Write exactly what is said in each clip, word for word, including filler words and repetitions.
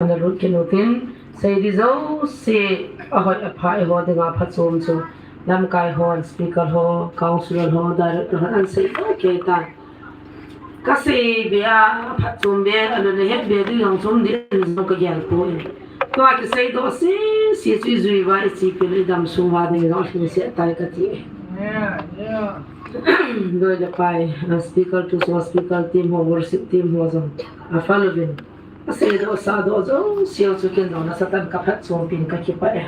ana lut kit utin, sei di jouse, ahoi apha eiho dinga phachom chu lamkai hon, speaker ho, councillor ho, director hon ahin sei kei tan. Kasei be a, phachom be, alou le het be ding jong chu um ding jong kagel poi. Tua kisei doh sese chu ijui uva, ichepi le idam sung uva ding jong lhingset tai kati. Doi le pai, a speaker tu so, speaker team ho, worship team ho jong apha louvin, asei doh sa doh jouse chu ken jong nasatah in kaphatchompi in kakipah e.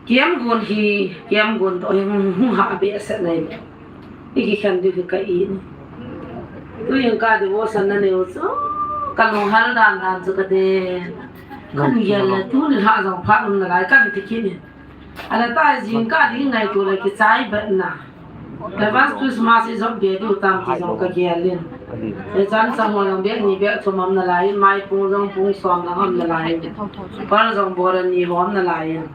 Camp gon hi, camp gon toh hi hung, hung hah behseh nai. Ikikhen diu hi ka-i in. Tuin ka devotion nanei u chu, kalunghel dan dan chu kati. Kagel le tuni lha jong phat um nalai kati kit in. Ahinla jingkah ding ngaito le kichai bet na. Advance Christmas ijop be diu tam ti jong kagel in. Ichan chang ho jong bag ni bag thum um nalai in, maipung jong pung som lang um nalai in. Pearl jong bottle ni ho um nalai in.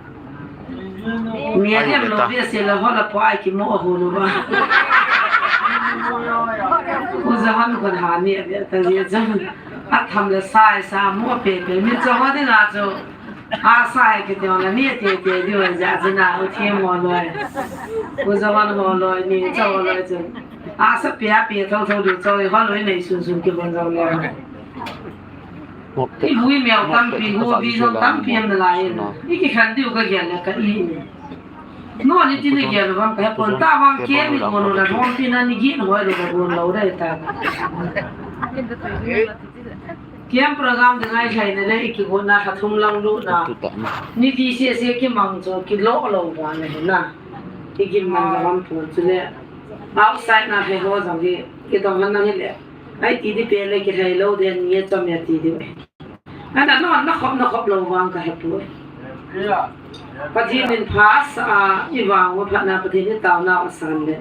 Mi adem lou behseh le hol a poi, kimo a hol uva. U Johan kon ha ni a be ta jeh chun. Atham le sa, sa mo pepe. Mi cho ho dinga chu. Asa he kiti ho le mi tete diu jeh chun a u thim ho loi. U Johan ho loi, mi cho ho loi chun. Asa pe a pe thotho diu cho ho loi nei sunsun kibon jong loi. Ibui mel tampi, gobi jong tampi um nalai in. Ikikhen diu kagel le ka-i in. Nangho nitin nagel uvem kahepon, tabang camp igon u le lhompi na nigin hoi lou le gon lou dei ta. Camp program dinga ilhaina le ikigotna lha thum lang lutna. Niti sese kimang chu kilou lou vang ahi na. Igim man lou vang pon chule. Outside na he ho jong hi kidong han na hile. Ai ti di pe le kilhai lou den ni a chom ya ti di. Ana non na khop na khop lou vang kahepoi. Pathen in pha asa a, ivang uva phatna Pathen in taona asan le.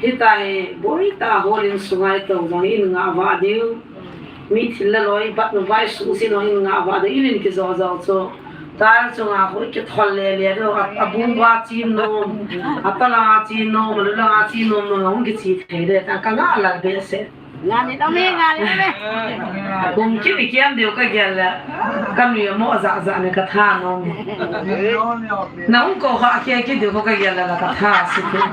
Hitia hi boitah a houin sunga itou jong in ngah vah diu. Mi thil le loi bat nu vai susi jong in ngah vah diu, in in kijo jo chu. Tile chunga hoi kithol le le diu, a, abung uva che nom, atalanga che nom, alulanga che nom nom, hung kiche thei le, ta kangah lal behseh. Ngah ni dong me, ngah ni dong me. Kum kini kiam diu kagel le. Kanui amo ja ja ni katha nom. Nahung kou ha kia kit diu kagel le katha si kit.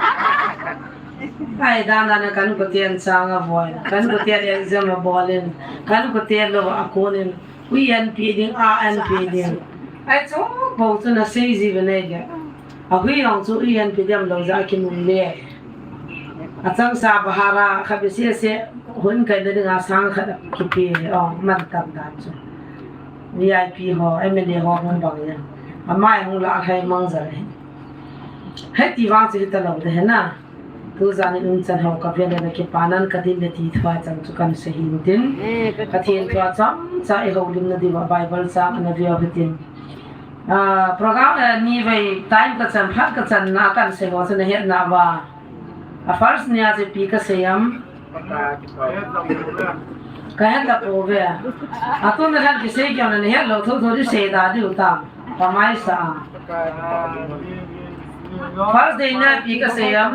Ai dan dan a kanu katen chang avoi. Kanu katen exam abol in. Kanu katen lou a kon in. Ui an pi ding, a an pi ding. Ai chu bou chu nasei ji ve nei le. Ahui jong chu ui an pi diam lou ja kimun le. Achangsa bahara kha be sese hun kai na dinga sang khat kipe, o, man tam dan chu. V I P ho, M L A ho hung bang ya. Amai hung la khai mang ja le. Heti vang chu hita lou de he na. Tujan in umchan ho kavel le nakipah nan kadin le ti thua chang chu kan sei hin tin. Pathen thua chomcha ihoulimna diuva Bible chang ana veu hitin. Ah, program, eh, ni vei time kachan, phat kachan na kan sei ho chu nahet nauva. A first nia chu ipi kasei em. Kahet tapouve. Atun na lhan kisei keu na nahet lou thotho di sei da diu tam. Pamaisa a. First day na ipi kasei em.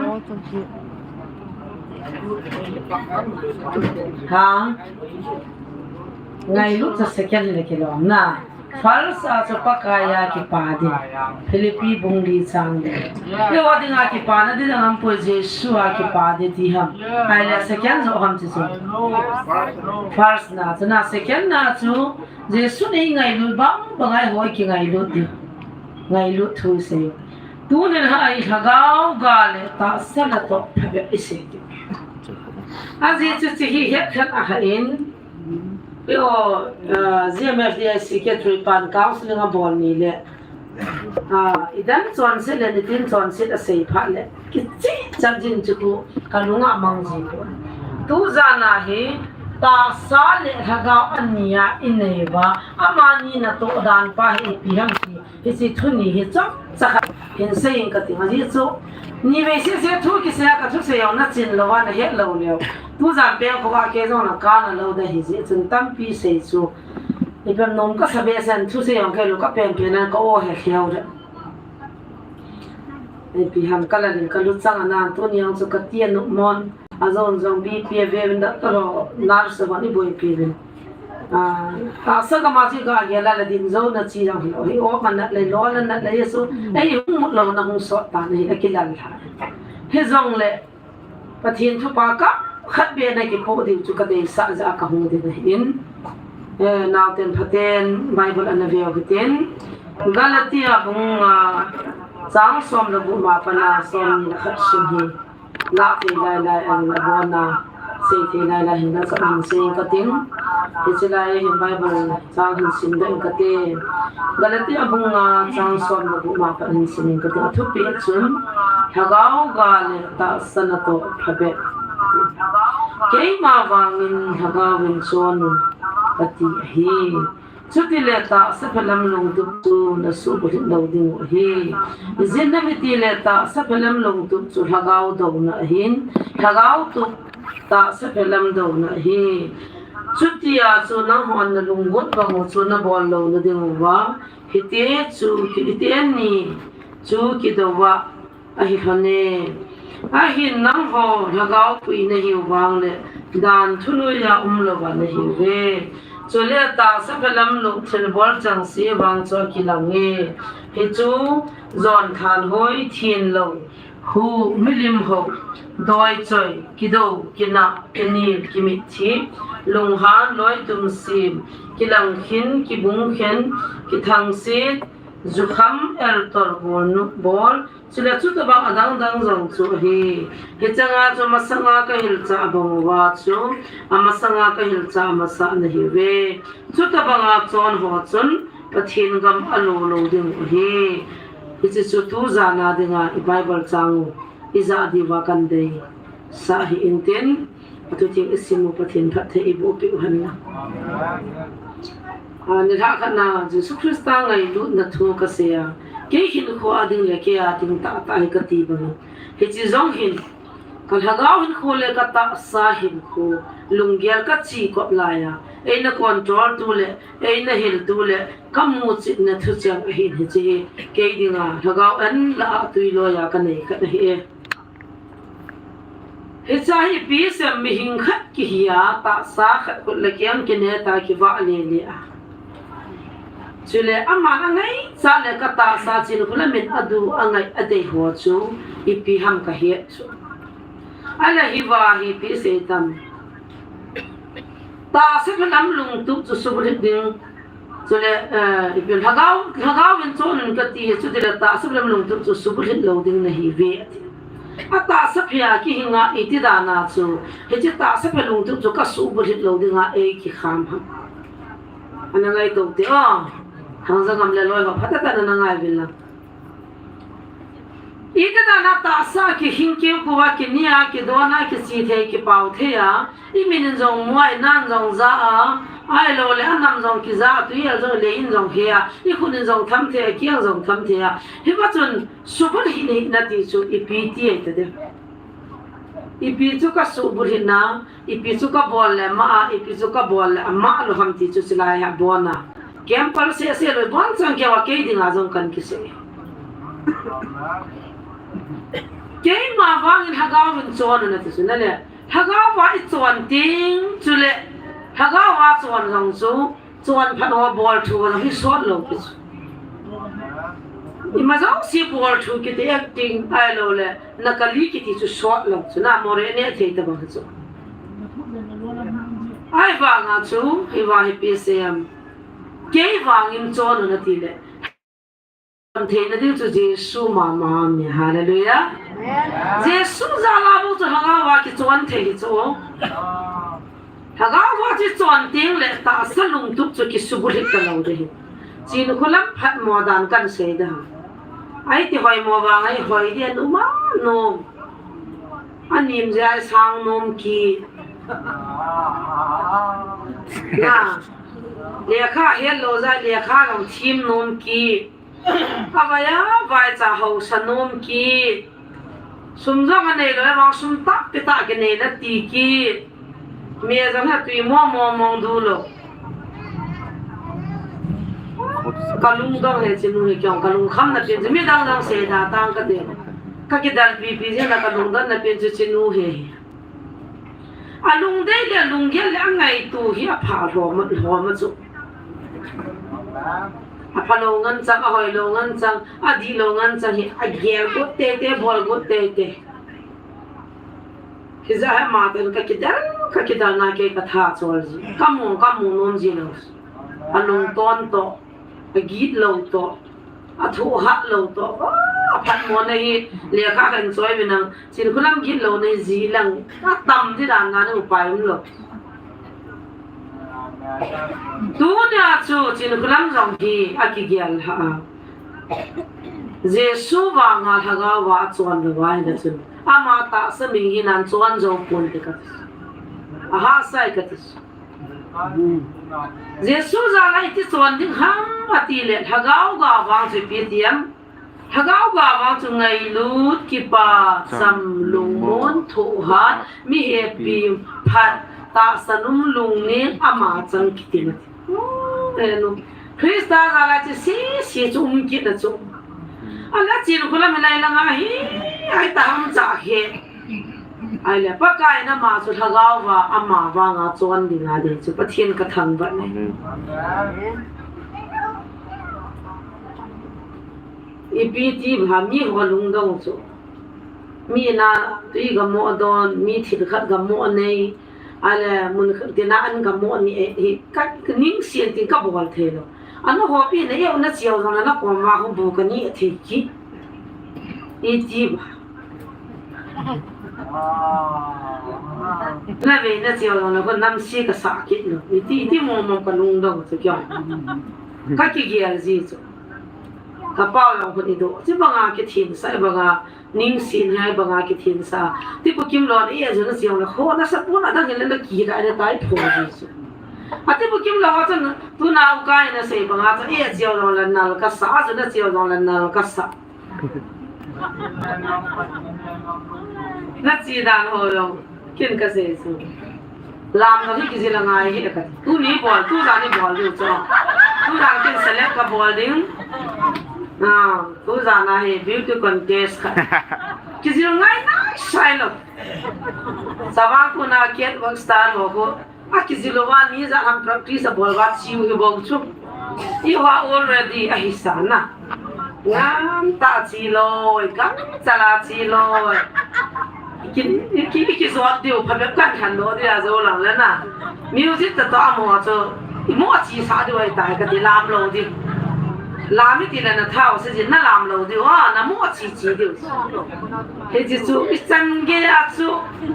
Ha? Ngailut chu second le kilom na. First a chu Pakai a kipa ding. Philippi bung li chang li. Eiho dinga kipana ding dang aum poi, Jesu a kipa ding ti ham. Ahile second joh ham ti chu. First na chu na, second na chu Jesu in eingailut bang bang a eiho ikingailut ding. Ngailut thu isei. Tunin ha i lhagao ga le tahsa natoh phabep isei ding. Ajeh chu hiche hi het khat ahin, eiho, ah, G M F D I secretary pan counseling abol ni le. Ah, idan chonset le nitin chonset asei phat le. Kicheh chat jin chu ku kalunga mang ji poi. Tujan a hi tahsa le lhagao ania inei uva, amani natoh dan pa hi ipi ham ti. Hiche thu ni hi chomcha khat hin sei inge kati, ajeh chu ni vei sese thu kisei a kathusei jong nachin louva nahet lou leu. Tujan peng khovah kei jong nakana lou ding ahi jeh chun tampi sei chu. Ipi ham nom kasa behseh in thusei jong kei lou kapen pen a ka o he lheu de. Ipi ham kala ding kalut chang anan tuni jong chu kati a nup mon. Ajong jong B P a veuvin doctor ho nurse ho iboipi uvin. Ah, tahsa gam a chu ga gel a le ding jou na chi jong hilou. Hi o ma nat le lo na nat le Jesu. Ei hung mut lou na hung sot ta na hi a kilal lha. Hi jong le Pathen thupha ka khat be na kikho diu chu ka deisah jeh a ka hung ding ahin. Eh, naoten phaten Bible ana veu hitin. Galatia bung nga chang som le gup ma pana som ni le khat sim hi. La thei lai lai an la bon na. Sei thei lai lai hin na sa min sei ka ting. Hiche lai hin Bible chang hin sim ding ka te. Galatia bung nga chang som le gup ma pana hin sim ka te. Athupi chun lhagao ga le tahsa natoh phabep. Keima vangin lhagao in chon un kati ahi. Chuti le tahsa phelam lungtup chu na subulhit lou ding u ahi. Ijeh inem itile tahsa phelam lungtup chu lhagao douna ahin, lhagao tup tahsa phelam douna ahi. Chutia chu nanghon na lunggot bang u chu na bol lou na ding uva, hiti chu, hiti ani chu kidou va ahi lhon e. Ahin nangho lhagao pui na hiu vang le dan thului a um lou va na hiu ve. Chule tahsa phelam lung thilbol chengse vang chu akilang e. Hichu jon thanhoi, thenlou, hu, milim ho, doi choi, kidou, kinah, kinil, kimitthi, lunghan, loi tumsim, kilang khin, kibung khen, kithangsit, jukham, eltor, bol, nu, bol, Chule chutabang adang dang jong chu ahi. Hicheng a chu masanga ka hilcha bang uva chu, amasanga ka hilcha masa na hiu ve. Chutabang a chon ho chun Pathen gam alo lou ding u ahi. Hiche chu tu jan a dinga i Bible chang u ija diuva kan deisah hi intin. Atu theng i sim u Pathen phatthei i boh peh u hen lang. Ah, nilhah khat na Jesu Christa ngailutna thu ka sei a. Kei hinkho a ding le kei a ding tahtah hi ka ti bang. Hiche jong hin ka lhagao hinkho le ka tahsa hinkho lunggel ka chikop lai a. Eina control tu le, eina hil tu le, ka muchitna thucheng ahin hiche hi. Kei dinga lhagao an la a tui loi a ka nei khat ahi e. Hiche hi ipi sem mihing khat kihi a, tahsa khat khut le keng kine ta kivah le le a. Chule aman angaichat le ka tahsa chin khut le min adu angai adei ho chu ipi ham ka het chu. Ahile hiva hi ipi sei tam. Tahsa phelam lungtup chu subulhit ding. Chule, eh, ipi lhagao, lhagao in chon un kati, chutile tahsa phelam lungtup chu subulhit lou ding nahi ve ati. A tahsa phe a kihinga iti dan a chu, hiche tahsa phe lungtup chu ka subulhit lou dinga ei kikham ham. Ana ngaito te o. Hangja ngam le loi va phatah tah in ana ngai uvin lang. Iti dan a tahsa kihing keu kouva, kini a, kidon a, kiche thei, kipao thei a, i min in jong mu a, i nan jong ja a, ahilou le anam jong kija a, tui el jong le in jong he a, i khut in jong tham thei a, kiang jong tham thei a. Hiva chun subulhit na ti chu ipi ti ahi ta dem. Ipi chu ka subulhit na, ipi chu ka bol le ama a, ipi chu ka bol le ama lou ham ti chu chulai a bon a. Kempal sese lou bon chang keu a kei dinga jong kan kisei. Keima vangin lhagao in chon un ati chu na le. Lhagao va i chon ting chule. Lhagao va chon jong chu. Chon phat ho bol thu ho hi sot lou pi chu. Ima jong si bol thu kiti acting ahilou le na kali kiti chu sot lou chu na more ne thei ta bang chu. Ahivanga chu hiva hi ipi sei am. Kei vangin chon un ati le. Chon theina ding chu Jesu mama ahi, hallelujah. Jesu jal a bou chu lhagao va kichon thei hi chu. Lhagao va chu chon teng le tahsa lungtup chu kisubulhit ta lou ding ahi. Chin khulam phat mo dan kan sei da. Ai ti hoi mo vang ai hoi dia nu ma nu. Anem jeh a i sang nom kit. Na, lekha het lou jeh a lekha jong thim nom kit. Avai a vaicha hausa nom kit. Sum jong anei lou, avang sum tampi tah kinei na ti kit. Mi jong ha tui mo mo mong du lou. Ka lungdong e, chinu hi kei jong ka lungkham na pen chu midang jong sei da tang ka ti. Ka kidalpi pi jeh a ka lungdon na pen chu chinu hi. Alungdei le lunggel le angaito hi apha lhom, lhom a chu. Apha lou ngen chang, ahoi lou ngen chang, adih lou ngen chang hi agel got teitei, bol got teitei. Hijeh a hi ama toh kakidel, kakidel na kei katha chol ji. Kamu, kamu nom ji lou. Alungton toh, agit lou toh, athoh hat lou toh. Ah, aphatmo na hi, lekha kahin choi uvin lang, Chinkholam git louna hi ji lang, atam di dan dan upai umlou. Tunia chu Chinkholam jong hi akigel lha a. Jesu vanga lhagao va achon lou va ahile chun, ama tahsa min hi nan chon jou ponte kati. Ahahsa e kati. Jesu jal a iti chon ding ham ati le, lhagao ga vang chu ipi ti em? Lhagao ga vang chu ngailut, kipa, cham, lungmon, thohhat, mi hepi, phat, tahsan um, lungning, ama chang kiti mati. Henu. Christa jal a chu sese chu um kit na chu. Ala Chinkholam hilai langa hi, ahi ta ham cha he. Ahile, Pakai in ama chu lhagao va, ama vanga chon ding adei chu Pathen kathangvah e. Amen. Ipi ti ham, miho lungdong chu. Mi na tui gamo don, mi thil khat gamo nei, ahile mun khat tina an gamo ni e, hi ka, ka ningsen tin kabol thei lou. Ana hopi na eu na cheu jong le na kom va hung bu kani a thei ki. Iti ba. Na ve na cheu jong le ko namse kasa kit lou. Iti, iti mong mong kalungdong chu kio. Kakigel ji chu. Kapao jong ko ni do. Chi banga kithensah banga Ningsen hi banga kithensah. Tipu Kimlou in e, ajona cheu le, ho, nasa pon adang in le nakila le tai pho ji chu. A Tipu Kimlou ho chun, tuna u kai nasei banga chu, e, cheu jong le nal kasa, ajona cheu jong le nal kasa. Nache dan ho jong. Ken kasei chu. Lam lou hi kijil angai hi kati. Tuni bol, tujan ibol diu chu. Tujan ken select kabol ding. Ah, tujan a hi beauty contest khat. Kijil ngai nai sai lou. Chavang kona catwalk star ho ko. Akijil uva ni ijat ham practice abol uva cheu hi bou chu. Eiho already ahi sa na. Ngam tah che loi, gangchal a che loi. Ki, ki, ki, kijot diu, phabep kan khan lou dia jou lang le na. Music tah tah a mo chu, imo a che sah diu ahitai kati, lam lou diu. Lam iti le na thao se jin na lam lou diu, a, na mo a che che diu. Hiche chu, ichan gei a chu,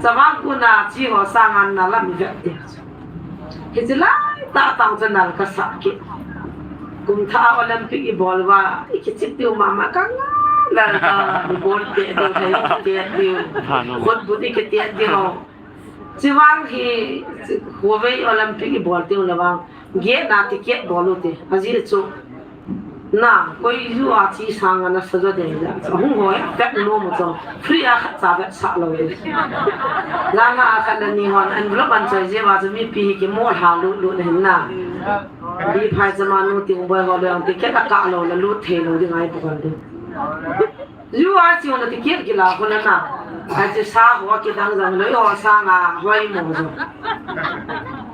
chavang kona che ho sanga na lam i vet diu. Hiche lai tah tah chu nal kasah kit. Kum thah a Olympic ibol uva, ikichep diu mama ka nga, lal ka, ibol te diu, thei te diu. Khut but ikite diu. Chuvang hi, khovei Olympic ibol diu le vang, gate na ticket bol ute. Ajeh chu, Na, koi ju a che sanga nasa jo ding le. Hung hoi, pek nom u chu. Free a khat cha vetsah lou ding. Langa a khat le ni hon envelope an choi jeh uva chu mipi hi kimo lha lut lut le hin na. Bi phai chama nu Tingboi ho le ang ticket akah lou le lut thei lou ding ahi bou ding. Ju a che u na ticket kila khu le na. Ache sa ho kidang jang loi ho sanga hoimo jo.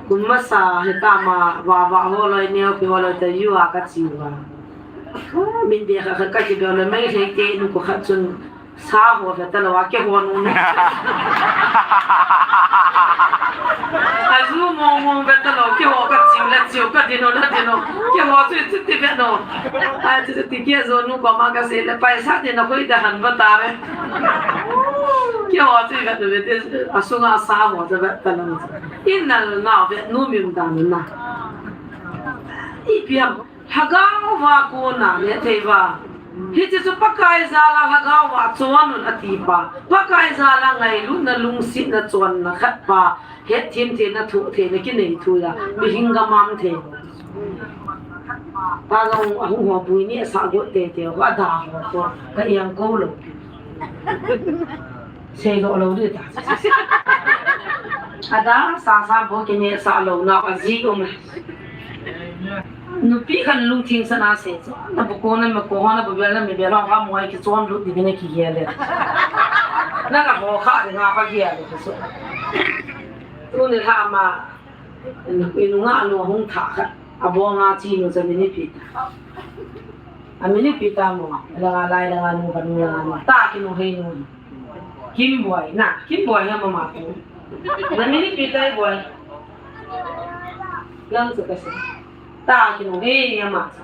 Kum masa hi tama vava ho loi neo pi ho loi te ju a kache uva. Min be kha kha kache be loi mai thei te nu ko khat chun sa ho ve ta lou a keiho nu nu. Aju mong mong ve ta lou keiho kache u le che u kadin u le din u. Keiho chu chu ti ve no. Ai chu ti keiho nu koma kasei le paisa ti na khoi da han ba ta re. Keiho chu ve ve te asunga sa ho chu ve ta lou. Inal na ve nu mim dan na. Ipi ham, lhagao va kona le thei va. Hiche chu Pakai jal a lhagao va chon un ati pa. Pakai jal a ngailutna lungsetna chonna khat pa. Hetthem theina, thoh theina, kinei thu a. Mihing gamam thei. Ta jong ahung ho bui ni asah got teitei ho, ada ho ko. Ka iang kou lou. Sei lou lou ding ta. Ada sa sa bou kinei sa lou na aji um. Nupi khat lungthim sana sei chu. Na bu ko na ma ko ho na bu bel na mi bel ho ha mo ai kichom lut ding na kigel le. Na ka ho kha ding a kagel le chu. Tuni lha ama, i nungah nu hung thah khat, abonga chinu chu amin ipi ta. Amin ipi ta mo, langa lai langa nu khat nu langa nu. Ta kinu hei nu. Kimboi, na, Kimboi hi ama tu. Namin ipi ta Boi. Nang chu kasei. Ta kinu hei ama chu.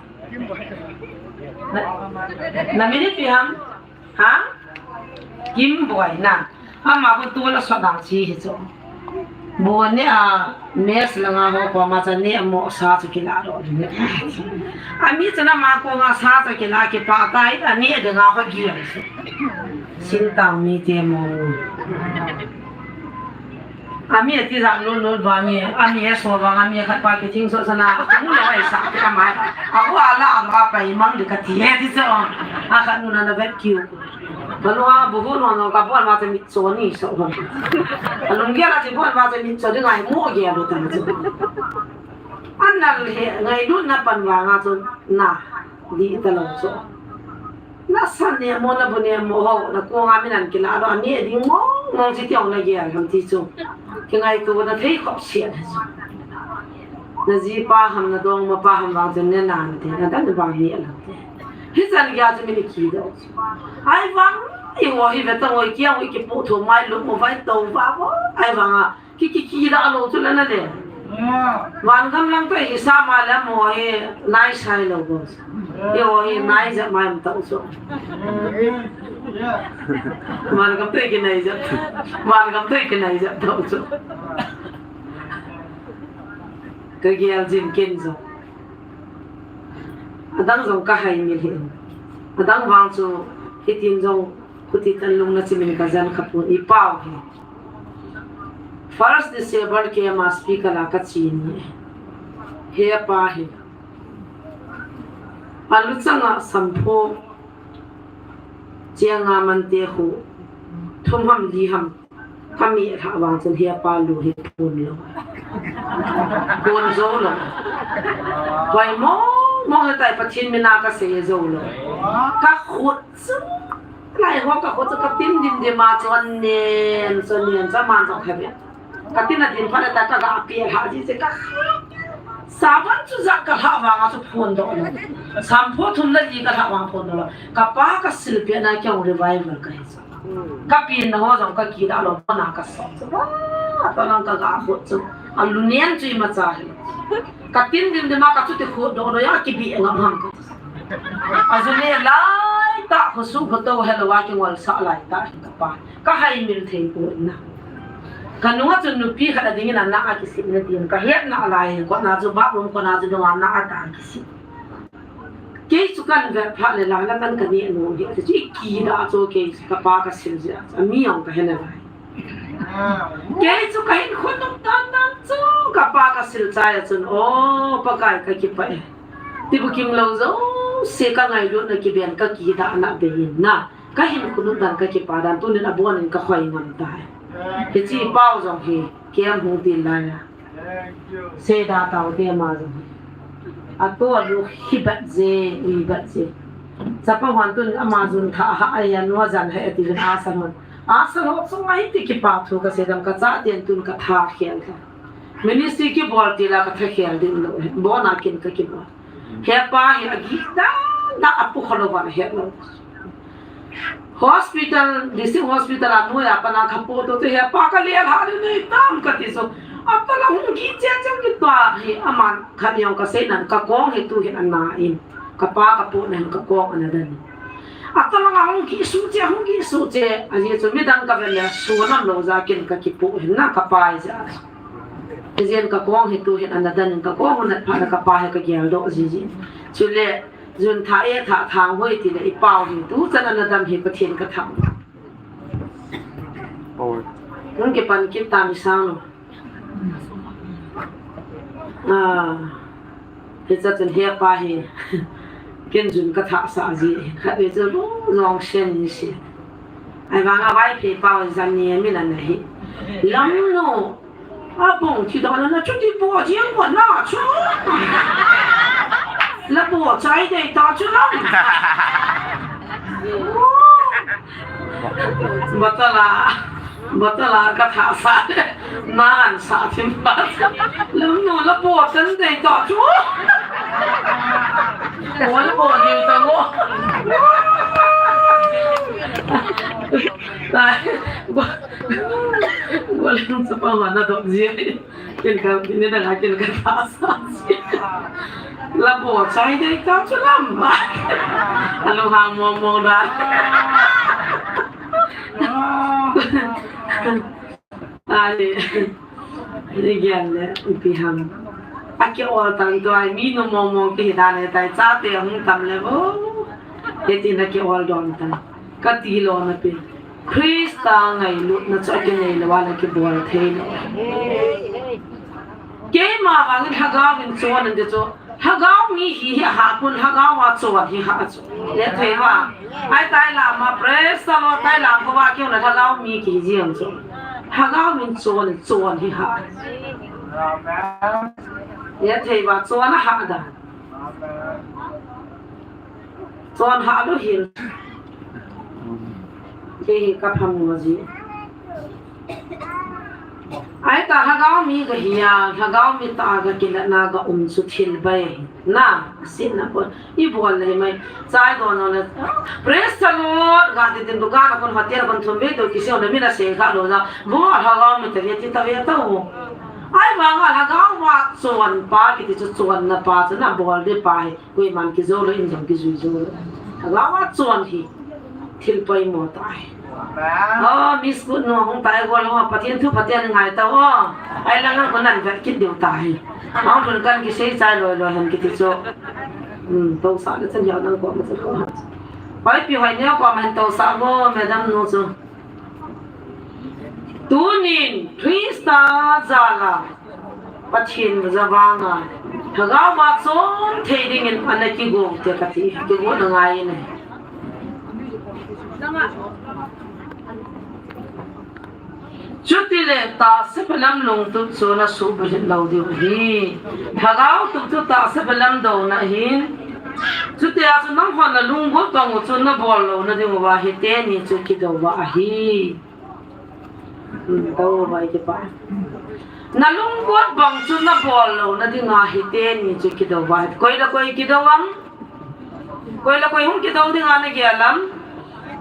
Na, namin ipi ham? Ha? Kimboi na. Ama kon tu la so dang chi hi chu. Boi ni a mes langa ho ko ma cha ni amo sa chu kila ro ni. Ami cha na ma ko nga sa chu kila kipa kai ani de nga ho gi. Sintang mite mo. Ami ati ja lo lo ba mi, ami e so ba ami khat pa kithing so sana, kung le ai sa ka mai. A wa la a ba pa imang de kati e ti so. A khat nu na na vet kiu. Ba lo a bu hu no no ka bol ma te mit so ni so. A lung ge la ti bol ma te mit so de ngai mo ge lo ta so. An na le ngai lu na pan wa nga so na di ta lo so. Na san ne mo na bu ne mo ho, na ko nga mi nan kila lo, ani ding mo, mo chi tiong na ge ham ti chu. Ki ngai tu na thei khop sia. Na ji pa ham na dong ma pa ham wang chen ne nan te, na dan wang ni alam te. Hi chan ge chu mi ni ki do. Ai wang, i wo hi ve ta ngoi kiang i ki pu tho mai lu mo vai to wa wo. Ai wang a, Ki, ki, ki da lo chu la na le. Van gam lang to hi sa ma la mo hi nai sai lo bo. Yo hi nai ja mai am ta u so. Van gam to ki nai ja. Van gam to ki nai ja ta u so. Ka gel jin ken jo. Adang jong ka hai mil hi. Adang vang chu hitin jong khuti tan lung na chimin ka jan kha pun i pau hi. First December ke ma speaker la ka chi ni. He pa hi. Alu changa sampho. Chianga man te khu. Thum ham li ham. Ka mi lha vang chun he pa lu hi pun lo. Pun zo lo. Hoi mong mong he tai Pathen mina ka sei zo lo. Ka khut chu. Lai ho ka khut chu ka tin dim dim a chun nen, chun nen, cha man jong kha ve. Ka tin a din pha le ta ka ga pi lha ji che ka. Saban chu ja ka lha vang a chu phun do lo. Sampho thum le li ka lha vang phun do lo. Ka pa ka sil pe na kyong revival ka hi chu. Ka pin na ho jong ka ki da lo na ka so. Wa, to lang ka ga khut chu. A lu nian chu i ma cha hi. Ka tin dim dim a ka chu ti khut do do ya ki bi ngam ham ka. A ju ne lai ta khu su khu to he lo wa ki ngol sa lai ta hi ka pa. Ka hai mil thei ko na. Ka nunga chu nupi khat a ding in a na a ki si na tin ka het na lai ko na chu ba bum ko na chu do na a ta ki si. Kei chu kan vet pha le la la kan ka ni no hi chu i ki da chu kei chu ka pa ka sil ja. A mi ong ka he na lai. Kei chu ka hin khut tum tan tan chu ka pa ka sil chai a chun o Pakai ka ki pa e. Ti bu kim lo jo se ka ngai lut na ki ben ka ki da na be in na. Ka hin khut tum tan ka ki pa dan tunin a bon in ka khoi ngam tai. Hichi pau jong hi kem hung tin lai a. Seda tau te ama jong. A to a lu hi bat je, ui bat je. Chapa hon tun ama jun tha ha a ya nu a jan ha e ti jun a san hon. A san hon sung a hi ti ki pa thu ka se dam ka cha tian tun ka tha khel tha. Ministry ki bol ti la ka tha khel din lo. Bo na kin ka ki bol. He pa hi a gi da da a pu kho lo ba he lo. Hospital, district hospital a noi a pana kha po to te he pa ka le ha ni tam ka ti so. A pa la hung gi che che ki to hi a man kha ni ong ka sei nan ka kong he tu he an na in. Ka pa ka po nan ka kong an dan. A pa la hung gi su che hung gi su che a ni chu mi dang ka ve le su nam lo ja kin ka ki po he na ka pa ja. Jen ka kong hi tu hin ana dan in ka kong hun pha na ka pa hi ka gel do ji ji. Chule jun tha e tha thang hoi ti le i pau hi tu chan ana dam hi Pathen ka thang. Oi. Nun ke pan kit ta mi sang lo. Ah. Hicha chun he pa hi ken jun ka thah sa ji. Khat ve chu lu long sen ni si. Ai vang a vai phe pa jan ni mi la na hi. Lam no. A bong ti da na chu ti bo ji ang ko na chu. La bo chai dei ta chu lam. Batala. Bottle a ka thah sa le, na an sa thim pa. Lam nu la bottle dei ta chu. Bottle bottle dei ta ngo. Tai. Bottle sa pa ma na dok ji. Kin ka, kin ni da ka, kin ka thah sa ji. La bottle sa dei ta chu lam ma. Alo hang mo mo da. Ani, ni gian le, ipi ham. Aki ol tan tua, mi nu mo mo ki hi dan le tai, chate hung tam le, oh. Hiti na ki ol don tan. Ka ti lo na pi. Krista ngailutna chu aki nei lo, wala ki bol thei lo. Keima vangin Lhagao in chon an ti chu. Lhagao mi hi, hi ha pun Lhagao a chon hi ha chu. Le thei va. Ai tai lam a praise the Lord tai lam ko va kiu na Lhagao mi ki ji ang chu. Lhagao min chon, chon hi ha. Le thei va chon a ha da. Chon ha lu hil. Kei hi ka phamo ji. Ai ta Lhagao mi ka hi a, Lhagao mi ta ka kilatna ka um chu thil bai. Na, sin na pon. I bol le mai. Chai don le. Praise the Lord. Ga ti tin dukan a kon hotel kon thum ve to ki se on mi na se kha lo na. Bo Lhagao mi ta ve ti ta ve ta o. Ai ma nga Lhagao ma chon pa ki ti chu chon na pa chu na bol de pa hi. Koiman kijou lou, in jong kijui jou lou. Lhagao a chon hi thil poimo tai. Amen. Oh, Miss Good nu hung tai gol ho, Pathen thu Pathen ngai tao. Ai lang ang ko nan vet kit diu tai. Ang thun kan kisei chai loi loi han kiti chu. Hmm, to sa le chan yau nang ko ma chu ko. Pai pi hoi neo ko man to sa go, madam nu chu. Tunin Krista jal a Pathen vang a Lhagao a chon thei dingin ana kigo te ka ti, kigo na ngai ne. Chutile tahsa pha lam lungtup chu na suhbulhit lou diu ahi. Lhagao tup chu tahsa pha lam douna ahin. Chutia chu nangho na lunggot bang u chu na bol louna diu va hiteni chu kidou va ahi. Hmm, to vai kipah. Na lunggot bang chu na bol louna dinga hiteni chu kidou va. Koi le koi kidou am? Koi le koi hung kidou dinga na gel am?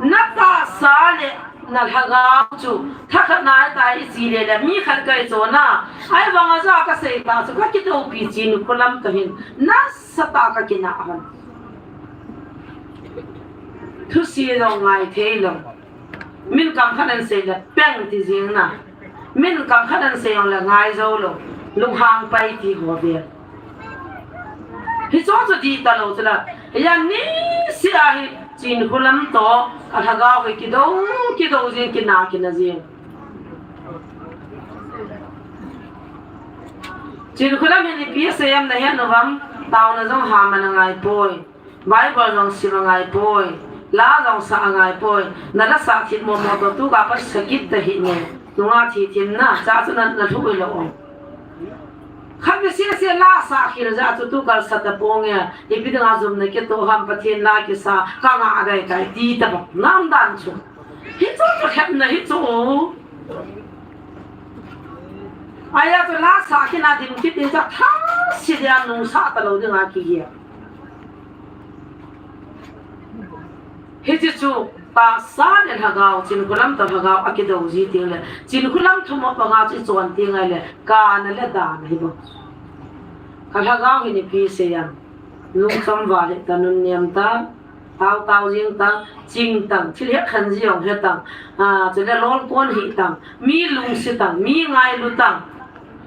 Na tahsa le na lhagao chu thakhat na tai i chi le le mi khat kai chona. Ai vang a ja ka sei ta chu ka kidoupi chi nu ko lam ka hin. Nasatah a ka kinah hon. Thusi lo ngai thei lo. Min kam khat an sei le peng ti jing na. Min kam khat an sei jong le ngai jou lou. Lunghang pai ti ho ve. Hichu chu di ta lou chu la. Hiya niseh a hi Chinkholam to a lhagao hi kidou, kidou jing, kina, kina jing. Chinkholam hi ipi asei em na het nom uvam, taona jong ham ana ngai poi. Bible jong sim angai poi, la jong sa angai poi, na la sa thil momo to tu ka pat sa kit ta hi ne, nunga thi thim na, cha chu na, na lhu lou o. Khat ve sia sia la sa khil ja chu tu kal sa ta pong e, ipi dinga jum na kito ham Pathen la kisa, ka nga a dai kai ti ta bang, nam dan chu. Hichu chu khat na hichu. Aya chu la sa kina dim kit in cha tha si dia nung sa ta lou dinga ki hia. Hiche chu tahsa le lhagao, Chinkholam to lhagao a kidou ji teng le, Chinkholam thumop banga chu i chon teng ngai le, kana le dana hi bang. Ka lhagao hi ni pi se yang, lungcham val hita, nunnem ta, tao tao jing ta, ching tang, thil het khen ji jong he tang, a, chule lolkon hi tang, mi lungsi tang, mi ngailu tang,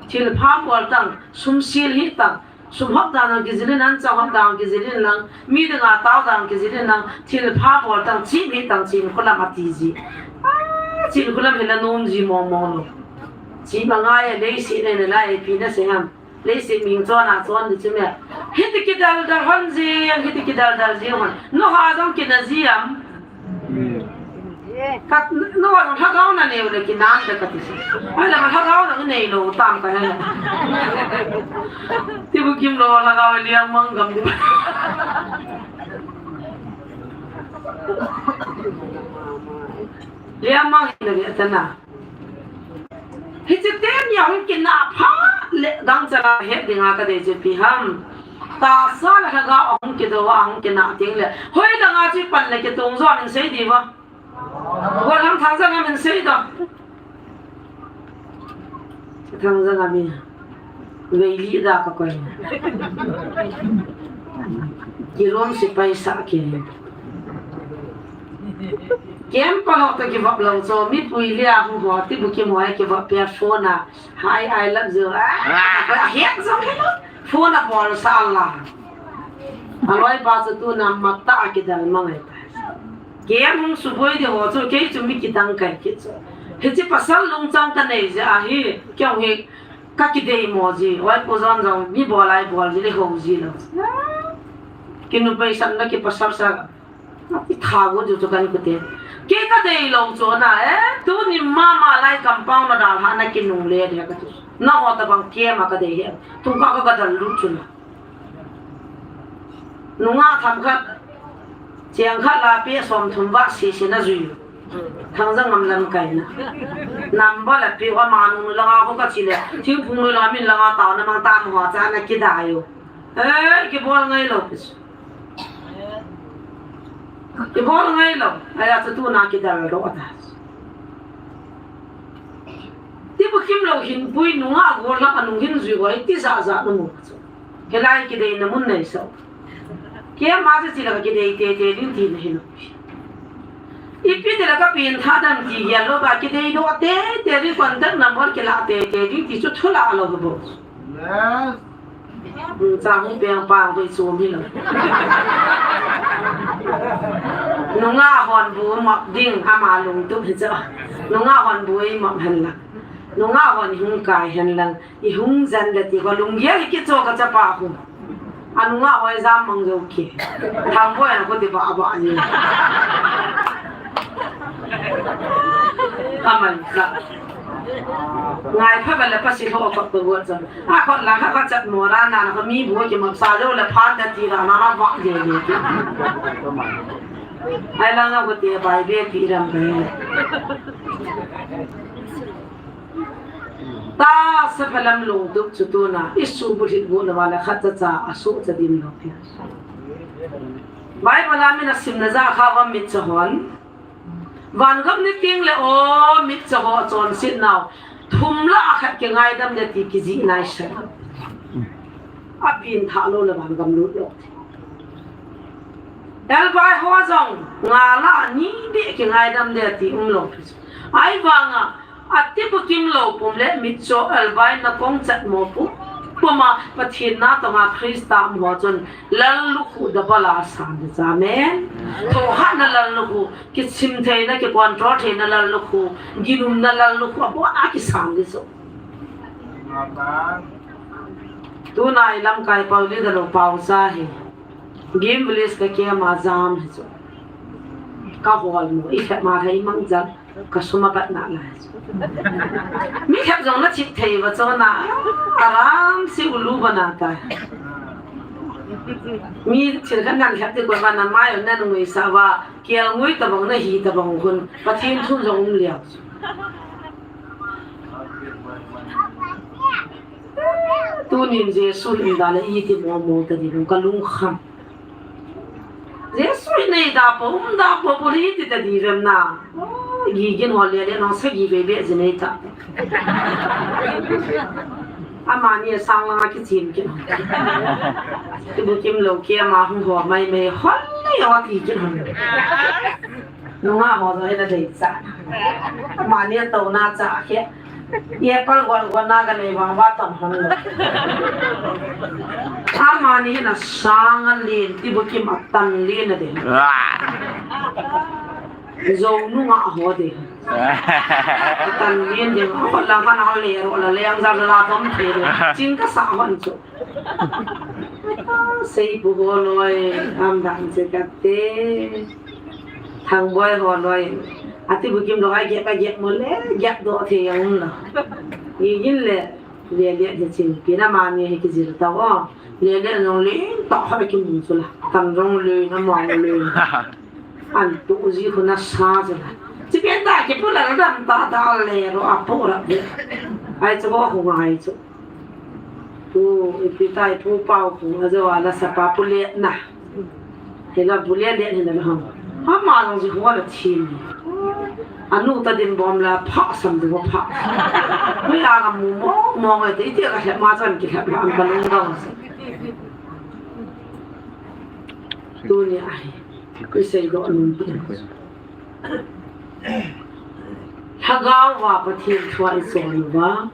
thil pha bol tang, sumsil hi tang, Sum hop dan jong kijil in, anchang hop dan jong kijil in lang, mi dinga tao dan jong kijil in lang, thil pha bol tang, chim hi tang, Chinkholam ati ji. Ah, Chinkholam hi la nom ji momo lou. Chim angai a, leiset nei na lai, ipi na sei ham. Leiset ming chon a chon di chu me. Hiti kidal dal hon jing, hiti kidal dal jing hon. Noha jong kina ji am. Ka, no, lhagao na neo le kinan te kati si. Ai la lhagao na nei lou tam ka he. Ti bu kim lou lhagao Liangmang gam di. Liangmang na le ta na. Hiche teni ahung kinah phat le gangchal a het dinga kadei chu ipi ham. Tahsa le lhagao ahung kidou a, ahung kinah teng le, hoilanga chu ipan le kitung jo min sei diu va. Golhang Thangjang a min sei do. Thangjang a mi. Veili da ka koi. Kirom sipai sa ke. Kem pa lo to kivop lo cho, mipui lia hu ho, Tibukim ho kivop pia phone a. Hi, I love you. Ah, het jong he lo. Phone a bol sa la. Aloi pa chu tuna mata a kidal mangai ta. Kei a hung suboi di ho chu, kei chu mi kidang kai kit chu. Hiche pasal lungchang kanei jeh ahi, kei hi ka kidei mo ji. Oi pu jon jong mi bol ai bol ji le ho ji lo. Kinu pai san na ki pasal sa. I tha go ju chu kan kute. Kei kadei lo chu na, eh, tuni mama lai compound na dal ha na kinung le de ka chu. Na ho tabang kei ma kadei he. Tung ka ka dal lu chu na. Nunga themkhat, cheng khat la pe som thum va sese na jui. Thangjang ngam lam kai na. Number la pe wa ma nu langa ko ka chi le. Thingphung nu la min langa tao na mang tam ho cha na kidai u. Eh, kibol ngai lo. Kibol ngai lo. Aya chu tuna kidal do ta. Tibukim lo hin pui nunga gol la ka nung hin jui goi ti ja ja na mu. Helai kidei na mun nei so. Kei ma chu chi la ka kidei tete ding ti na hin. Ipi ti la ka pin tha dam ti ya lo ka kidei do tete ding contact number kila tete ding ti chu thu la lo bo. Yes. Cha hung peng pang koi chu mi lo. Nunga hon bu mop ding ama lungtup hi cha. Nunga hon bu i mop hen lang. Nunga hon hung kai hen lang. I hung jan le ti ko lunggel hi kicho ka chapa hu. Anunga hoi jam mang jo ki. Thangboi a ko ti ba ba ni. Aman ka. Ngai pha ba le pa si ho ko ko go jan. A ko la ka ka chat mo ra na na ko mi bu ki ma sa lo le pha ta ti ra na ra ba je ni ki. Ai la na ko ti bai be ti ram be. Tahsa phalam lungtup chu tuna, i suhbulhit bu na wala khat cha cha, a suh cha dim lo pia. Bible a min a simna ja kha va mit cha hon. Van gam ni ting le o mit cha ho chonset nau. Thum la a khat kingaidam le ti kijih nai sa. A pin tha lo le van gam lut lo. Elbai ho jong nga la ni be kingaidam le ti um lo. Ai vanga, Ati bukim lo pum le mitcho elbai na kong chat mo pum. Puma Pathen na tonga Krista mo chun lal lukhu da bala san de cha men. Tho ha na lal lukhu, kichim thei na, ki control thei na lal lukhu, ginum na lal lukhu, apo a kisan de so. Tuna i lamkai pau li da lo pau sa hi. Game village ka ke ma jam hi chu. Ka hol mo, i khat ma thei mang jam. Ka sum a pat na lai. Mi khat jong na chip thei va chona. Aram si ulu bana ta. Mi thil khat nan khat ti ko va na mai na nui sa va. Kial ngui ta bang na hi ta bang hun. Pathen thu jong um liao. Tunin Jesu in da le i ti mo mo ta di ka lungkham. Jesu in nei da po, um da po, po ri ti ta di vem na. Oh, gigin ho le le no sa gi be be ji nei ta. Amani sang la ki chin ki. Ti bukim lo ke ma hung ho mai mai hol le yo ki ki. Nunga ho do he na dei cha. Amani to na cha ke. Ye pal gol gol na ka nei vang va tam hon lo. Amani na sang a lin ti bukim a tan lin a de. Zo nunga ho de. Tan lin de. Ko la ka na le ro la le ang za la tom te de. Ching ka sa hon chu. Sei pu ho loi am dan che ka te. Thangboi ho loi. Ati bukim lo ai ge ka ge mo le ge do the yang lo. Gigin le. Lele hi ching pi na ma mi hi kijil ta o. Lele jong le ta ha ki mun chu la. Tam jong le na ma le. An tu ji khu na sa chu la. Chi pe Ta kipula dam ta ta le ro apo ra. Ai chu ho ngai chu. Pu ipi tai Pu Pau Pu ajo ala sapa Pu Letna. Hila Pu Letna hila ham. Ama jong ji ho la thi ni. Anu ta din bom la pha sam du pha. Pu la ga mu mo mo ngai te iti ka he ma chan ki he ma an ka lung dong. Tuni ahi. Ku sei do nun. Lhagao va Pathen thua i chon uva,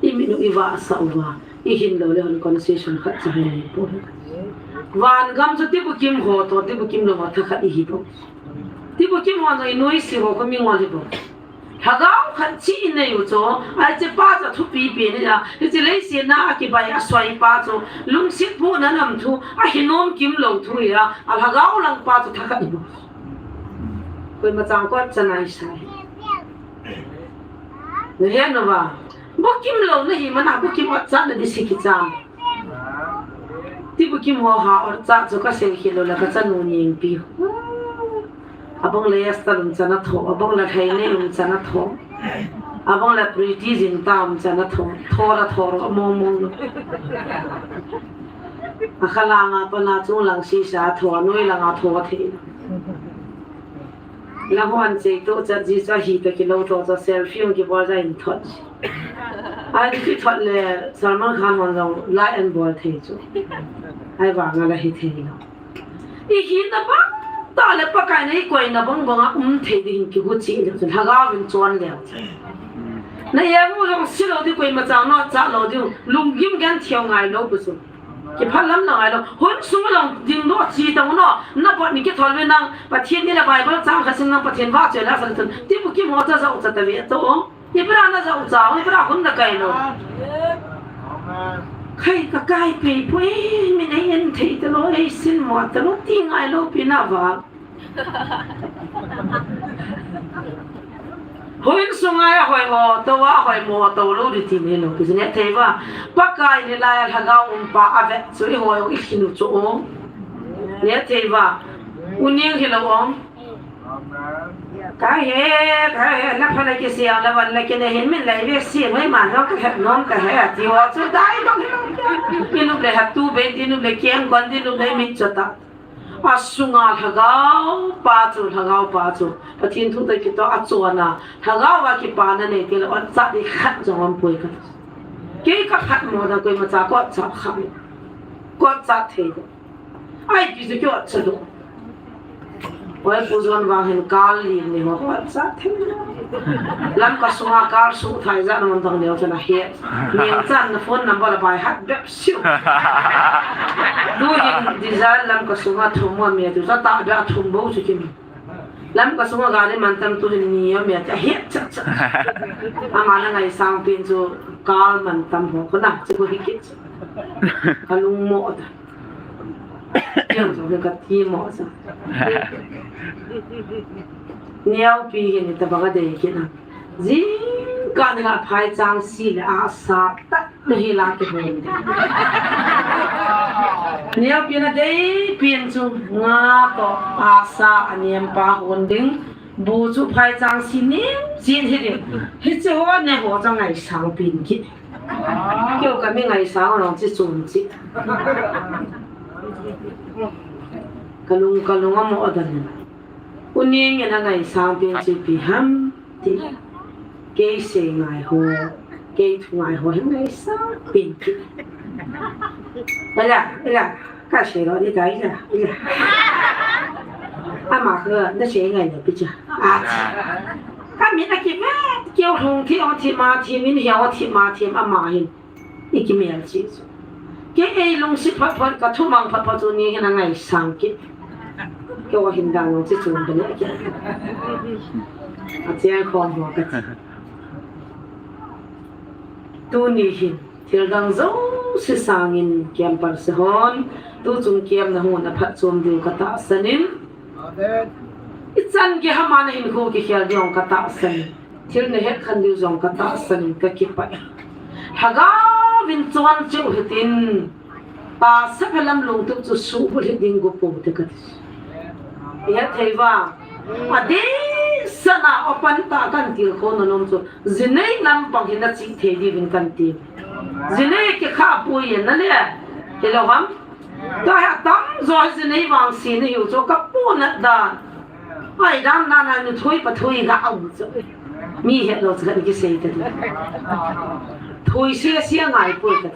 i mit u i vahsah uva, i hin lou le hon conversation khat cha hi nei poi. Van gam chu tibukim ho toh, tibukim lou ho thakhat i hi poi. Tibukim ho toh i noise ho kha mi ngol hi poi. Lhagao khat chi i nei u chu, ai che pa cha thupi pi ni a, hiche leiset na a kibai a soi pa chu, lungset phu na nam thu, a hi nom kim lou thu hi a, a lhagao lang pa chu thakhat i poi. Koima chang kot cha nai sai. Na he no va. Bukim lou na hi mana bukim ot cha na di si ki cha. Tibukim ho ha ot cha chu ka sei ki lou la ka cha nu ning pi. Abang le Esther um cha na tho, abang le Thainei um cha na tho. Abang le Pretty Zinta um cha na tho. Tho la tho ro mo mo. A kha langa pa na chung lang si sa tho, a noi langa tho thei. La huan che to cha ji cha hi ta ki lou to cha selfie ki bol ja in thot. Ai ki thot le Salman Khan hon jong la en bol thei chu. Ai va nga la hi thei lo. I hi na bang ta le Pakai nei koi na bang bang a um thei di hin ki gu chi le chu lhagao vin chon le. Na ya mu jong si lo di koima chang no cha lo di lunggim gan thiau ngai lo bu chu. Kiphat lam na ngai lo. Hun sung lo ding lo chi tang no. Na bot ni kithol ve nang. Pathen ni la Bible chang kha sing nang Pathen va che la san tun. Tibukim ho cha jao cha ta ve to. Ibra na jao cha, ibra hun na kai lo. Khai ka kai pe pui mi nei en thei ta lo, ei sin mo ta lo, ti ngai lo pi na va. Hoi sunga ya hoi mo, to wa hoi mo, to lo di ti ni lo, ki ne thei va. Pakai ni la ya lhagao um pa a ve, chu i hoi i khinu chu o. Ne thei va. U ning hi lo ong. Ka he, ka he, na pha na ki siang na van na ki na hin min lai ve si, noi man no ka he, nom ka he, ti ho chu dai dong. Ti nu le ha tu be, ti nu le kiang kon, ti nu le min chu ta. A sunga lhagao pa chu, lhagao pa chu. Pathen thu ta ki to a chona. Lhagao va ki pa na nei ti le on cha di khat jong om poi ka. Kei ka khat mo da koima cha ko cha kha. Ko cha thei. Ai, ki chu kyo cha do. Oi, pu jon vang hin kal li ni ho, ho cha thei. Lamka sunga kal su thai ja na mon dang neo cha na he. Ning chan na phone number la bai hat bep siu. Du hin di ja Lamka sunga thum mo me tu cha ta ba thum bo chu kim. Lamka sunga gari man tam tu hin ni yo me ta he cha cha. Ama na ngai sang pin chu kal man tam ho ko na chu ko hi ki. Ka lung mo ta. Tiang jong ka ti mo sa. Niau pi hin ta bang a dei kit na. Jing ka ni la phai chang si le a sa ta ni hi la ki hon. Niau pi na dei pin chu nga to a sa a niam pa hon ding. Bu chu phai chang si nim chin hi ding. Hi chu ho ne ho chang ngai sang pin kit. Keu ka mi ngai sang long chi chun chi. Ka lung, ka lung a mo dan. U ning in a ngai sang pin chi pi ham ti. Kei sei ngai ho, kei thu ngai ho hi ngai sang pin chi. Ala, ala. Ka sei lo di ta ila, ila. Ama ka na sei ngai lo pi cha. A. Ka mi na ki ve, keu hung thi o thi ma thi min hi o thi ma thi ama hin. I ki mel chi chu. Ke ei lungsi phat phat ka thu mang phat phat chu ni hin a ngai sang ki. Keu hin dang chi chu ba le ki. A chiang khom ho ka chi. Tuni hin. Thil dang jouse sangin camper se hon, tu chung camp na hung na phat chom diu ka tahsan in. I chan gei hama na hinkho kikhel diu ka tahsan in. Thil na het khen diu jong ka tahsan in ka kipah. Lhagao vin chon cheu hitin. Tahsa phe lam lungtup chu subulhit ding go pou te ka ti. I het thei va. A dei Chana open ta kan til kho na nom chu. Jinei lampang hi na chi thei diuvin kan ti. Jinei ke kha pui na le. Hello ham. Ta ha tam jo jinei vang si ni hiu chu ka pu na da. Ai dan na na ni thui pa thui ga au chu. Mi het lo chu kan ki sei ta. Thui sia sia ngai pui ta.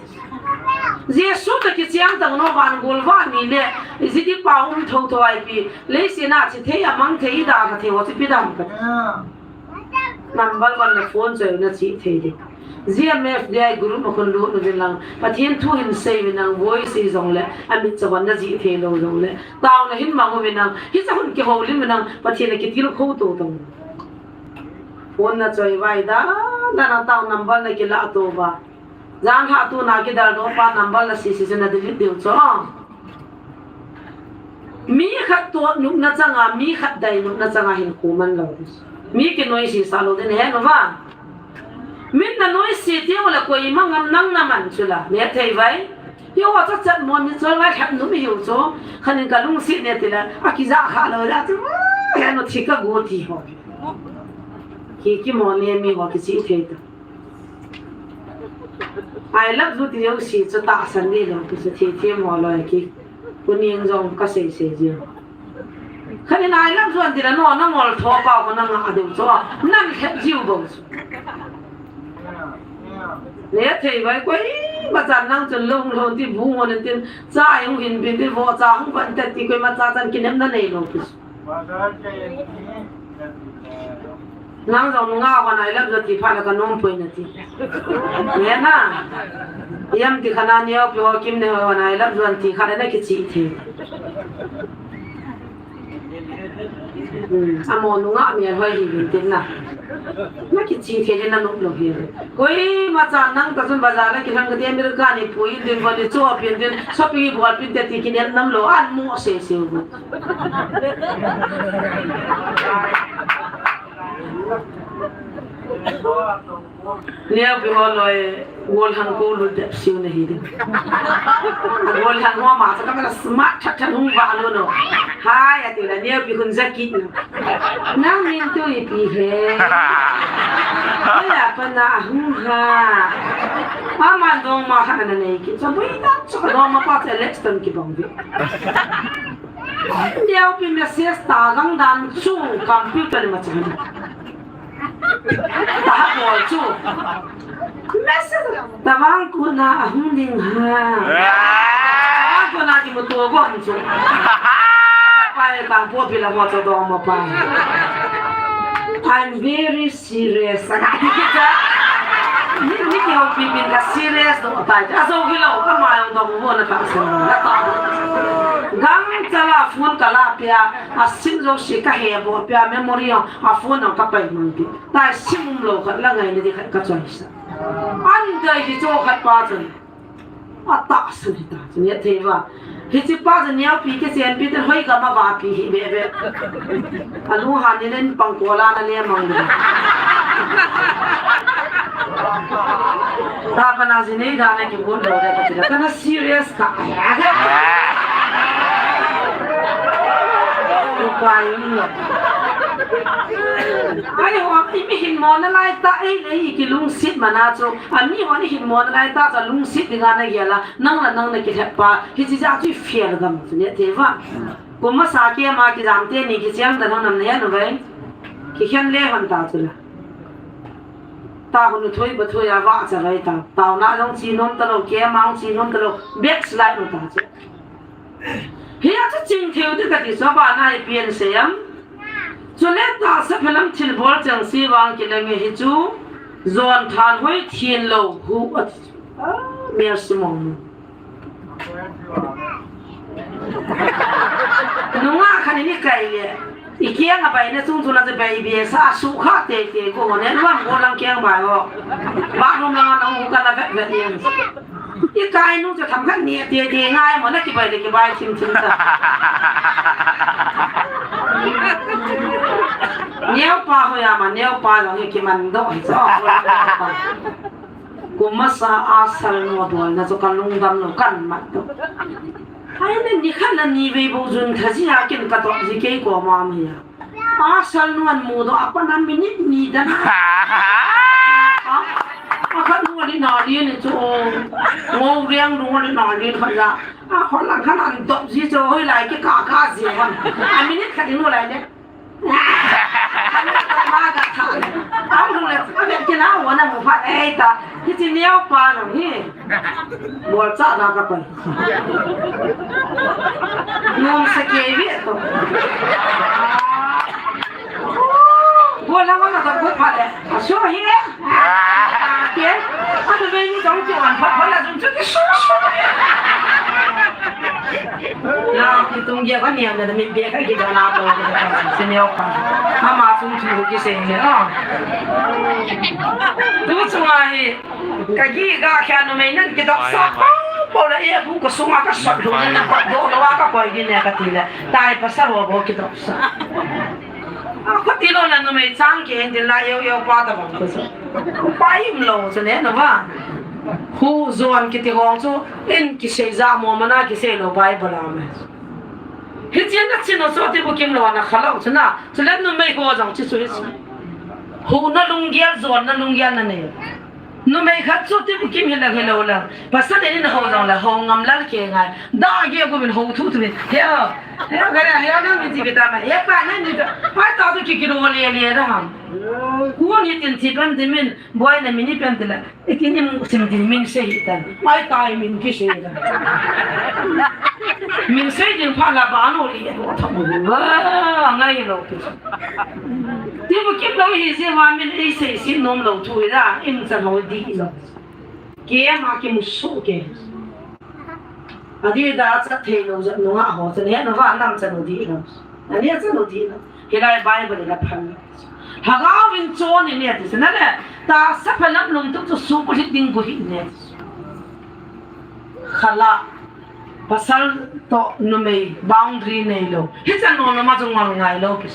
Jesu ta kichiang tang no van gol van ni le. Ijiti pa um tho tho ai pi. Leiset a chi thei a mang thei da ka thei ho chi pi dam ka. Number one na phone choi na chi thei di. G M F D I group ma khun lut uvin lang. Pathen thu hin sei uvin lang, voice hi jong le, amit cha van na ji thei lo jong le. Tao na hin mang uvin lang. Hi cha hun kihoulim uvin lang. Pathen na kitil kho to tong. Phone na choi vai da, na na tao number na kila to va. Jan ha tu na kidal do pa number la si si na delete diu cho. Mi khat to nupna changa, mi khat dai nupna changa hin kho man lo. Mi kinoise sa lo din he no va. Min na noise ti le koima ngam nang na man chu la. Ne thei vai. Yo cha chat mo mi chol vai khat nu mi hiu chu. Khanin ka lungsi ne ti la. A kija kha lo la chu. He no thi ka go ti ho. Ki ki mo ne mi ho ki si thei ta. I love you ti jouse chu tahsan di lo, ti chu thi thi mo lo ki. Kuning jong ka sei sei ji. Khanin I love you an ti la no, na ngol tho pa ko na nga deu chu. Nan het jiu bo chu. Le thei vai koima chan nang chun long long ti bu mo nen tin cha hung hin bin ti vo cha hung van te ti koima cha chan kinem na nei lo ti chu. Nang jong nunga hon I love you ti phat le ka nom poi na ti. Nge na. Yam ti khana neo pi ho kim ne hon I love you ti khat le na kichi thei. Hmm, amo nunga mi hoi hi bin tin na. Na kichi thei le na nom lo hi. Koima chan nang ta chun bazar la kilang ka ti America ni pui din ko ni cho pin din shopping bol pin te ti kinem nam lo an mo se se u. Neo pi ho loi, gol hang ko lut dep siu na hi ding. Gol hang ho ma sa ka mala smart that that hung va lo no. Hai, ati la neo pi hun jaki no. Nang min tu ipi he. Oya pa na hung ha. Ama dong ma ha na nei ki. Sa bui ta sa dong ma pa sa Alex ton ki bang bi. Neo pi message ta gang dan chu computer ma chan. Ta ha bol chu. Message ta vang ku na a hung ding ha. Ta vang ku na ki mu to go hung chu. Pai ta po pi la mo to dong ma pa. I'm very serious. Ni, ni ki hong pi pin ka serious do tai. A zo ki lo ka ma yong dong mo na ka sen na ta. Gang chala phone ka la pia, a sim jouse ka he bo pia memory yong a phone yong ka pai mang ti. Tai sim um lo khat la ngai ni di khat ka choi sa. An dai di cho khat pa chun. A tahsan hi ta, chu nge thei va. Hichi pa chu neo pi ke chen pi te hoi ka ma va pi hi be be. A lu han ni len pang ko la na le mang le. Ta pa na ji nei da na ki bol lo de ka ti la. Ka na serious ka. Ai ho, i mi hin mo na lai ta ei le i ki lungsit ma na chu. A mi hon i hin mo na lai ta cha lungsit dinga na gel a, nang la nang na kilhep pa, hichi ja chu i fel gam chu nge thei va. Kum masa ke ma kijam te ni kichiang da nang nam na he no vai. Kikhen le hon ta chu la. Ta hun u thoi ba thoi a va cha vai ta. Tao na jong chi nom ta lo, ke ma jong chi nom ta lo. Backslide no ta chu. Hi a chu ching theu te ka ti sa ba na hi pian se yam. Chu le ta sa phelam thil bol chang si vang ki le nge hi chu. Jon than hoi thin lo hu a ti chu. Ah, mer si mong. Nunga khan ni kai le. I kiang a bai na chung chung na chu bai bia sa su kha te te ko ne luang ko lang kiang bai ho. Ba nung lang na u ka la vet vet yen. I kai nu chu tham khan ni te te ngai mo na ki bai le ki bai thim thim ta. Neo pa ho ya ma neo pa lo ni ki man do hi so. Kum masa a sal no dol na chu ka lungdam lo kan mat do. Hai ne ni khan na ni vei bo jun tha ji ha kin ka to ji kei ko ma mi ya. Pasal nu an mu doh a pat a minute ni dan a. A, a khat nu a li na li ni chu. Ngou riang nu a li na li khat la. A, hon lang khan an dop ji chu, hoilai kikah kah ji ham. A, minute khat in mu lai le. An dop ma ka tha le. An dop le, a vet kina wa na mu phat ei ta. Hichi neo pa lo hi. Bol cha na ka pai. Nom sa kei ve to. Bol la wa na ka ko phat le. A so hi. Ke, a numei ni jong chu an phat, phat la jong chu ki su su. Na, ki tung ge ka niam na mi be ka ki da na to, si neo pa. Ama chung chu ki se ne, a. Tu chunga hi, ka gi ga kha numei nan ki dok sa, pa, pa la e bu ko sunga ka sot lu na, pa do lo wa ka koi gi ne ka ti le. Tai pasal wa bo ki dok sa. A, khuti lo na numei chang ki hen din la yo yo pa ta bang ko sa. Pa im lo chu ne na ba. Hu zon kiti hong chu in kisei ja mo mana kisei lo Bible a me. Hichi na chin o so ti bu kim lo na kha lo chu na. Chu le numei ho jong chi chu hi chu. Hu na lunggel zon na lunggel na nei. Numei khat chu ti bu kim hi lang hi lo lang. Pasal in ho jong la ho ngam lal ke ngai. Da ge gu min ho thu thu min. He ho. He ho ga he ho na min ti ke ta ma. He pa na ni ta. Ai ta tu ki ki ro le le da ham. Ku ni tin ti pam ti min. Boi na min ni pam ti la. Iti ni mu sim din min sei hi tan. Ai tai min ki sei la. Min sei din pha la ba no li lo tham. Wa ngai lo ki. Ti bu kim lo hi je wa min ei sei si nom lo thu hi la. In chan ho di lo. Ke ma ki mu su ke. Adi da cha thei lo ja nunga ho cha ne na wa nam cha no di lo. Ani cha no di lo. Hilai Bible la phan. Lhagao in chon in ne ti se na le. Tahsa pha lam lungtup chu su pu hit ding gu hi ne. Khala. Pasal to numei boundary nei lo. Hi chan no no ma jong ngal ngai lo pi.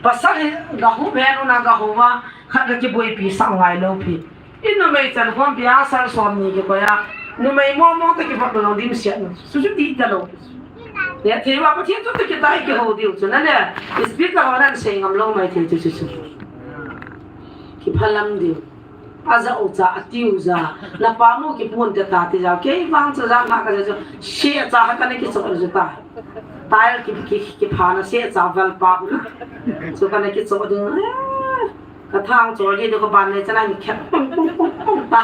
Pasal hi ga hu be no na ga hu wa khat ga ki boi pi sa ngai lo pi. I numei chan khom pia sal som ni ki koya. Numei mo mo te ki phat lo dim siat nu. Su su ti ta lo. Ya thei wa Pathian chu te ki tai ki ho diu chu na le. Speaker ho nan sei ngam lo mai thei chu chu chu. Ki phalam diu. A za u cha a tiu za. Na pa mu ki pun te ta ti za. Kei vang cha za na ka za chu. Si cha ha ka ne ki chu chu ta. Tai ki ki ki pha na si cha val pa. Chu ka ne ki chu ding. Ka thang chol hi, ka ban le chana mi khet pung, pung, pung, pung, ta.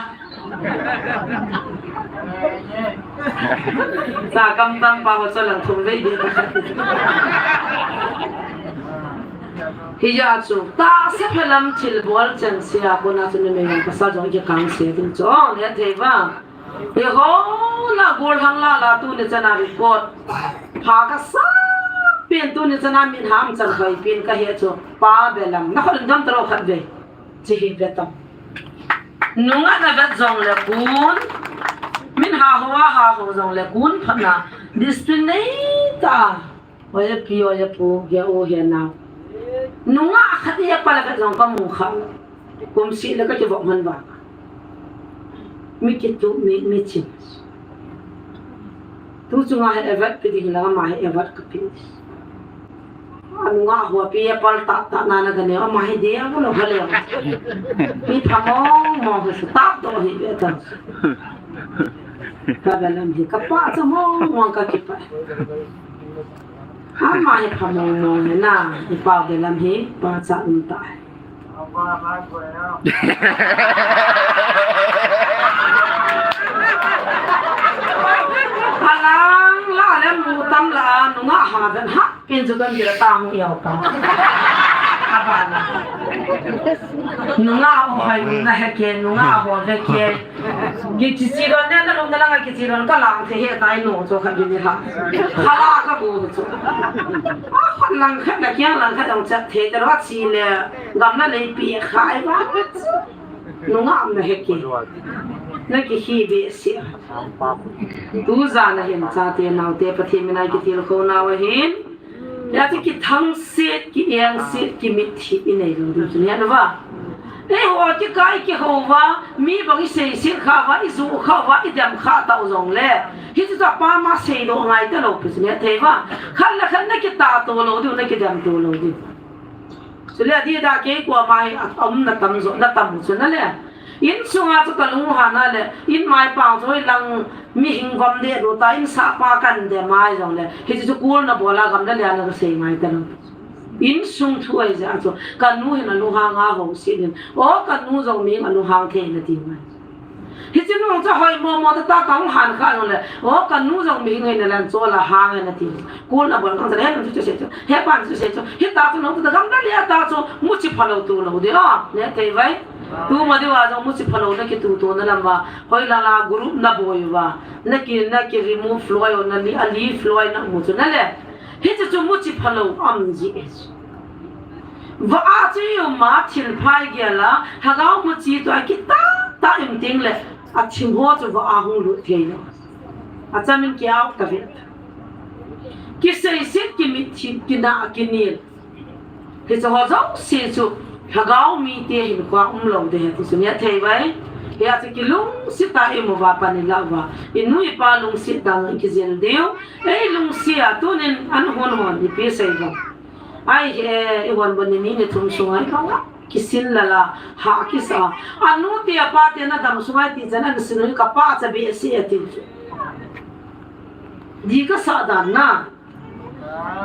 Sa kam tam pa ko chol ang thum vei di. Hi ya chu, tahsa pha lam thil bol chan sia ko na chu numei ka sa jong ki kang se ding chu. Oh, ne thei ba. Hi ho la gol hang la la tu ni chana report. Pha ka sa pin tu ni chana min ham chan vai pin ka he chu. Pa be lam. Na khol dam tro khat ve. Chi hi ve tam. Nunga na vet jong le kun. Min ha ho ha ho jong le kun phat na. Discipline nei ta. Oya pi, oya pu, ge o he na. Nunga khat ya pala ka jong ka mu kha. Kum si le ka ki vok man ba. Mi ki tu, mi, mi chin. Tu chunga he evat pi ding la ma he evat ka pi. A nunga ho pi ya pal ta ta na na ga ne ma he dia ko lo ha le. Mi pha mong mong he sa ta to he be ta. Ka ga lam he ka pa cha mong mong ka ki pa. Ama hi pha mong mong hi na, i pa ve lam hi, pa cha um ta. Alang la lem mu tam la, nunga ha ben ha, pin chu kan dira ta mu yau ta. Abana. Nunga o hai nunga he ke, nunga ho ve ke. Kichi chi don ne, na lung na lang kichi don ka lang the he tai no cho kha ni ha. Khala ka bu cho. A khan lang kha na kiang lang kha dong chat the ta ro chi le. Gam na lei pi khai ba. Nunga am na he ki. Na ki hi be si. Tu za na hin cha te nau te Pathen mina ki til kho nau hin. Ya chu kithangsit, ki engsit, ki mithi i nei lou ding chu nia va. Eiho kikai kiho va, mi bang i seiset kha va, i ju kha va, i dem kha tau jong le. Hichu chu pa ma seidoh ngai talou pi chu nia thei va. Khat le khat na kitato lou diu, na kidemto lou diu. Chule adih da kei koma hi a um na tam jo, na tam chu na le. Insunga chu ka lunghan a le, in mai pang chu hoilang mihing gom deh lou ta, in sah pa kan deh mai jong le. Hichu chu kul na bol a gam na le na ka sei ngai ta lou. Insung thu ahi jeh a chu, ka nu hin a lunghang a ho si hin. O ka nu jong mihing a lunghang thei na ti mai. Hiche nu chu hoi mo mo ta ta ka hung han kha jong le. O ka nu jong mihing hoi na lan cho la hang na ti. Kul na bol kang sa le, he nu chu sei chu, he pan chu sei chu. Hita chu nu chu ta gam na le ta chu, mu chi phalou tu lou de o. Ne thei vai. Tu ma diu a jong mu chi phalou na ki tu tu na lam va. Hoilang a group na boi va. Na ki, na ki remove loi o, na li, a li loi na mu chu na le. Hichu chu mu chi phalou um ji e chu. Va a chu i um a thil phai gel a, lhagao mu chi tua kitah tah im ting le, a thim ho chu va a hung lut thei lou. A chamin ki au ta ve. Kiseiset, kimitthip, kina, kinel. Hiche ho jouse chu lhagao mite hinkhoa um lou de ahi ti chu ne thei vai. Hia chu kilungset a i mu va pan i la va. I nu i pa lungset dan i kijil diu. Ei lungset a tunin an hon hon ipi sei va. Ai he, i hon bon ni ni thum sunga i pa va. Kisin la la, ha kisa. A nu te a pa te na dam sunga i ti chan an sin u ka pa cha be si a ti chu. Di ka sa dan na.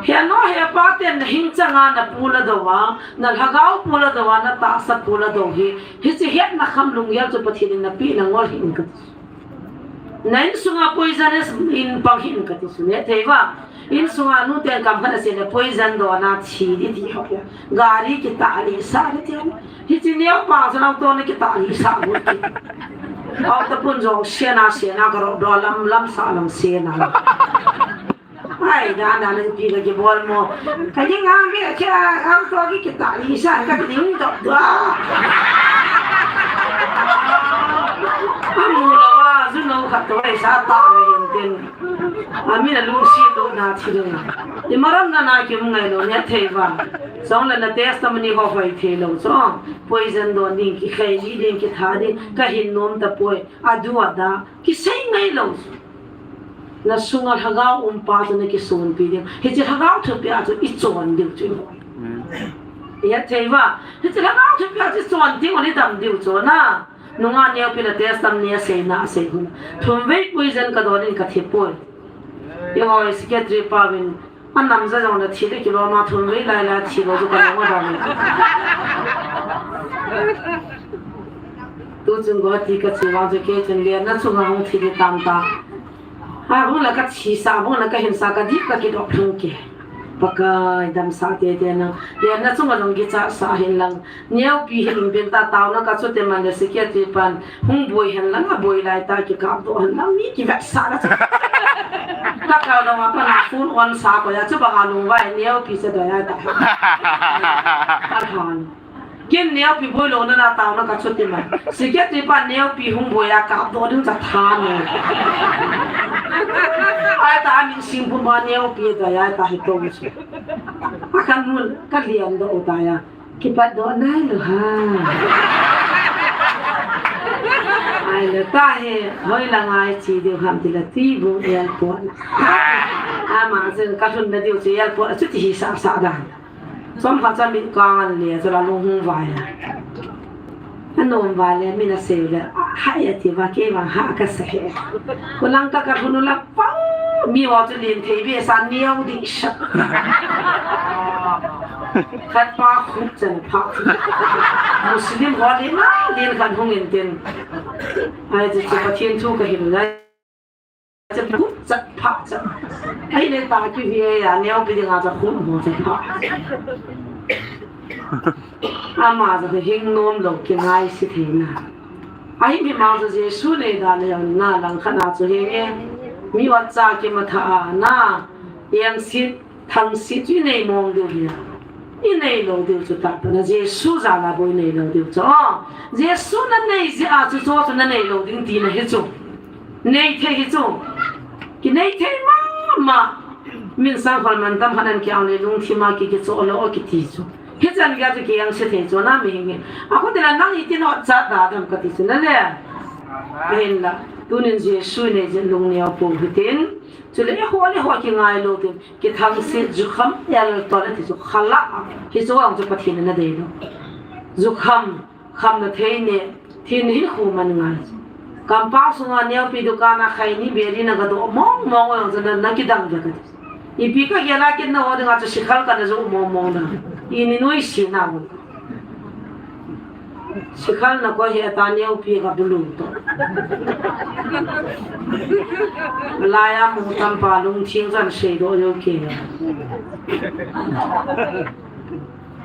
He nu he pa ten na hing changa na pu la do a, na lhagao pu la do a, na tahsa pu la do hi, hiche hetna kham lunggel chu Pathen in na pe na ngol hih in ka ti. Na insunga poisonous in pang hih in ka ti chu ne thei va. Insunga nu ten kam khat a sei le poison do na thi di ti ho ya. Gari kitah lih sah di ti. Hiche neo pa chu nau to na kitah lih sah bu ti. Au ta pun jong siena siena ka ro do lam lam sa lam siena. Ai, dan dan le pi ka kibol mo. Ka jing ang ke, ke ang to ki kita isa ka ding to dua. Amu la wa, ju no ka to sa ta me yin tin. Ami na lungset to na thi ding. I maram na na ki mu ngai lo ne thei va. Song la na testimony ho hoi thei lo so. Poison do ding ki khai ni ding ki tha ding ka hin nom ta poi. A du a da ki sei ngai lo. Na sunga lhagao um pa chu na kisonpi diu. Hiche lhagao thupi a chu i chon diu chu. Amen. I thei va. Hiche lhagao thupi a chu i chon diu ni dam diu chu na. Nunga neo pi na test tam ni a sei na a sei hun. Thum vei poison ka don in ka thi poi. I hoi secretary pa vin. A nam ja jong na thi le kilo ma thum vei lai lai thi lo chu ka lo ma dam. Tu chung go ti ka chi wa chu ke chen le na chung a hung thi le tam ta. Ha, hung la ka thi sa, hung la ka hin sa ka dip ka kidop lhung ke. Pakai damsah tete na. Lenna chunga jong kicha sa hen lang. Neopi hi lungpen ta taona ka chute man le secretary pan. Hung boi hen lang, a boi lai ta kikap doh hen lang. Mi kivetsah la chu. Ka kal dong a pan a phone on sa ko ya chu bang a lungvai neopi se do ya ta. A than. Ken neopi boi lou na na taona ka chute mai. Secretary pa neopi hung boi a kap doh ding cha tha ne. Ai ta min sing pum ba neopi da ya ta hi to chu. A kan mun ka lian doh ta ya. Kipat doh nai lou ha. Ai le ta he, hoi la ngai chi deu ham ti la ti bu airport. Ama chen ka lhun na deu chu airport a chu ti hi sa sa dan. Chom khat cha min kang an le, chu la lung hung vai a. A nom vai le, min a sei le, a, hai a ti va, kei vang ha ka sa he. Ko lang ka ka hun la pau, mi wa chu lin thei be sa niau di sa. Khat pa khut chan pha. Muslim ho le ma, lin khat hung in tin. Ai chu chu Pathen thu ka hin lai. Chat pha chat. Ai le ta ki vi ya neo pi ding a cha khum mo cha pha. Ama cha hing nom lou ki ngai si thei na. Ai mi ma cha Jesu le da le na lang kha na chu he nge. Mi wa cha ki ma tha a na. Yang sit Thangsit chu i nei mong diu hi a. I nei lou diu chu tah tah na Jesu jal a bou i nei lou diu chu. Aw, Jesu na nei jeh a chu chu chu na nei lou ding tina hi chu. Nei thei hi chu. Ki nei thei mama. Min sang khol man tam han an ki ang le lungthim a ki ki chu lo ki ti chu. Hichan gei chu ki ang se thei chu na mi hi. A ko ti la nang i ti no cha da dam ka ti chu na le. Hin la. Tunin Jesu nei jeh lungneo pou hitin. Chule eiho le eiho kingai lou tin, kithangsit jukham el tole ti chu khala. Hichu ang chu Pathen in adei lou. Jukham, khamna thei ne, thin hin khu man ngai. Kampau sunga neopi dukan a khaini beri na gadoh mong mong ang chu na, nakidang ve kati. Ipi kagel a kit naho dinga chu sikhal kana joh mong mong na. Ini nuisat na. Sikhal na ko he ta neopi ka bulu to. Laiya mu tampa lungthim jan seidoh lou ke.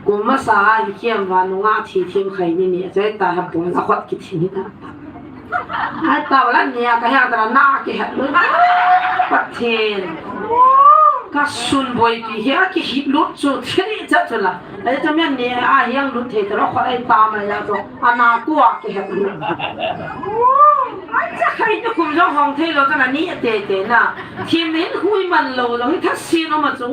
Kum masa a i kiam va nunga thi thim khaini ni, achai ta ha pon a khot kithi ni ta. Ai ta la nia ka ha ta na kihet lut. Pathen. Ka sun boipi hi a kihet lut chu thini cha chu la. Ai ta men ni a hiang lut thei ta lo kho ai ta ma ya to. Ana ku a kihet lut. Ai cha khai ni kum jong hong thei lou ta na ni te te na. Thim hin hui man lou lou hi tha si no ma chu.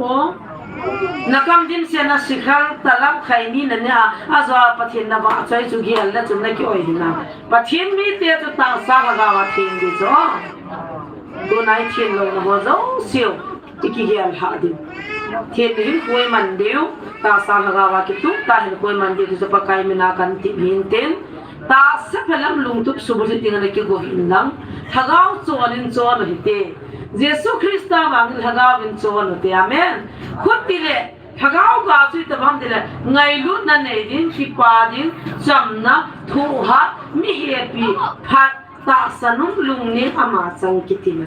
Na kam dimset na sikhal talap khaini na nia, ajou a Pathen na vahchoi chu gel na chun na ki-oi hina. Pathen mite chu tahsa lhagao a theng ding chu. Tuna i theng louna ho jouse u i kigel lhah diu. Theng ding hin khu i man diu. Tahsa lhagao a kitup tah hin khu i man diu ti chu Pakai mina kan tep hin tin. Tahsa phelam lungtup subulhit ding a na kigo hih in lang. Lhagao chon in chon u hite. Jesu Christa vangin lhagao in chon u hite. Amen. Khut ti le, lhagao ga chu itobang ti le, ngailutna nei ding, kipa ding, chamna, thohhat, mi hepi, phat, tahsa nung lungnem ama chang kiti ma.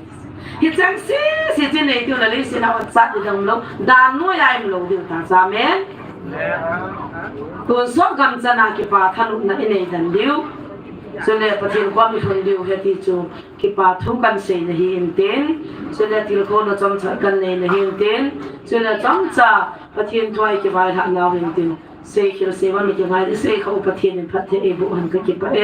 Hicheng sese chu nei diu na leiset a ot chat ding dang lou, dan noiya i um lou diu ta chu. Amen. Tonsot gamchan a kipa thanopna i nei den diu. Chule Pathen kom i lhun diu ahi ti chu kipa thu kan sei na hi in tin. Chule tilkhouna chomcha kan nei na hi in tin. Chule chomcha Pathen thu a i kivailhah nau hi in tin. Seikhel seivan mi kingai, i sei kha u Pathen in phatthei eiboh hen ka kipah e.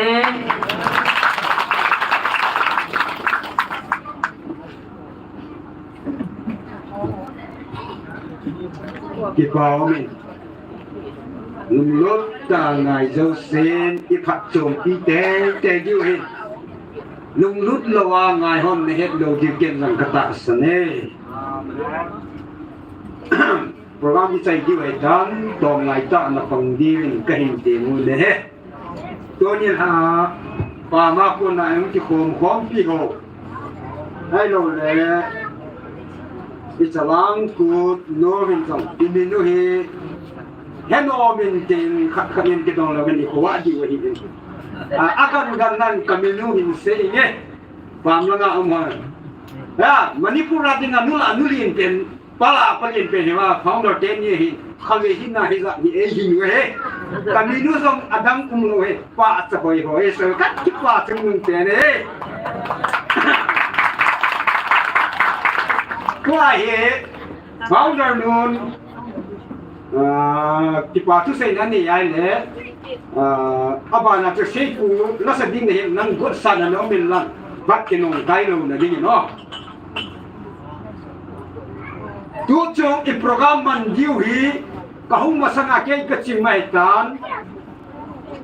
Kipa um in. Lunglut tah a ngai jousen i phatchompi teitei diu ahi. Lunglut lou a ngai hon na het lou diu ken jong ka tahsan e. Program i chai diu ahi tan, tong ngai tah na pang diu in ka hin temu ne he. Tuni lha, pama kona hung kikhom khompi ho. Ahilou le, i chavang kut, nu hin jong, i min u hi, he nom in tin, khat khat in kidong lou in i kho a diu ahi in. A, a kan gan nan ka min u hin sei nge. Pam langa um hon. Ya, Manipur a dinga nu la nu lien pen, pa la pa lien pen hi va, founder ten ni hi, khave hi na hi za ni e hi nu he. Ka min u jong adang um lou he, pa cha hoi hoi, so ka kipa chung nung pen e. Tua hi, founder nun, ah, kipa thu seina nei ahile, ah, abana chu seipu, lasa ding na hin nang gotsa na na um in lang, bat kinung kai lou na ding in o. Tuchung i program man diu hi, ka hung masanga kei ka chim mai tan.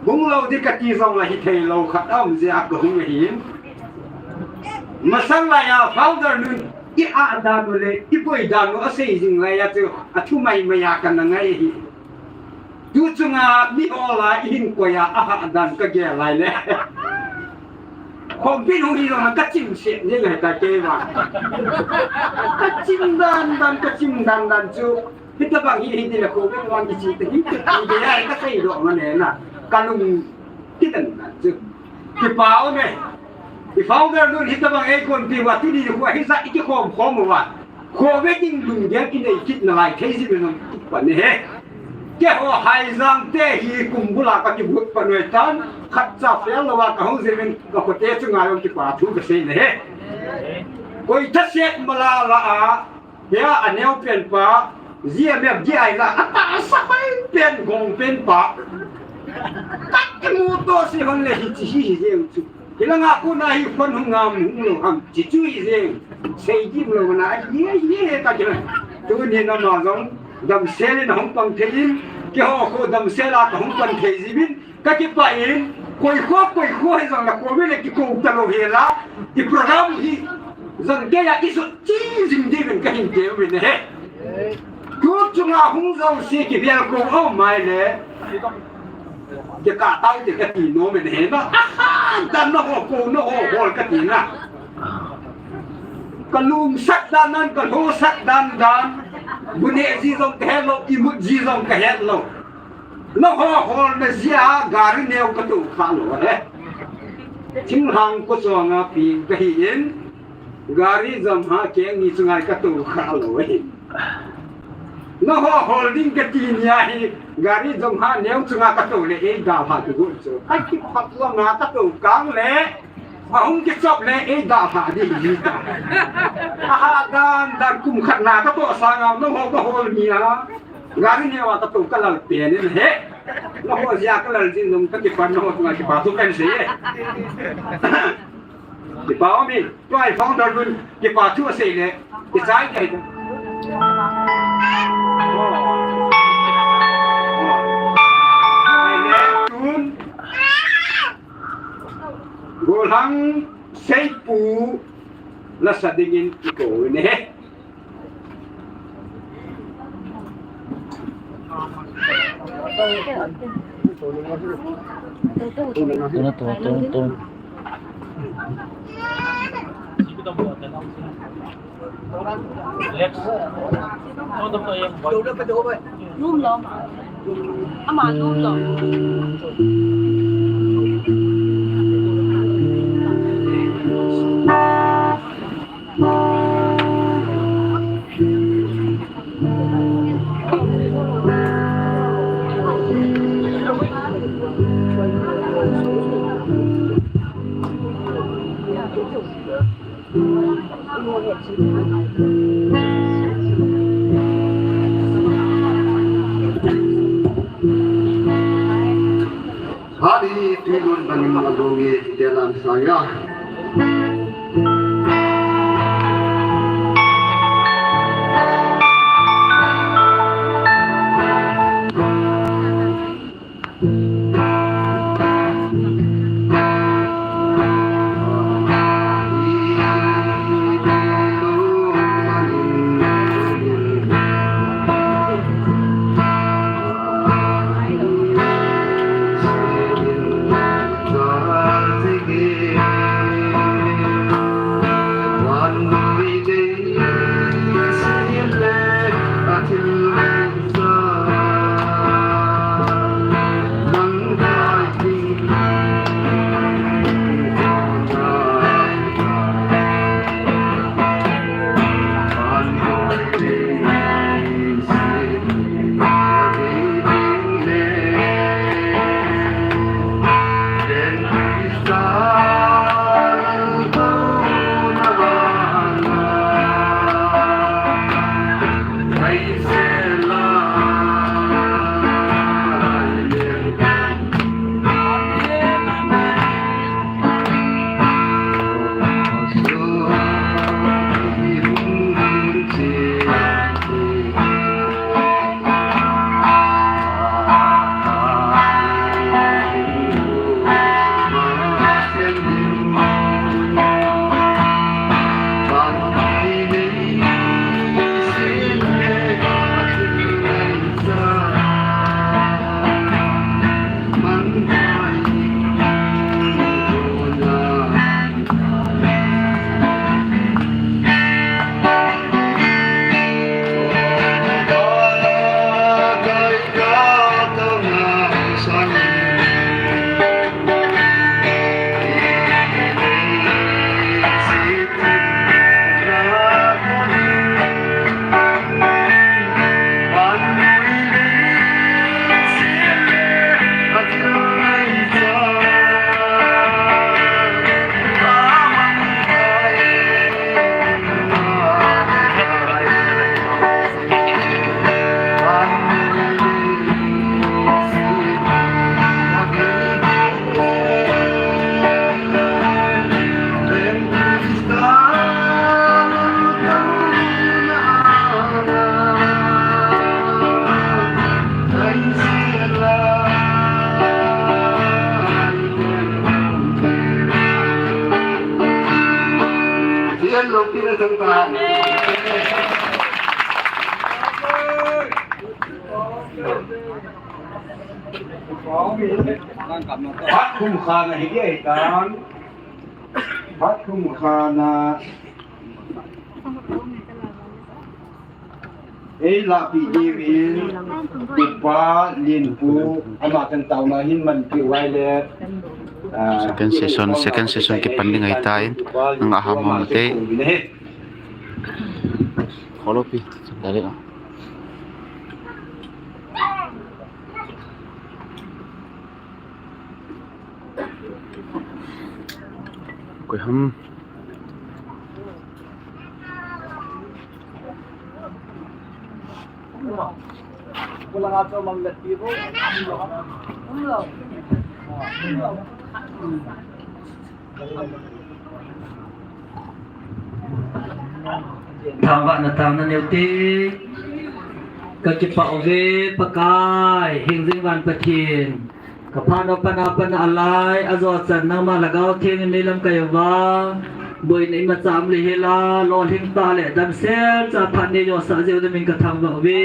Hung lou di kati jong la hithei lou khat aum jeh a ka hung ahin. Masang laiya founder nun i ah dan u le, i boi dan u asei jing laiya chu, athu mai mai a kana ngai ahi. Tuchunga mi hol a i hin koi a, ahah dan ka gel lai le. Khompi hung hi jong ka chim se jing le ta kei va. Ka chim dan dan, ka chim dan dan chu. Hitabang hi, hi ti le kho ve vang kichi te hi, hi ti le ai ka sei doh ma ne na. Ka lung ti dan dan chu. Kipa um e. I founder nun hitabang ei kon pi va, tuni khu hi za i kikhom khom va. Kho ve ding lunggel i nei kit na lai thei ji me non tu pa ne he. Keiho Haijang te hi kum bula ka kibut pa noi tan, khat cha fel lou va ka hung jing in ka khote chunga jong kipa thu ka sei ne he. Koi thaset mala la a, Hia, aneo pen pa, G M F, G I la, atahsa pai pen, gong pen pa. Ka kimu to si hon le hichi hi hi jeng chu. Hilanga kona hi khon hung ngam hung lou ham, chi chu hi jeng. Sei dim lou na, hi, hi, hi, ka kila. Tuni na ma jong, damsel in hung pang thei in, keiho khu damsel a ka hung pang thei ji vin, Ka kipah in, koi kho, koi kho hi jong le kho ve le kikou ta lou hi la, i program hi, Zan kei a kisut chi jing diuvin kahin teuve. Tu chunga hung jouse kivel ko o mai le. Kikah tau te kati nom in ahi na. Ahan dan na ho ko na ho hol kati na. Ka lungset dan nan, ka lungset dan dan. Bu neh ji jong ka het lou, imut ji jong ka het lou. Na ho holna jeh a gari neo ka tou kha lou e. Thinglhang ko chunga pi ka hi in. Gari jom ha keng ni chunga ka tou kha lou e. Na ho hol ding ka ti ni ahi, gari jom ha neo chunga ka tou le ei dalha ti gu chu. Ka kiphat lou na ka tou kang le. Ahung kichop le ei dalha ding hi ta. Aha dan dan kum khat na ka toh sanga na ho ka hol ni a. Gari neo a ka tou ka lal pen in he. Na ho jeh a ka lal jing jong ka kipan na ho chunga kipa thu kan sei e. Kipa o mi, tua i founder lun, kipa thu asei le, kichai kei. Tun, Golhang Seipu, lasa dingin i kou in ahi. Tuna, tuna, tuna, tuna. Alex. Lum lom. Ama lum lom. Hadi tuilun bangin malungi telan saya. Phat khum khan ahi ding ahitan. Phat khum khan a ei lahpeh diuvin, Upa Lenpu, ama chang taona hin manpeh uva ahile, ah, second session, second session kipan ding ahitan, nang aha mo mate. Kholopi, dale. Koi ham. Thangvahna taona neiute, kakipah uve Pakai, hingjing van Pathen. Kaphat nau pan a pat a alai, ajo chan nangma Lhagao Theng in neilamkai uva, boina imacha um lou hel a, lolhing tah le damsel cha phat neijousah jeh u dingin kathangvah uve.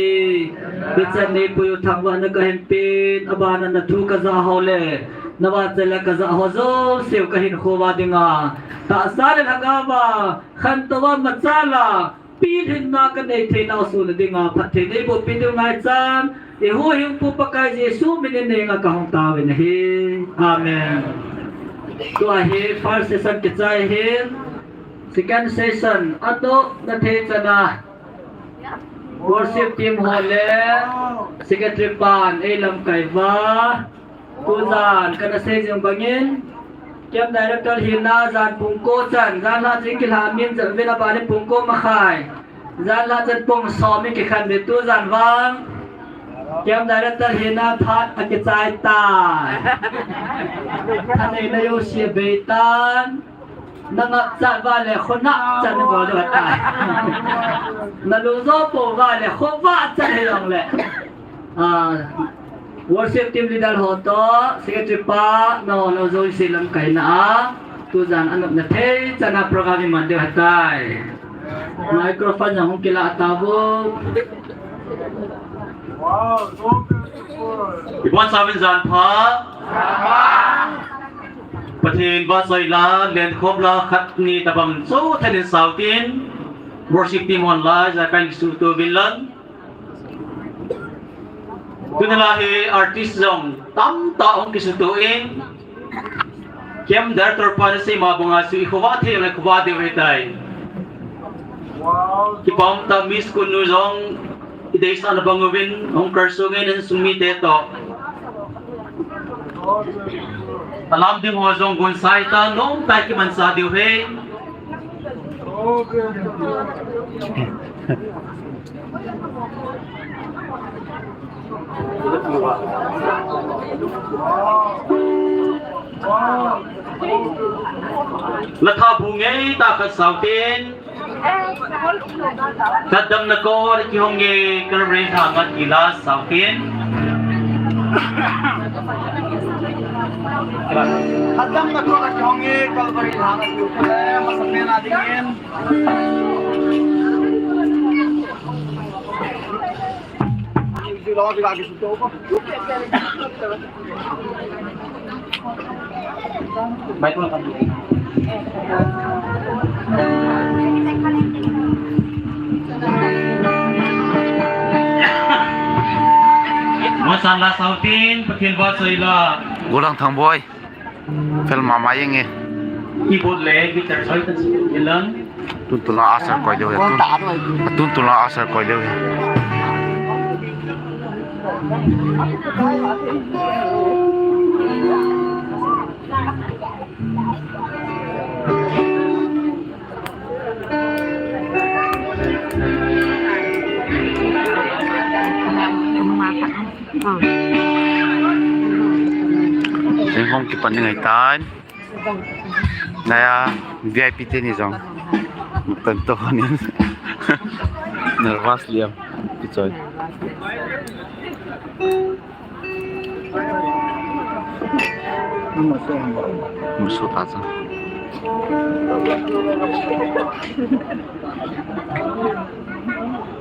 Hichan neipui u thangvahna kahin pen, abana nathu kajah ho le navahchoi la kajah ho jouse u kahinkho uva dinga, tahsa le lhagao va khantou a machal a pilhinna kanei thei nau suna dinga phatthei neiboh peh diu ngaichan, ihuhhingpu Pakai Jesu min in neinga kahung taovin ahi. Amen. Tua hi first session kichai ahin, second session anopna thei chan a worship team ho le secretary pan eilamkai uva, tujan kana sei jing bangin, camp director hina jan pung ko chan, jan lha chan kilha min jan vin a bani pung ko makhai, jan lha chan pung som in kikhen ve tujan vang. Camp director hina phat akichai tai. Thaneina jouse abeitan. Nangap chat uva le khonap chat nabol diu ahitai. Nalung jo pou uva le khovah chat hijongle. Ah, worship team leader ho toh, secretary pa, nangho jouse lamkaina a, tujan anopna thei chan a program iman diu ahitai. Microphone jong hung kilah tauvo. Ibonchauvin jan pha. Pathen vahchoi la, lenkhom la, khat ni tabang chomkhat in sao tin, worship team hon la, jakai kisuto uvin lang. Tuni la hi artist jong tamtah hung kisuto in, camp director pan asei ma banga chu ikhovah thei le khovah diu ahitai. Kipah umtah Miss Kunu jong ideisahna bang uvin hung kalsong in insung mite toh. Alam ding ho jong gonsa hitan, nomtah in kimanchah diu ahi. Latha bu ngeitah khat sao tin. Khat damna kol a kihong e, Calvary lhang a ti la sao tin. Khat damna kol a kihong e, Calvary lhang a ti u le, masapen a dingin. Masan la sao tin, Pathen vahchoi la. Golang Thangboi. Fel mama jeng e. Keyboard le guitar soi tan si lang. Tun tun la asar koi leu he. Tun, tun tun la asar koi leu he. Jeng hom kipan ding ahitan. Naya V I P teni jong. Tan to ni. Nervous liam. Kichoi. Musu ta cha.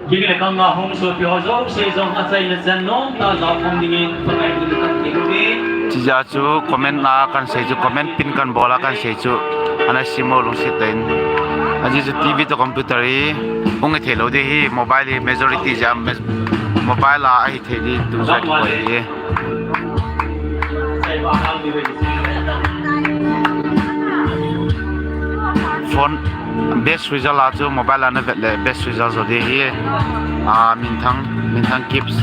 Kiki le kanga hung sopi ho jouse jong achaina chan nom tah a jaokhom dingin Pakai min in kan thum uve. Chijeh chun comment a kan sei chu, comment pin kan bol a kan sei chu, ana sim u lungset tah in. Ajeh chu TV toh computer hi hung hithei lou ding ahi, mobile hi majority jam, mobile a ahi thei ding tu jong kibol ahi. Phone best result a chu mobile a na vet le best result jo ding ahi. Ah, minthang, minthang keeps.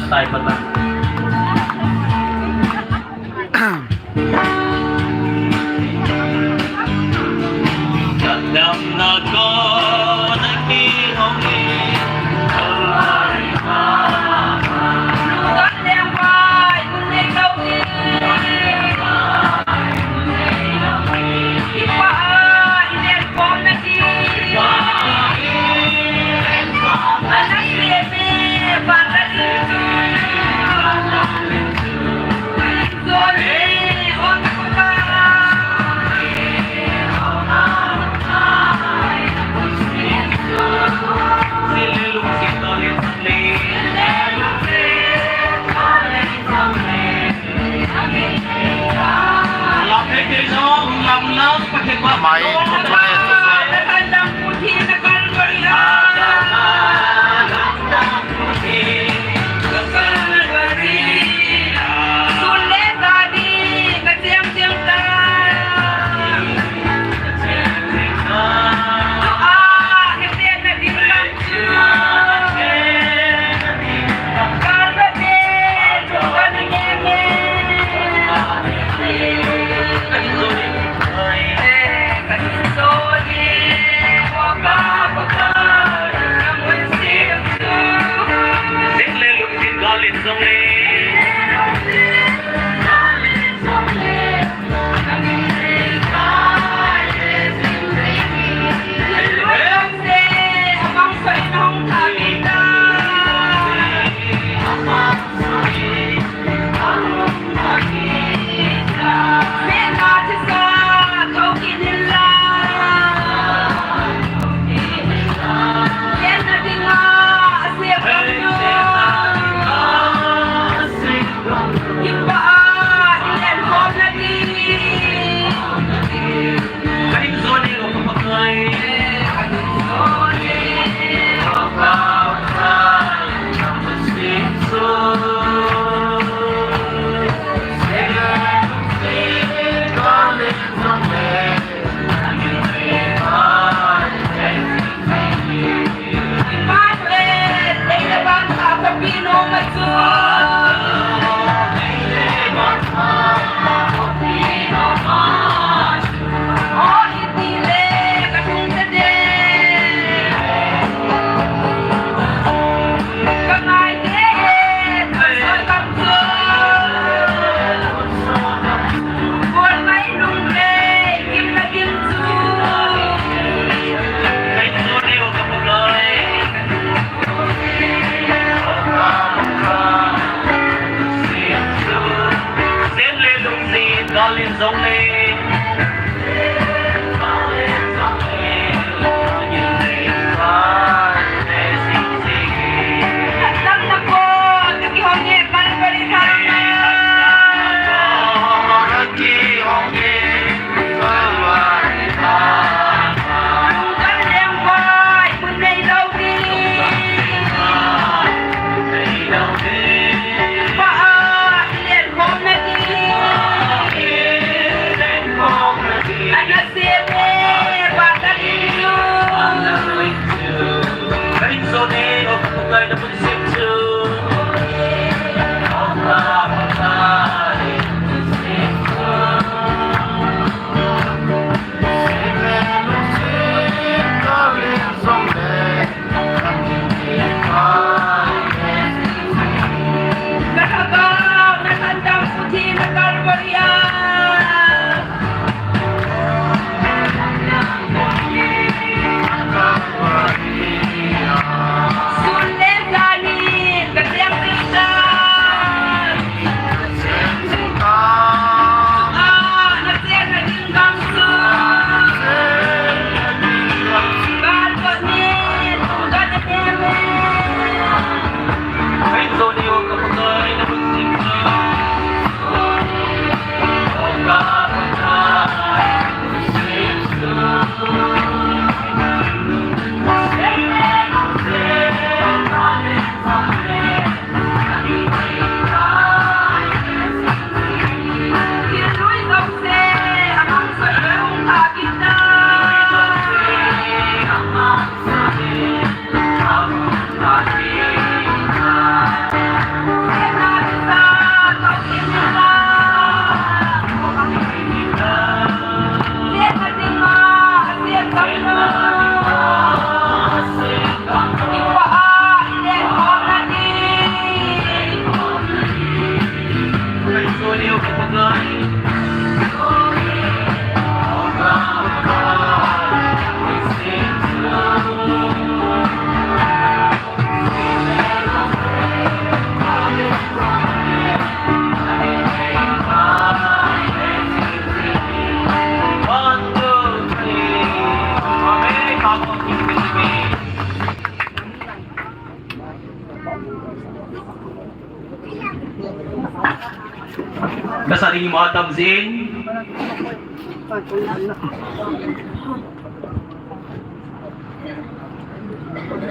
Kasa ding ima tam jin.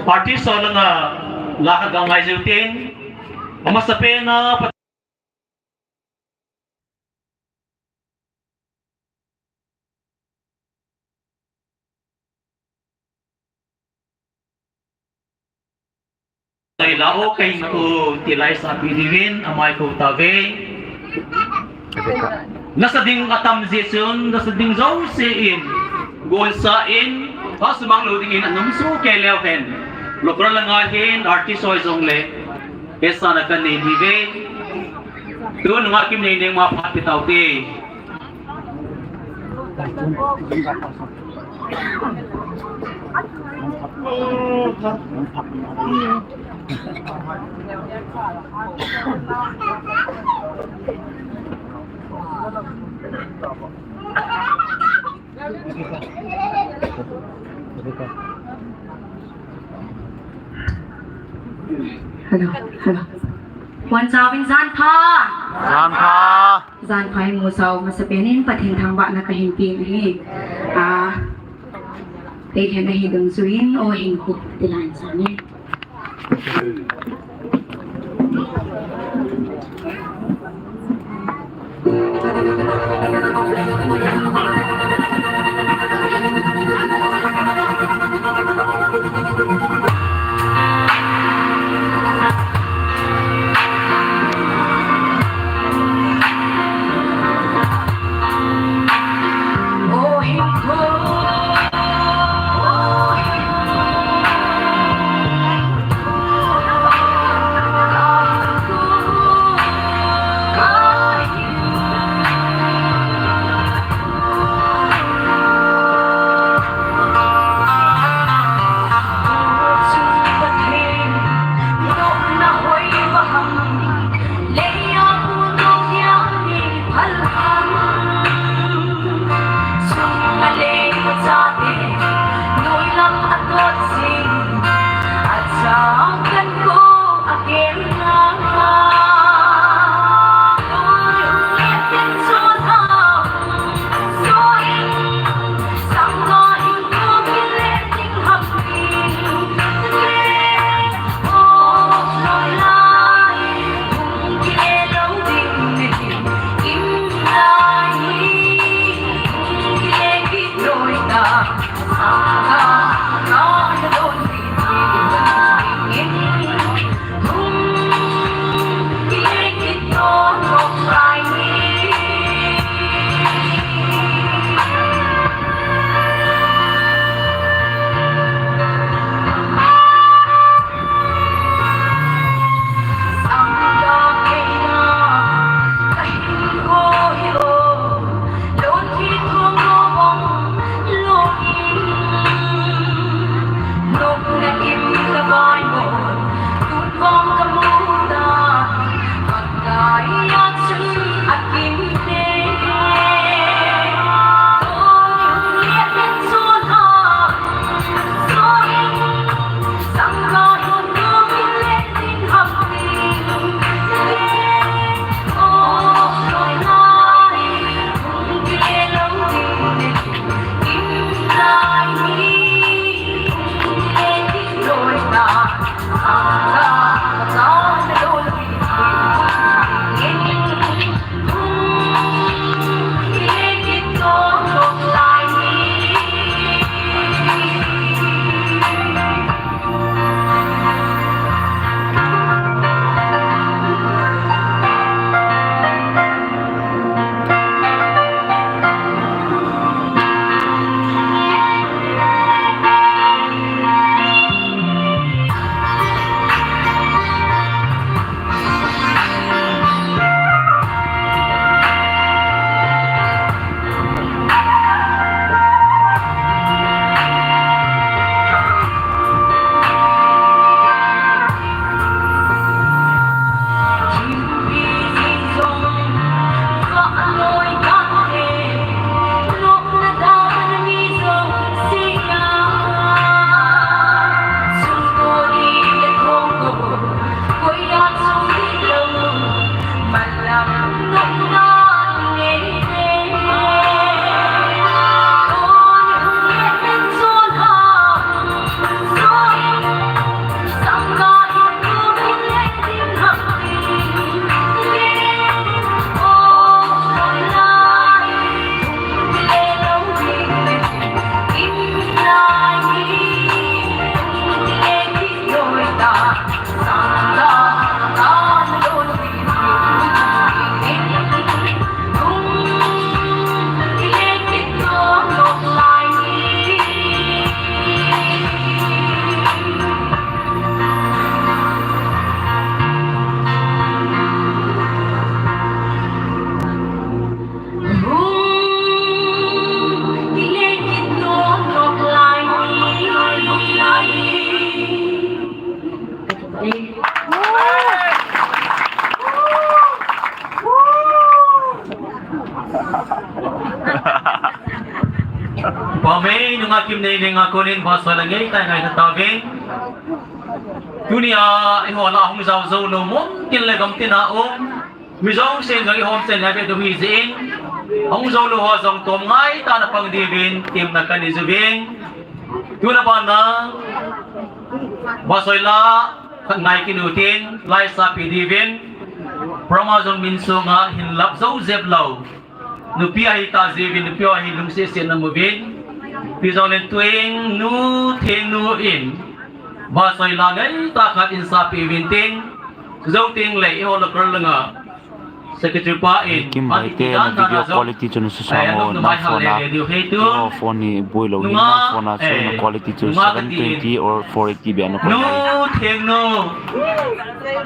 Artist ho langa la khat ga ngai jiu tin. Amasapen a Taila o kahin u tilai sa pi diuvin amai kou tave. Nasa ding atam jeh chun, nasa ding jouse in, gonsa in, asumang lou dingin anom soh kei leu hen. Local langa hin artist ho jongle, pesa na kanei diuve. Tun nunga kim nei neng ma phat pe taute. Hello, hello. Wan chauvin jan pha. Jan pha. Jan pha imu sau, masapen in Pathen thangvahna kahin pe ahi. Ah, tei hen ahi dungjuiyin, o hin khu tilan sa ni. Pamei nunga Kimneiling a konin Vahsoi la ngeitah in ngaitha tauvin. Tunia eiho la hung jao jou lou mun tin le gam tin a um, mi jousen jong eiho umchan a ve ding ahi jeh in, hung jou lou ho jong tom ngaitah in apang diuvin temna kanei uvin. Tuna bana Vahsoi la khat ngai kit u hitin, la isahpeh diuvin. Program jong min sunga hin lap jou jep lou. Nupi ahi tah jeh uvin, nupi ho hi lungset set na um uvin. Ipi jong leng tuin Nu Thengnu in Vahsoi la ngeitah khat in sahpeh uvin tin, jou teng le eiho local langa secretary pa in Kim Bhaite, na video quality chu na susah mo, na phone a, eiho phone hi boi lou hin, na phone a chu na quality chu seven twenty or four eighty beh na call. Nu Thengnu.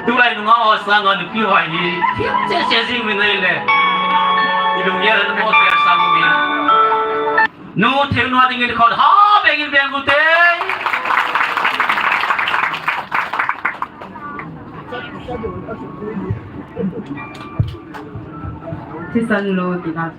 Tulai nunga ho sanga nupi ho hi thim cheh cheh jing uvin ahile, ilunggel a na mo tia sang uvin. Nu Thengnu a dingin khut ha bengin beng ute. Thisan lo tina.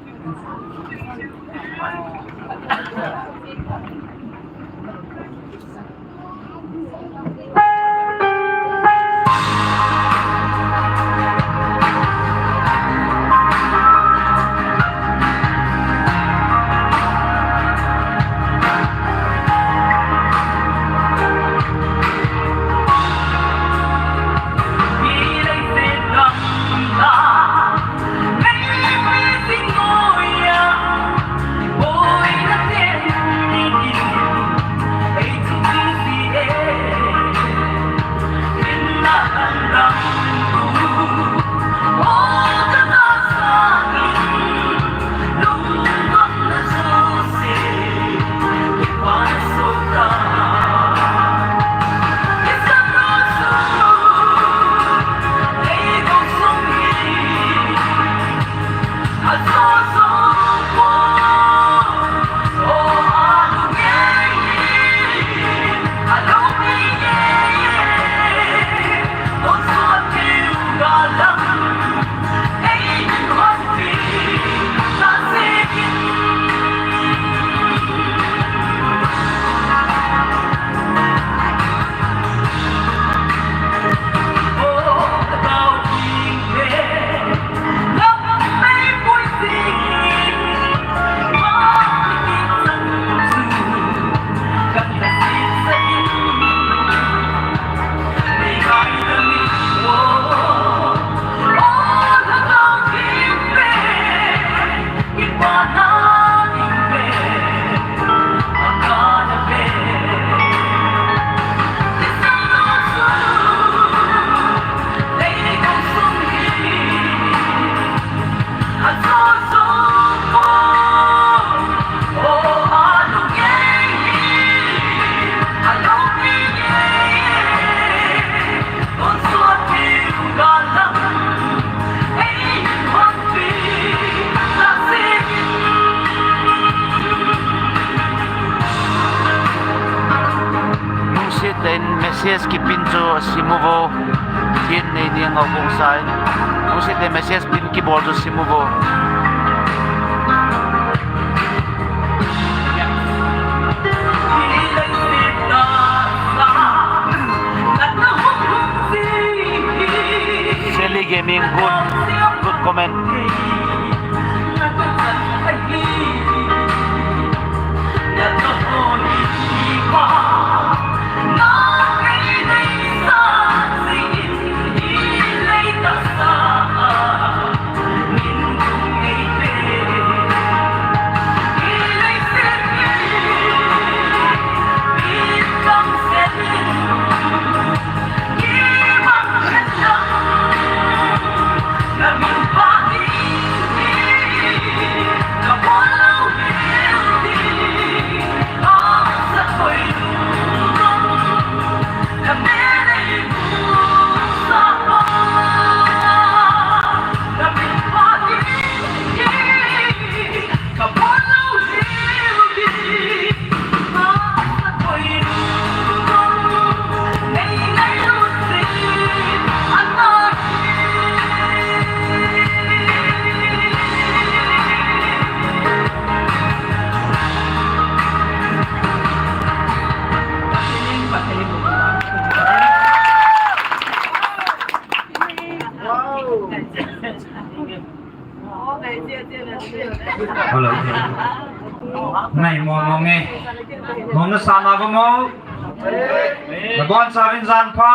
Lungset in message kipin chu sim uvo. Pathen nei ni ngau kong sai. Lungset in message pin kibol chu sim uvo. Sally Gaming, good, good comment. Hello. Ngai mo mo nge. Mo na sa na ba mo? Na bon sa vin jan pha.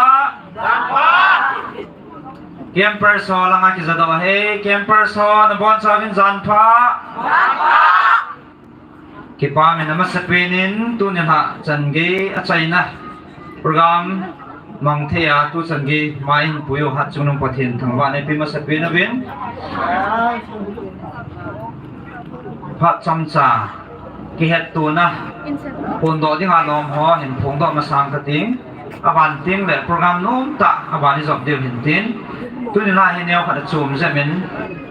Campers ho langa kijado he. Campers ho na bon sa vin jan pha. Kipa min a masapen in tuni lha chan gei a chaina program mang thei a tu chan gei ma in puiu hat chungnung Pathen thangvah neipi masapen uvin. Phat chomcha kihettona phondoh dinga lom ho hin phongdoh masang kating. Aban teng le program nomtah aban i jop diu hin tin. Tuni lha hi neo khat a chom jep in,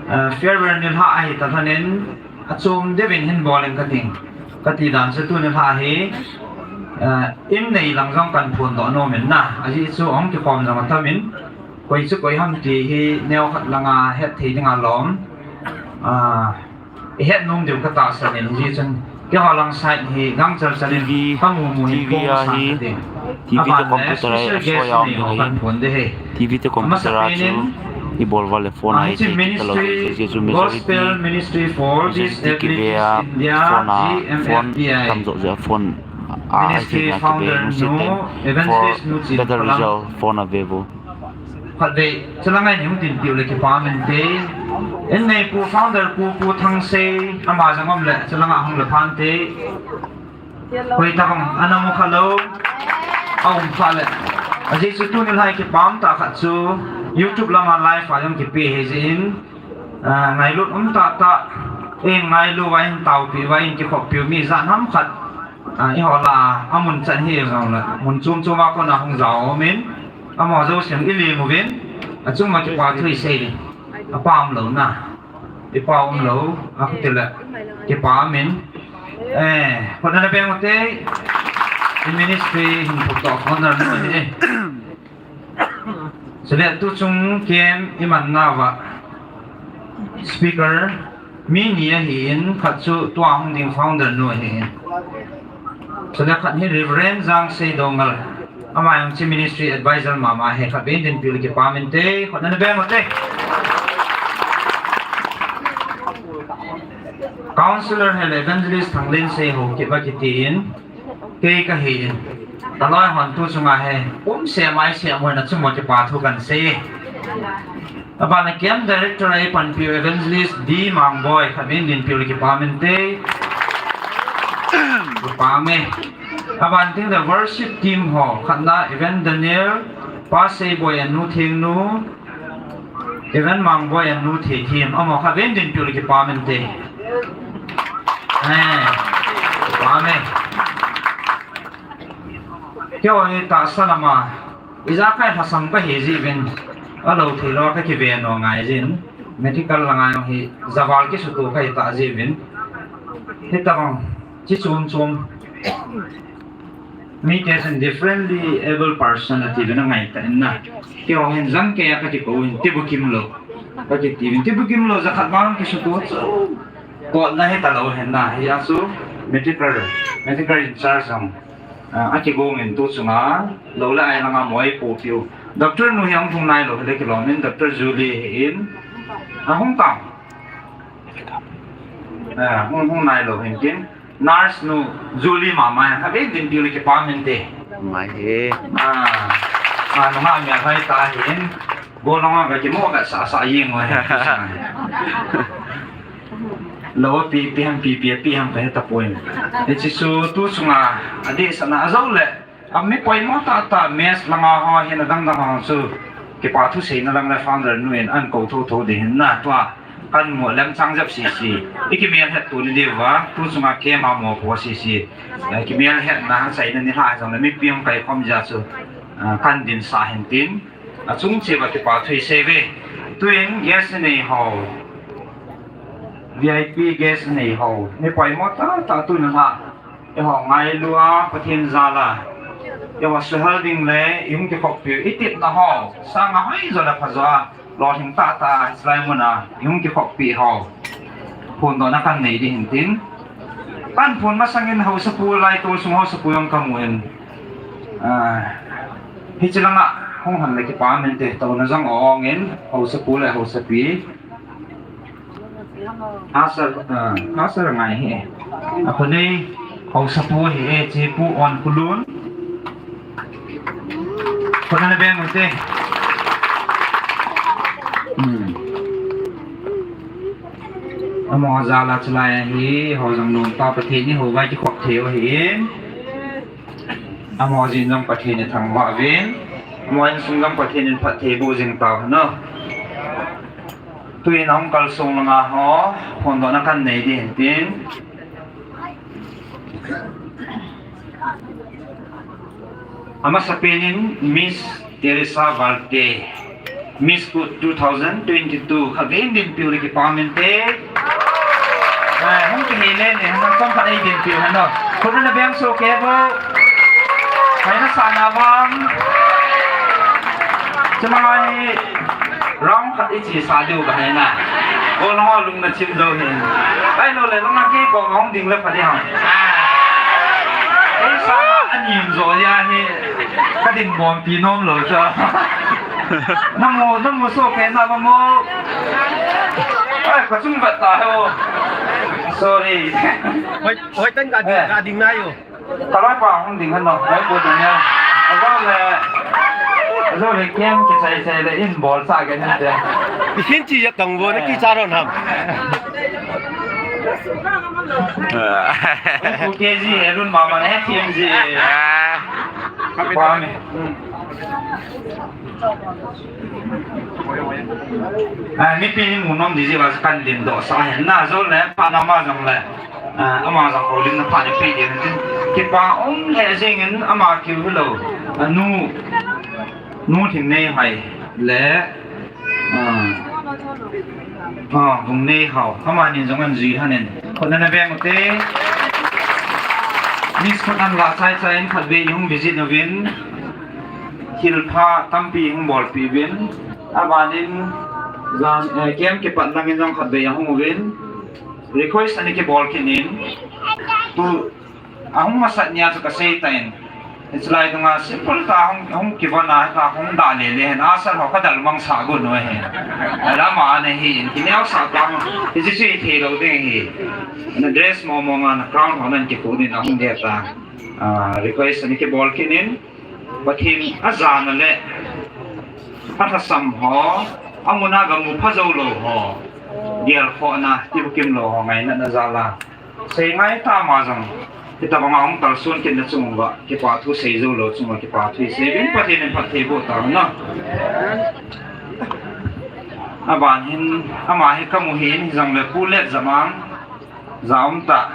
eh, farewell ni lha ahi ta lhon in, achom deuh in hin bol ing kating. Kati dan chu tuni lha hi, eh, in nei lang jong kan phondoh nom in na. Ajeh chu ahung kikhom jong atam in, koi chu koi ham ti hi neo khat langa het thei dinga lom. Ah, i het nom diu ka tahsan in, hijeh chun keiho lang side hi gangchal chal in ka mu mu hin T V a hi, T V te computer a hi a soi a um hi. Kan phon de he. T V te computer a chu i bol val le phone a hi thei kit talou, hijeh chu majority Christian te kive a phone a, phone tamjo jeh a phone a, a hi thei nia kive nu se ten for better result phone a ve vo. Khatvei, chalanga in hung dinpiu le kipa min te. In neipu founder pu, Pu Thangsei, ama jong um le, chalanga hung le phan te. Hoi ta hung, ana mu kha lou. A um kha le. Ajeh chu tuni lha kipah tah khat chu YouTube lama live a jong kipe hi jeh in. Ah, ngailut um tah tah. Ei ngailu va in taopi va in kikhoppiu mi jan ham khat. Ah, eiho lah a mun chan hi jong le. Mun chom chom a kona hung jao um in. Amaho jousen i lim uvin, achung ma kipa thu i sei le. Apa um lou na. Ipa um lou, a khuti le. Kipa um in. Eh, khut ana beng ute. I ministry hin phondoh khom na nu ahi. Chule tu chung kem i man nauva. Speaker. Mi ni ahin, khat chu tua hung ding founder nu ahin. Chule khat hi Reverend Jangsei Doungel. Ama jong chu ministry advisor mama ahi, khatvei in dinpiu le kipa min te, khut ana beng ute. Councillor hile Evangelist Thanglinsei Haokip akiti in. Kei kahi in, ka loi hon tu chunga hi, um se mai se mo na chu mo kipa thu kan sei. Abana camp director a i panpiu Evangelist D Mangboi, khatvei in dinpiu le kipa min te. Kipa me. Aban teng le worship team ho, khatna Evan Daniel, Pa Seiboi anu Thengnu, Evan Mangboi anu Theithem, amaho khatvei in dinpiu le kipa min te. Eh, kipa me. Keiho hi tahsa lama, ijakai lhasam kahi jeh uvin, alou thei lou a kakive nom ngai jin, medical langa jong hi, javal kisuto kahi ta jeh uvin. Hitobang, chi chom chom. Mite chun differently able person ati uvin angai ta in na. Keiho hin jangkei a kakikou in, tibukim lou. Kakiti uvin, tibukim lou, jakhat vang kisuto chu. Kotna hita lou hin na, hia chu medical, medical in charge jong. Ah, akigong in tu chunga, lou le ai langa mo eipohpiu. Doctor nu hi ahung lhung nailou, hile kilom in, Doctor Julie hi in. Ahung tam. Ah, hung, hung nailou hin tin. Nurse nu, Julie mama, khatvei in dinpiu le kipa min te. Mai he. Ah, ah, nunga mi ahoi ta hin. Go longa ka kimo ka sa sa ying wa. Lou pi, pi ham pi, pi, pi ham ka heta poi. Hiche chu tu chunga, adeh sana ajou le. A mi poimo tah tah mess langa ho hin adang dang ho chu. Kipa thu seina lang le founder nu in ahin kou tho tho ding hin na tua. Kan mu lem chang jep sisi. I kimelhet tuni diuva, tu chunga kema mo po sisi. Eh, kimelhetna, achaina ni lha jong le mipi hung kaikhom jeh chu. Ah, kan dinsah hin tin. Achung cheh uva kipa thu isei uve. Tuin guest nei ho. V I P guest nei ho. Mi poimo tah tah tuni lha. Eiho ngailu a, Pathen jal a. Eiho suhel ding le, i hung kikhoppiu, i tepna ho. Sanga hoi jo le pha jo a. Lolhing tah tah a, hichelai mun a, i hung kikhoppi ho. Phondohna kan nei ding hin tin. Kan phon masang in haosapu lai tolsung haosapu jong kamu in. Ah, hiche langa, hung hon le kipa min te, touna jong ong in, haosapu le haosapi. Asar, ah, asar ngai hi. Akhonei, haosapu hi e, chepu on kulun. Khona na beng ute. Hmm. Amo jal a chulai hi, ho jong nom ta Pathen ni ho vai kikhop thei u ahin. Amo jin jong Pathen in thangvah uvin. Amo insung jong Pathen in phatthei boh jing tau hen. Tuin ahung kalsong langa ho, phondohna kan nei ding ahin tin. Amasapen in Miss Teresa Valte, Miss Kut two thousand twenty-two, khatvei in dinpiu le kipa um inte. Eh, hung kihei le ni, hung chomkhat ei dinpiu hen o. Khut na beng soh kei vo. Hei na sa na vang. Chuma hi round khat i chesa diu ka hei na. O, nangho lung na chim jou hi. Ahilou le, nang na kei koma hung ding le pha ding ham. Ei sa na anim jo ya hi. Ka dinbompi nom lou chu. Namu, namu soh kei na mamu. Ai, ka chung vat ta ho. Sorry. Hoi, hoi tan ka ding, eh, ka ding na yo. Ka loipa hung ding hen o, loipa ding hen. Ajou le, ajou le kem kichai chai le in bol sa ke ni te. Ihin chi ya kang vo na kicha ron ham. Ku ke ji he lun mama ne kem ji. Ah. Pa mi. Hmm. Ah, mipi ni mu nom di ji va kan lim doh sa hen na, ajou le pa na ma jong le. Ah, ama jong houlimna pha nei peh ding tin. Kipa um lheh jeng in ama kiu hilou. Ah, nu, nu Lhingneihai le, ah, ah, Vungneihao. Amani jong an jui lhon in. Khut na na beng ute. Miss Kut an la chai chai in khatvei hung visit uvin. Thilpha tampi hung bolpeh uvin. Abanin jan, eh, camp kipat lang in jong khatvei ahung uvin. Request ana kibol kit in. Tu, ahung masat nia chu ka sei tan. Hichelai dunga simple ta hung, hung kivon a, ka hung da le le hen. Asar ho ka dal mang sa gun u hen. Alama ana hi in, kineo sa ta hung. Hiche chu i thei lou ding hi. Na dress mo mo nga na crown ho nan kikhu din ahung de ta. Ah, request ana kibol kit in. Pathen a jana le a lhasam ho, a muna gamu pha jou lou ho, gelkhohna, kibukim lou ho, ngaina na jal a. Sei ngai ta ma jong, hitabanga hung kalson kitna chung uva, kipa thu sei jou lou chung uva, kipa thu sei uvin Pathen in phatthei boh tau hen. Aban hin, ama hi kamu hi in hijong le Pu Letjamang, ja um ta,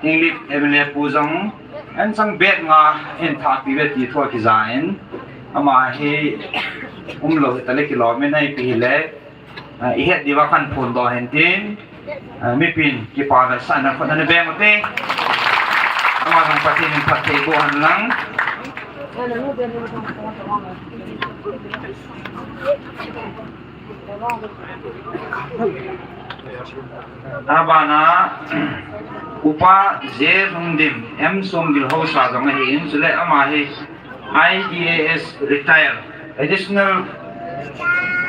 English M L A pu jong, an chang bag nga in thahpi ve ti thu akija in, ama hi umlou hita le kilom in ahi pi hile, ah, i het diuva kan phondoh hen tin, ah, mipin kipa vetsahna khut ana beng ute, ama jong Pathen in phatthei boh hen lang. Abana, Upa J Lhungdim, M Somgil haosa jong ahi in, chule ama hi I A S retire, Additional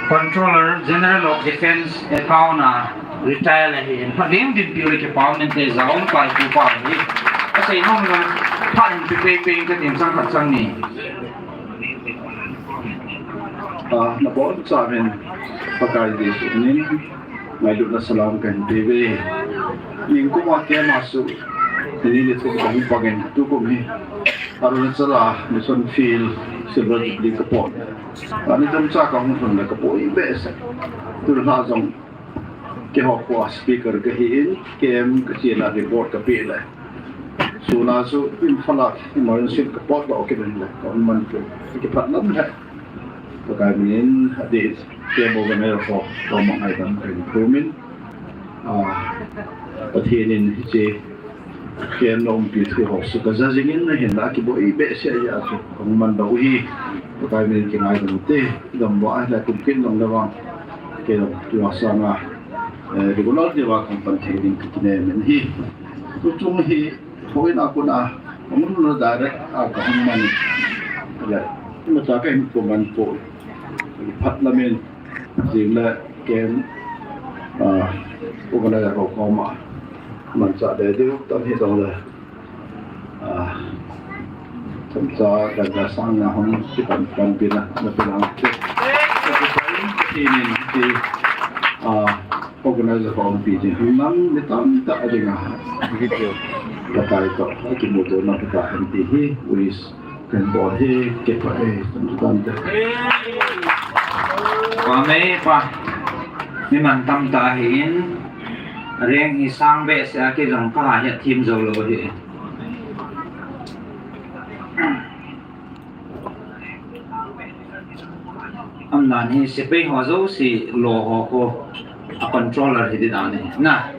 Controller General of Defence account a retire ahi in. Pha ding dinpiu le kipa um inte, ja um pai pu pa hi. Asei nom lou, pha in pi pe pe in ka tin chang khat chang ni. Ah, nabonchauvin Pakai Jesu minin ngailutna salam kahin peuve. Nikum a kei ma su, ni ni thum kahung pangin tukum hi Arunachal a Mission Field Silver Jubilee kapot. Ani chomcha kahung lhun le kaboi behseh. Tulha jong Keiho kho a speaker kahi in, K M kachi na report kapeh le. Suna chu Imphal a emergency kapot doh kit in le, ka hung man kit. Kipah lam le. Pakai minin, adeh, K M governor ho, ka hung ngaidam kahin thum in. Ah, Pathen in hiche K M na umpi thu ho chu kaja jing in ahinla kiboi behseh ahi a chu kahung man doh u hi. Pakai min kingaidam ute, dammo ahile kum kit lom le vang. Kei jong tua sanga, eh, regular diuva kahung pan thei ding kakinem in ahi. Tuchung hi, houin a kon a, kahung lhun le direct a kahung man. Le, imacha kahin ko man poi. Phat lamin, jing le, K M Ah, organizer ho koma manchah deh diu tam hi jongle, ah, chomcha gancha sanga hung kipan panpina na pinang che. Patinin ti, ah, organizer ho umpi ding hung nam ni tamtah a dinga video pakai to akimuto na pakai ti hi wish Kan bol hi, kipah e, kan tu tam te. Pa mei pa. Mi man tam ta hi in. Reng hi sang be se a ki jong ka ha ya thim jo lo hi. Amnan hi sepai ho jouse lo ho ko a controller hi di dan ahi. Na,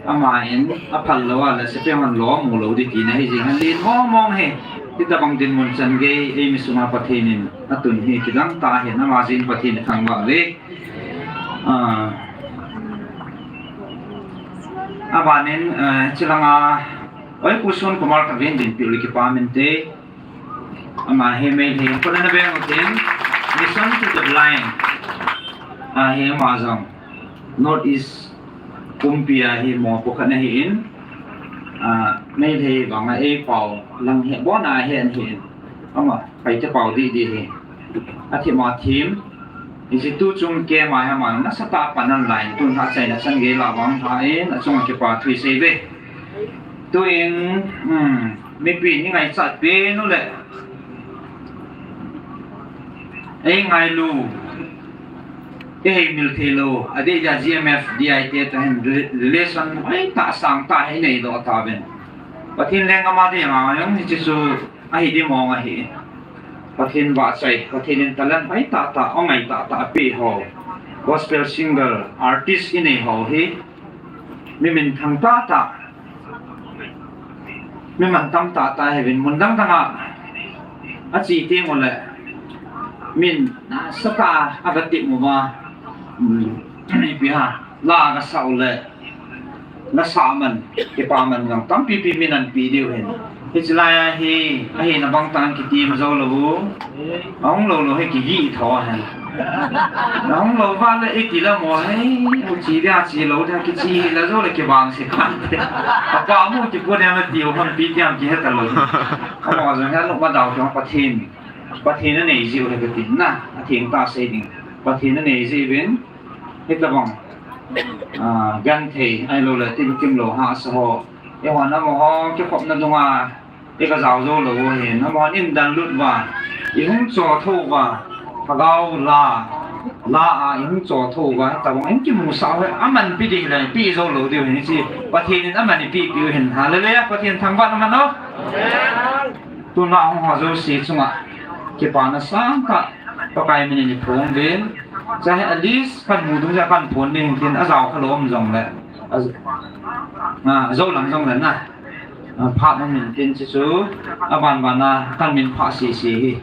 ama in a phal lou a le sepai hon lo mu lou di tina hi jing han lin mong mong hi. Hitabang dinmun chan gei ei mi sunga Pathen in a tun hi kidang ta hi, ama jin Pathen thangvah ve. Ah, abanin, eh, chilanga, oi, Pu Sun Kumar ka ven din pi uli kipa min te. Ama hi Meitei, kona na beng utin, Mission to the Blind. Ah, hi ama jong North East pumpi a hi mopo khat ahi in, ah, Meitei banga ei pao lang hi, bon a hi an hi in. Ama, pai te pao di di hi. A thi ma thim, Hiche tu chung kei ma hi ama nasatah a pan an lai, tun ha chaina chan gei la vang ha in, a chung a kipa thu i sei ve. Tuin, um, mipi in i ngaichat pen u le, ei ngailu, ei hei mil thei lou, a dei dia G M F D I te ta hin re-, relation hoitah sangtah hi nei lou ta ven. Pathen lenggam a dei ma jong hiche chu ahi di mong ahi. Pathen vahchoi, Pathen in talent hoitah tah, angai tah tah a pe ho. Gospel singer, artist i nei ho hi. Mi minthang tah tah. Mi mantam tah tah hi vin mun dang dang a. A chi teng u le. Min nasatah a ka ti mu va. Hmm. Ipi ha. La ka sa u le. Nasa man, kipa man jong tampi pi min an pe diu hin. Hiche lai a hi, ahina bang tah in kitim jou lou u. Ahung lou lou hi kigih tho hen. Ahung lou va le iti la mo hi, u chi dia chi lou dia kichi la jou le kivang se kan. Apa mu kipu dia ma tiu ham pi tiam kihe ta lou. Ama jong hi anu ma dau jong Pathen. Pathen anei jiu hi katin na. Atheng tah sei ding. Pathen anei jiu vin. Hitabang, ah, genthei, ahilou le, timkim lou hahsa ho. Eiho amaho kikhopna dunga, i ka jao jou lou u hin, amaho in dan lut uva, i hung cho tho uva, Lhagao la, la a i hung cho tho uva, hitabang in kimusah u hi, aman pi ding le, pi jou lou diu hin, hiche, Pathen in aman i pi piu hin, hallelujah, Pathen thangvah na man o. Tuna hung ho jouse chunga, kipana sangtah, Pakai min in i phong uvin, cha hi at least kan mu dung cha kan phong ding tin a jao kha lou um jong le, a, a jou lang jong le na, a, phat um in tin chu chu, a ban ban a kan min pha sese hi.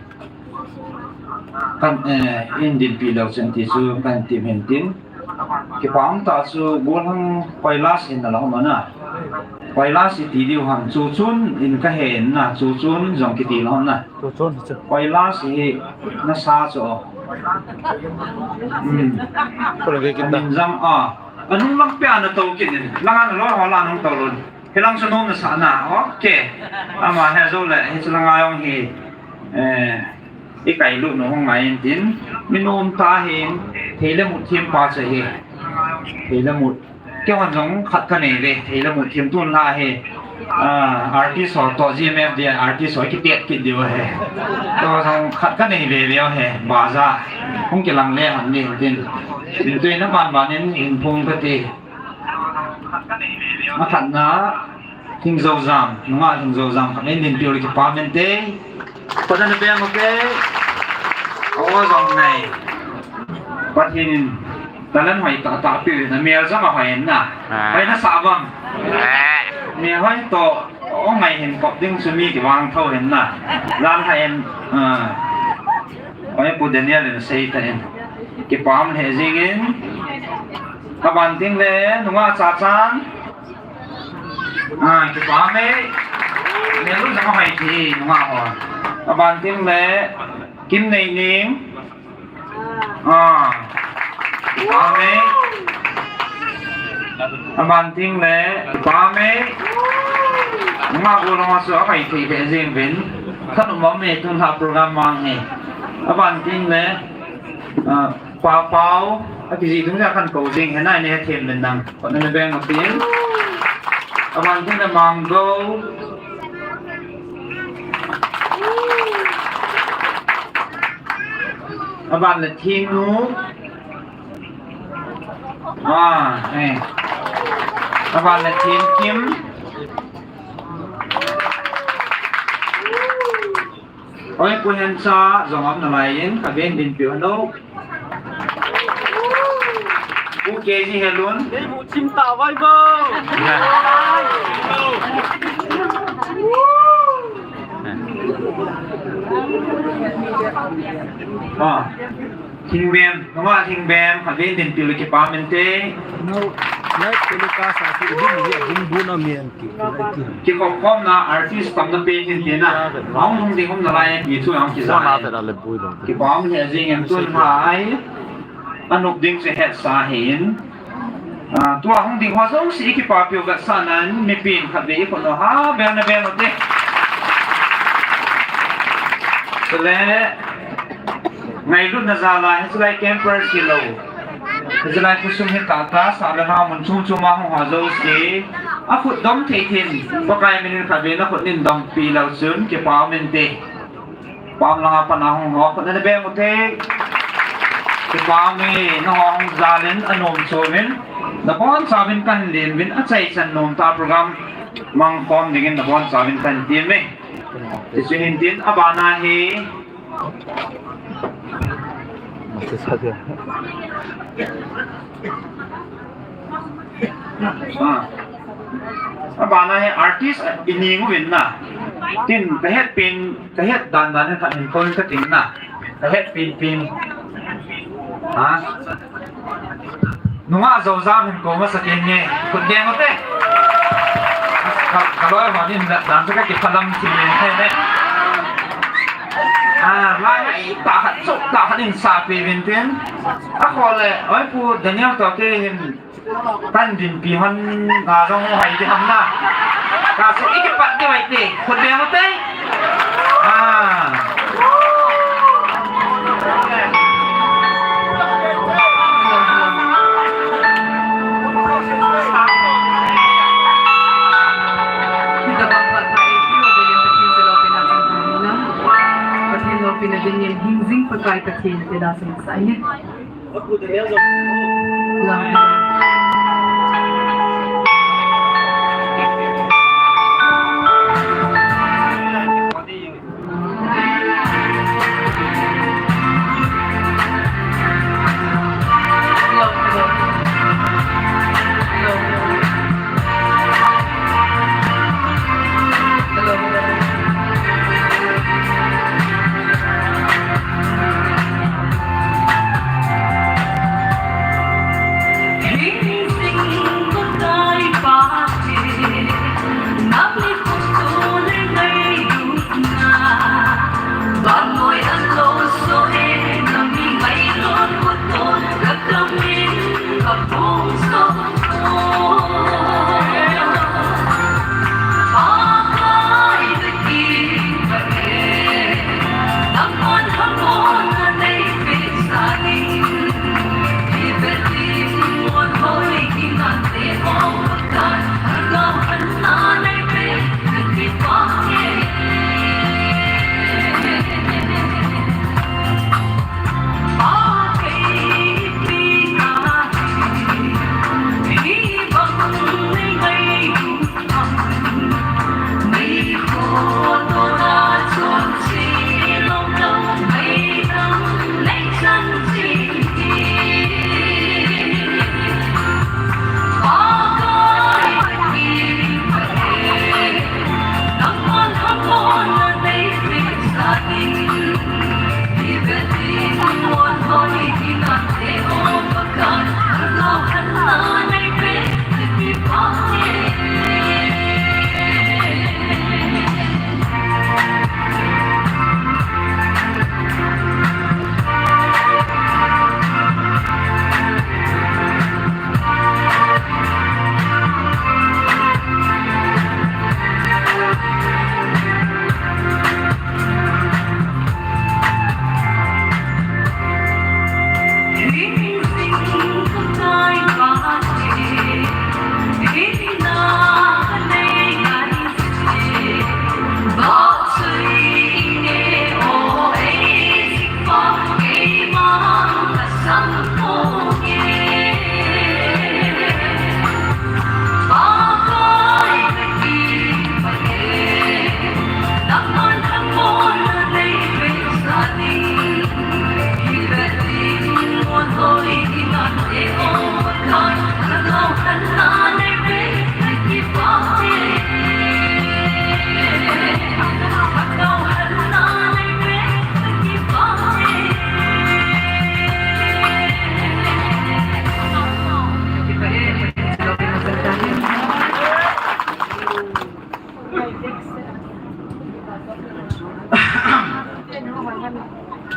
Kan, eh, in dinpi lou chen ti chu kan tim hin tin. Kipah tah chu gollhang koilas in na la hom na. Koilas i ti diu ham chu chun in ka he in na chu chun jong kiti la hom na. Chu chun chu. Koilas hi nasa chu. Hmm. Ko le ke kita. Min jang a. Anung lang pe ana to kin in. Lang ana lo ho la nung to lun. Hilang chu nom nasa na. Okay. Ama he jou le. Hiche lang a jong hi. Eh. I kailut nau hung ngai in tin, mi nom tah hin, thei le mut thempa chu ahi. Thei le mut. Keihon jong khat ka nei ve, thei le mut them tun la hi. Ah, artist ho toh G M F D I artist ho kitet kit diu ahi. Toh jong khat ka nei ve ve ahi, baza. Hung kilang le han ni tin. Min tui na ban ban in, in phong ka ti. A khat na, Hing Zo Jam, nunga Hing Zo Jam khat in din piu le kipa min te. Pathen a beng u te. Aw jong nei. Pathen in talent hoi tah tah piu na mel jong a hoi na. Ah. Hoi na sa bang. Ah. Mel hoi to, o ngai hin kop ding chu mi kivang tho hin na. Jan hai in, ah. Oi Pu Daniel in sei ta in. Kipam he jing in. Ka ban ting le, nunga Cha Chan. Ah, kipa me. Nelu jang hoi ti nunga ho. Aban tim le Kim Nei Ning. Ah. Kipa me. Aban teng le, pa me. Nga u long a chu akai thei thei jing vin. Khat um me tun ha program mang hi. Aban teng le, ah, Pa Pau, akiji tung ja kan ko jing, hena ne them men nang. Kon ne beng a tin. Aban teng le Mang Go. Aban le Thing Nu. Ah, eh. Aban le Thing Kim. Oi, Pu Hencha, jong am na lai in, ka ven din piu hanu. Pu K G Helun. Ei, mu chim ta vai bo. Ah. Thingbem, nunga Thingbem, ka ven din piu le kipa mente. No, live telecast a si din ni a din bu na men ki, ki, ki. Kikhop khom na artist tam na pe hin te na. Hung hung ding um na lai ti thu hung kija. Kipa um he jing em tun ha ai. Anop ding che het sa hin. Ah, tua hung ding ho jong si kipa piu ga sa nan mi pin khat ve i ko no ha bel na bel na te. Sele. Ngailutna jal a, hichelai campers hilou. Hichelai khosung hi tata, sa le nao mun chom chom a hung ho jouse. Akhut dom thei thei in, Pakai min in khat ve na khut nin dom pi leu chun, kipa um inte. Pam langa pat a hung ho, khut na beng u te. Kipa um e, nangho hung jal in, anom chom in. Nabonchauvin kahin lem uvin, achaichan nom tah program mang khom dingin nabonchauvin kahin tem e. Hichu hin tin, abana hi. Ah. Abana hi artist i ning uvin na. Tin, ka het pen, ka het dan dan in khat hin kou in ka tin na. Ka het pen pen. Ha? Nunga Joujam hin kou masa kit nge. Khut deng u te. Ka, ka loi hon in dan chu ka kiphalam thei nge. Ah, lai tah khat, chok tah khat in sa pe uvin tin. Akhoh le, oi Pu Daniel toh kei hin kan dinpi hon a jong hai di ham na. Ka su i kipat di vai te, khut deng u te. Ah. Hitabang phat pha eipeu Pathen loupina dingin, Pathen loupina dingin, hingjing Pakai Pathen te da sung sa nge.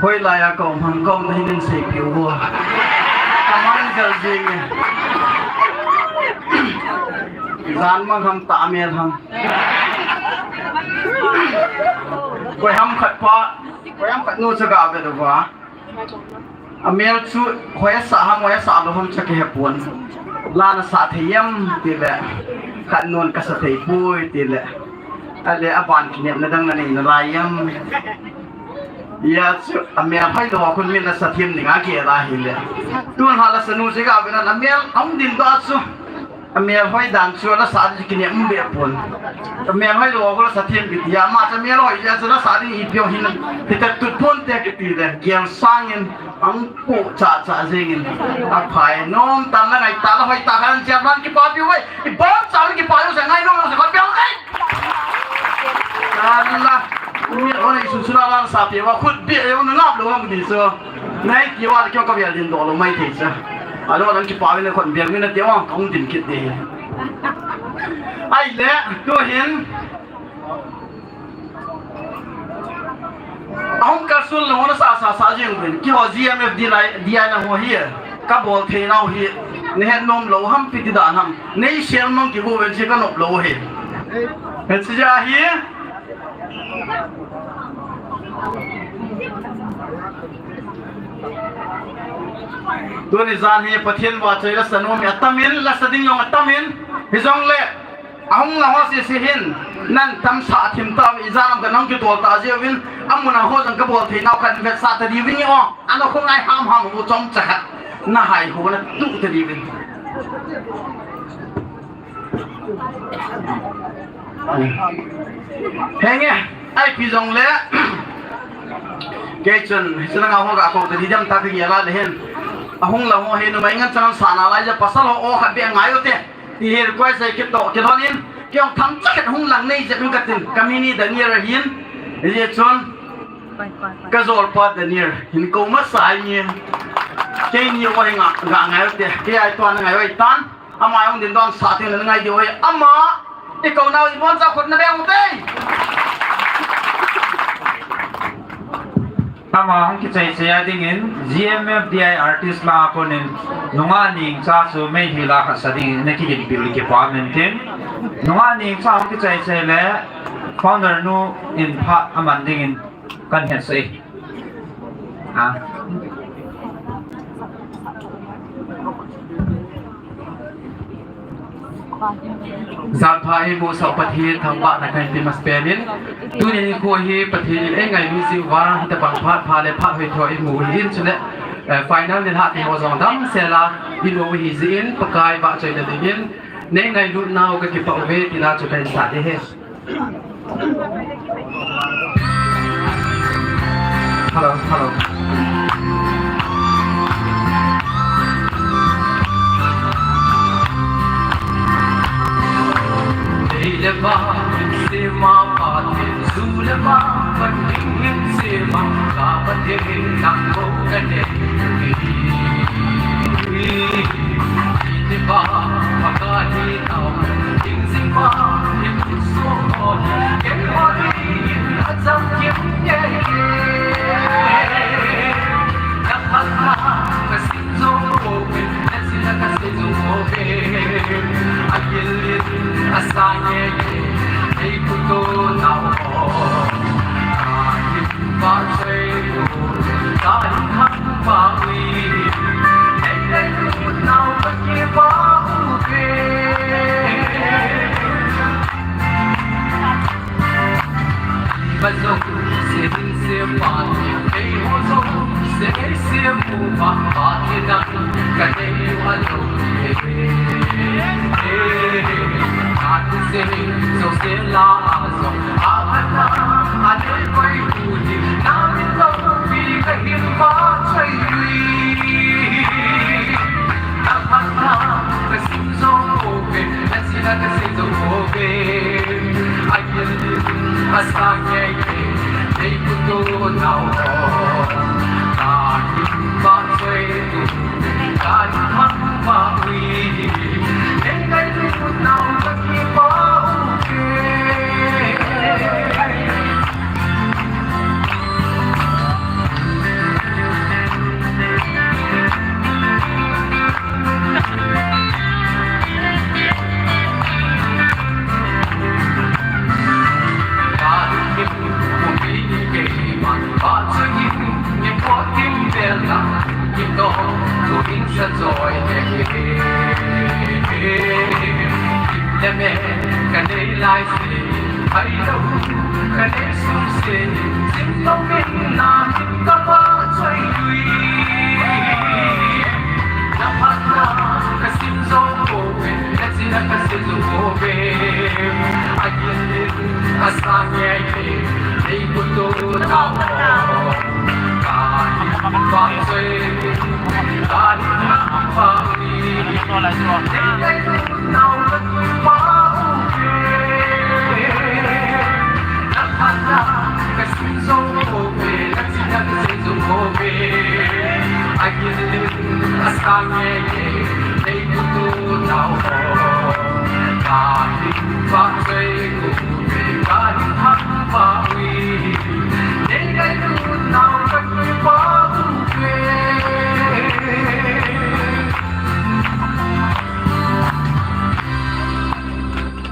Hoilai a kaum ham, kaum na hin in seipeh uvo. Kamang jal jing e. Jan mang ham, tah mel ham. Koi ham khat pa, koi ham khat nu cha ga ve uva. Amel chu hoi asah ham, hoi asah lou ham cha kihe pon. Lan asah thei em tile, khat nun kasah thei poi tile. Ale aban kinepna dang nanei nalai em. Hia chu amel hoi lou a khun min lasa them dinga kila hile. Tun ha lasa nu jeh a vena amel aum din doh a chu. Amel hoi dan chu lasa ding kinep um be pon. Amel hoi lou a khu lasa them kiti a, ama chu amel hoi jeh a chu lasa ding ipi jong hin. Hita tut pon te kiti le, gel sangin, ang pu cha cha jingin. Aphai nom tan la ngai ta la hoi ta khan jia man kipa piu ve. Ibon cha kipa piu sa ngai nom sa kon piu ngai. Ala, mi hon isun suna lang sa piu va khut bi e ong ngap lou ang di so. Nai ki wa kyo ka vial din doh lou mai thei cha. Alo lang kipa ve na khon bial mina te wa kong din kit de. Ahile, tu hin. Ahung kalson lou na sa sa sa jing uvin. Keiho G M F D I, D I na ho hi. Kabol thei nau hi. Nei het nom lou ham piti dan ham. Nei sel mang kigo ven si kanop lou hi. Hen si ja hi. Tuni jan hi Pathen vahchoi lasa nom hi atamin, lasa ding jong atamin, hijongle, ahung lang ho sese hin, nan tamsah thim tauve, ijat ham kanung kitol ta jeh uvin, amun a ho jong kabol thei nau khat vetsah ta diuvin o, ano khongai ham ham u chomcha khat, nahai ho na tuh ta diuvin. Henge, ipi jongle. Kei chun, hiche langa ho ga kou ta di dem ta ka gel a le hin. Ahung lang ho hi numei ngen chang sa nalai jeh pasal ho o khat beh ngai u te. Ti hi request sei kit toh, kit lhon in. Kei jong thangcha khat hung lang nei jeh u katin. Ka min hi Daniel ahin. Hijeh chun. Ka jolpa Daniel. Hin kou masa ahi. Keini o hi nga, nga ngai u te. Kei a tua na ngai u ahitan. Ama jong din don sa teng le ngai diu ahi. Ama, i kou nau ibon cha khut na beng u te. Ama hung kichai chai a dingin, G M F D I artist lah a konin, nungah neng cha chu meithal a khat sa dingin, na kiginpil kipa uvin tin. Nungah neng cha hung kichai chai le, founder nu in phat aman dingin, kan hetsah e. Ha? Janpha hi musoh Pathen thangvahna kahin pe masapen in, tuni nikho hi Pathen in eingailu jeh uva, hitobang phat pha le phat hoithei imu ahin chule, eh, final nilhah te ho jong damsel a imu ahi jeh in, Pakai vahchoina dingin, nei ngailutnau kakipah uve, tina chu kahin sah ding ahi. Hello, hello. Lei le van sema Pathen, ju le va Pathen sema, ka Pathen nang bou kanei.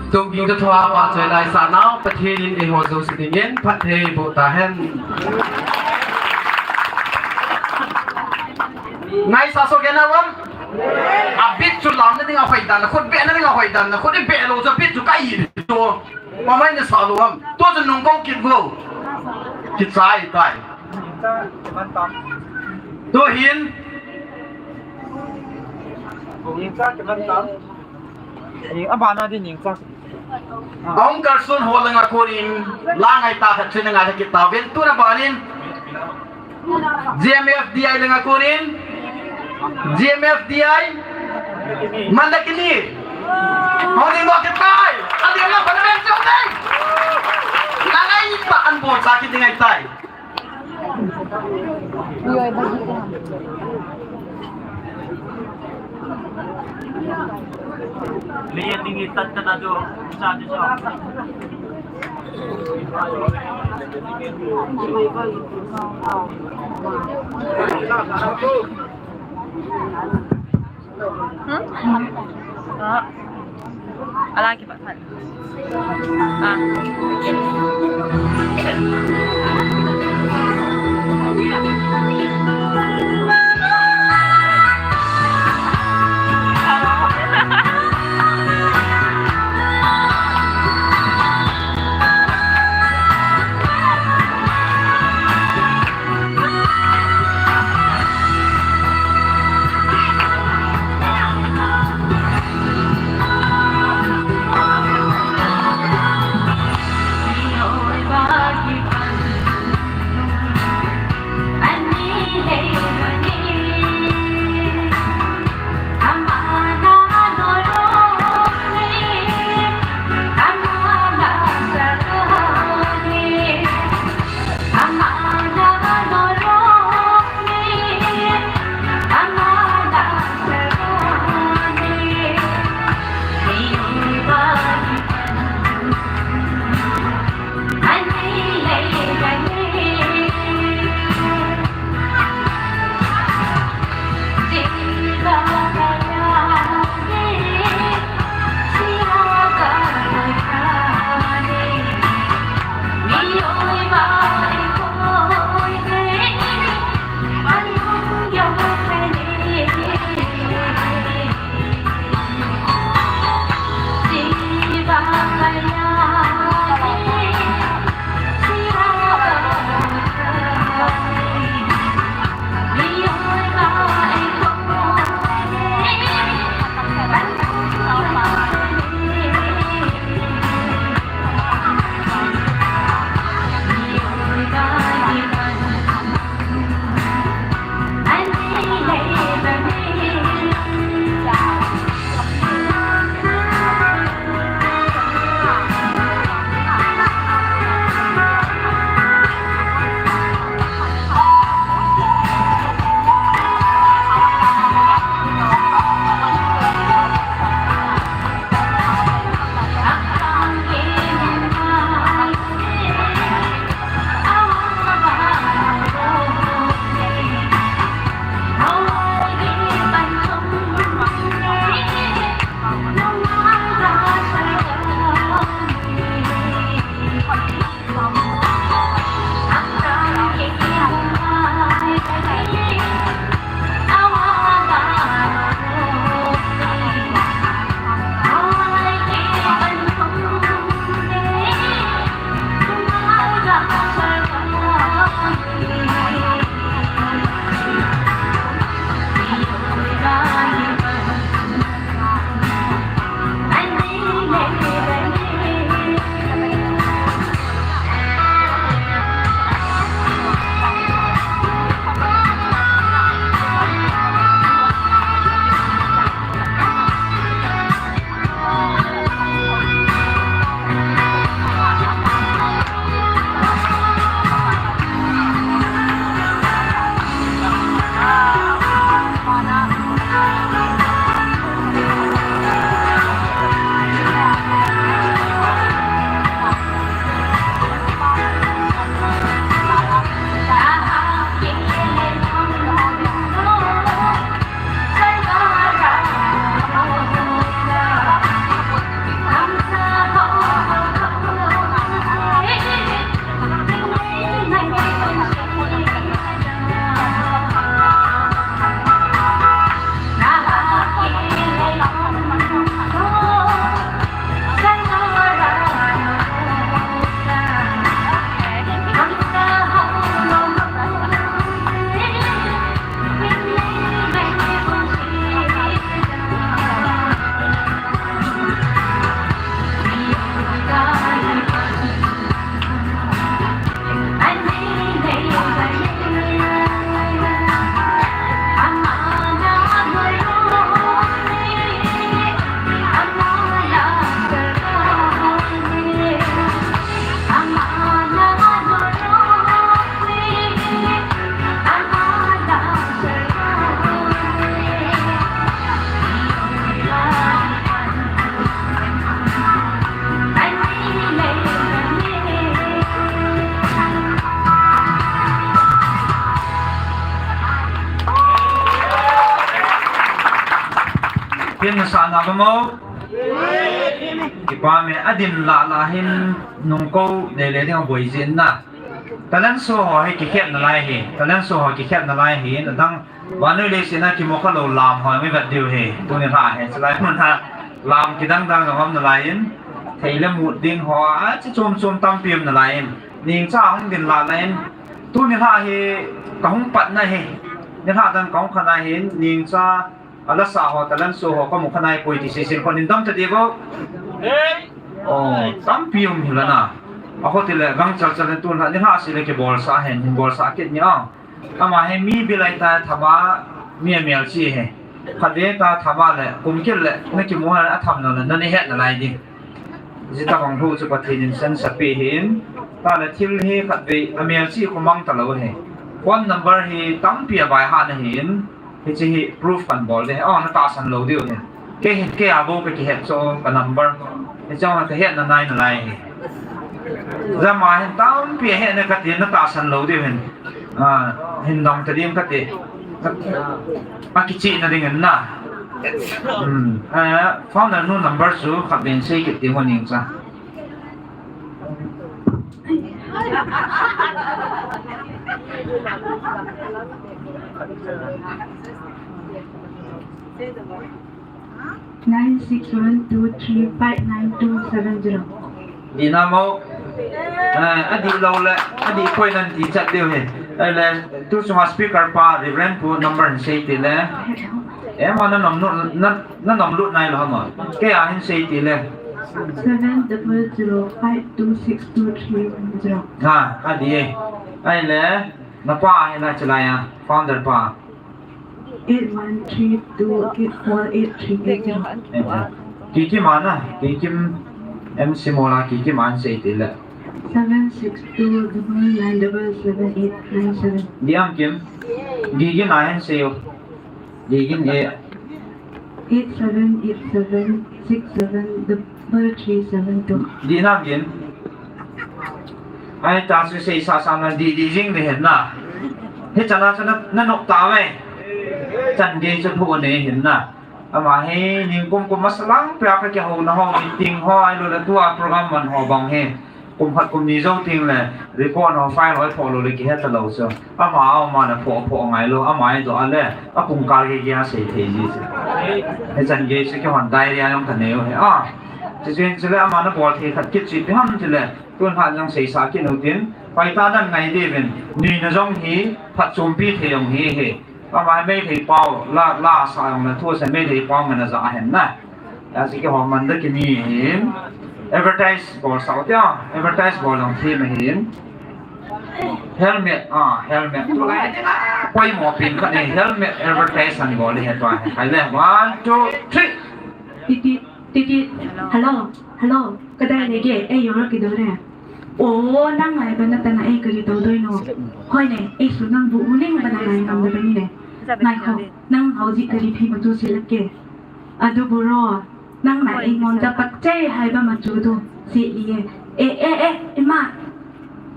Tongking ka thua pa choi lai sa nau, Pathen in eiho jouse dingin phatthei boh tahen. Ngaisah soh kei nau ham? A beat chu lamna dinga hoidan, khut behna dinga hoidan, khut i beh lou chu beat chu kai chu. Mamai na sa lou ham? Tua chu nung kou kit vo. Kichai tai. Tua hin. Ning cha kiman tam. Ning abana di ning cha. Ahung kalson ho langa konin, la ngai ta khat chu na ngai kit tauvin, tuna banin G M F D I langa konin, G M F D I, Mandakini. Hung ning doh kit tai. Adim la pada ben chau tai. La ngai ta an bol sa kit ngai tai. Lian ding i tat ka na jo, sa jo sa. Hmm? Ah. Ala ki pa khat. Ah. Pin sa na ba mo? Kipa me, adin lah lah hin nung ko le le ding a boi jin na. Talent show ho hi kikhet nalai hi. Talent show ho kikhet nalai hi. Adang vannoi leiset a kimu kha lou lam ho mi vet diu hi. Tuni lha hi. Chulai mun a lam kidang dang jong um nalai in. Thei le mut ding ho a chi chom chom tampi um nalai in. Ningcha hung din lah lah in. Tuni lha hi kahung pat na hi. Ni lha dan kahung kha na hin. Ningcha a la sa ho, talent show ho kamu kha nai poi ti seisin khon in dam ta di bo. Oh, tampi um hi la na. A ho ti le gang chal chal in tun lha ni lha si le kibol sa hen, hin bol sa kit ni a. Ama hi mi bilai ta thama mi a mial chi hi. Khat ve ta thama le, kum kit le, na kimu ha a tham lo le, na ni het nalai ding. Jita bang hu chu Pathen in sensa pe hin, ta le thil hi khat ve a mial chi khu mang ta lo hi. Phone number hi tampi a bai ha na hin, Hiche hi proof kan bol de. Oh, na tahsan lou diu hin. Kei hin, kei a bou ka kihet chu ka number. Hiche na ka het na nai nalai hi. Jama hin tampi a het na ka ti na tahsan lou diu hin. Ah, hin dong ta ding ka ti. A kichih na ding in na. Hmm. Ah, founder nu number chu khat ben sei kit ding u ning cha. Nine six one two three five nine two seven zero. Di na mo. Eh, a di lou le, a di poi nan ti chat diu hi. Eh, le, tu chunga speaker pa, Reverend pu number sei ti le. Eh, ma na nom nu, na, na nom lut nai lo ha mo. Kei a hin sei ti le. Seven double zero five two six two three one zero. Ha, a di e. Ai le, na pa hi na chalai a, founder pa. Eight one three two eight four eight three eight zero. Eight one. Kikim a na, Kikim M C Mola, Kikim an sei ti le. Seven six two double nine double seven eight nine seven. Di am Kim. Di Kim a hin sei u. Di Kim e. Eight seven eight seven six seven double three seven two. Di na Kim. Ai ta su sei sa sa na di di jing de hin na. He chana chana na nok ta ve. Chan ge chu phu ne hin na. Ama hi, ningkum kum masa lang pia ka kihou na ho, meeting ho, ai lo le tua program man ho bang hi. Kum khat kum ni jou ting le, report ho, file ho, pho lo le kihet ta lo chu. Ama a, ama na pho, pho ngai lo, ama ai jo a le, a kum kal ge ge a sei thei ji chu. He chan ge chu kihon diary a jong ka neo he. Ah, chu chu hin chu le ama na bol thei khat kit chu ipi ham chu le, tun han jong sei sa kit u tin, pai ta dan ngai de vin, nui na jong hi, phat chumpi thei jong hi he. Ama Meitei pau, la, la sa jong le thu sa Meitei pau man a ja hen na. Ya si kihou man da kimi hin. Advertise bol sao tia, advertise bol jong thi ma hin. Helmet, ah, helmet. Tu lai, poimo pen khat ni helmet advertise an bol hi tua hi. Hai le, one, two, three. Titi, titi, hello, hello. Kadai le ge, ei, yora kido le. O, nang ngai ba na ta na ei kari to doi no. Hoi ne, ei su nang bu u ning ba na ngai ngam da ba ni le. Ngai ho, nang hau ji kari phi ma tu si la ke. Adu bu ro, nang na ei ngom da pak chai hai ba ma chu tu si i e. E, e, e, e ma.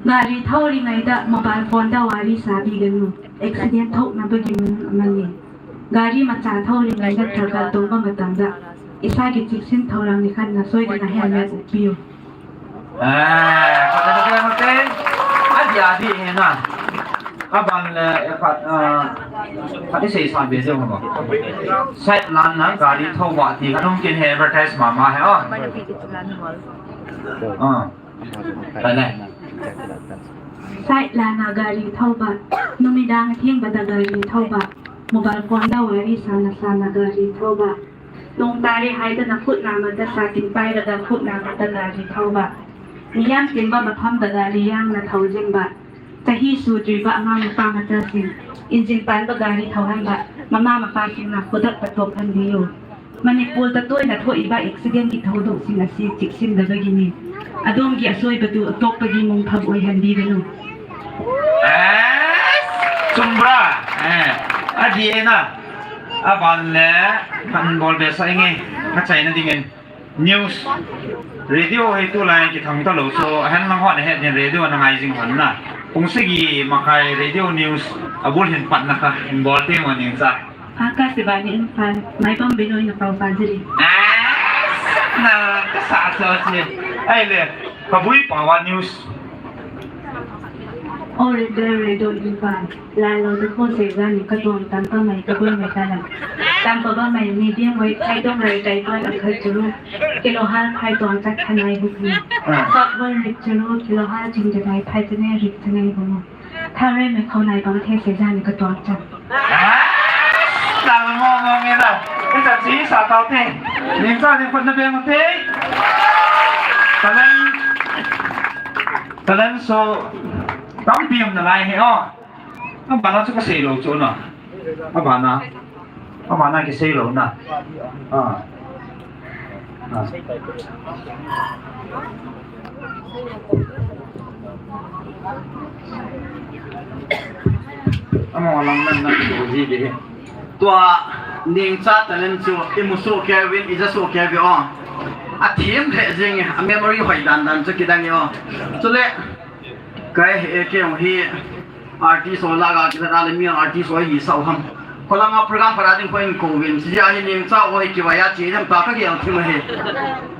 Gari thau ri ngai da mobile phone da wari sa bi gan nu. Accident thau na ba gi mun ma ni. Gari macha thau ri ngai da thar ka tong ba ma tang da. Isa ki chiksin thau rang ni khan na soi da na helmet u piu. Eh, khat khat khat khat. Adi, adi, eh, na. Aban le, eh, khat, ah, khat i sei sa be jong mo. Side lan na gari thou ba ti khat um kin he advertise ma ma he, oh. Ah. Pai le. Side lan na gari thou ba. Numidang thing ba da gari thou ba. Mobile phone da wari sa na sa na gari thou ba. Nung tari hai ta na khut na ma ta sa tin pai ra da khut na ma ta gari thau ba. Niyam tin ba ma pham da gari yang na thau jing ba. Tahi su tui ba nga ma pa ma ta sin. Injin pan ba gari thau han ba. Mama ma pa sin na khudak pa top han di yo. Manipur ta toi na tho i ba accident ki thau do sin a si chik sin da ba gi ni. Adong gi a soi ba tu a top pa gi mong pham oi han di da nu. Eh, chumbra. Eh, a di e na. Aban le, kan bol be sa inge, ka chaina dingin. News. Radio hi tulai kithang ta lo so, hen lang hon het din radio na ngai jing hon na. Kung sagi makai radio news, abul hin pat na ka, hin bol te mo ning cha. Akashvani Imphal, Maipam Binoy na pau pa jiri. Ah, na, kasa sa si. Ai le, kabui pa wa news. All India Radio Imphal, lalo de ko se gani ka tuang tam pa mai ka bui mai ka la. Tam pa ba mai medium weight item rai tai pa la kha churu. Kilo hal phai tuang tak khanai bu ni. Ah. Sot bol rik churu, kilo hal ching de dai phai tene rik tene bu. Thare me khonai bang the se jani ka tuang chan. Ah, ta mo mo me da. Ita si sa tau te. Ning sa ni khun na be mo te. Talent, talent show. Tam piam na lai he o. Abana chu ka sei lo chu na. Abana. Amana kisei lou na. Ah. Ah. Ama lang nan nan ko ji de. Tua Ningcha talent chu imu soh kei uvin, ija soh kei uvin o. Athim lheh jeng e, a memory hoi dan dan chu kidang e o. Chule kai he kei hi. Artist ho la ga kila na le mi artist ho hi sao ham. Kolanga program para ding ko in ko win. Si ya hi Ningcha ho hi kivai a chi dem ta ka gel thim ahi.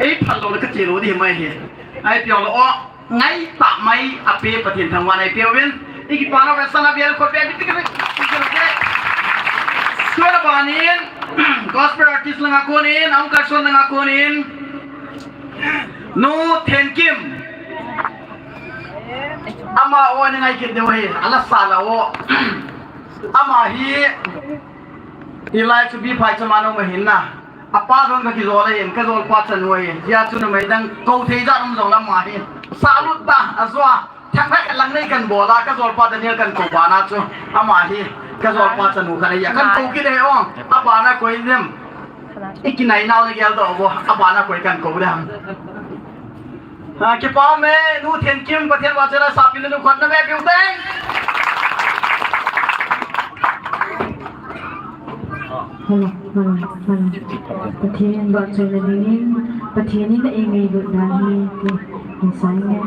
Ei phal lou le ka chi lou di mai hi. Ai pio lo o. Ngai ta mai a pe Pathen thangvah in ei pio win. I kipa na ve sana vial ko pe bi tik bi. Sura banin gospel artist langa konin, Angkar Son langa konin. Nu Thenkim. Ama o ni ngai kit deu hi, ala sa la o. Ama hi, i lai chu bi phai chama no ma hin na. Apa don ka kijol a hin, ka jol pa chan u hi. Jia chu na mai dang ko thei ja um jong lam ma hi. Sa lut ta, a zua. Thang thak lang nei kan bol a, ka jol pa Daniel kan ko ba na chu. Ama hi, ka jol pa chan u kha nei ya. Kan ko ki de o. Apa na ko in dem. I kinai nau na gel do bo. Apa na ko kan ko de ham. Ha, kipa me, Nu Thenkim, Pathen vahchoi la, sapi le nu khon na ve piu teng. Hello, hello, hello. Pathen vahchoi la dingin, Pathen in ei ngailut dan hi, ti, ti sai nge.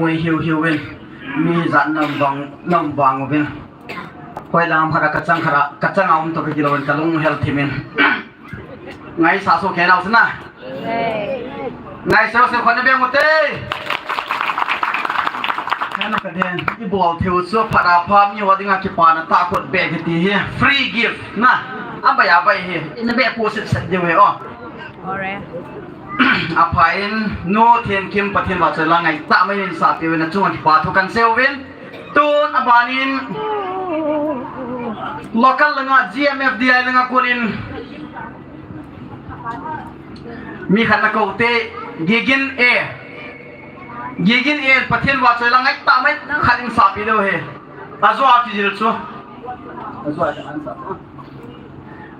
Ui hiu hiu in, mi jat nam vang, nam vang uvin. Hoilang hara kachang hara, kachang a um to ka kilou in kalung hel thim in. Ngaisah so khen nau sina. Ngaisah so khen na beng ute. Khen na ka den, i bol thei u chu phat a pha mi ho dinga kipana tahkot beh kiti hi. Free gift na. Abai abai hi. Ina beh pu sit set diu hi o. Ore. Apha in, Nu Thenkim Pathen vahchoi lang ngaitah mai in sapeh uvin achunga kipa thu kan sei uvin. Tun aban in local langa G M F D I langa kon in mi khat na kou te Gigin A. Gigin A Pathen vahchoi lang ngaitah mai khat in sapeh diu hi. Ajo a kijil chu. Ajo a kijil chu.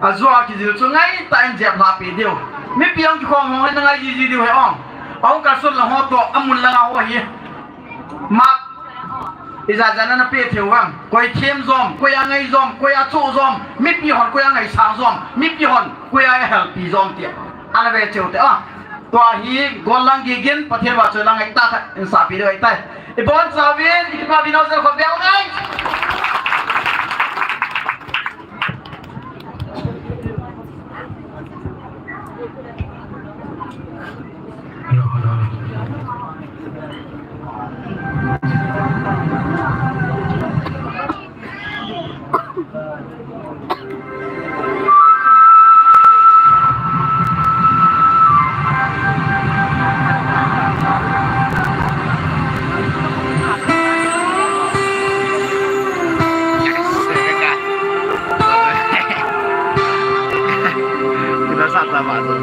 Ajo a kijil chu ngaitah in jep lhah peh diu. Mipi hung kikhom hung hi na ngai jiji diu hi ong. Ahung kalson lang ho toh, amun langa ho hi. Mark. Ijat jat na na pe thei u vang. Koi them jom, koi a ngai jom, koi a chu jom. Mipi hon koi a ngaisang jom. Mipi hon koi a helpi jom tia. Ana ve cheu te a. Tua hi gol lang Gigin, Pathen vahchoi lang ngaitah khat in sapeh diu ahitai. I bonchauvin, i kipa vin ho jong kho veu ngai. Hello, hello, hello. Kita sat sama tu.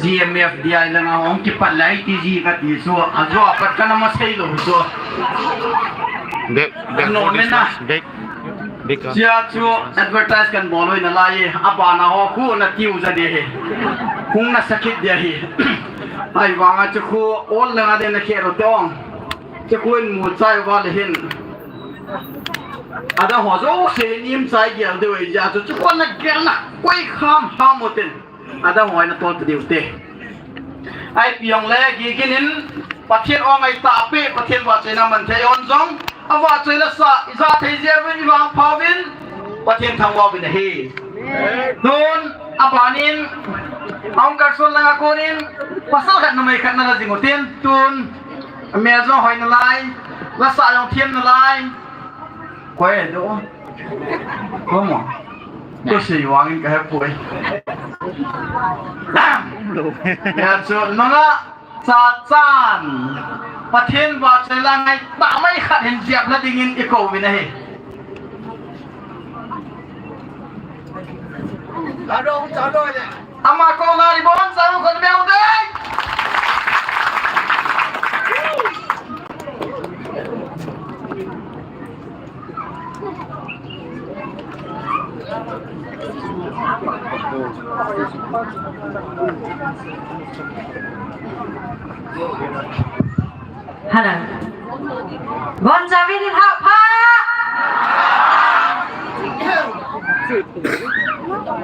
G M F D I langa hung kipat lai ti ji kati chu, ajo apat kana masei lou chu. Bek, bek, no, mena. Bek, bek. Chia chu advertise kan bol lou nalai, abana ho khu natiu ja de he. Hung nasa kit de he. Ahivanga chu khu ol langa de na khe ro tong. Chu khu in mu chai va le hin. Adang ho jouse in im chai gel deu ahi jeh a chu, chu khu nagelna koi kham ham u tin. Adang ho in atol ta diu te. Ipi jong le gigin in Pathen ong ahi tahpeh, Pathen vahchoina man thei hon jong, avahchoi lasa, ija thei jeh uvin, ivangpha uvin, Pathen thangvah uvin ahi. Tun, abanin, ahung kalson langa konin, pasal khat numei khat nala jing u tin, tun, amel jong hoi nalai, lasa jong them nalai. Koi do. Komo. Ko sei vangin ka hepoi. Ya chu nanga cha chan. Pathen vahchoi la ngai tah mai khat hin jep la dingin i kou vin ahi. Ama kona ribon chang khun beu dei. Hello. Bon Jovi ni ha pha.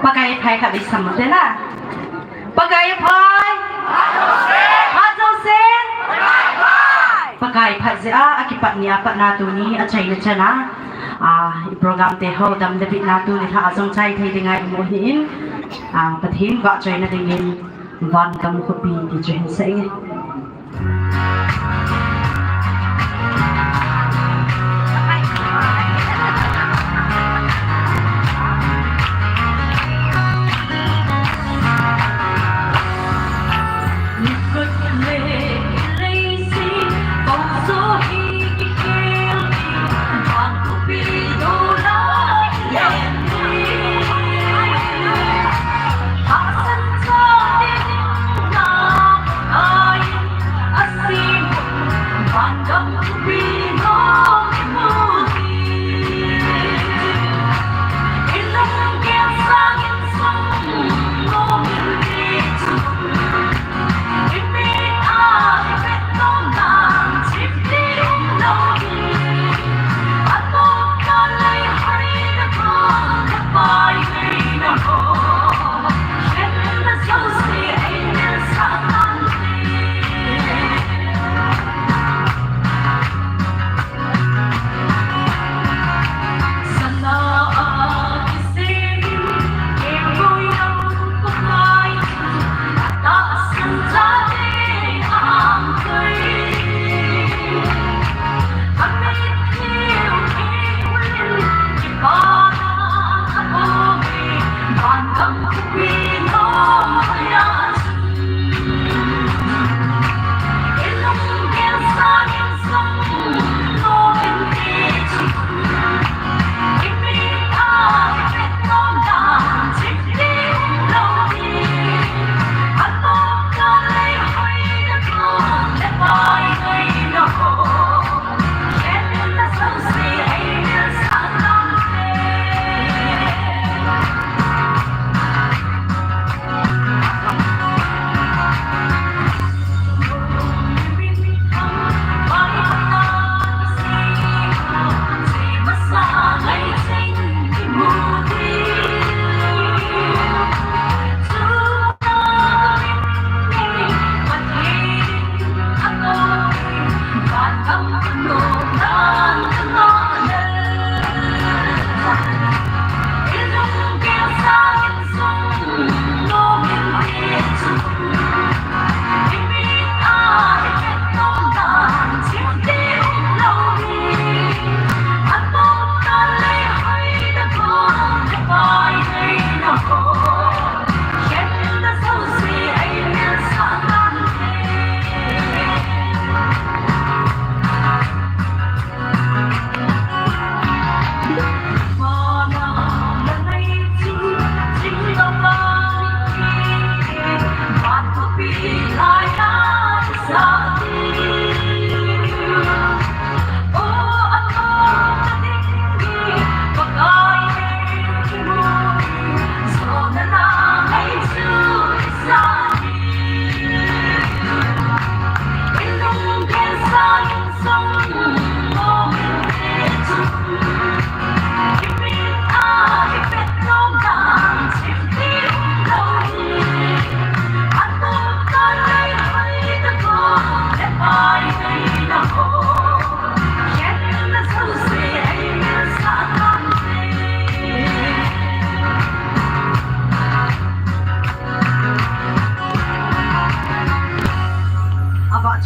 Pakai phai kha bi sam te na. Pakai phai. Ha jo se. Pakai phai je a, akipat ni a pat na tuni achaina chana. A, i program te ho dam debit na tuni ha ajong chai thei dinga i mu hi in. A, Pathen vahchoina dingin. Van gam khopi ti chu hin sa inge.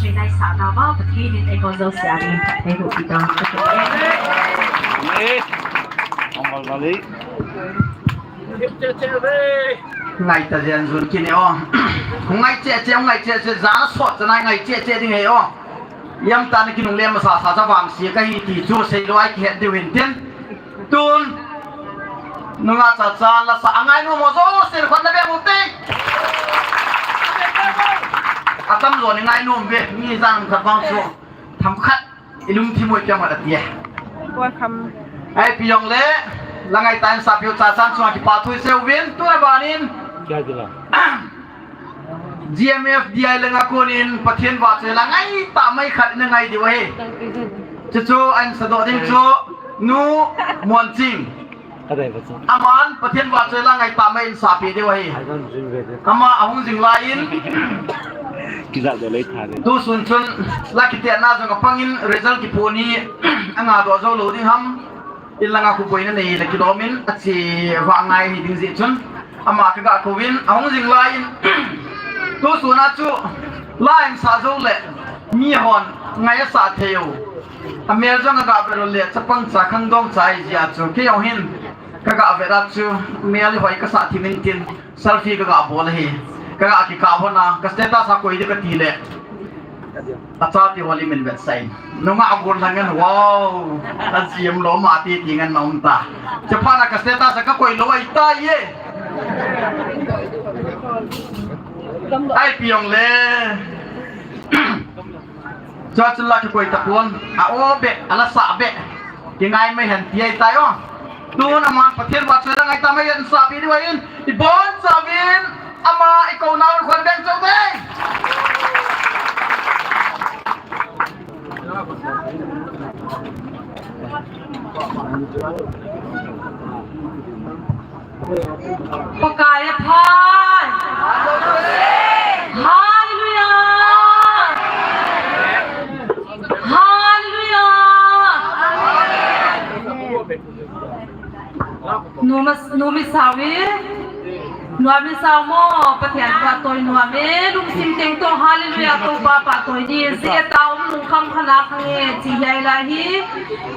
Ngai sa na ma, Pathen in eiko jouse a ding phatthei boh pi ta. Amen. Amen. Ngai ta jen jun kine o. Ngai che che, ngai che che, ja sot cha nai ngai che che ding he o. Yam ta na kinungle masa sa cha vangse kahi ti chu seilou a kihet diu hin tin. Tun. Nunga cha cha la sa angai nu mo jo se khon na be mo te. Atam jo ni ngai nu be mi jang khat bang chu. Tham khat. Ilungthim u ipi ham ati e. Welcome. Ai pi jong le, la ngai tan sa piu cha chan chunga kipathu i seuvin, tu na banin. Kya dila? G M F D I lenga konin Pathen vahchoi la ngai ta mai khat na ngai diu ahi. Chu chu an sadoh ding chu Nu Muanching. Kadai pa chu. Aman Pathen vahchoi la ngai ta mai in sapi diu ahi. Ama ahung jing lai in. Kizah do lei tha de. Tu sun chun la kiti na jong apang in result kipu ni anga do jo lo ding ham. In langa khu boina nei la kilom in achi va ngai hi ding ji chun. Ama kaga kou in ahung jing lai in. Tu sun a chu la in sa jo le mi hon ngai asa thei u. Amel jong aga bero le chapang cha khangdong cha hi ji a chu. Kei jong hin Kaga vet a chu, mel hoi kasa thim in tin, selfie kaga bol ahi. Kaga kikah hon a, ka status a koi ding kati le. Acha ti holi min vetsah in. Nunga agon lang in, wow. Aji em lo ma ti ti ngan na um ta. Chapang a ka status a kakoi lou ahi tai e. Ai pi jong le. Chua chun la kikoi tapon, a o be, a la sa be. Kingai mai hen ti ahi tai o. Tun aman Pathen vahchoi la ngai ta mai hen sapi diu ahin, i bon chauvin, ama i kou nau khon beng chau be. Pakai aphan. Hallelujah. Hallelujah. Numa, numi sawi. Nuami sao mo, Pathen pahtoi nuami, lungsim teng to, hallelujah, to pa pahtoi ni, je ta um lungkham khana khange, chi hiai lai hi,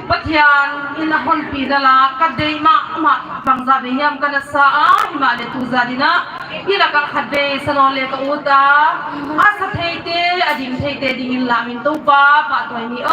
Pathen in ahonpi na la, ka dei mama, bangja dei hiam kana sa a, himale tuja dina, ila ka khat dei, sanon le ka uta, asa thei te, ading thei te, ding in la min to pa, pahtoi ni o.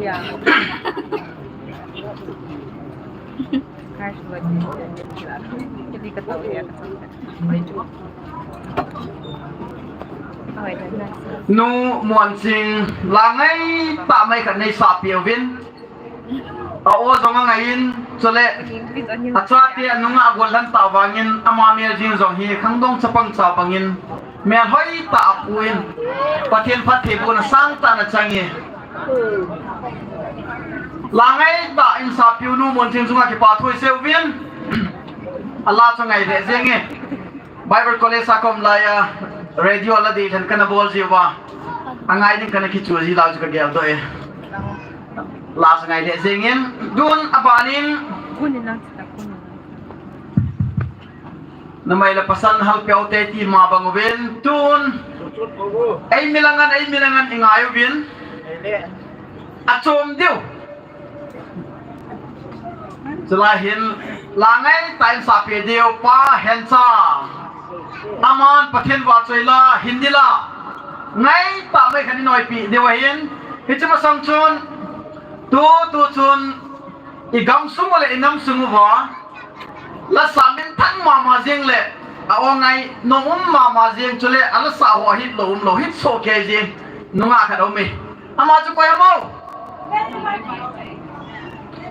Yeah. Nu Muanching, la ngai tah mai khat nei sah peh uvin. A-o jong angaiyin, chule achate anunga agol lhan tah vangin, ama mel jing jong hi khangdong chapang cha bangin, mel hoi tah apuin, Pathen phattheibohna sangtah ana chang e. La ngai tah in sah peh u Nu Muanching chunga kipa thu isei uvin. A la chu ngai lheh jeng e. Bible College a ka um laiya, radio a la ding lhen kana bol jiuva, angai ding kana kichu ji lou chu ka geldoh e. La chu ngai lheh jeng in, tun abanin, na mai le pasal nahal peh u te ti ma bang uvin, tun ei milang an, ei milang an i ngai uvin. Achom diu. Chulai hin la ngai tah in sah peh diu Pa Hencha. Aman Pathen vahchoi la, Hindi la ngai tah mai khat in eipe diu ahin. Hiche masang chun, tu, tu chun i gamsung u le i namsung uva la sah minthang mama jeng le, a-o ngai nom um mama jeng, chule a la sah ho hit lou um lou, hit soh kei jeng nungah khat aum e. Ama chu koi ham o?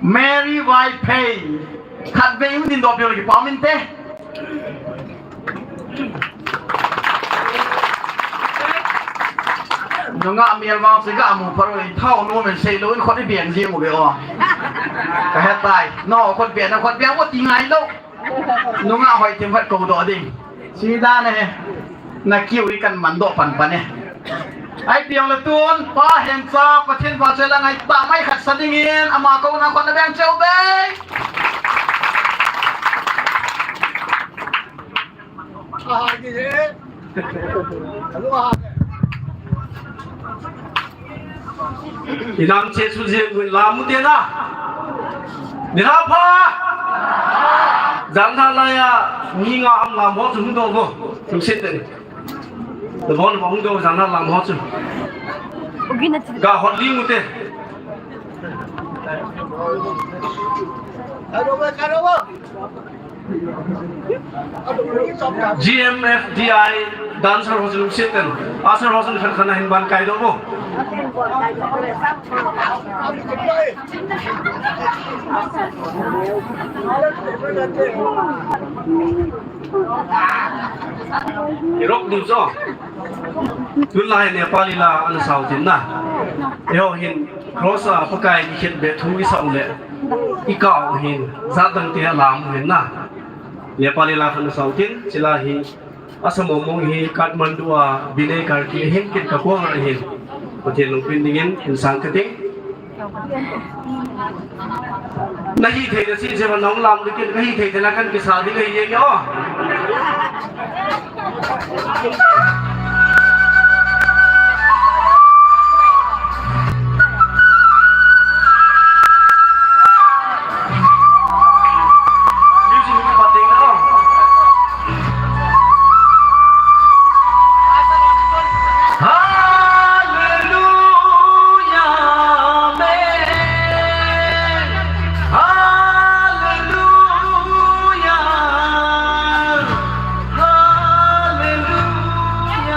Mary Vaiphei. Khatvei hung dingdoh peh u le kipa um inte. Nungah mel vang chu ga mu phat u, thao nom in sei lou in khut i beng jeng u ve o. Ka he tai. No, khut beng, na khut beng u ti ngai lou. Nungah hoi thim khat kou doh ding. Sida na he. Na kiu i kan man doh pan pan e. Ahi peh le tun, Pa Hencha, Pathen vahchoi la ngai tah mai khat sa dingin, ama kouna khut na beng cheh uve. Inam che su je gun la mu te na. Ni ha pha. Jan na la ya, ni nga ham lam ho chu hung doh vo. Tu se te. Lo bon hung doh jan na lam ho chu. Ga hot li mu te. G M F D I dancer ho chu lungset ten. Usher ho chu khan khan a hin ban kai doh vo. I rock ding cho. Tulai Nepali la ana sao tin na. Eiho hin cross a Pakai kikhetbeh thu i sa u le, i kah u hin, jat dang te a lam u hin na. Nepali la khan sao tin, chila hi, asa mong mong hi Kathmandu a Binay Karki hin kin ka kuang a hin. Pathen lungpin dingin, hin sang ka ting. Na hithei na si, jema nong lam ding kin, ka hithei te na kan kisa ding ahi jeng o. Hallelujah, amen. Hallelujah, hallelujah.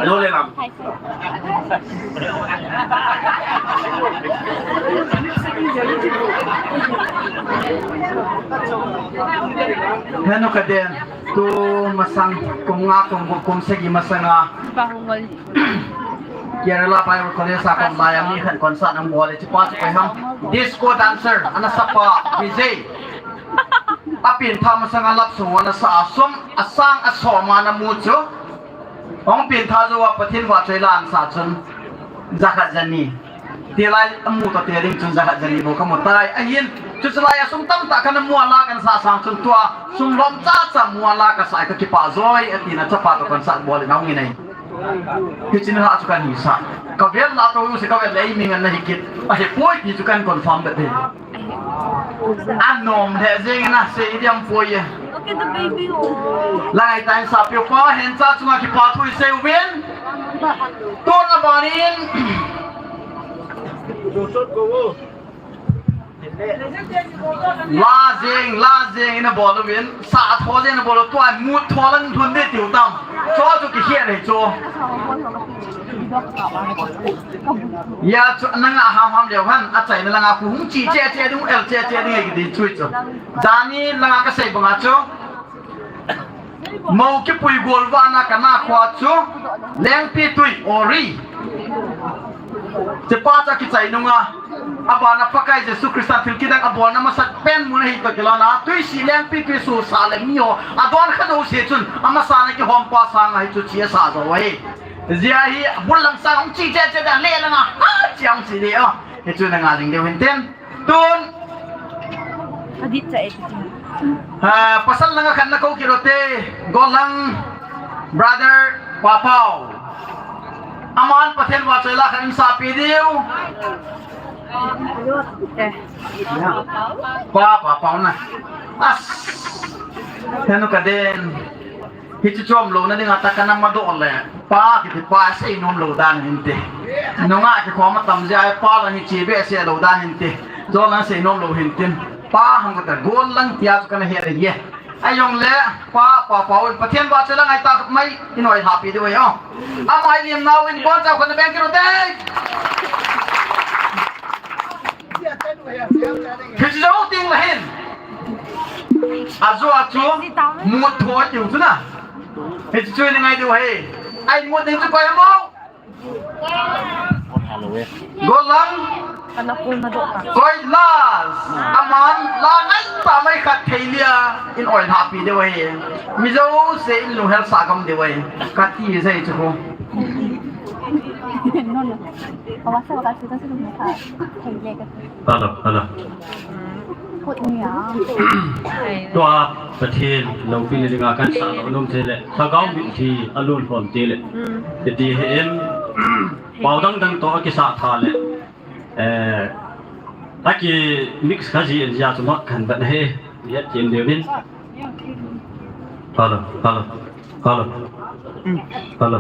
Lo le lam. Henu ka den, tu masang, kum nga, kum, kum sagi masanga. Kerala Bible College a kon lai a mi khat concert ahung bol e, hichepa chu koi ham. Disco dancer, ana sapa, D J. Apengthah masanga love song ana sa a sum, asang asom ana mu chu. Hung pengthah jou a Pathen vahchoi la ana sa chun, jakhat jani. Tilai amu toh te ding chun jakhat jani bou kamu tai. Ahin, chuche lai a sum tamtah kana mu a la kana sa sang chun tua, sum lom chacha mu a la kasa e kakipah joi, atin achapa toh concert bol in ahung in ahi. Hiche ni a chu kahin sa. Ka vel la toh u se ka vel le ei mi ngen na hi kit. Ahipoi ti chu kahin confirm be te. Anom le jeng na sei diam poi e. Okay, the baby o. Lai tai sa piu pa hen cha chunga kipa thu i sei uvin. Tun abanin. La jeng, la jeng ina bol uvin, sa tho jeng ina bol u, tua mut tho lang lhun de tiu tam. Cho chu kikhel hi chu. Ya chu nanga ham ham leu han, achaina langa khu hung chi che che ding, el che che ding e kiti chu chu. Jani langa kasei banga chu. Mou kipui gol vana kana khua chu Lengpitui Ori. Chepa cha kichai nunga. Abana Pakai Jesu Christa thil kidang abolna masat pen mun ahi toh kilona. Tuisi Lengpitui su sa le mi ho. Adon kha do se chun. Amasa na kihom pa sanga hi chu chi asa jo ahi. Jia hi bul lang sang hung chi che che da le langa. Ha chi hung chi de o. Hi chu na nga jing deu hin ten. Tun. Adit cha e. Ha, pasal langa khat na kou kit u te, Golang brother Papau. Aman Pathen vahchoi la khat in sapi diu. Eh. Pa, Papau na. As. Henu ka den. Hichu chom lou na dinga ta kana madoh le, pa kiti pa seinom lou dan hinte. Nunga kikhom atam jeh a pa la hiche behseh lou dan hinte. Chom la seinom lou hintin. Pa hang kata gol lang tia chu kana he le ye. Ajong le, pa, pa, pa, oi, Pathen vahchoi la ngai ta mai, in oi happy diu ahi o. Amai lim nau in bon cha khon beng kit u te. Hichu jou ding la hin. Ajo a chu mut tho tiu chu na. Hichu chu ni ngai diu ahi. Ai mut ding chu koi mo. Golang. Koi last. Aman la ngai ta mai khat thei lia. In oi happy diu ahi. Mi jouse in lunghel sa gam diu ahi. Kati sei chu ko. Hello, hello. Tua Pathen loupi le dinga kan sa lo nom te le, thagau mit thi alun khom te le. Ti hi in, pau dang dang toh akisa tha le. Eh, aki mix kha ji en ja chu not kan ban he. Yet kin de min. Hello, hello. Hello. Hello.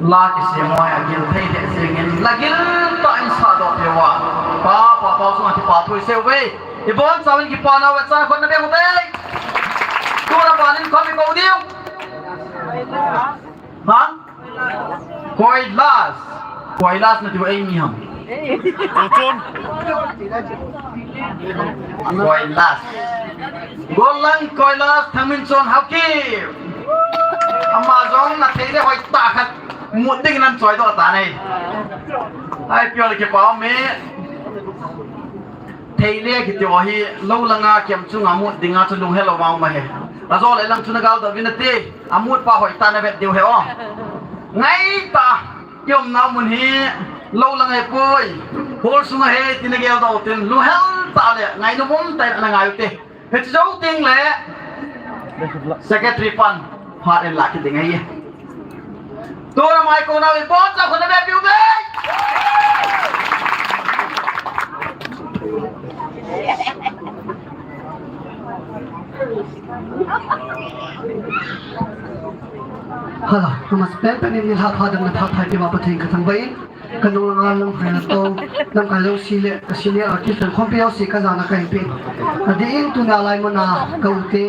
La kisem hoi agil thei lheh jengin, lagil tah in sahdoh peh uva. Pa, pa, pa, sunga kipa thu isei uve. Ibonchauvin kipana vetsahna khut na beng ute. Tuna banin khom ikou diu. Ha? Koilas. Koilas nati uva eimi ham. Tuchun. Koilas. Gollang Koilas, Thangminchon Haokip. Ama jong na thei le hoitah khat mut dingin ahin choidoh tan ahi. Ai, pure le kipa um e. Thei le kiti ho hi lou langa kem chunga mut dinga chu lunghel lou ma um ahi. Ajo le lang chu na galdoh uvin nate. Amut pa hoitah na vet diu ahi o. Ngaitah. Kiumna mun hi lou lang ahipoi. Hall sunga ahi tina geldoh utin. Lunghel tah le ngainom umtah in ana ngai ute. Hiche jou teng le secretary pan phat in la kit ding ahi. Tuna mai kona ibonchauvin khut na beng peh uve. Hello, amasapen pen in nilhah pha damna pha phai peh uva Pathen kathangvah in. Kanung langa lamkai nato, lamkai jouse le, ka senior artist lhon khompi jouse kajana kahin pe. Adeh in tuna lai muna ka u te,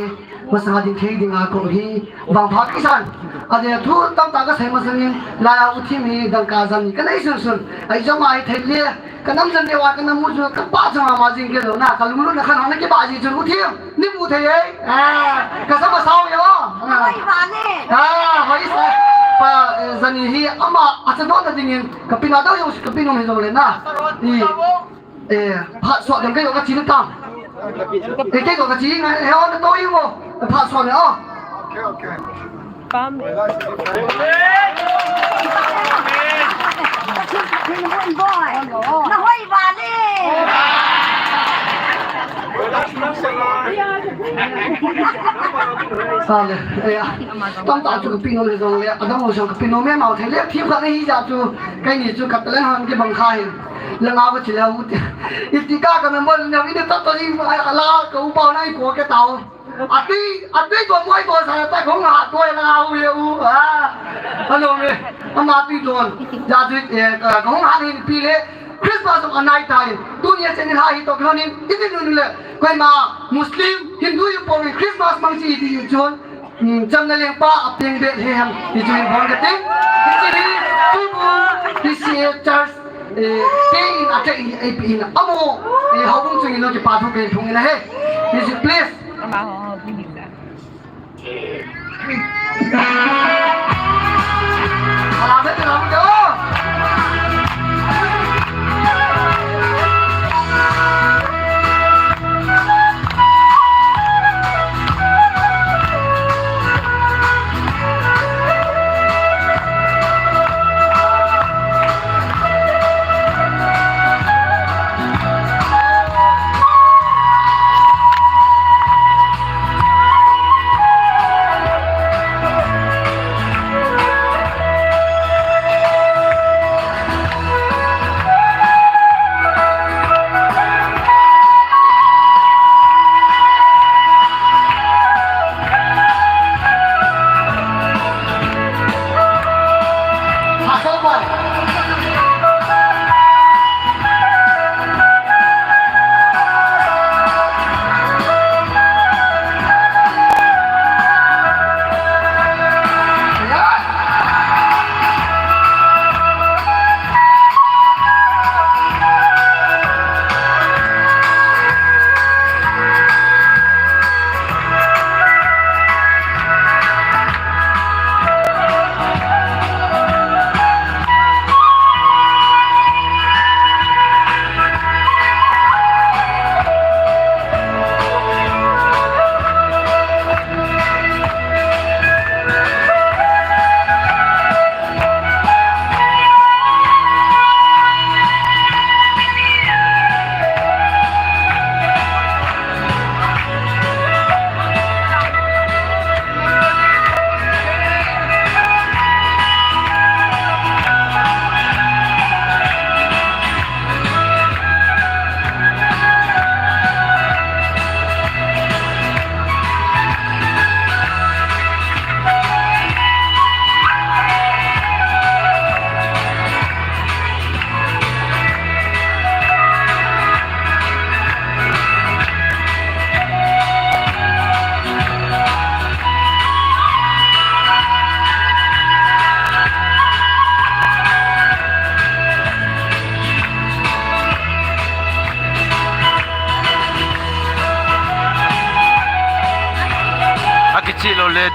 masanga ding thei dinga kaum hi, vangpha kasan. Adeh a thu tamtah kasei masangin, laiya u thim hi dangka jan ni kanei sunsun. Ahi jong ahi thei le, kanam jan le uva kanam u chu kapachat mama jing kei lou na, kalunglutna khat hung na kibah ji chun u thim. Ni mu thei e. Ah, ka sa ma sao yo. Ah. Hoi ba ne. Ah, hoi sa. Pa, eh, jani hi ama acha don na dingin ka pina dau yo ka pinom hi jong le na. I, eh, phat suah dang ka yo ka chin tam. Eh, ke yo ka chin ngai he on to i mo. Phat suah ne o. Okay, okay. Pam. Boy. Na hoi ba le. Sale, eh, tamtah chu ka pinom le jong le, adang jong ka pinom e mau thei le, thim khat hi ja chu, keini chu ka talent hon kibang kha hin. Langa ba chi le u te. Iti ka ka member ne, ina ta to ni, ala ka u pau nai ko ke tao. Atui, atui to moi to sa ta kong ha to na u ye u. Ah. Hello me. Ama tui to. Ja tui, eh, kong ha ni pi le. Christmas of anai tai. Tunia chen ha hi to kong ni. Ini nu le. Koima Muslim, Hindu yu po Christmas mang si di yu chon. Hmm, chamna lengpa apeng Bethlehem. Hi chu hin bon ka ting. Hi chu hi. Hi si church. Eh, kei in a kei in, eh, pi in a mo, eh, houbung chung in lo kipa thu kei thung in ahi. Music, please. Ama ho, ho, please. Ala, ala, ala.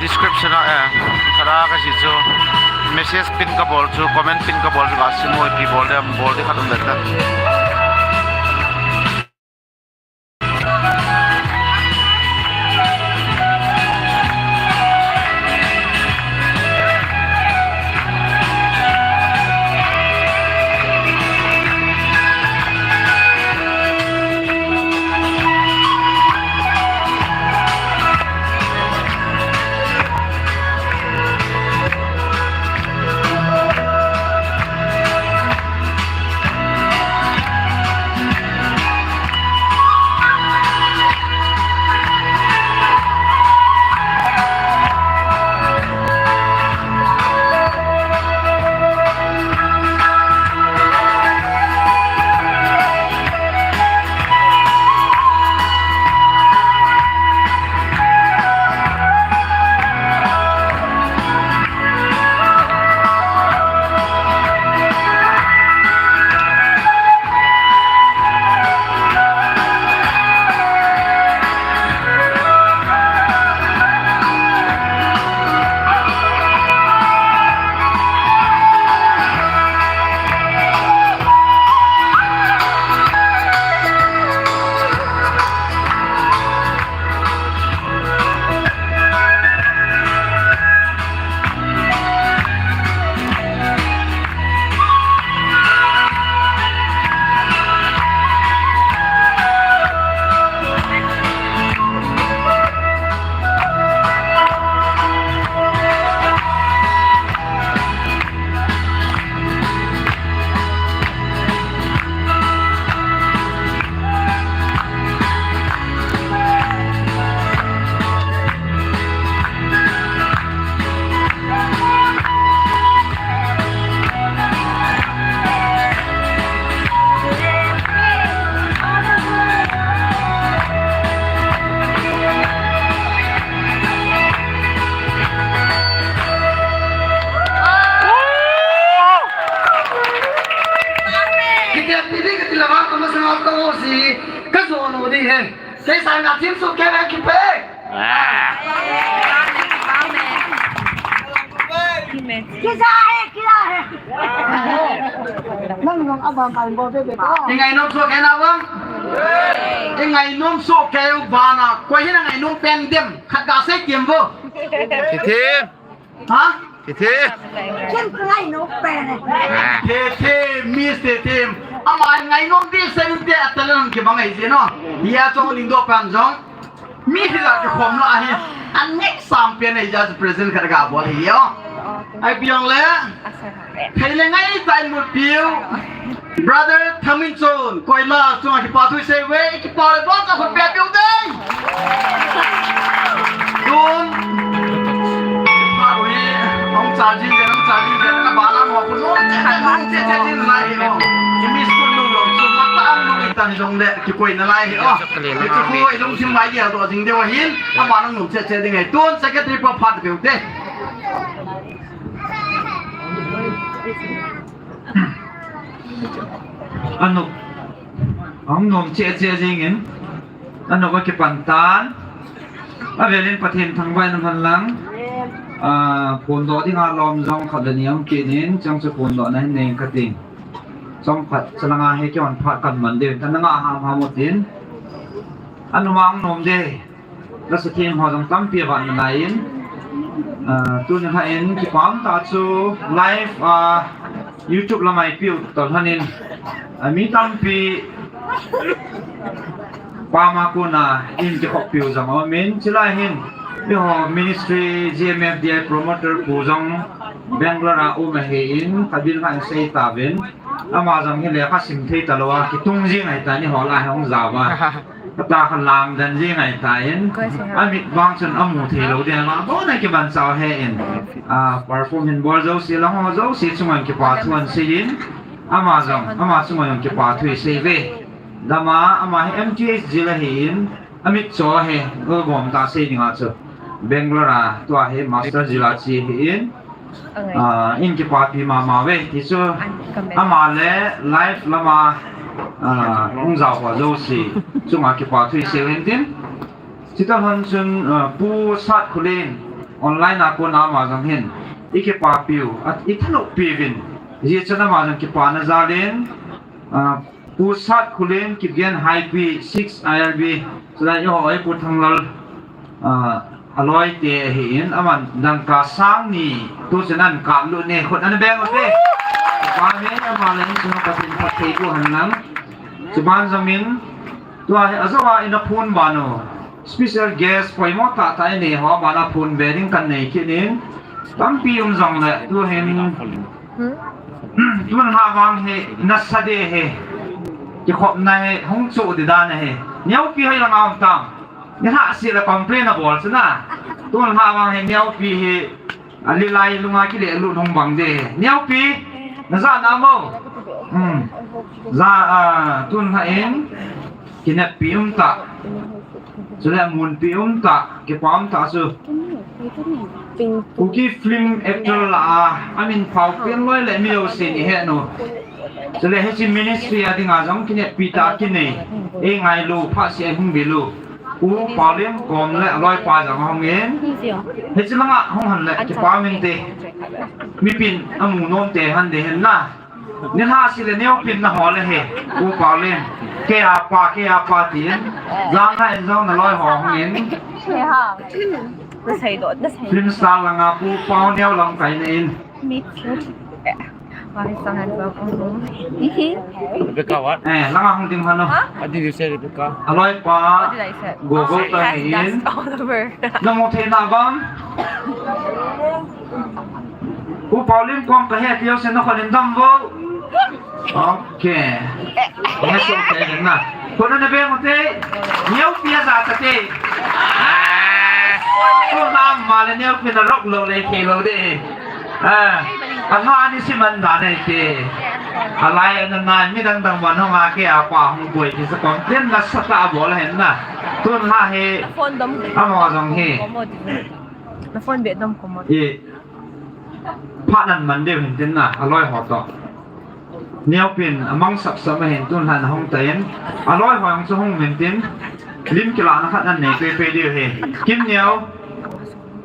Description a, eh, khat a ka ji chu, message pin ka bol chu, comment pin ka bol chu, ka simu ipi bol dem, bol di khat um le ta. Kiti a pidi kati lama kama sama to si ka zo no di he. Kei sanga thim su kei vang kipe. Ah. Kisa he, kila he. Nang nang abang kai bo be be ko. Ingai nom su kei na bang. Ingai nom su kei u bana. Koi hina ngai nom pen dem. Khat ga sei tiam bo. Thim. Ha? Thim. Ken ngai nom pen. Thim, thim, Miss Thim. Ama ngai nom di sei te atalan ke bang ai je no. Ya chong ling do pan jong. Mi hi la ke khom la hi. An next champion ai ja present khat ga bol hi yo. Ai piang le. Thei le ngai tai mu piu. Brother Thamin Chon, koima chunga kipa thu sei ve, kipa le bon ka khut pe piu dei. Tun. Kipa ui, hong charging de, hong charging de, ka bala mo pu no, che, che, che, che, che, che, lai hi o. Ki miss kun nung long, chu ma ta ang nung itan jong le, kikoi na lai hi o. Ki chu khu, ilung sim mai dia do jing de wa hin, ama nung nung che, che ding ai. Tun secretary pa phat piu de. Anop, ahung nom cheh cheh jingin, anop akipan tan, avelin Pathen thangvah in umhen lang, ah, phondoh dinga lom jong khat le ni ahung kit in, chang chu phondohna hin nei ing kati. Chomkhat chalanga hi kihon phat kan man diu, kan nga ham ham utin, anop a ahung nom de. Lasa them ho jong tampi avat nalai in, ah, tuni kha in kipa um tah chu live, ah, YouTube lam'a ipiu tah lhon in, ah, mi tampi pam a kona in kikhop piu jong aum in, chulai hin eiho ministry G M F D I promoter pu jong Bangalore a um ahin, khatvei kha in sei tauvin, ama jong hi lekha sim thei talou a, kitung jing ahitan, eiho lah a hung jao a. Kata kha lang dan jing ahitan, amit vang chun amu thei lou ding, ama bon a kiban chao ahin. A, perform hin bol jouse, lang ho jouse chunga kipa thu ahin sei in, ama jong, ama chunga jong kipa thu isei uve. Dama, ama hi M T H jil ahin, amit cho ahi, agom tah sei dinga chu. Bangalore a, tua hi master jil a che ahin. Ah, in kipapi mama uve, ti chu ama le live lam'a, ah, hung jao ho jouse chunga kipa thu isei u hen tin. Chutah lhon chun, ah, Pu Satkholen, Online a kona ama jong hin i kipapiu, a, i thanoppiuvin. Hijeh chun ama jong kipana jalin, ah, Pu Satkhullen Kipgen Haipi six I R B, chulai i ho i Pu Thanglal, ah, aloi te ahin, aman dangka sang ni tu chun ahin kaplut ne, khut ana beng ute. Amen, ama le insung Pathen phatthei boh hen lang. Chuban jong in, tua hi ajou a ina phon ban u. Special guest poimo tahtah inei ho bana phon be ding kanei kit in. Tampi um jongle, tu hin, tun lha vang hi, nasa ding hi. Kikhopna hi, hung chu ding dan ahi. Neopi hoi langa um tam. Nilhah seh le complain abol chu na. Tun lha vang hi, neopi hi, alilai lunga kilelut hung bang ding. Neopi, najah na mo. Hmm. Ja, ah, tun lha in, kineppi um tah. Chule munpi um tah, kipa um tah chu. Kuki film actor lah a, amin phao pen loi le mi lo se ni he no. Chule hiche ministry a dinga jong kineppi tah kinei. Ei ngailu, phat seh hung bilu. U Paulin kom le aloipa jong hung in. Hiche langa hung hen le, kipa um inte. Mipin amu nom te hen de hen na. Nilhah seh le neopin na ho le he, U Paulin. Kei a pa, kei a pa tin. Jang ha in jong na loi ho hung in. Kei ha. Na sei do, na sei. Film star langa Pu Pauneo lamkai na in. Me too. Eh, why so handsome? Rebecca, what? Eh, langa hung ding hano. Huh? What did you say, Rebecca? Aloi pa. What did I say? Gogo ta ni in. Dust all over. Na mo the na bam. U Paulin kom ka he tiu se na khon in dam vo. Okay. Nga so te na. Ko na be mo te. Neopi a ja ta te. Ah. Ko na ma le neopi na rok lo le ke lo de. Ah. Alha ni si man da ne te. Alai na na mi dang dang man ho ma ke a pa hung koi ki sa kon. Den na sa ta bol hen na. Tun ha he. Phone dom. Amo jong he. Na phone be dom ko mo. E. Phat nan man deu hin tin na, aloi ho toh. Neopin, amang sap sap ma hin tun lha na hung ta in. Aloi ho ang chu hung min tin. Lim kila na khat nan nei pe pe deu hin. Kim Neo.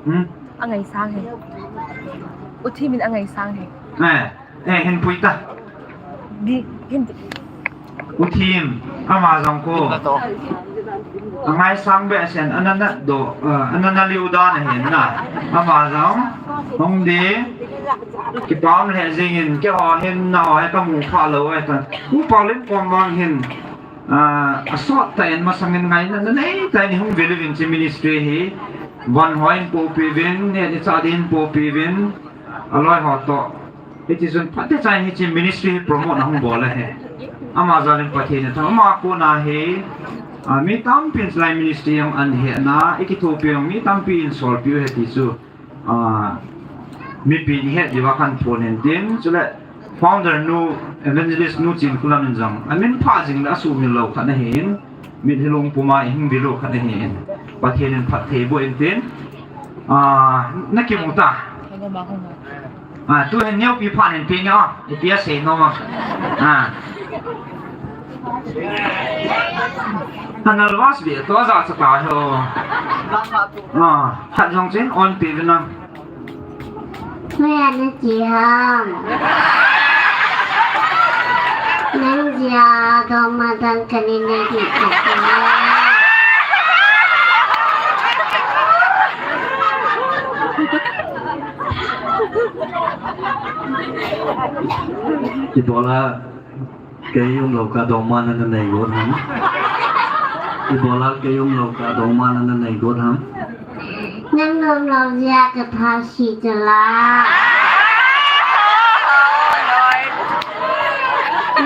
Hmm? Angai sang he. U Thim in angai sang he. Eh, eh, hin pui ta. Di, hin di. U Thim, ama jong ko. Angai sang be sen, anana do, eh, anana liu dan ahin na. Ama jong, hung di, kipam le jing in, ke ho hin na ho, he ka mu pha lo, he ta. U Paulin kom vang hin, ah, asot ta in masang in ngaina, na nei ta in hung veli vin chi ministry hi, van ho in po pi vin, ne ni cha din po pi vin, aloi ho toh. Hiti chun phatecha in hiche ministry hi promote na hung bol ahi. Ama jal in Pathen in thangvah, ama kona hi, ah, mi tampin chulai ministry jong ahin hetna, i kithopi jong mi tampin solpiu ahi ti chu, ah, mipin ihet diuva kahin phon in tin, chule founder nu, evangelist nu Chinkholam in jong, amin pha jing le asuhmil lou khat ahin, mitlhi lungpum a ihung vil u khat ahin, Pathen in phatthei boh in tin, ah, na kimu ta. Ah, tu hin neopi phat in pi nge, ah, ipi asei nom a. Ah. Ana nervous be to ja cha ta ho. Ah, khat jong chen on pi ve na. Hoiya na che ham. Nang jia dongma dang kani na di kati. Ibola kei umlou kah dongma nana nei got ham? Ibola kei umlou kah dongma nana nei got ham? Nang umlou jeh a ka thasi tala.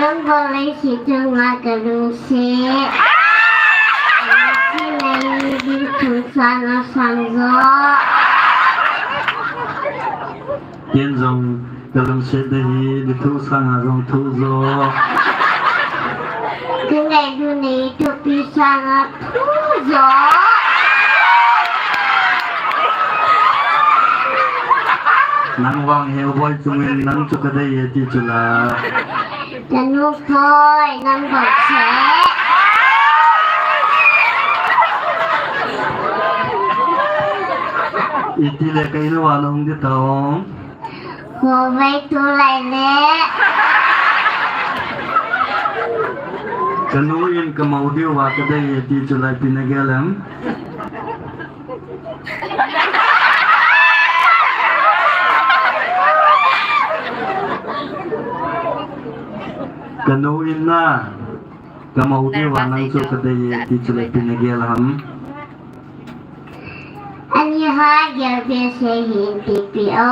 Nang bol lei si chunga ka lungset. Lungset lei di thusang a sang jo. Ken jong ka lungset ahi, di thu sanga jong thu jo. Ka ngailut nei thupi sanga thu jo. Nang vang he u boi chungin nang chu ka dei e ti chu la. Ka nu boi, nang bol se. Iti le ka in uva nahung ding tam? Khovei tulai le. Kanu in kamou diuva kadei e ti chu lai ipi nagel em? Kanu in na, kamou diuva nang chu kadei e ti chu lai ipi nagel ham? Ani ha gel behseh hih in ti pi o.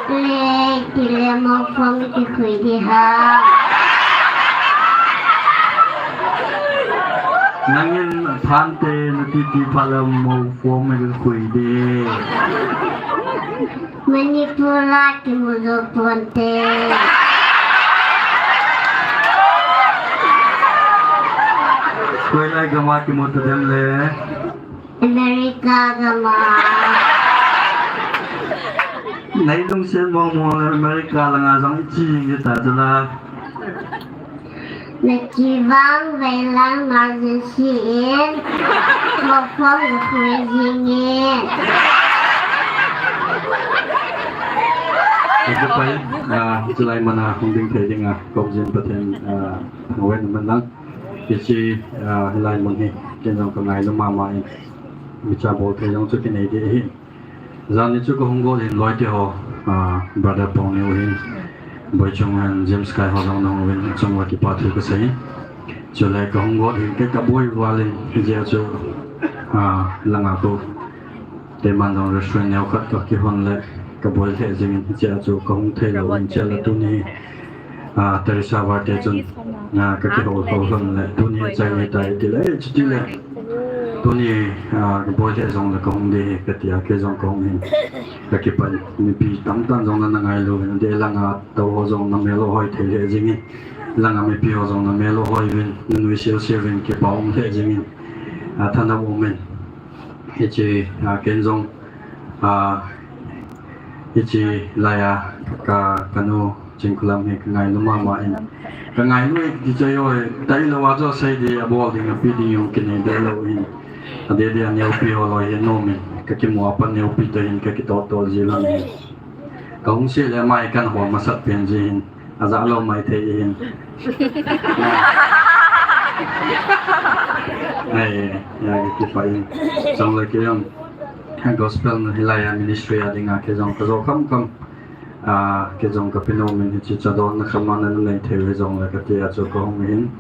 Le, ti le mou form kikhui ding ham? Nangin Phante nati ti phat le mou form kikhui ding. Manipur a kimu jou ponte. Hoilai gam a kimu ta dem le? America gam a. Nei lungset mong mong le America langa jong iche jing ta chu la. Nache vang vei lang emergency in, mou form kikhui jing in. Ka kipa e, ah, chulai mun a hung ding thei dinga, kou jin Pathen, ah, awen man lang. Hiche, ah, hilai mun hi, ken jong kangailu mama in, micha bol thei jong chu kinei ding ahi. Jan ni chu kahung got hin loi te ho, ah, brother Pongniu hin, Boichung hin, James Kai ho jong nahung uvin, achung uva kipa thu kasei. Chule kahung got hin kei kaboi val in, hijeh a chu, ah, langa ko, Teman jong restaurant neo khat kakihon le, kaboi lheh jing in, hijeh a chu kahung thei lou in, chule tuni, ah, Teresa Varte chun, ah, kakihou hou lhon le, tuni chai ni tai ti le, chuti le. Tuni, ah, kaboi lheh jong le kahung ding ahi, kati a, kei jong kahung hin. Ka kipa e, mipi tamtah jong nana ngailu uvin, adeh langa tou ho jong namel u hoi thei lheh jing in, langa mipi ho jong namel u hoi uvin, nanui sel sel uvin, kipa um lheh jing in, ah, thanop um in. Hiche, ah, ken jong, ah, hiche lai a, ka, kanu, Chingkhulam hi kangailu mama in. Kangailu e kiti chu ahi, tailou a chu asei ding, abol ding, ape ding jong kinei deh lou hin. Adeh deh a neopi ho loi hi nom in. Kakimu a pat neopi toh hin kakitoh toh ji lhon in. Kahung seh le ama hi kana hol masat pen ji hin. Ajah lou maithei hin. Ai, ya, kipa in. Chule kei jong gospel na hilai a ministry a dinga kei jong kajo kham kham. Ah, kei jong kapi nom in hiche chadonna kham a nanei thei uve jong le kati a chu kahung hin,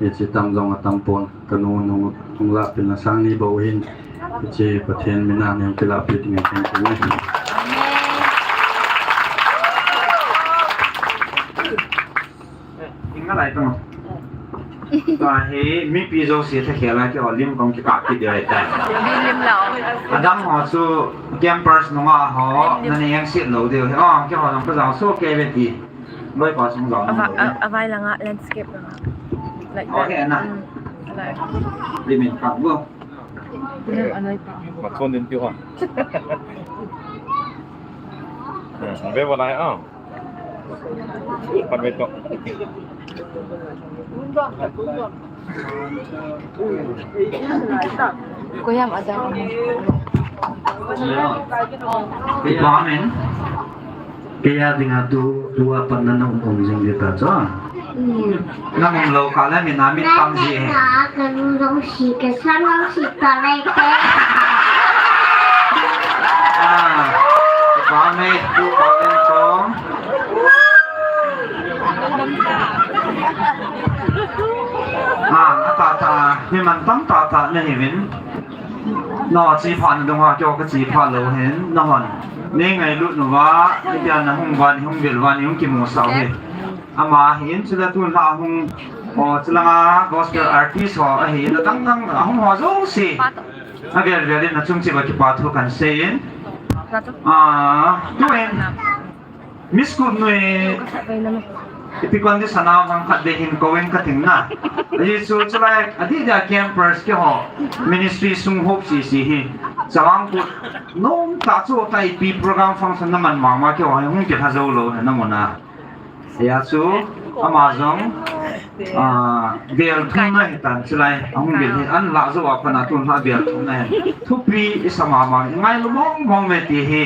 hiche tam jong atam pon, kanu nung, nung lahpeh na sang ni bou hin, hiche Pathen min a nung kilahpeh ding in kei jong. Ing nalai tong. Tua hi mipi jouse thakhel a kihoulim kong kikah kit ding ahitai. Lim lim lou. Adang ho chu campers nunga ho, nani engset lou diu ahi. Oh, kihou jong kajao soh kei ve ti. Loipa sung jao nung lou. Avai langa landscape langa. Like that. Okay, na. Like. Lim in kap go. Lim anai pa. Machon din tiu ho. Hmm, ve va lai a. Pat ve toh. Koyam ada. Amen. Kei a dinga tu, tua pat nana um um jing ding ta chu. Nang um lou kah le min a mit pang ji. Ka lu jong si, ka sam jong si ta lai te. Ah, pa me, tu pa me tong. Ah, ata ta, mi man tam ta ta na hi vin. No, chi pha na dung ha, kyo ka chi pha lou hin, na hon. Nei ngailut nu va, ni tia na hung va, ni hung vil va, ni hung kimu sau hi. Ama hin, chule tun la hung, o, chulanga gospel artist ho, ahi, na dang dang, ahung ho jouse. Avel vel in, na chung chi va kipa thu kan sei in. Ah, tu in, Miss Kup nu e, ipi condition a hung khat vei hin kou in ka ting na. Ahi chu chulai, adih dia campers keiho, ministry sung hop sisi hi. Chawang Kut, nom ta chu ta ipi program function na man mama keiho, hung kilha jou lou na mun a. Hia chu, ama jong, Ah, bel thumna hitan chulai, ahung bel hi, an lah jou a pat a tun la bel thumna hi. Thupi isa mama, ngailu mong mong ve ti hi.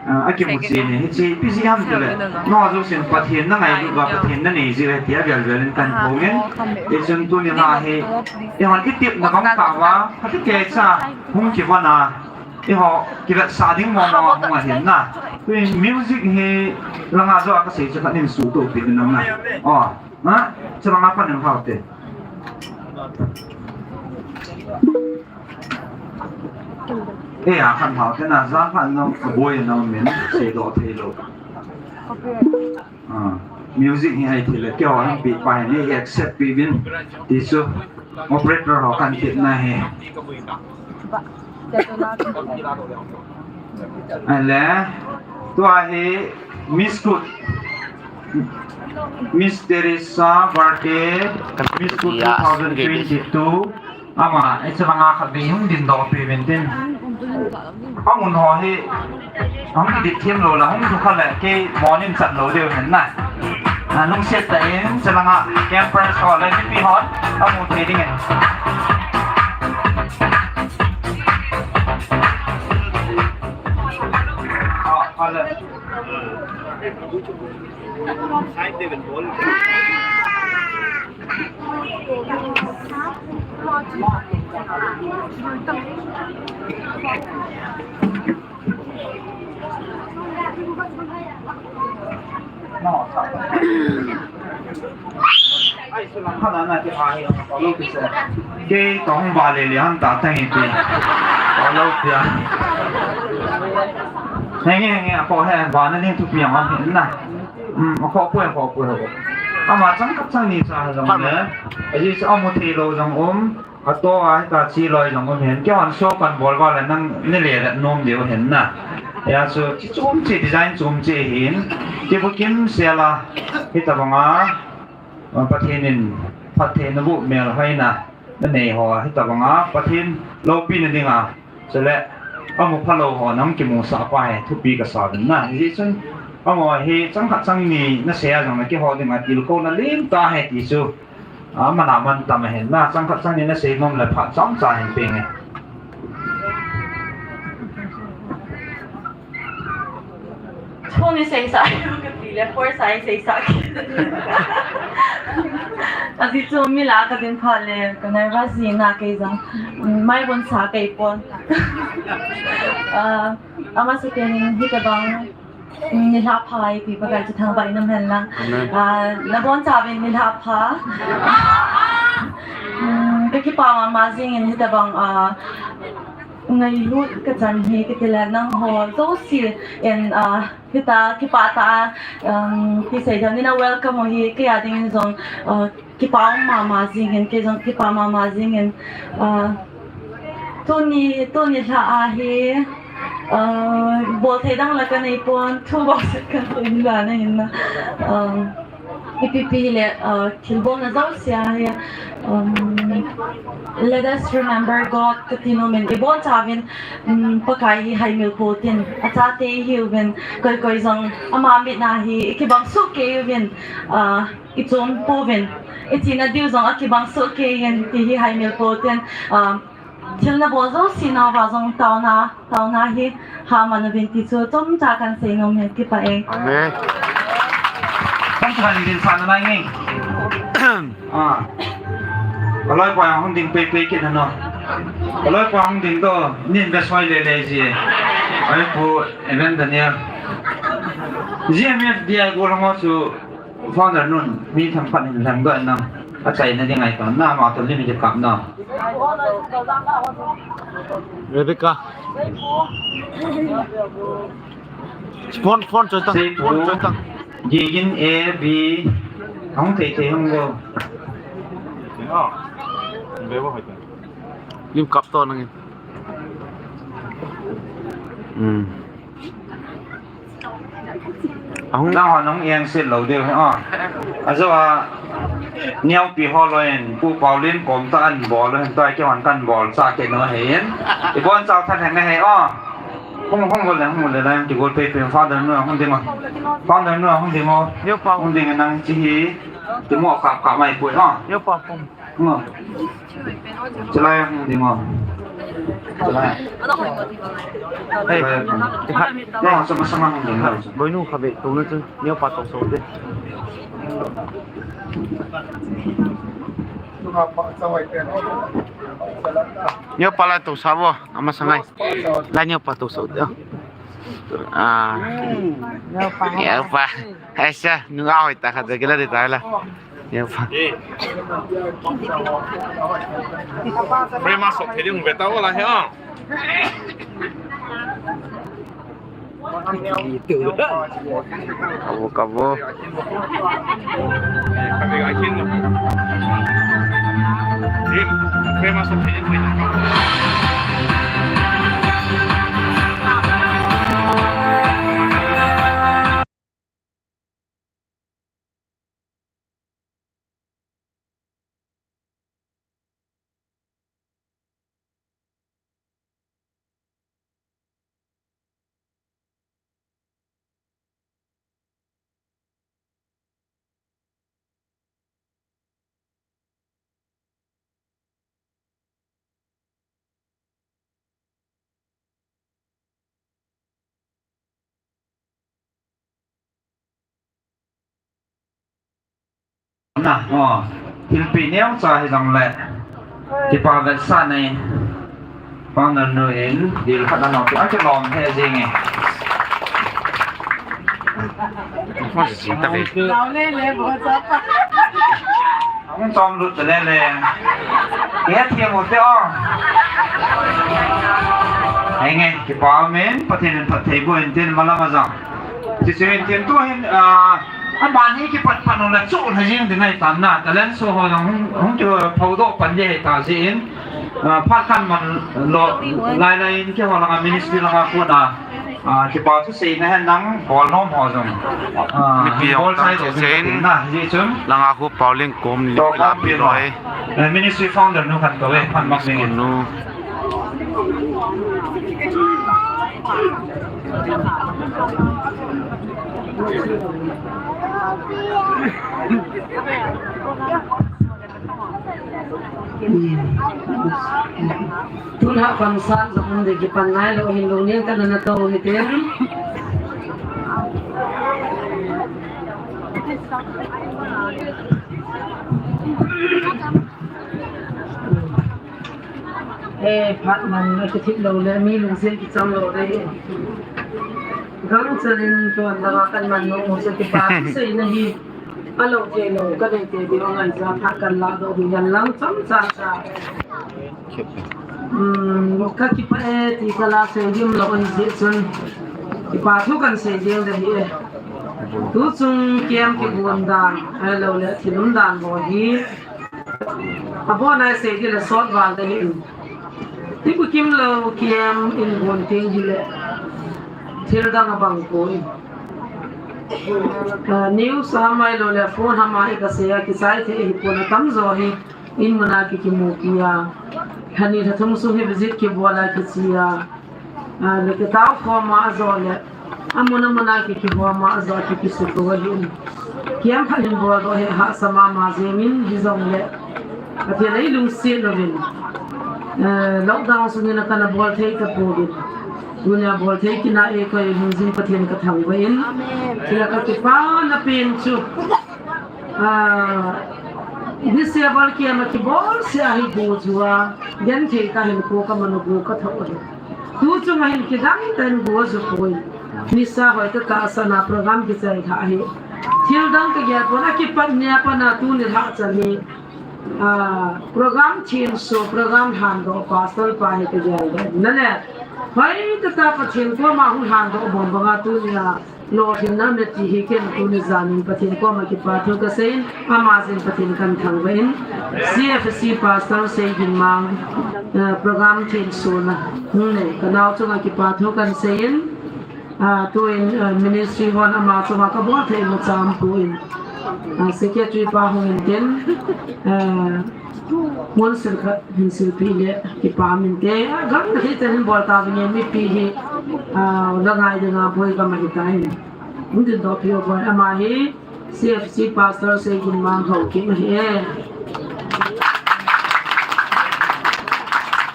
Ah, akimu cheh in, hiche ipi jeh ham tile, nangho jousen Pathen na ngailu uva, Pathen na nei jiu ahi tia bel bel in kahin phong in. Hichun tuni la hi, eihon itepna bang tah uva, phat kei cha, hung kivon a, eiho kivetsah ding mong mong a hung ahin na. Tun music hi langa jou a kasei chu khat in suhtoh peh in na. Oh. Ha? Chalanga pan in hao te. Eh, a khan hao te na, jan khan nang, aboi nang min, seidoh thei lou. Ah, music hi ahi thei le, keiho hin pi pa hi, ni accept pi uvin, ti chu, operator ho kan tepna hi. Ahile, tua hi Miss Kut, Miss Teresa Birthday, Miss Kut two thousand twenty-two. Ama, hiche langa khat vei hung dingdoh peh uvin tin. Amun ho hi, hung kidip them lou la, hung dukha le, kei monin chat lou diu hin na. Ah, lungset tah in, hiche langa campers ho le mipi hon amu thei dingin. Ah, hello. Kei tong ba le le han ta tang in ti. Alo pia. Henge, henge, ako he, ba na ning tu piang an hin na. Hmm, ako poi, ako poi, ako. Ama chang khat chang ni cha jong le. Aji sa amu thei lou jong um. Ato a, hita chi loi jong um hin, keiho show kan bol uva le nang ni le le nom diu hin na. Hia chu, chi chom chi design chom chi hin, kibu kimsel a, hitabanga, Pathen in, Pathen in bu melhoina, na nei ho, hitabanga, Pathen loupina dinga, chule, amu phalou ho, nang kimusah pa hi, thupi kasa uvin na. Hijeh chun, amaho hi, chang khat chang ni, na sei a jong na keiho dinga, tilkhouna len tah ahi ti chu. Aman aman tam ahin na, chang khat chang ni na sei nom le phat chomcha hin peng e. Thu ni seisah kati le, force a seisah kati. Ajeh chu mi lah a kading phat le, ka nervous jin na kei jong, mai bon sa kei pon. Ah, amasapen in hitabang, Nilhah pha, ipi Pakai chu thangvah in um hen lang. Amen. Ah, nabonchauvin nilhah pha. Hmm, kakipah mama jingin hitabang, ah, ngailut kachan hi kati le nangho jouse in, ah, hita kipah tah a, um, ti seidam in na welcome u hi kei a dingin jong, ah, Kipah um mama jingin, kei jong kipah mama jingin, ah, tuni, tuni lha a hi, ah, bol thei dang la kanei pon, thu bol set kan thei ni la na hin na. Um, ipi pi le, ah, thilbolna jouse a hi, um, let us remember God, kati nom in, ibonchauvin, um, Pakai hi haimil pou tin, achate ihiuvin, koi koi jong, ama mit a hi, ikibang soh kei uvin, ah, Ichom pouvin, ichena diu jong akibang soh kei in, ti hi haimil pou tin, ah, thil nabol jouse nauva jong taona, taona hi haman uvin ti chu chomcha kan sei nom e, kipah e. Amen. Kan chan din sa na lai nge. Ah. Kaloi pa hung ding pei pei kit na no. Kaloi pa hung ding to, nin be soi le le ji. Ai pu Evan Daniel. G M F D I go lang chu Founder nun, mi themkhat in lhengdoh in nang, achaina ding ahi tan, na ama toh lim kikap na. Rebecca. Phone, phone choi tang, phone choi tang. Gigin A B, hung thei thei hung go. Lim kap to nangin. Hmm. Ahung. Nangho nahung engset lou diu hi, ah. Ajou a, neopi ho loi in, Pu Paulin kom tah in bol u hin, tua keiman kan bol cha kei nau hin. Ibon chau tha lheng ahi, ah. Hung, hung bol le, hung bol le, lai kigol pei pei, Father nu, hung ding o. Father nu, hung ding o. Neo Pau. Hung ding nang chi hi. Ti mo ka ka mai poi ha. Yo pa pum. Ngo. Chalai hung di ngo. Chalai. Hey. Chalai hung. Iha. Yo, sama sama hung di ngo. Boinu khabe, tu na chu. Yo pa tong so de. Yo pa la tong sa bo, ama sangai. La yo pa tong so de. Ah. Yo pa. Yo pa. Aisa, nunga hoi ta khat kila de ta la. Yo pa. Frame a sok thei ding ve ta wala he a. Kabo, kabo. Frame a sok thei ding ve ta. Na, oh, thilpeh neocha hi jong le. Kipa vetsahna in. Founder nu in, dil khat na nong tu, a kilom he jing e. Hong jing ta ve. Hong chom lut ta le le. Ke thiam u te o. Henge, kipa men, Pathen in phatthei boh in tin malam a jong. Ti chu in tin tu hin, ah, Aban hi kipat pat nung le chu lha jing ding ahi tan na, talent show ho jong hung, hung kiphodoh pan ding ahi ta jeh in, ah, phat khat man lo, lai lai in keiho langa ministry langa kona, ah, kipa thu seina hen lang bol nom ho jong, ah, mipi hung bol jong chai tang lo ding thei in na, hijeh chun langa khu Paulin kom li toh la pi lo. Eh, ministry founder nu khat kave, phan mak ding in. Nu. Tun ha pan san jong um de kipan nai lo hin lo ning kan na to hi te. Eh, phat man na kithi lo le, mi lungset kichang lo le. Gangchal in tuan langa kan man nom u chu kipa thu seina hi. Alo thei lo, ka nei te di ong an cha phat kan la do di yan lang cham cha cha. Hmm, ka kipa e ti ka la sei dim lo an jeh chun. Kipa thu kan sei ding de hi e. Tu chung kiam kibon dan, ahilou le thil um dan ho hi. Abon a sei ding le sot val ding ahi. Ibu kim lou kiam in bon ting hi le thil dang abang poi. Ah, news a ham ahilou le phone ham a i ka sei a kichai thei hi pon atam jo hi in mun a ki kimu pi a. Lha ni lha thum sung hi visit kibol a kiche a. Ah, le kitao khom a ajo le. Amun amun a ki kihom a ajo ki kisuto ahin. Kiam khat hin bol doh hi hahsa mama jeng in hijong le. Pathen a i lungset louvin. Eh, lockdown sungin a kana bol thei tapouvin. Tunia bol thei kit na e koi lungset Pathen ka thangvah in. Chule ka kipana pen chu. Ah, disable kiam a kibol seh a hi go chu a. Genthei ka hin ko ka man u go ka tho ahi. Tu chung a hin kidang tah in go a ju poi. Nisa hoi ta tahsan a program kichai lhah hi. Thil dang ka gel pon a kipat nia pat a tuni lhah chan hi. Ah, program thenso, program lhandoh, pastor pa hi ka gel doh. Na le, hoi ta ta Pathen koma hung lhandoh bang bang a tunia. Lolhinna um e ti hi ken tuni jan in Pathen koma kipa thu ka sei in, ama jin Pathen kan thangvah in, C F C Pastor Seigin Mang, eh, program thensona hung nei, ka nao chunga kipa thu kan sei in, ah, tuin, eh, ministry hon ama chunga ka bol thei imacha um poi, ah, secretary pa hung in tin, eh, Mun sil khat hin silpeh le kipa um inte. A, gam na thei chan hin bol tauvin nge mipi hi, a, la ngai dinga boi gam ahi tai. Hung dindoh peh o boi ama hi, C F C Pastor Seiginmang Haokip ahi e.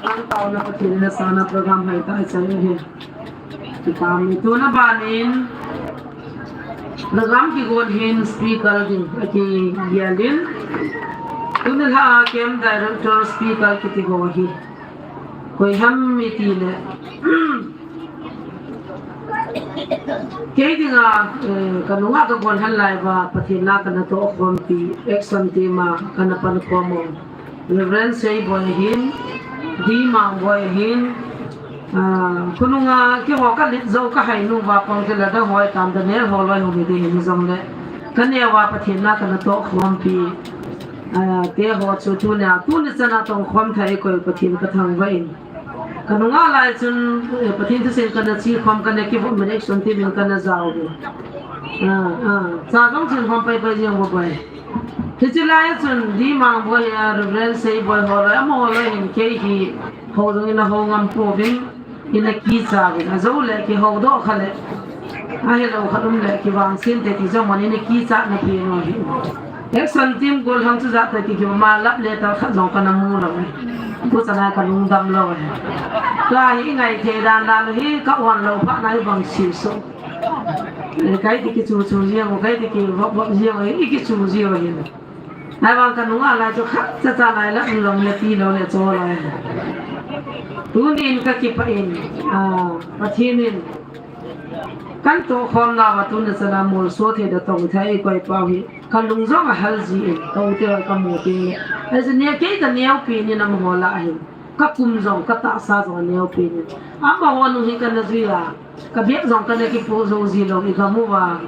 Ang taona Pathen in asana program hai ta chai ahi. Kipa mi tuna banin program kigon hin speaker ding akigel in. Tuni lha a camp director speaker kiti ho hi. Koi ham iti le. Kei dinga, eh, ka nunga ka gon han lai va, Pathen na kana toh khompi, action team a kana pan khom u. Reverend Seiboi hin, D Mangboi hin, ah, khonunga keiho ka lit jou ka hai nu va pang te la da hoi tam da nel ho loi hung hi ding hin jong le. Ka neo va Pathen na kana toh khompi, ah, te ho chu tunia, tuni chan a tong khom thei koi Pathen ka thangvah in. Ka nunga lai chun, eh, Pathen thusim kana chi khom, kana kivop in, action team in kana jao u. Ah, ah. Cha jong chun khom pai pai jeng u boi. Hiche lai chun D Mangboi hi a Reverend Seiboi ho loi, amaho loi hin kei hi ho jong ina ho ngam pouvin, ina kicha uvin. Ajou le kihou doh kha le. Ahilou khat um le kivangsen te ti jong man ina kicha na pi no hi. Action team gollhang chu jat te ti kiva ma lap le ta khat jong kana mu lou e. Tu chana ka lungdam lou e. Ka hi ngai thei dan dan hi ka wan lou pha na hi bang si so. E, kai ti kichu chu jeng u, kai ti kivop vop jeng u, i kichu jeng u hin. Ahivang ka nunga lai chu khat cha cha lai la lom le ti lou le cho lou e. Tunin ka kipah in, ah, Pathen in kan toh khom nauva tuni chan a molso thei da tong thei koi pau hi. Ka lung jong ahal ji in, ka u te ka mu te le. Ahi chu nia kei ka neo pi ni nam ho la ahi. Ka kum jong, ka tahsa jong aneo pi ni. Amaho nung hi kana jui a, ka bep jong kana kipoh jou ji lou i gam uva.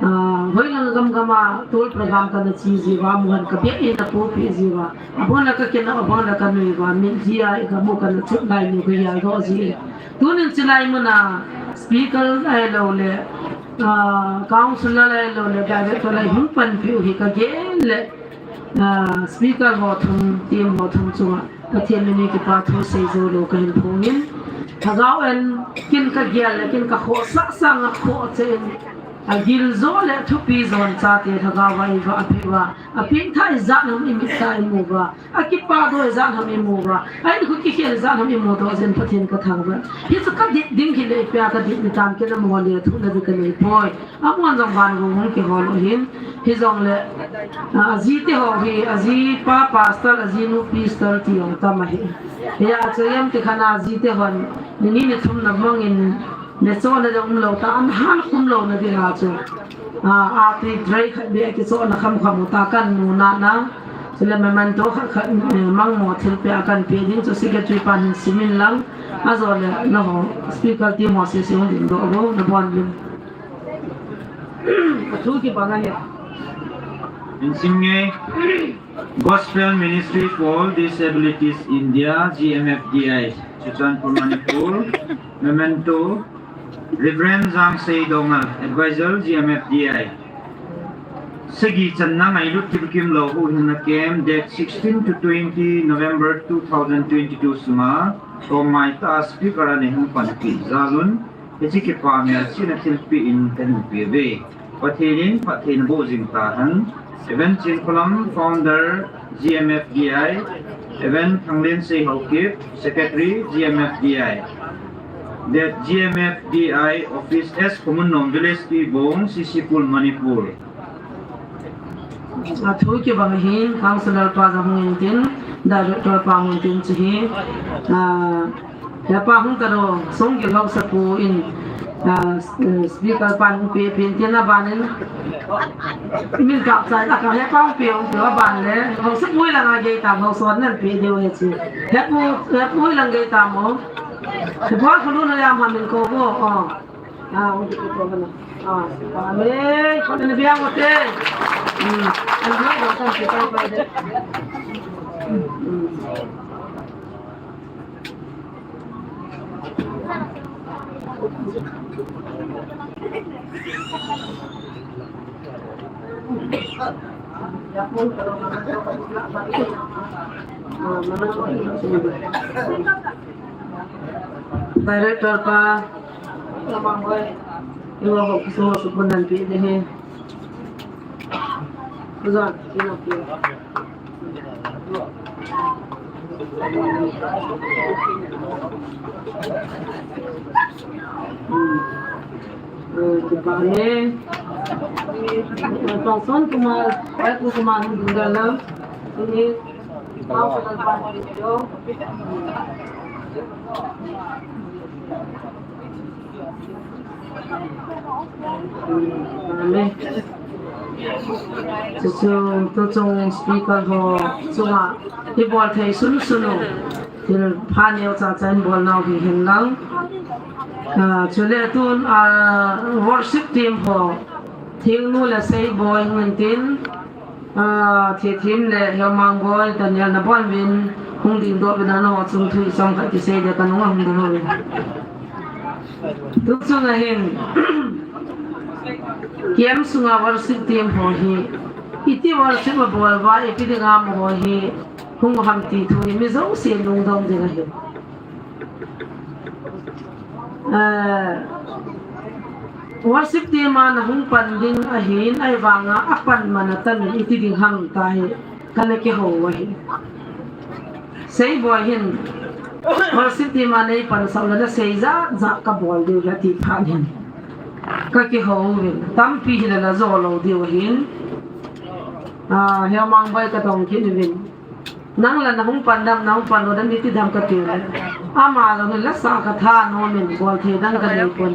Ah, hoilang gam gam a, tol program kana chi ji uva, amun ka bep in apoh pi ji uva. Abon la ka kina, abon la ka nui uva, min ji a i gam u kana chut lai ni ka ya doh ji. Tunin chilai mun a speaker ahilou le, ah, councillor ahilou le, director lai hung panpi u hi ka gel le, ah, speaker ho thum, team ho thum chunga Pathen min in kipa thu sei jou lou ka hin phong in. Lhagao in kin ka gel le, kin ka khohsah sanga khoh cheh in, agil jo le thupi jon chate lhagao va i va apeh uva, apeng tha ijat ham i mit a i mu uva, akipa doh ijat ham i mu uva, a in khu kikhel ijat ham i mu doh jeh in Pathen ka thangvah. Hichu ka dit ding hi le ipi a ka dit ni tam, ken amaho lethuhna ding ka nei poi. Amun jong van gu hung kihol u hin, hijongle, ah, aji te ho hi, aji pa pastor, aji nu pastor ti jong tam ahi. Hia chu iam ti khan aji te hon, ni ni ni thum na mangin, ne chona jong um lou ta, an hal khum louna dinga chu. Ah, a ti tray khat beh kichona kham kham u ta kan nu na na. Chule memento khat khat, eh, mangmo thilpeh a kan peh ding chu secretary pan hin sim in lang. Ajole, naho, speaker team ho sese hung ding doh uvin, nabon uvin. Athu kibang ahi. Insim nge, Gospel Ministry for Disabilities India, G M F D I, Churachandpur, Manipur, memento, Reverend Jangsei Doungel, Advisor, G M F D I. Sagi channa ngailut thilkim lou huhhingna camp, date sixteen to twenty November two thousand twenty-two sunga, tohmai tah a speaker a nei hung panpi jal un, hiche kipa melchihna thilpeh in kahin pe uve. Pathen in phatthei naboh jing tahen. Reverend Chinkholam, founder, G M F D I, Reverend Thanglensei Haokip, secretary, G M F D I. That G M F D I office as Khomunnom, Village Tuibong, C C Khul, Manipur. Athu kibang hin, councillor pa jong hung intin, director pa hung intin chu hi, ah, hepa hung taro, Songgil Haosapu in, ah, s-, eh, speaker pan hung pe, pe intin aban in, min kap chai, aka hepa hung pe, hung pe aban le, Haosapu lang a gei tam, Haosa nan pe deu he chu. Hepu, hepu lang gei tam o. Hepu khulu na yam ha min ko bo, oh. Ah, hung kiti ko na. Ah, amen. Ko na biang ute. Hmm. Ang biang ko kan kita pa de. Hmm. Ah, mana ko. Director pa, iwa ho kisu ho su pun nan pi de he. Kipah e. Pangson Kumar, Pu Kumar, Dungdala. Ini. Amen. Chuchu, tuchung speaker ho chunga ibol thei sunsun u, thilpha neocha cha in bol nau hi hen lang. Ah, chule tun, ah, worship team ho, Thingnu le Seiboi hung in tin, Ah, Thithim le Hemang boi, Daniel nabon uvin, hung dingdoh uvin, nangho chung thu ichom khat kisei ding kanung a hung ding uvin. Tuchung a hin, camp sunga worship team ho hi, iti worship abol uva, ipi dinga amaho hi hung u ham ti thu hi mi jouse lungdong ding ahi. Ah, worship team a nahung pan ding ahin, ahivanga apan man atan in iti ding ham ti hi kana kihou u ahi. Seiboi hin, worship team a neipansah uleh nasei jat jat kabol diu ahi ati phat hin, kakihou uvin, tampi hileh najo lou diu ahin. Ah, Hemang boi kadong kit uvin. Nang la nahung pan dam, nahung pan lou dam, iti dam kati le. Ama jong hin lasa katha nom in, bol thei dang kanei pon.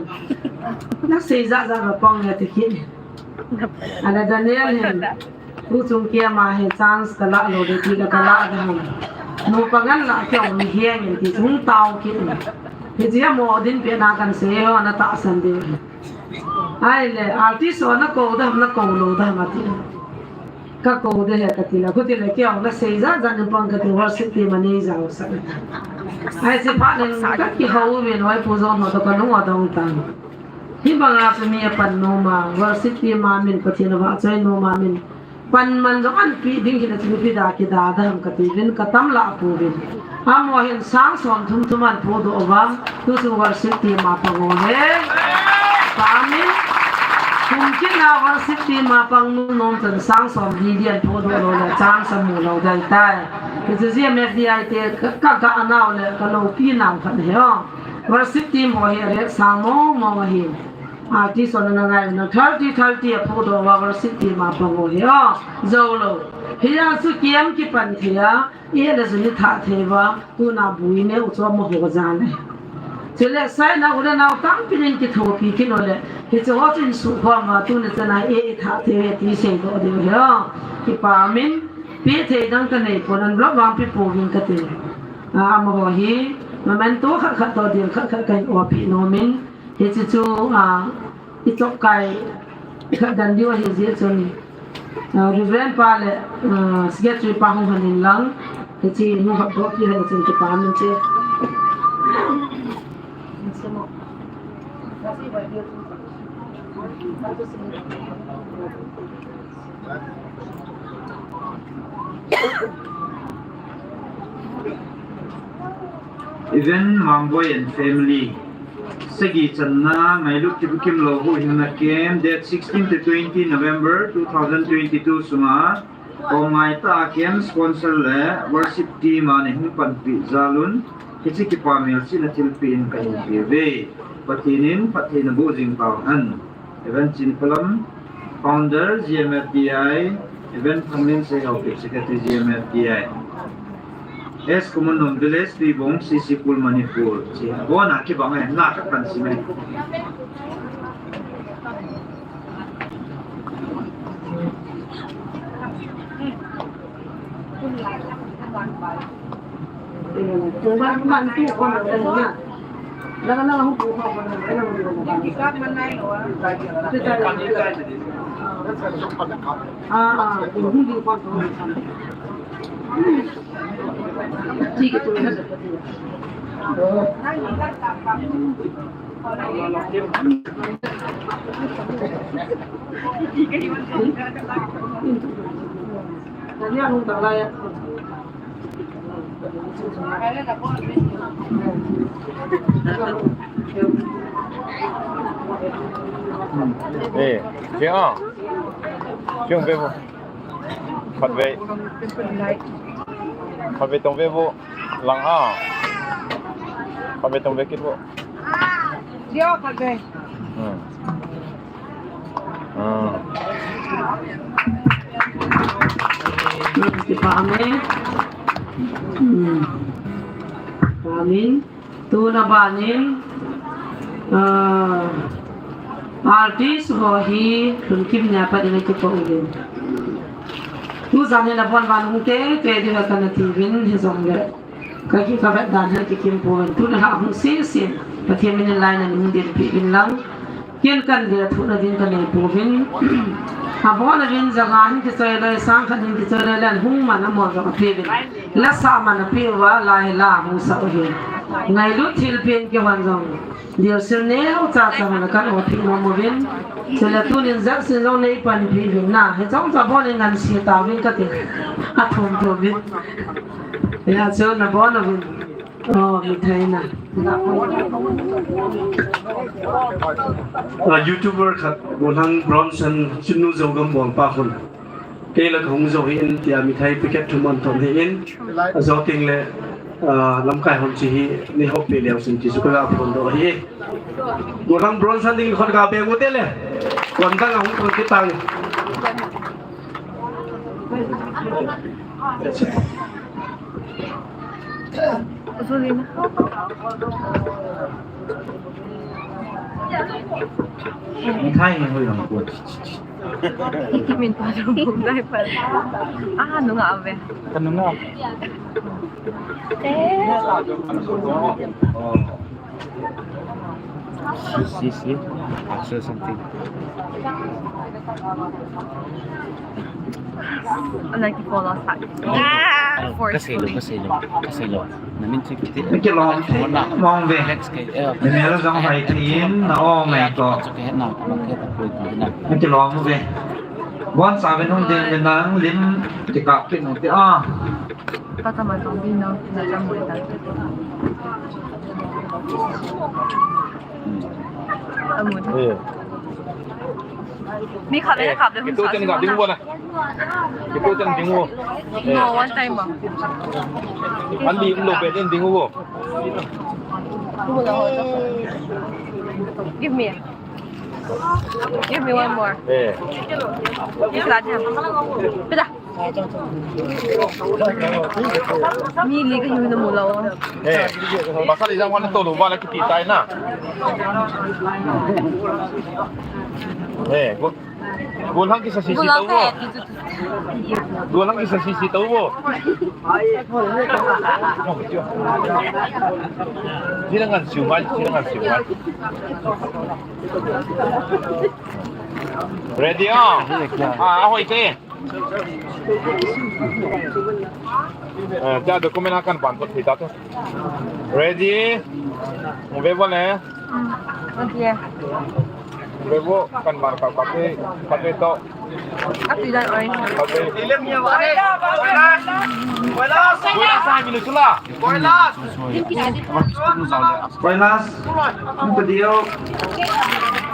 Nasei jat jat kapang e ati kit. Ahile Daniel hin, tuchung camp a hi chance kalah lou ding ti le kalah ding ham. Nupa ngen lah keu mi hiang in ti hung tao kit in. Hiche a mo din pena kansei ho natahsan diu. Ahile, artist ho nakou dam, nakou lou dam ati. Kakou ding ahi kati le, khuti le kei jong nasei jat jat in pang kati, worship team a nei jaosah. Ahi, hiche phat in kakihou uvin, Pu John ho toh kalung adong tan. Hibanga chu mi apan nom a, worship team a min Pathen avahchoi nom a min. Pan man jong anpeh ding hile chu ipi da kida dam kati uvin, katam lah pouvin. Amaho hin sang som thum thum ahin phudoh uva, tuchung worship team a pang u ahi. Amen. Kum kit a worship team a pang nom nom chun sang som li li ahin phudoh lou le chance amu lou ding ahitai. Hichu G M F D I te ka, ka, ka anau le ka loupi nau khat ahi o. Worship team ho hi aret sang mong mong ahi. Artist ho nana ngai u na thirty, thirty aphudoh uva worship team a pang u ahi o. Jou lou. Hia chu camp kipan thei a. Ihet le jun ithah thei uva, tuna bu inei u chu amaho jal ahi. Chule saina u le nao tampi in kithopi kit u le, hiche ho chu insukhom uva, tuni chan a ithah thei uve ti seidoh diu ahi o. Kipa umin, pe thei dang kanei pon, envelope vang pe pouvin kati. Ah, amaho hi, memento khat khat toh dil khat khat kahin opi nom in, hiche chu, ah, ichop kai khat dan diu ahi jeh chun, Ah, Reverend pa le, ah, Secretary pa hung hon in lang, hiche hung hapdoh pi hon chun kipa min che. Even Mangboi and family. Sagi channa ngailut kibukim lou huhhingna camp, date sixteen to twenty November two thousand twenty-two sunga, kom ngaitah a camp sponsor le worship team a neihung panpi jal un, hiche kipa melchihna thilpeh in kahin pe uve. Pathen in phatthei naboh jing tauhen. Evan Chinphalam, Founder, G M F D I, Evan Thanglen Seihaokip, Secretary, G M F D I. S Komonom Village, Tuibong, C C Pool, Manipur. Chi, bona kibang e, na ka kan si me. Eh, siang ah. Siang pe mo. Khatvei. Khatvei tong ve vo. Lang a. Khatvei tong ve kit vo. Dio khatvei. Hmm. Hmm. Kipa amen. Hmm. Amen. Tuna banin, ah, artist ho hi lungkim nia pat in kipa uvin. Tujan hi nabon van hung tete diu kana tiuvin hijongle. Ka ki ka vet dan hi kikim pouvin. Tuna ha hung sese. Pathen min in lai na hung dinpi uvin lang. Ken kan le thuhna ding ka nei pouvin. Abon uvin janga hin kichoi loi sang khat hin kichoi loi le hung man amon jong apeuvin. La sa man apeuva lai la hung sa uhi. Ngailut thilpin kihon jong. Dilsil neo cha cha man kan o phi nom uvin. Chule tunin jaksin jong nei panpi uvin na. Hichong cha bon in ngan si tauvin kati. Athum thum uvin. Ya chu nabon uvin. Oh, mithai na. Ah, YouTuber khat, Golhang Bronson, Chunnu Zogam bol pa khun. Kei la kahung jou hi in tia mithai packet thum an thon hi in. Ajo ting le, ah, lamkai hon chi hi ni hop pe leu sin ti su ka ga phon do hi. Golhang Bronson ding khon ga be ngo te le. Kon dang ahung thon ki tang. Zulina. Mithai ni hoi lang ko. Min pa dum bum dai pa. Ah, nunga ave. Ka nunga. See, see, see. I saw something. Anaki follow sa. Ah, forcefully. Kasi lo, kasi lo, kasi lo. Na min chik ti. Kilom te, mong ve. Let's go. Ni mel jong hai tin, na o mai ko. Kilom ve. Bon sa ve nung din din nang lim ti kap ti nung ti a. Kata man tong din nang, na jam mo ta. Amun. Eh. Mi khat le khat le hun sa. Kitu chan ga ding vo na. Kitu chan ding vo. No, one time ba. An di um lo pe din ding vo. Give me. Give me one more. Eh. Is that him? Pida. Ni li ka hiu na mu lo. Eh, pasal ijang wan to lo ba la kiti tai na. Eh, go, go lang kisa sisi tau bo. Go lang kisa sisi tau bo. Sila ngan siu mai, sila ngan siu mai. Ready, oh. Ah, ahoy te. Eh, tia document a kan ban thot thei ta te. Ready? Ve vo le. Okay. Ve vo kan ban ka ka te, ka te to. Ati dan oi. Ka te. Buena sai minute la. Buenas. Buenas. Nung ka diu.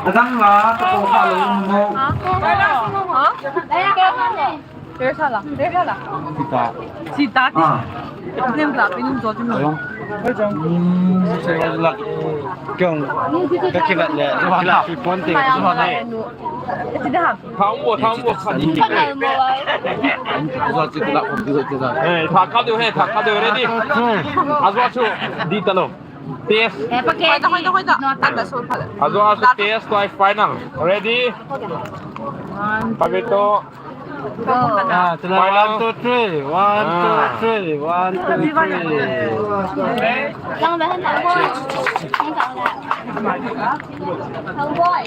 Adang la, ta ko kha lo mo. Ha? Ha? Teresa la. Teresa la. Sita. Sita. Ah. Name la, pinung jo tin. Ayong. Hmm, la. Kyong. Ka kilat le. Kilat pi pon te. Sita. Thang bo, thang bo, khat ni. Eh, tha kha diu he, tha kha diu, ready? Ajo chu, di ta lo. Test. Hoida, hoida, hoida. Anda sol phala. Ajo chu test to final. Ready? One, two, go. Ah, sila. Final. One, two, three. One, two, three. One, two, three. Lang dah nak buat. Yang tak nak. Thang boy.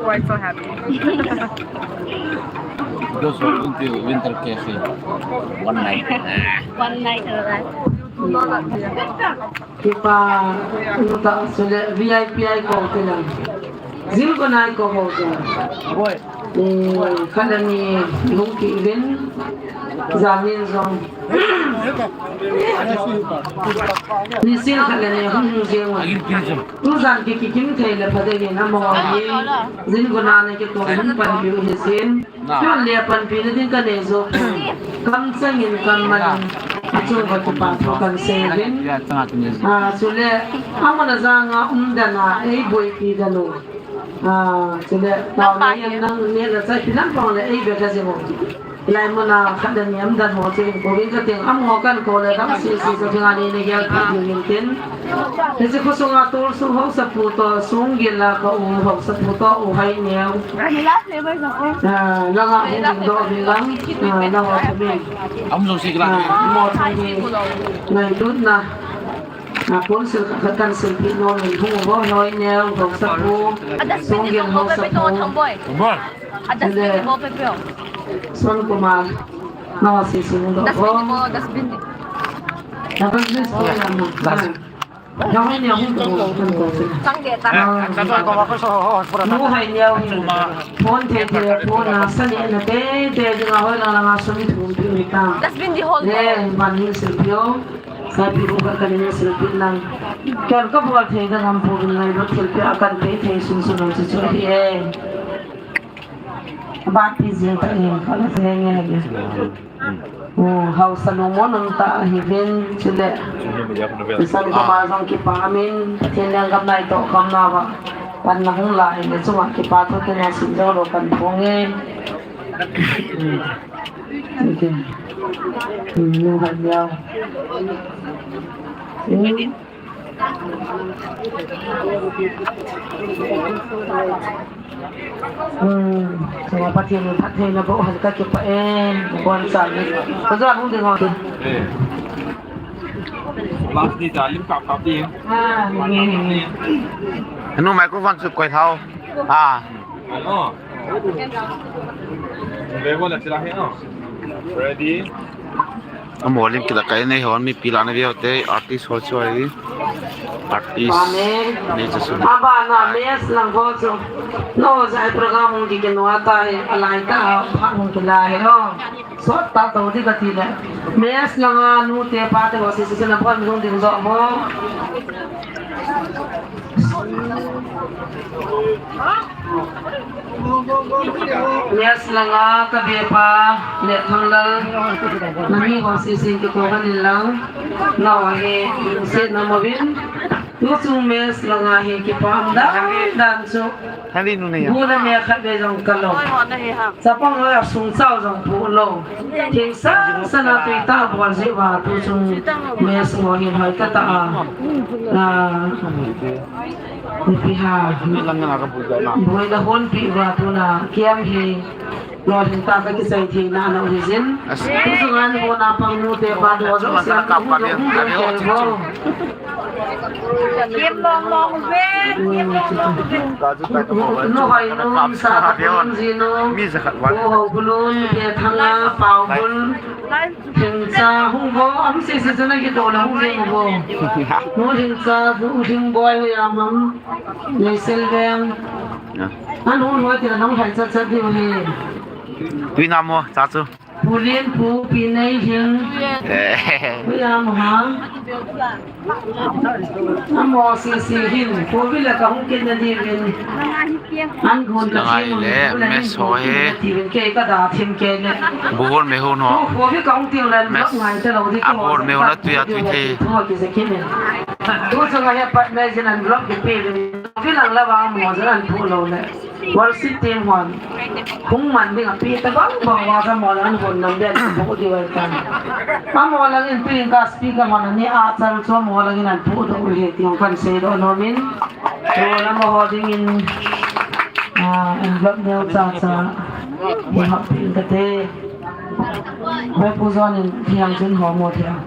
Why so happy? Those were into Winter Cafe. One night. One night, alright. Kipa, uta, sule, V I P ai ko te lang. Zil ko nai ko ho ko. Boy. Eh, khat le ni hung kiuvin, jan in jong. Nisim khat le ni hung hung jeng un. Tujan ki kikim thei le pha ding in amaho hi. Jin guna na kitoh hung panpi u hisin. Chun le panpina ding kanei jo. Kamcheng in kammal in. Achung uva kipa thu kahin sei uvin. Ah, chule, amun a janga um dan a, eiboipi dan u. Ah, chule, taona hian nang neh le chah pi lampang le ei be ka jing u. Hilai mun a khat le ni um dan ho chu in kou vin ka ting, amaho kan kou le dang sisi chu thing a ni ni gel pha ding in tin. Hiche khosunga Tolsung haosapu toh, Songgel a ka u haosapu toh, U Haineo. Ah, langa hung ding doh vin lang, ah, nangho thamin. Am jong si kala. Ah, mo thang hi ngailutna. Ah, council khat khat kan silpeh nom in hung uvo, Haineo haosapu, Songgel haosapu. Chule, Sonkumar, nangho sisi hung doh vo. Dustbin ni. Dustbin ni. Haineo hung doh vo, kan kou sina. Ah, Nu Haineo hin phone thei thei a phone a, sa nehna tei tei dinga hoilang langa sum thum pi u hitam. Dustbin di hol. Le, van hin silpeh u. Sapi bu ka kan in silpeh lang. Ken ka bol thei dang am pu bin ngai bot thil pia kan pe thei sun sun chu chu hi e. Ba pi jeng ta in ka la thei nge nge. O, haosa lungmon um ta hi vin chule. San ka ba jong kipa min, Pathen lenggam nai toh kam na ba. Pan na hung la in chunga kipa thu te na sin jo lo kan phong e. Okay. Hmm, Nu Haineo. Hmm. Hmm. Chunga Pathen in phattheina boh hen ka kipah e. Bon chan. Ka jo hung ding ho. Eh. Last ni ta lim kap kap ding. Ah, nge, nge. Nu microphone chu koi thau. Ah. Hello. Level la chila he, no? Ready? Amaho lim kila kai nei hon mipi la na veu te artist ho chu ahi. Artist. Amen. Nei chu sun. Abana mes lang ho chu. No, jai program hung kikinua ta hi, alai ta, pha hung kila hi, no? Sot ta to di ka ti le. Mes langa nu te pa te ho si si na pon hung ding jo mo. Mes langa ka bepa le Thanglal, nangni ho sisin kikou kan in lang, nau hi, se na mo vin, tu chung mes langa hi kipah dan dan chu. Hali nu nei ya. Bu na me khat ve jong ka lo. Chapang ho a sung chau jong pu lo. Thing sang sana tui ta bol ji va tu chung mes mo hin hoi ka ta a. Na. Nipi ha. Boina hon pi uva tuna kiam hi lolhing ta ka kisai thei na na u hi jin. As- Tu sunga ni bona pang nu te pa do jo siam ka pa ni. Ani ho chu chu. Kim long long ve, kim long long ve. Nu hoi nu sa ka pun ji nu. Mi sa khat wan. Ko ho bulun ke thanga pau bul. Thingcha hung vo, am se se se na ki to na hung jeng vo. Nu Thingcha, nu Thingboi, ya mam. Nei Selveng. Ya. An hung hoi ti la nong hai cha cha diu hi. Tui na mo, cha chu. Pu Lien, Pu Pi Nei Hing. Eh. Pu ya mo ha. Amo sisi hin, Covid la ka hung kit na diuvin. An gun ka Langai thim le, un, mes ho he. Tiuvin kei ka da thim kei le. Buhon me hon ho. Tu Covid ka hung tiu lan Mes. Block ngai te lo di ko. Abon me hon a tui a tui the. Tu ki se kit ne. Tu chunga he pat me jin an block ki pe le. Covid lang la ba mo jin an pu lo le. Worship team hon. Hung man ding a pi ta bang bang wa ka mo lan hon nam den bu di wa kan. Amo lang in pi ka speaker hon ni a chal chu amo lang in an pu do he ti hong kan sei do no min. Chu lam ho ding in, ah, envelope neo cha cha. Ni hap pi ka te. Bai pu zon in thiang chun ho mo thiang.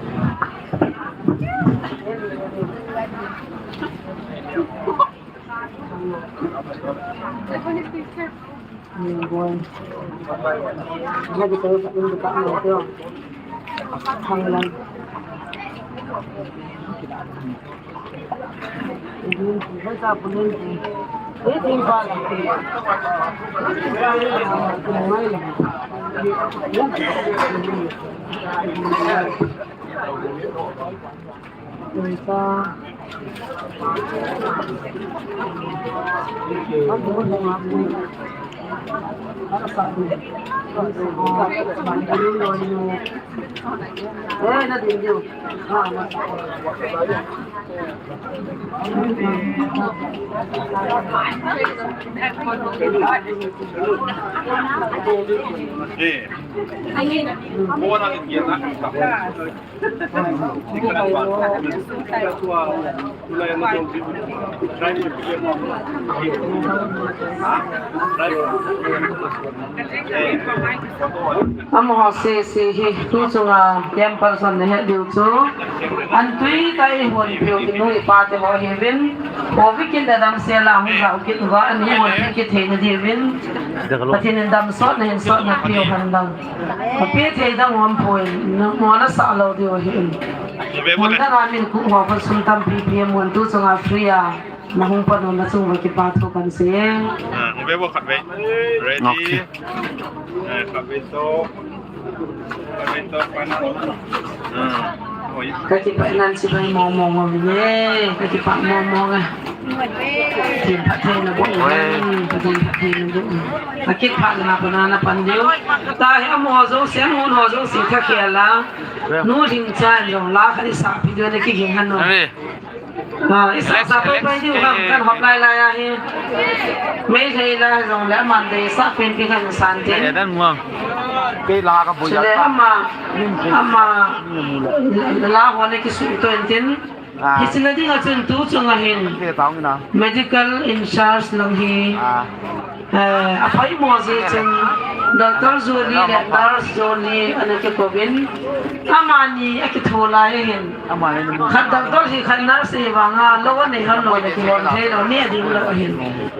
Amaho sese hi tu chunga temple son nahet diu chu. An tui kai hon piu inu ipa te ho hiuvin. Covid kin da dam sela hung jao kit uva, an hi hon pi kit thei na diuvin. Pathen in dam sot na hin sot na piu han dang. Ka pi thei dang hon poi, mo na sa lo diu hin. Mo na na min ku ho pa sum tampi pi mo tu chunga free a. Na hung pan na chung va kipa thu kan sei. Ah, hung ve bo khat ve. Ready? Okay. Eh, khat ve to. Khat ve to, pa na. Ah, oi. Ka kipa nan si bai mo mo mo ve. Ka kipa mo mo nga. Tin pa the na bo. Oi. Tin pa the na bo. Ka kipa na pa na na pan diu. Ta he mo zo se mo no zo si tha khela. Nu ding chan jong la kha ni sa pi diu na ki ging han no. Ave. Ah, isa sa pai pai diu ham kan hop lai lai ahi. Meitei la jong le Monday sa pen pi kan san tin. Ya dan mo. Kei la ka bu ya. Chule ama, ama la ho ne ki su to en tin. Ah. Hi sin na ding a chun tu chunga hin. Kei ta ong na. Medical in charge lang hi. Ah. Eh, a phaimo jeh chun Doctor Zoli le Nurse Zoli ana kikouvin, amani akitho lai ahin. Khat doctor hi khat nurse hi vanga lou anei hon lou le kihon thei lou, ni ading lou ahin.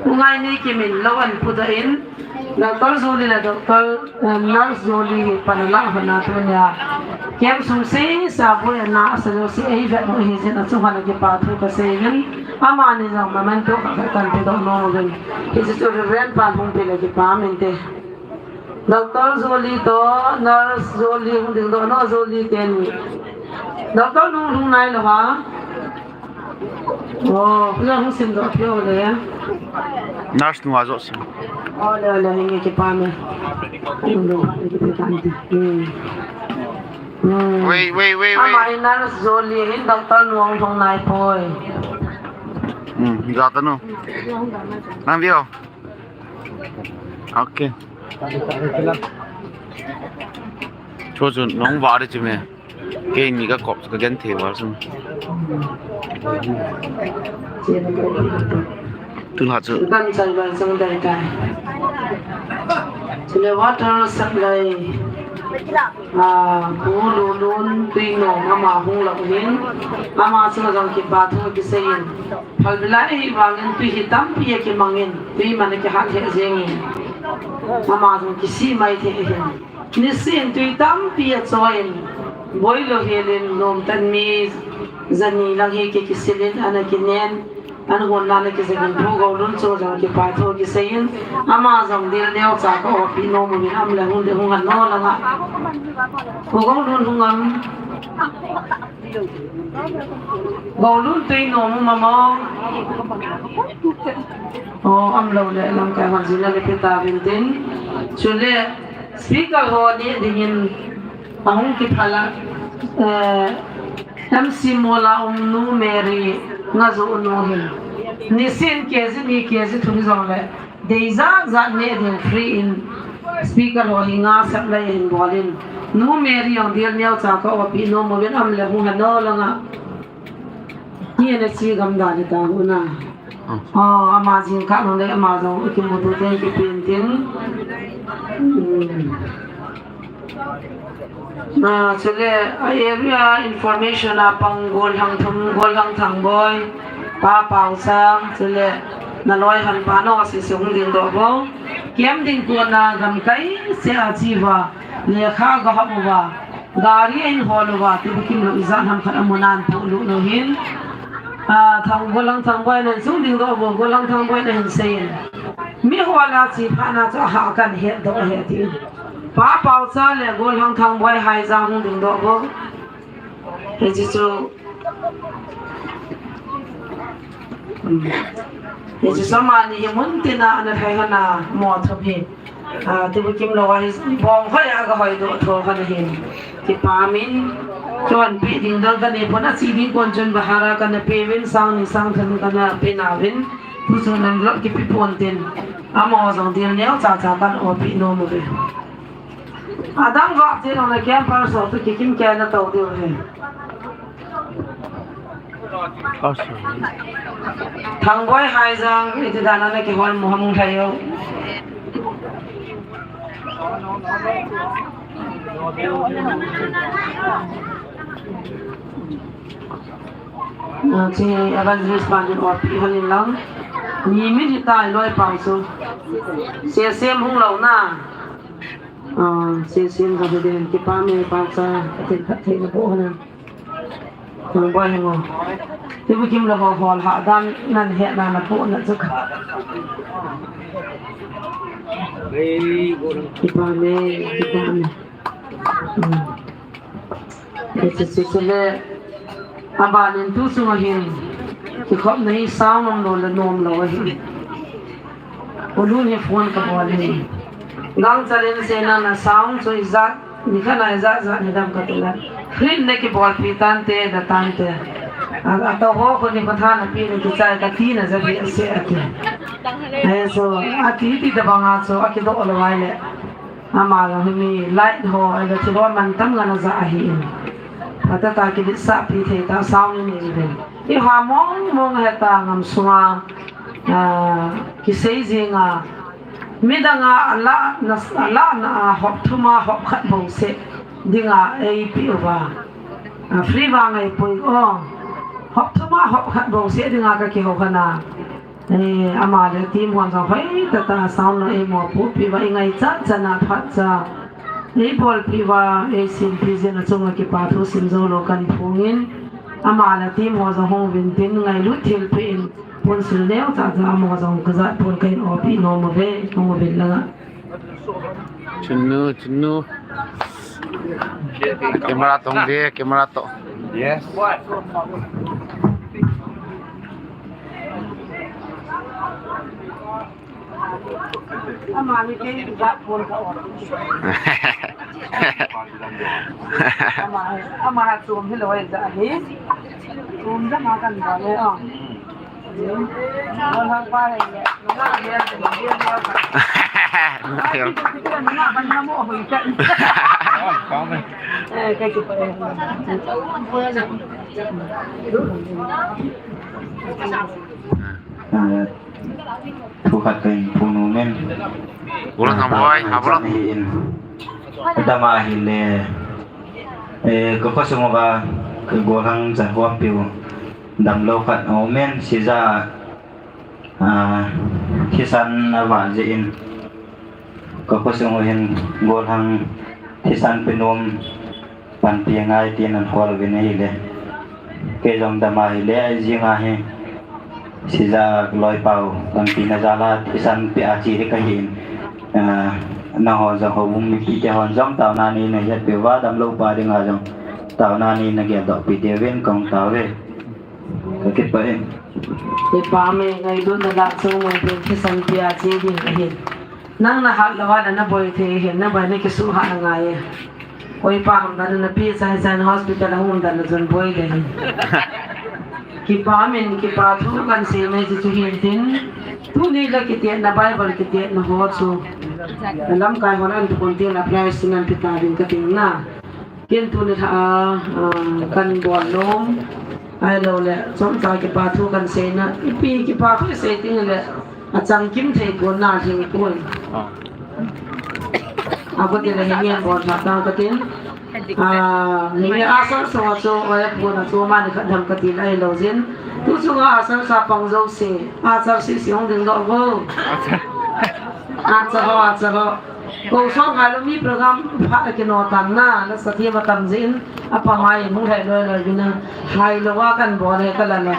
U Ngaineikim in lou ana pudoh in, Doctor Zoli le Doctor, eh, Nurse Zoli hi pan alah hon a tunia camp sung sese a boi ana asa jouse eivet u ahi jeh in achung hon a kipa thu kasei uvin. Amani jong memento khat khat kan pedoh nom uvin. Hiche chu Reverend pan hung pe le kipa um inte. Doctor Zoli toh Nurse Zoli hung dingdoh nom, Zoli teni. Doctor nu hung nai lou ham? Oh, hung simdoh peh o le. Nurse nu a joh sim. O le, o le, hinge kipa me. Hung ding, kipa me. Hmm. Hmm. Wait, wait, wait, wait. Ama hi Nurse Zoli hin, Doctor nu hung nai poi. Hmm, ja tanu. Nang view. Okay. Chu chu nong va de chu me. Keini ka kop ka gen thei va chu. Tun ha chu. Kan chai ba chang dai tai. Chule water supply. Ah, Pu Lulun Tuinom ama hung lou hin. Ama chu jong kipa thu kisei in. Phalbi lai ahivangin tui hi tampi akimangin, tui man akihat lheh jengin. Ama jong kisih mai thei ahin. Nisih in tui tampi achoiyin, boilou helin, nomtah in mi jani lang hi ki, kisilin, ana kinen, ana honna ana kijangin, Pu Goulun chu jong kipa thu kiseiyin, ama jong dil neocha ka opi nom uvin, aum le hung ding hung han no langa. Pu Goulun hung am. Goulun Tuinom um am o. O, aum lou le, lamkai hon jin a le pe tauvin tin. Chule, speaker ho ni dingin ahung kiphal a, eh, M C Mol a um Nu Mary Ngazou nu hin. Nisin K G ni K G thum jong le. Dei jat jat neh ding free in speaker ho hi nga sep lai hin bol in. Nu Mary jong dil neocha ka opi nom uvin aum le hung han no langa. Ni ana chi gam da le ta hu na. Hmm. Oh, ama jingkah nung le ama jong kimuto teng kipen tin. Hmm. Ah, chule, a area information a pang Golhang Thum, Golhang Thangboi, Pa Paosang, chule, naloi han pa no sese hung dingdoh uvo. Camp ding kona gamkai se a chi uva, lekha ga hop uva, gari ahin hol uva, tibukim lou ijat ham khat amun a ahin polut lou hin. A, Thang, Golhang Thangboi nan sung ding doh bo, Golhang Thangboi na hin sei in. Mi ho la chi pha na chu ha kan het doh he ti. Pa Paocha le Golhang Thangboi hai jang hung ding doh bo. Hiche chu, um, hiche chu amani hi mun tina ana thai hana mo thop hi. A, Tibukim lou a hi bong hoi a ka hoi doh tho hana hin. Kipa min, chon pi ding dang ka nei pon a chi ding kon chun bahara ka na pe vin sang ni sang thum ka na pe na vin. Tu chu nan lop kipi pon tin. Amo jong dil neo cha cha kan o pi nom uve. Adang va te nong na kiam par so tu kikim kia na tau diu he. Thangboi hai jang iti dan a na kihol mu ham thei o. Chi evangelist pan din o pi hal in lang. Ni mi di tai loi pang su. Se sem hung lou na. A, se sem ka den kipa me pa cha, ka tin khat thei na bo na. Thangboi heng o. Tibukim lou ho hol ha dan nan he na na po na chu ka. Kipa me, kipa me. Hmm. Hiche, hiche, hiche le, aban in tu sunga hin, kikhopna hi sound nom lou le nom lou ahi. Ulun hi phone ka bol hi. Gangchal in seina na sound chu ijat, nikhat na ijat jat hi dam ka ti la. Hrin ne kibolpi tante, da tante. A, a to ho ko ni ko tha na pi ni kichai ka ti na ja bi se ati. Ahi so, ati ti da banga so, akidoh lou vai le. Ama jong hi mi light ho, a le thil ho mantam ngan aja ahi in. Phatah a kiletsah pi thei tah sound in nei uvin. Eiho mong mong heta ngam sunga, ah, kisei jing a, midang a alah na, alah na a hop thum a hop khat bou seh dinga eipe uva. Ah, free vang eipoi o. Hop thum a hop khat bou seh dinga ka kihou khan a. Eh, ama le team hon jong hoi tah tah a sound la eimo puipi uva, ingaichat chan a phat cha eibolpi uva, eisempi jing a chunga kipa thu sim jou lou kan phong in, ama le team ho jong hung uvin tin ngailut thilpeh in, ponsil neo cha cha amaho jong kajat pon kahin opi nom uve, hung uvin lang a. Chunnu, chunnu. Camera tong de, camera to. Yes. Ama ni kei jat pon ka o. Ama, ama chom hi loi ja hi. Chom ja ma kan ba le o. Thu khat kahin phong nom in. Ula kam hoi, ha bula. Adam a hile, eh, ka khosung uva, ka Golhang Jahua piu damlou khat aum in, Sija, ah, thisan avah jeh in, ka khosung u hin Golhang thisan pe nom panpi angai tin ahin hol uvin ahile. Kei jong dam ahile, ajing ahi. Sija loipau panpina jal a thisan pe a che ding kahin. Ah, nangho jong houbung mipi te hon jong taona nei nahet peh uva, damlou pa dinga jong taona nei nagel doh peh diuvin kahung tao uve. Ka kipah e. Kipa me, ngailutna lah chang mo, thisan pe a che ding ahin. Nang nahat lou a le naboi thei hin, naboi na kisuhat angai e. Koi pa ham dan na pi chai chai na hospital a hung dan na chun boi le hin. Kipa min, kipa thu kan sei mai chu chu hin tin. Tuni la kitetna Bible kitetna ho chu. Lamkai hon an phone tin apply sin an pita din ka tin na. Ken tuni lha a, ah, kan bol nom. Ahilou le, chomcha kipa thu kan seina. Ipi kipa thu isei ding le, achang kim thei pon na thei pon. Ah. Ako ti le hi ngen bol lha ta ka tin. Ah, hi nge asal so chu, oi pon a chu mani khat dam ka tin ahilou jin. Tu chunga asal sa pang jouse. Asal si si hung ding doh vo. Acha ho, acha ho. Ko song hai lou mi program pha kino tan na, na sa ti ma tam jin, apa mai mung hai loi loi bina, hai lou wa kan bol le ka la le.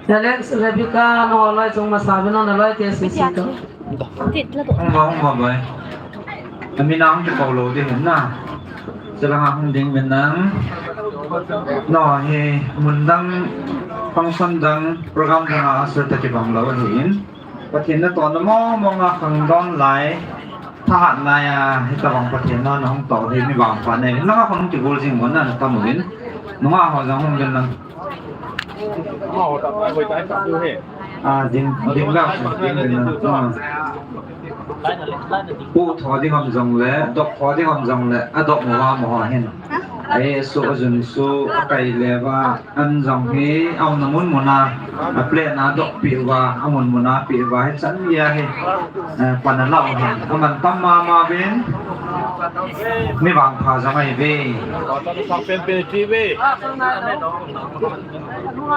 Alex, Rebecca, naloi chung masa uvin, naloi te sisi to. Hung ba, hung ba bai. Amin a hung kikou lou ding ahin na. Chulanga hung ding uvin lang. Nangho hi mun dang, function dang, program dang a asur ta kibang lou ahin. Pathen natohna mong mong a khangdong lai, thahat lai a, hitabang Pathen na nahung toh hi mi vangpha nei. Nanga khun hung kigol jing uvin na, natam uvin. Nungah ho jong hung uvin lang. Ah, ding, ding la, ding, ding la. Ah. Pu tho ding ham jong le, dok tho ding ham jong le, adok mo va mo hin. Ai, su, ajun su, akai le va, an jong hi, aumna mun mun a, a plate na dok pi va, amun mun a pi va, hi chan ya hi. Eh, pan a lau hin. Aman tam mama uvin. Mi vangpha jong ahi ve. Sang pen pen ti ve.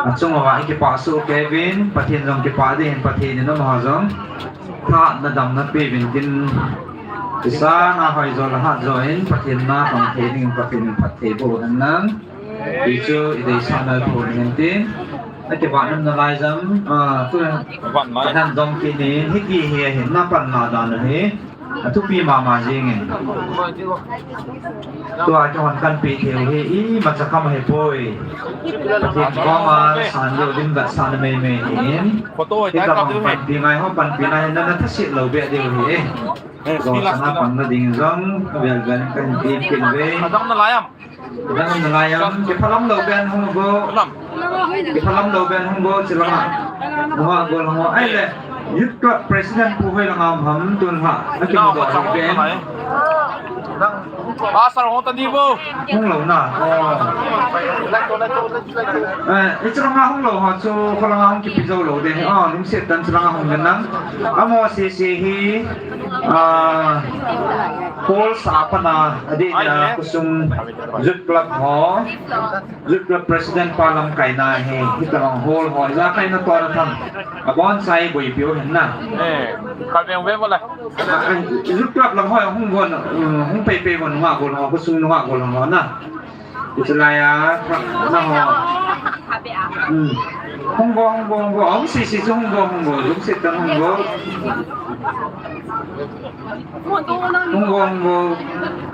Achung uva i kipah soh kei uvin, Pathen jong kipah ding ahin, Pathen in amaho jong thahatna damna pe uvin tin, kisang a hoijo le hatjo in, Pathen na tong thei ding, Pathen in phatthei boh hen lang. Ti chu i deisah nalai pon ahin tin, na kivah nom nalai jam, ah, tu, Kivah nalai. Pathen jong kinin, hiti hi ahin, na panla dan u hi. Athupi mama jingin. Tua kihon kanpi thei u hi imacha kham ahipoi. Pathen koma nasan diu ding vetsahna meimei ahin. Photo hi hitabang panpi ngai ho panpina hi nana thasit lou beh diu ahi. Eh, Lord sana panna ding jong avel vel in kahin ti kit uve. Adang nalai am? Dang nalai am, kiphalam lou ben hung go. Kiphalam lou ben hung go, chulanga. Hung go, hung go. Ahile, Youth Club President pu hoilanga um ham, tun ha. Nakimu doh ben. Pastor hung ta di bo. Hung lou na. Oh. Eh, ichulanga hung lou ha chu, kholanga hung kipe jou lou de. Oh, lungset tah in chulanga hung nang. Amaho sese hi, ah, Paul sa pana, adeh na, khosung Youth Club ho, Youth Club President pa lamkaina hi, hitabang hall ho, ijakai natoh na tham, abonchai boipi u ahin na. Eh, ka veng ve bo le. Ah, ah, Youth Club lang ho, hung bon, um, hung pei pei bon, nungah gol ho, khosung nungah gol ho na. Ichulai a, na ho. Hmm. Hung bo, hung bo, hung bo. Aum sese chu hung bo, hung bo. Lungset tah in hung bo. Hung bo, hung bo.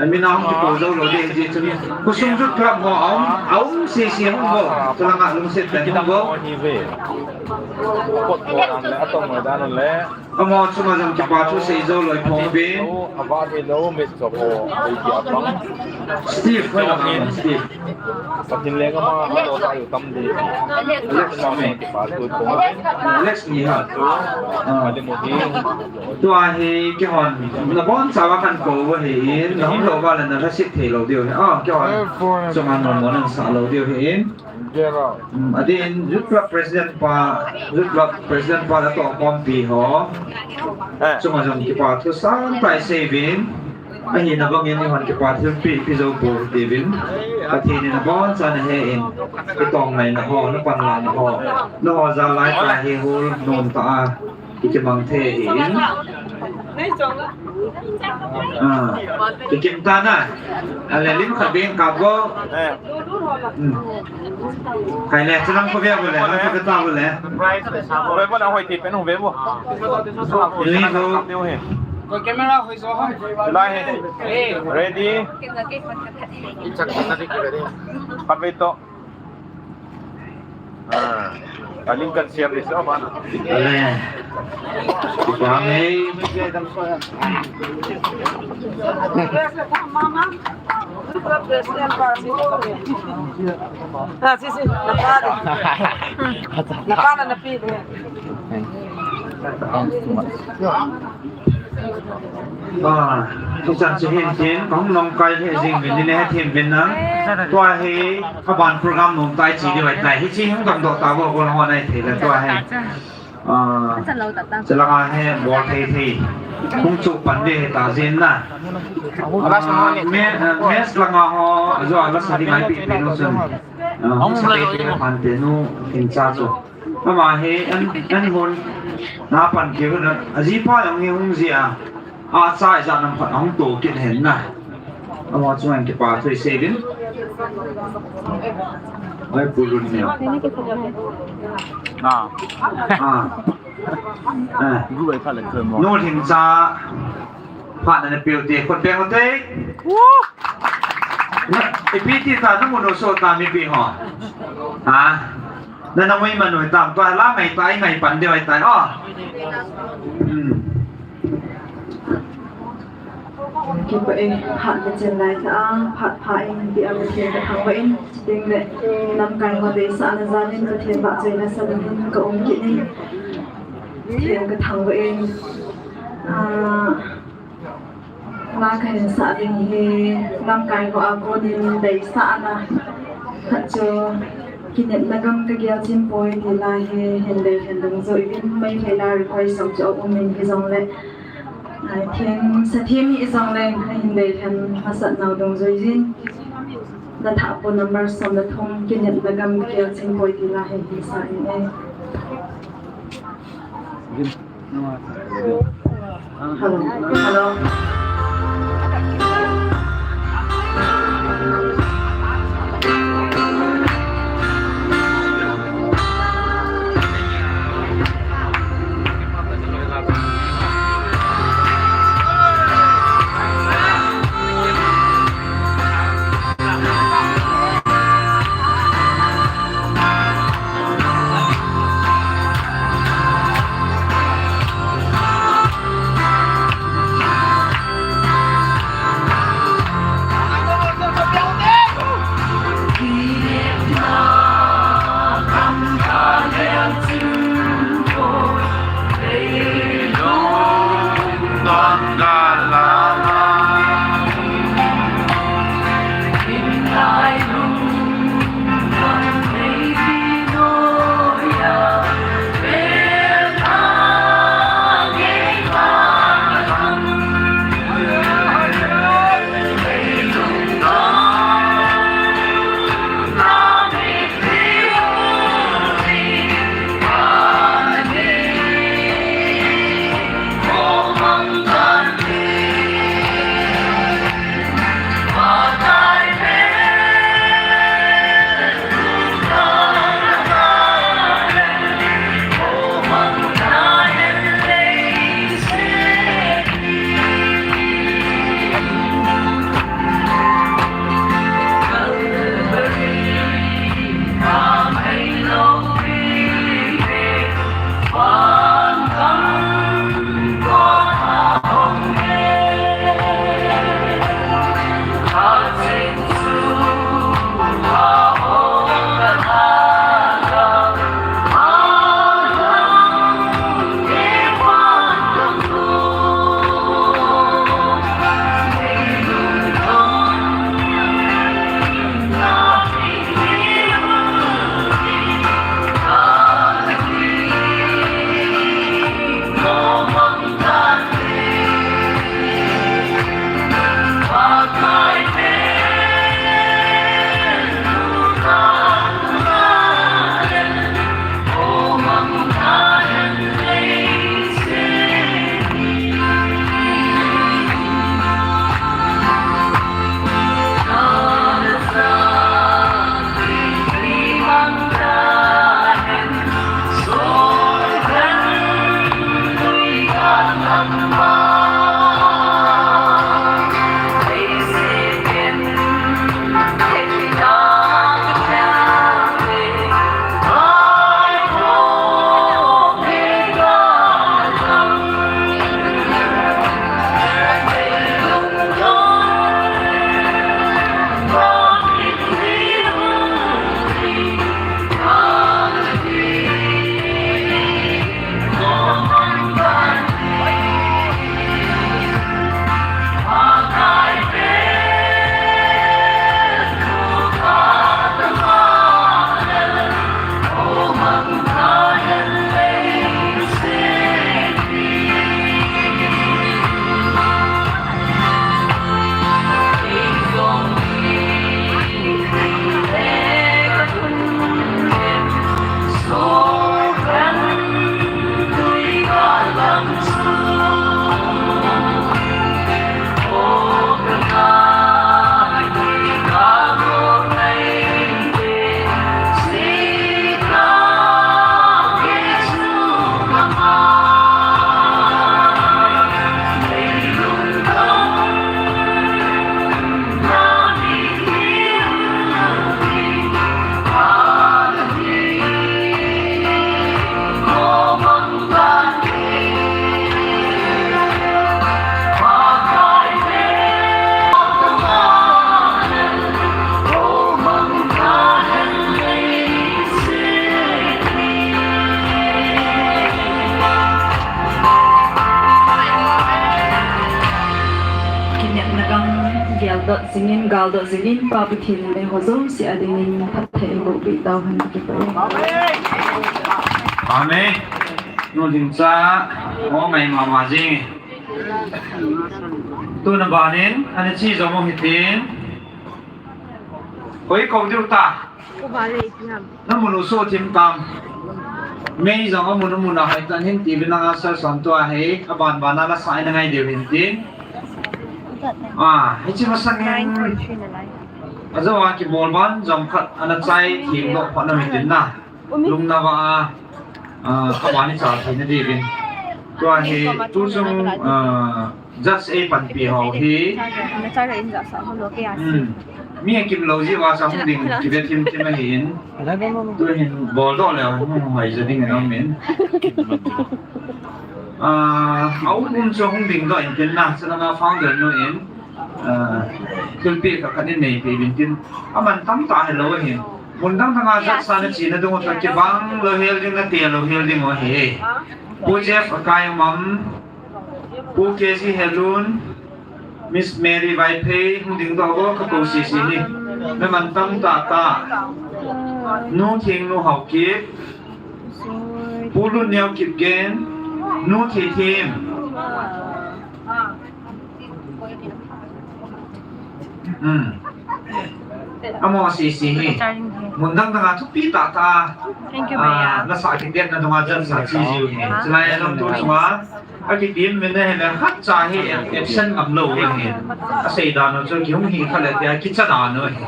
Amin a hung kikou jou lou ding ji chun. Khosung Youth Club ho aum, aum sese hung bo. Chulanga lungset tah in hung bo. Pot bo dan le, atong dan le. Amaho chunga jong kipa thu sei jou loi phong uvin. Ava thei lou, mit chop ho, ei ti apang. Steve, hoilanga Steve. Pathen lenggam a, alo sa u tam di. Alex, kipa thu phong uvin. Alex ni ha. Ah. Tua hi kihon, nabonchauva kakou u ahin, nahung lou uva le nalhasit thei lou diu ahi. Ah, kihon, chunga nommo nasah lou diu ahin. Hmm, adeh in Youth Club President pa, Youth Club President pa natoh khompi ho. Eh. Chunga jong kipa thu sangtah isei uvin. Ahina bangin eihon kipa thilpeh ipe jou pou hite uvin. Pathen in aboncha nahe in. Itong ngaina ho, napanlahna ho. Naho jal lai tah hi hol nom tah a. Ikimang thei ahin. Ah, ikim ta na. Ale lim khat beng kap go. Eh. Hmm. Kai le, chulang ko ve bo le, lang ko ve ta bo le. Ve bo le, hoi ti pen hung ve bo. Ni bo. Ko camera hoi jo ha. Lai he. Ready. Khat ve to. Ah, aling kan siap di sa mana? Ale. Ipa ngei. Ah, si, si. Napa na, napa na, napi. Ah, ichan chu hin tin, kahung nong kai he jing vin, ni ne he thim vin na. Tua hi, aban program nom tai chi di vai tai. Hichi hung dong doh ta bo, bo ho nai thei le tua hi. Ah, chalanga he bol thei thei. Hung chu pan de he ta jin na. Ah, me, ah, mes langa ho, jo ala sa di ngai pi pi no sun. Ah, hung sa pi pi na pan te nu, in cha chu. Ama hi an, an hon na pan keu na, ajipa jong hi hung jia, acha ijat nam khat ahung to kit hen na. Ama chunga kipa thu isei din. Ai, pulun ni. Ah. Ah. Eh. Group ai pha le kemo. Nulhingcha. Pha na na pil te, khut beng u te. Na, ipi ti ta na mun u so ta mipi ho. Ha? Na na ngui manu tam, tua la ngai ta, ngai pan deu ai ta, oh. Hmm. Kipah e, phat ka chen lai ta a, phat pha in, ti a Pathen ka thangvah in, ding le, lamkai ho deisahna jal in, Pathen vahchoina sa ding in, ka um kit in, Pathen ka thangvah in, ah, la ka hin sah ding hi, lamkai ho a kon in, deisahna, khat chu, kinepna gam ka gel chin poi, ti la hi, hin dei hin dungjuiyin, Meitei la request chu a um in, hi jong le, Ai, theng, sa theng hi jong leng, ahin dei lhen, masat nau dungjuiyin. Na thah po number som le thum, kinepna gam ka gel chin poi ti la hi hi sa in e. Hello, hello. Dot jingin, gal dot jingin, Pa Pathen in eiho jouse a dingin phatthei eiboh peh tauhen, kipah e. Amen. Nu Dingcha, o ngai mama jing. Tuna banin, ana che jong u hitin. Koi kou diu ta. Namun u suhthim tam. Mei jong amun amun a hoi tan hin ti vin, nanga sir son tua hi, aban ban a la sa ina ngai diu hin tin. Ah, hiche masang in. Ajou a kibol ban jong khat ana chai thim doh phat na hitin na. Lungna va a, ah, aban i chal thei na diuvin. Tua hi, tu chung, ah, Judge ei panpi ho hi. Hmm. Mi akim lou jeh uva chu hung ding kive thim thim ahin. Tuhin bol doh leu hung hoi jo ding aum in. Ah, a um um chu hung ding doh in tin na, chulanga founder nu in, ah, thilpeh khat khat in neipeh uvin tin. Aman tamtah hilou ahin. Mun dang dang a judge sa na chena ding u toh kibang louhel ding, na te louhel ding u ahi. Pu Jeff Akai um am. Pu K G Helun, Miss Mary Vaiphei, hung ding doh vo, ka kou sese hi. Naman tamtah tah. Nu Thingnu Haokip, Pu Lunneo Kipgen, Nu Thithim. Hmm. Amaho sese hi. Mun dang dang a thupi tah tah a, ah, nasa kidem na dunga judge sa che jiu hi. Chulai a jong tu chunga, akitim min ahile khat cha hi absent ngam lou ahi. Asei dan u chu kihung hi kha le tia kicha dan u ahi.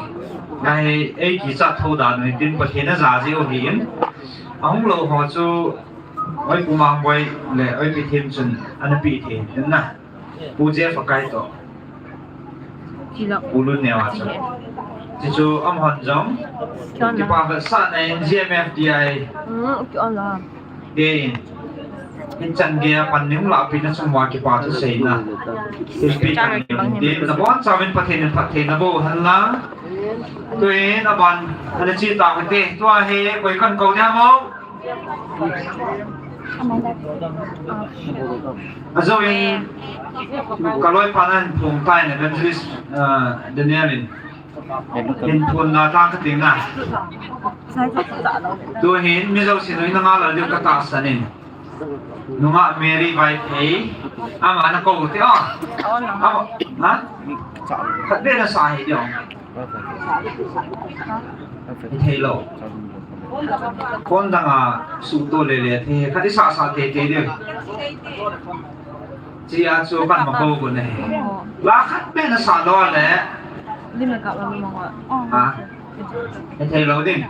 Ngai ei kicha tho dan u tin Pathen a ja jiu ahin. Ahung lou ho chu Oi Pu Mangboi le Oi Pi Thim chun ana pe thei in na. Pu Jeff Akai toh. Pu Lunneo a chu. Chuchu amahon jong kipah vetsahna in G M F D I. Te in. Hichan gei a pan nung lahpeh na chung uva kipa thu seina. Thilpeh kan nung tin. Nabonchauvin Pathen in phatthei naboh hen lang. Tuin aban ana che tau hite. Tua hi koi kan kou dia mo. Ajou in, ka loipa nahin phong tan, Evangelist, ah, Daniel in. Hin phong na ta ka ting na. Tuhin, mi jousen u in ngal a diu ka tahsan in. Nungah Mary Vaiphei. Ama na kou te o. Ama, ha? Khat beh na sa hi diu. Hithei lou. Kon dang a suhto lele thei, khat i sah sah teitei diu. Chia chu kan ma kou gon ahi. La khat beh na sa lou le. Ha? Hithei lou ding.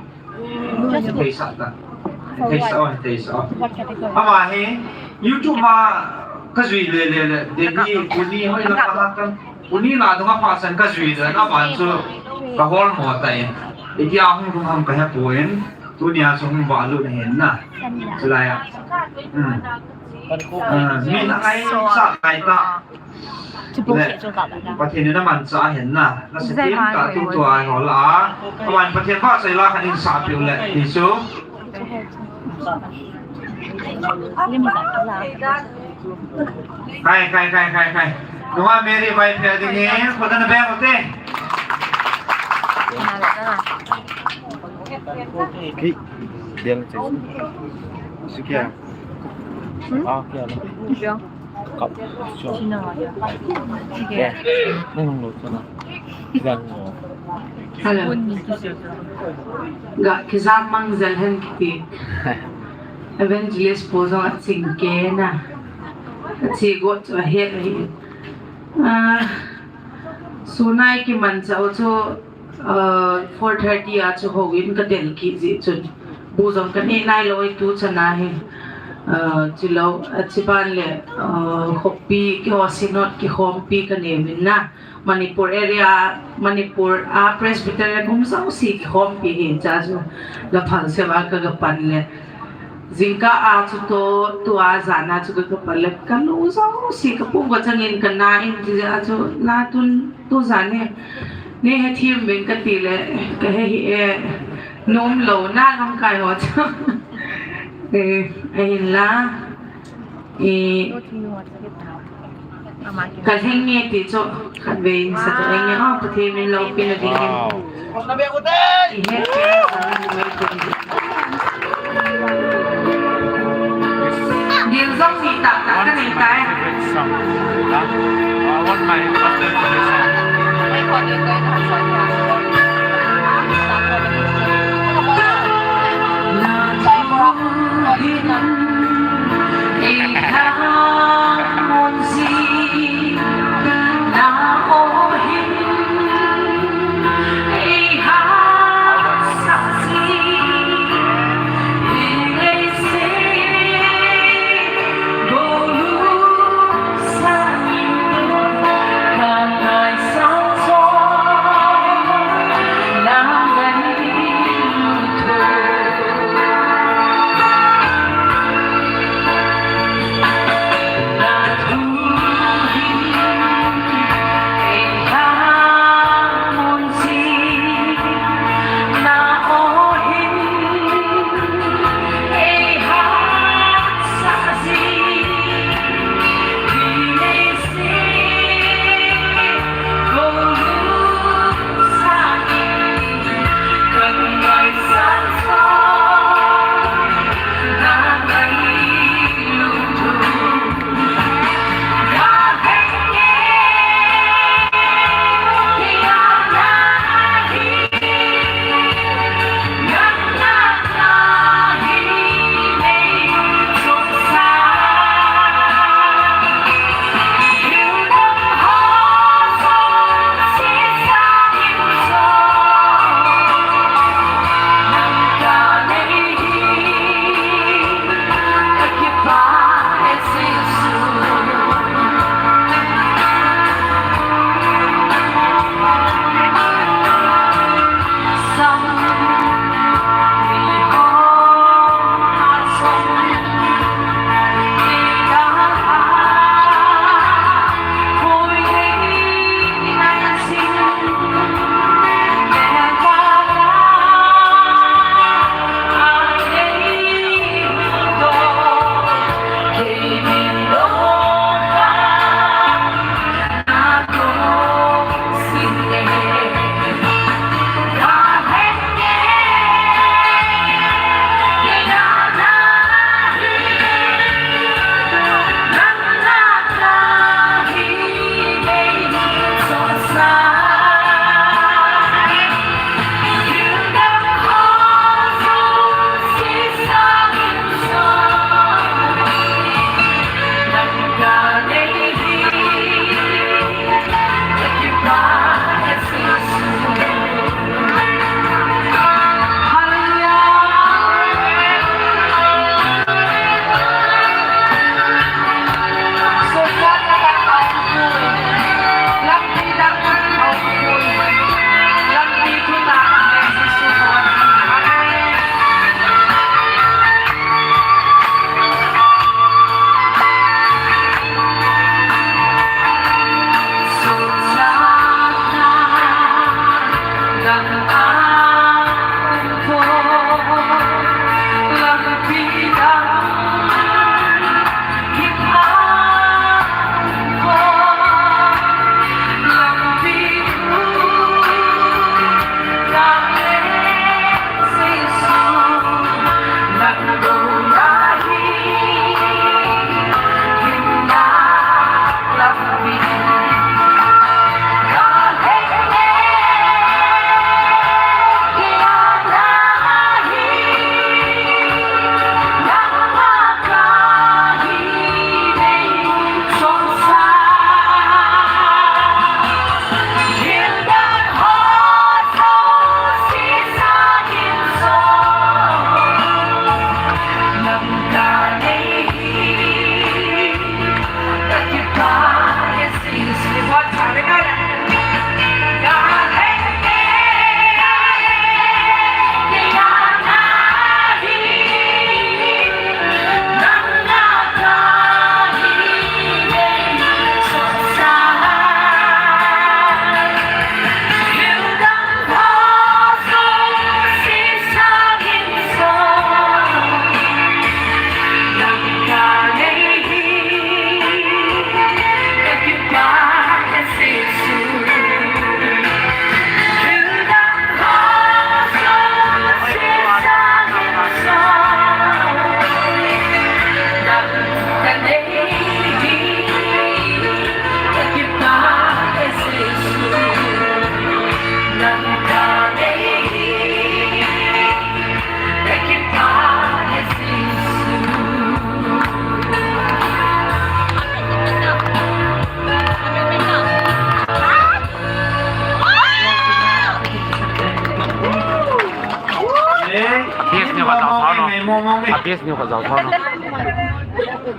Hithei sah ta. Hithei sah o, hithei sah o. Ama hi YouTube ma ka jui lele le, Delhi, Pune, hoi la ka la ka. Uni la dunga phasan ka jui dan, aban chu ka hol mo ta in. Itia hung lung ham ka he poi, tunia chu hung valut ahin na. Chulai a. Hmm. Ah, min angai sa ngai ta. Le, Pathen in aman cha ahin na. Na se tim ta tum tua ai hol a. Aban Pathen vahchoi la khat in sa piu le, ti chu. Khai, khai, khai, khai, khai. Nungah Mary Vaiphei ding hi, khut na beng u te. Ki, dial che. Su kya? Hmm? Ah, kya na? Kya? Kap. Sure. Sina nga. Sige. Yeah. Nang lo sana. Hello. Ga kizam mang jal hen kiti. Evangelist pu jong aching kei na. Ache got chu ahet ahi. Ah, sunai kimanchah u chu, ah, four thirty a chu houin ka del kit jeh chun. Bu jong ka neh nailou ahi tuchan a hi. Ah, chulou, achuban le, ah, khoppi, keiho synod kikhompi ka neuvin na. Manipur area, Manipur a Presbyterian um jouse kikhompi hi cha chu la phal se va ka ga pan le. Jingkah a chu to, tua jan a chu ka ga pan le, ka nu jouse ka pum ka chang in ka na in ti a chu la tun tu jan hi. Nei he thim vin ka ti le, ka he hi e, nom lou na lamkai ho chu. Eh, ahin la. Eh, Kalhing nge ti chu khatvei in satoh inge, Pathen min loupina dingin. Wow. Dil jong ni tah tah kanei tai. Song. Huh? Uh, what my husband for this song? Yes, ni ko jao thon.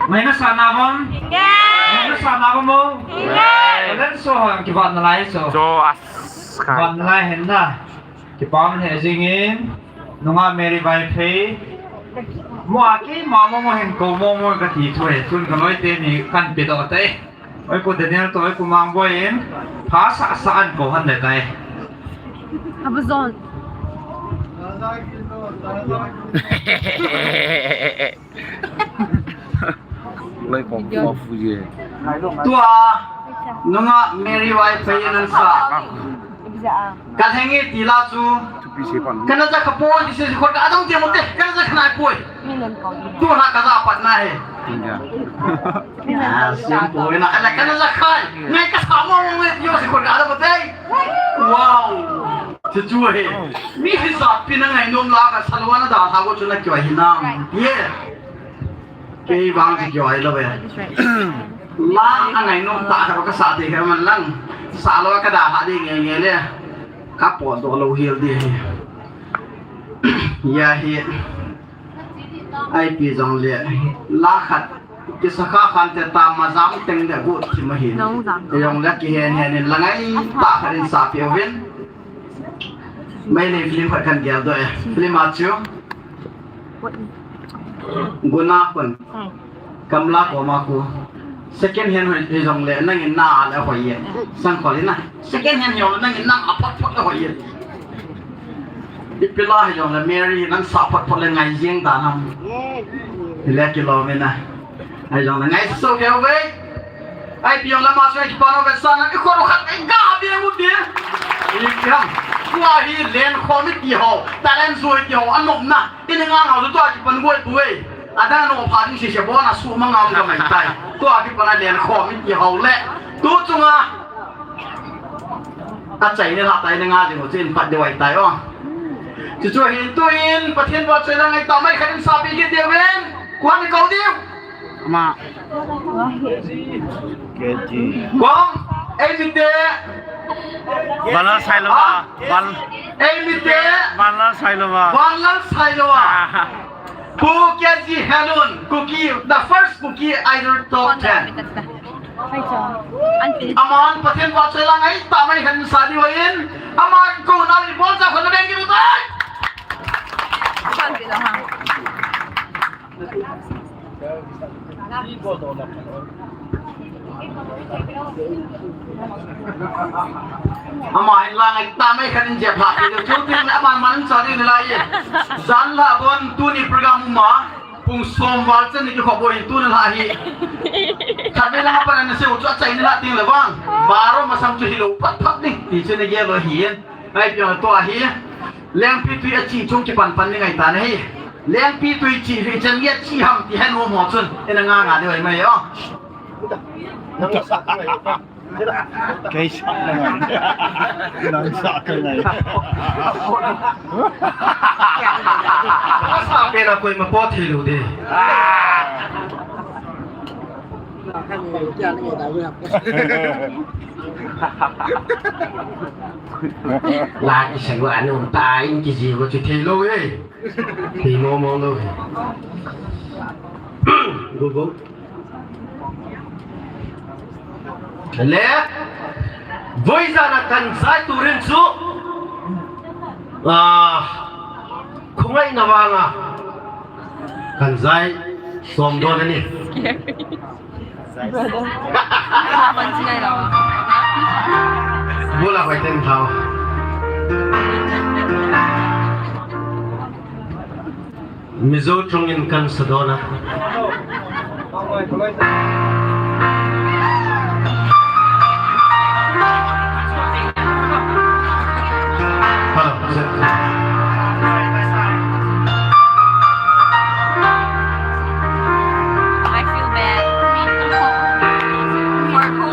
Mai na sa na bom? Yes. Mai na sa na bom mo? Yes. Alen so ha ki ban na lai so. So as ka. Ban lai hen na. Kipah e jingin, nunga Mary Vaiphei. Mo a keima mo mo hin ko mo mo kati thu e, tun ka loi teni kan pe doh tai. Oi ko Daniel to, oi ko Mangboi in, pha sasa an ko han le tai. Abuzon. Lai pom pom fu ye. Tua, nunga Mary Vaiphei nan sa. Ka lhengi ti la chu. Kana ja kha poi, ti se khut ka dong ti mo te, kana ja kha nai poi. Tu na ka ja pat na he. Ah, sim poi na, ala kana ja kha. Ngai ka sa mo mo, ti yo se khut ka dong mo te. Wow. Chu chu he. Mi hi sa pi na ngai nom la ka salwa na da ha go chu na kyo hi na. Ye. Kei vang chu kyo hi lo ve. La a ngai nom ta ka ka sa te ka man lang. Sa lo ka da ha de nge nge le. Ka po do lo hil de. Ya hi. Ai pi jong le. La khat. Kisakha khan te ta ma jam teng de gut ti ma hi. Nong jam. Jong le kihen hen in la ngai ta khan in sa pi ovin. Mai nei film khat kan gel doh e. Film a chu. Guna khun. Kamla koma khu. Second hand hoi, hoi jong le nangin na a le hoi ye. Sang khol in na. Second hand hoi jong le nangin na a phot phot le hoi ye. Ipi la hoi jong le Mary nang sa phot phot le ngai jing ta nam. Ile kilom in na. Hoi jong le ngai so keu ve. Ai pi jong le ma so kipa no ve sa na i khot khat ngai ga be mu de. I kiam. Tua hi len khom i ti ho. Talent zui ti ho. Anom na. I ni nga nga tu a kipan goi buei. Adang no pha ding si se bona su ma ngam ka mai tai. Tu a kipan a len khom i ti hau le. Tu chunga. A chai ni la tai ni nga ding u chin pat de wai tai o. Chu chu hin tu in Pathian vahchoi lang ngai ta mai khat in sa pi kit de ven. Kuan ko diu. Ama. Kong, ei mite. Vanlal Sailova. Van. Ei mite. Vanlal Sailova. Vanlal Sailova. Pu K G Helun, Kuki, the first Kuki Idol top ten. Aman Pathian vahchoi lang ngai ta mai hen sa di hoin. Aman ko na ni bol sa ko na beng ki tai. Ama hin lang ai ta mai khan in jep ha. Chu tin ama man sa ding lai ye. Jan la bon tuni program ma pung som val chen ni ki khop boi tuni la hi. Khan me la pa na se u chu a chai ni la ting le vang. Baro ma sam chu hi lo pat pat ni. Ti chen ni ge lo hi. Ai piang to ahi. Lengpi tui a chi chung kipan pan ni ngai ta na hi. Lengpi tui chi hi chan nge chi ham ti hen mo mo chun. Ina nga nga de mai o. Kei sa na ngai. Nang sa ka ngai. Sa pe na koi ma po thi lu de. La kisang wa anum ta in kiji wa chu thei lou e. Thei mo mo lou e. Go go. Le. Voiza na kan zai turin chu. Ah. Khungai na vanga. Kan zai som don ani. Brother. Bula koi ten thao. Mizo chungin kan sadona. Hello. I feel bad. For who?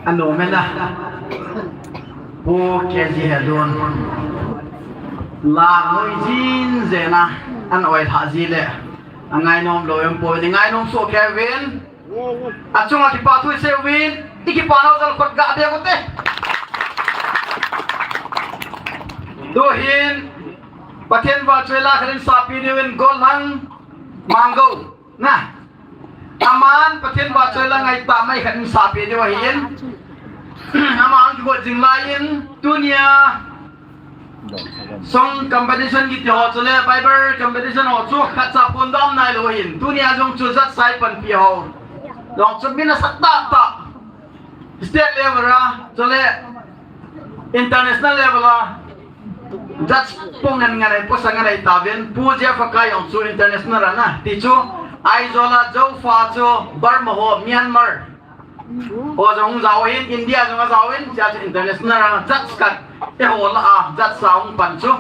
Ano mena. Pu K G Hedun. La ngoi jin jena. An oi tha ji le. Angai nom lo em po ni ngai nom so Kevin. Achunga kipa thu isei uvin, i kipa nau jal khut ga be ko te. Tuhin, Pathen vahchoi la khat in sapi diuvin Golhang Mango. Na. Aman Pathen vahchoi la ngai ta mai khat in sapi diu ahin. Aman kigot jing lai in, tunia Song competition kiti ho chule Bible competition ho chu khat cha phondoh nai lou hin. Tunia jong chu judge sai panpi ho. Jong chu min asat tah tah. State level a, chule international level a. Judge pung ngan ngan ai, posa ngan ai ta ven. Pu Jeff Akai jong chu international a na. Ti chu Aizawl a Zofa chu Burma ho, Myanmar. Ho jong jao hin, India jong jao hin, sia chu international a judge khat, eiho lah a judge sa hung pan chu.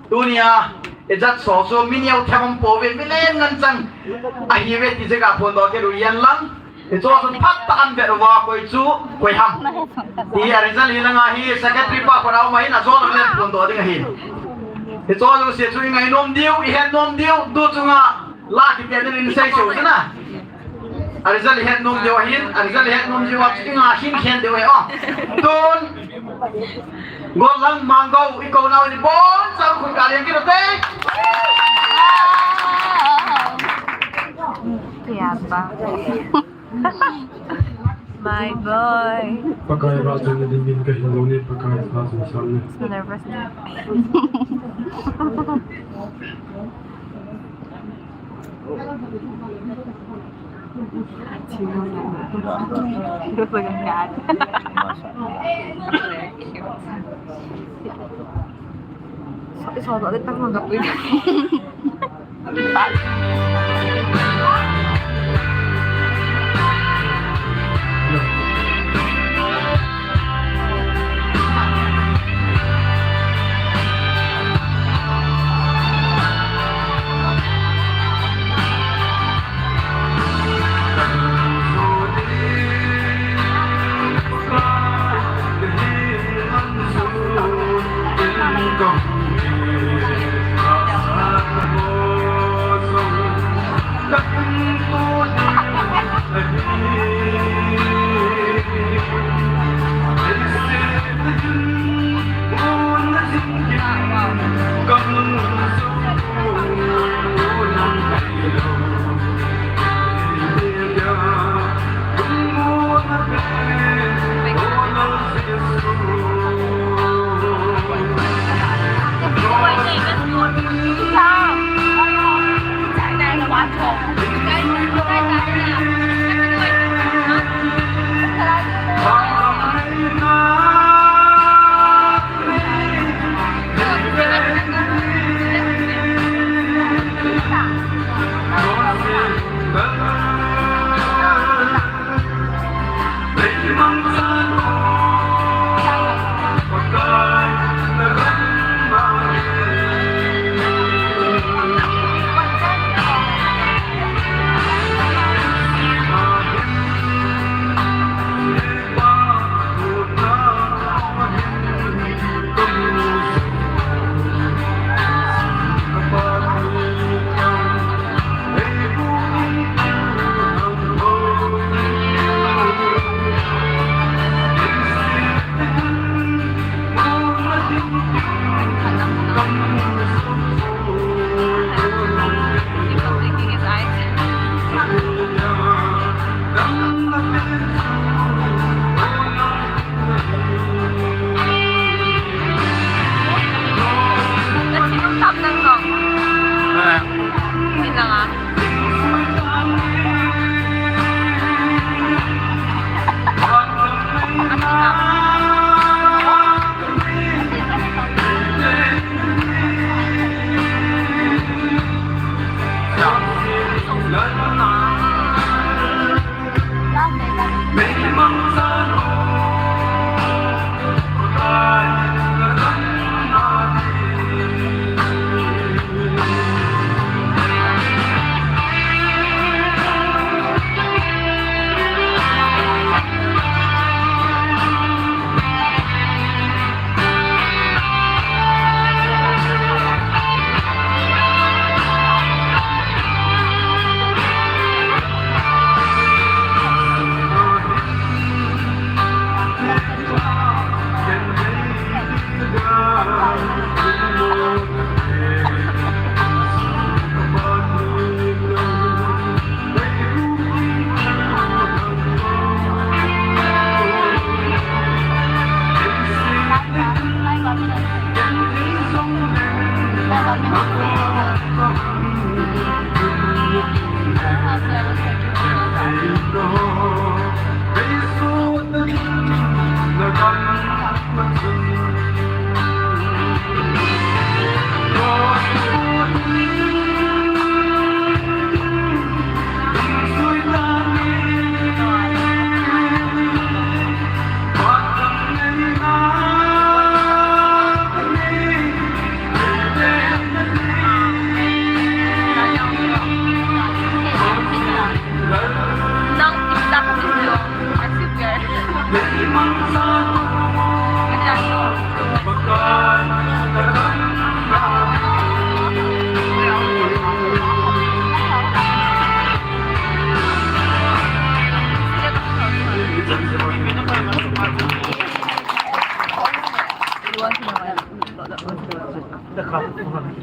Tunia, e judge ho chu mi neo them um pouve, mi len ngan chang ahiuve ti jeh a phondoh kit u ahin lang. Hichu chu phat tah a an vet uva koi chu, koi ham. Ti a result hi langa hi secretary pa pa rao ma hin a jol a len phondoh ding ahi. Hichu chu sia chu i ngai nom diu, i het nom diu, tu chunga la kiti a din in sei cheu chu na. A result i het nom diu ahin, a result i het nom diu a chu i nga hin khen diu ahi o. Tun, Golhang Mango, i kou nau ni bon, chau khun ka liang kit u te. Kya ba? My boy. Pakai vahchoi la dingin ka hin lou ni, Pakai vahchoi sam ni. Nervous ni. Look like a cat. Very cute. So, so, so, so,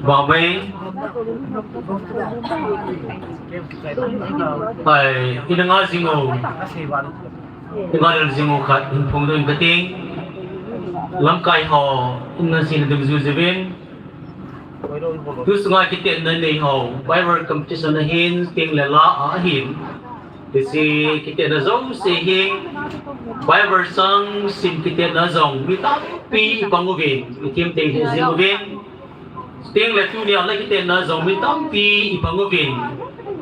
Bamei. Ai, ina nga jing u. Ina nga jing u khat, hin phongdoh ing kate. Lamkai ho, ina jing dungjuiyu uvin. Tusunga kitetna nei ho, Bible competition ahin, teng le la ahin. Hiche kitetna jouse hi, Bible chang sim kitetna jong, mi tampi ipang uvin, ithem teng hi jing uvin. Teng le tunia la kitetna jong, mi tampi ipang uvin.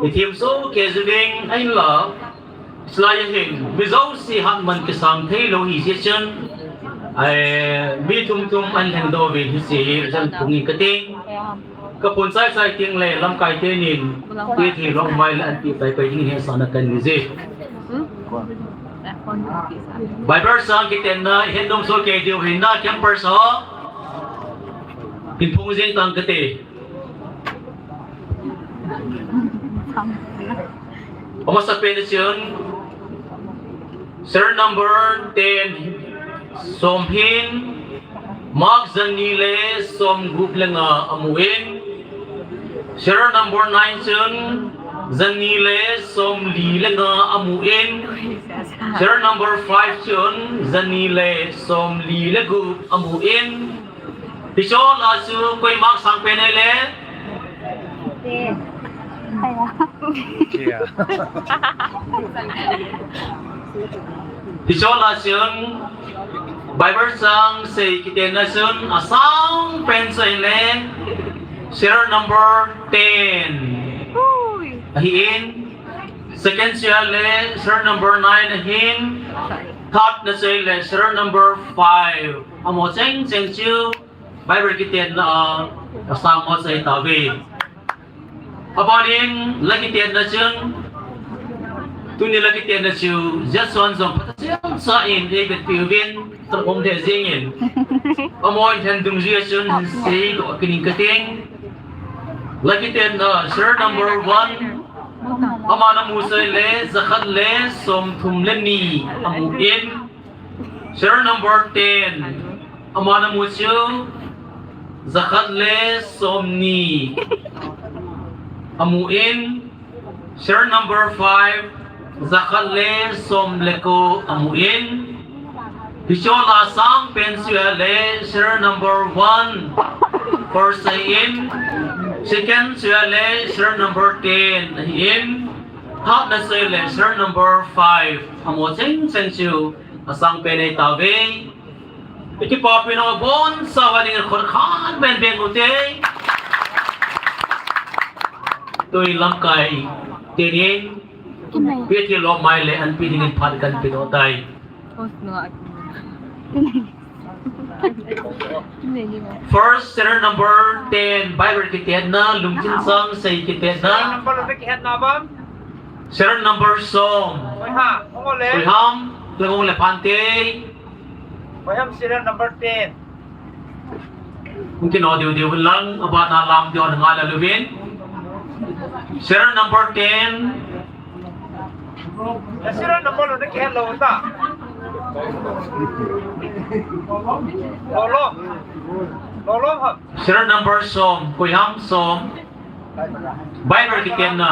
Ithem sohkei uvin, ahinla. Hilai a hin, mi jouse hatman kisang thei lou ahi jeh chun, ai, mi thum thum ahin lhengdoh uvin hiche hi, jan phung ing kate. Ka phun chai chai teng le, lamkai tenin, ti thi long mai le an ti pai pai ding hi sa na kan ni je. Bible chang kitetna, hin nom sohkei diu hin na campers ho. Hin phung jing tang kate. Amasa pen chun, serial number ten, som hin, Mark jani le som gup le nga amun. Serial number nine chun, jani le som li le nga amun. Serial number five chun, jani le som li le gup amun. Hiche lah a chu koima sang pen ahile. Hiche lah a chun Bible chang sei kitetna chun asang pen chu ahile serial number ten. Ahin, second chu ahile serial number nine ahin, third na chu ahile serial number five. Amaho cheng cheng chu Bible kitetna a, asang ho chu ahi tauve. Abanin la kitetna chun, tuni la kitetna chu, Jason jong phatah cheng sa in eivetpi uvin, tah um lheh jeng in. Amaho in hin dungjuia chun, hin seidoh kit ing kate. La kitetna, serial number one, ama namu chu ahile, jakhat le somthum le ni amun. Serial number ten. Ama namu chu jakhat le somni amun. Serial number five. Jakhat le som le ko amun. Hiche lah a sang pen chu ahile serial number one. First ahin. Second chu ahile serial number ten ahin. Third na chu ahile serial number five. Amaho cheng cheng chu asang pen ahi tauve. Ikipapi nau abonchauva dingin khut khat beng beng ute. Tui lamkai tenin, pi thilom mai le anpi dingin phat kahin pedoh tai. First, serial number ten, Bible kitetna, lungchin chang sei kitetna. Number kihetna bang. Serial number som. Koiham, Langong le Phante. Koiham serial number ten. Hung kino diu diu lang, abana lam diu ngai la luvin. Serial number ten. Na serial number lo na kihet lou ta. Lolo. Lolo ha. Serial number som, koiham som. Bible kitetna.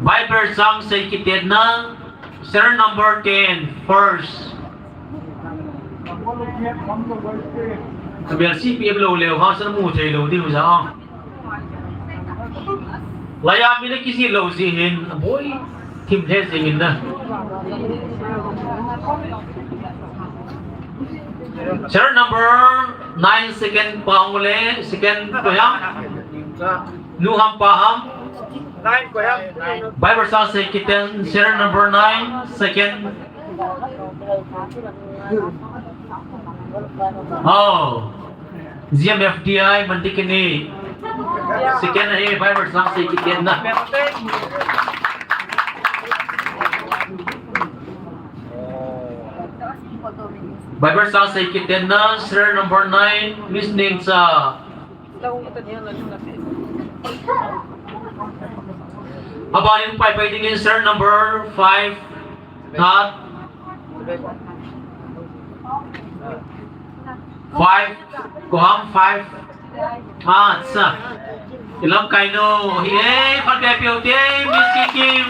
Bible chang sei kitetna. Serial number ten, first. Number ten, number ten. Ka bel C P M lo leu, ha san mu thei lo ding u ja. Laiya mi na kisi lo ji hin, aboi, thim the jing in na. Serial number nine, second pa hung le, second pa ham. Nu ham pa ham. Nine pa ham. Bible sang sei kiten, serial number nine, second. Oh. G M F D I, Mandikini. Second ahi, Bible sang sei kiten na. Bible sang sei kiten na, serial number nine, Miss Ningcha. Abanin pai pai dingin serial number five, third. Five, koham five. Acha. Ilam kaino hi, eh, pat be piu te, Miss Kikim.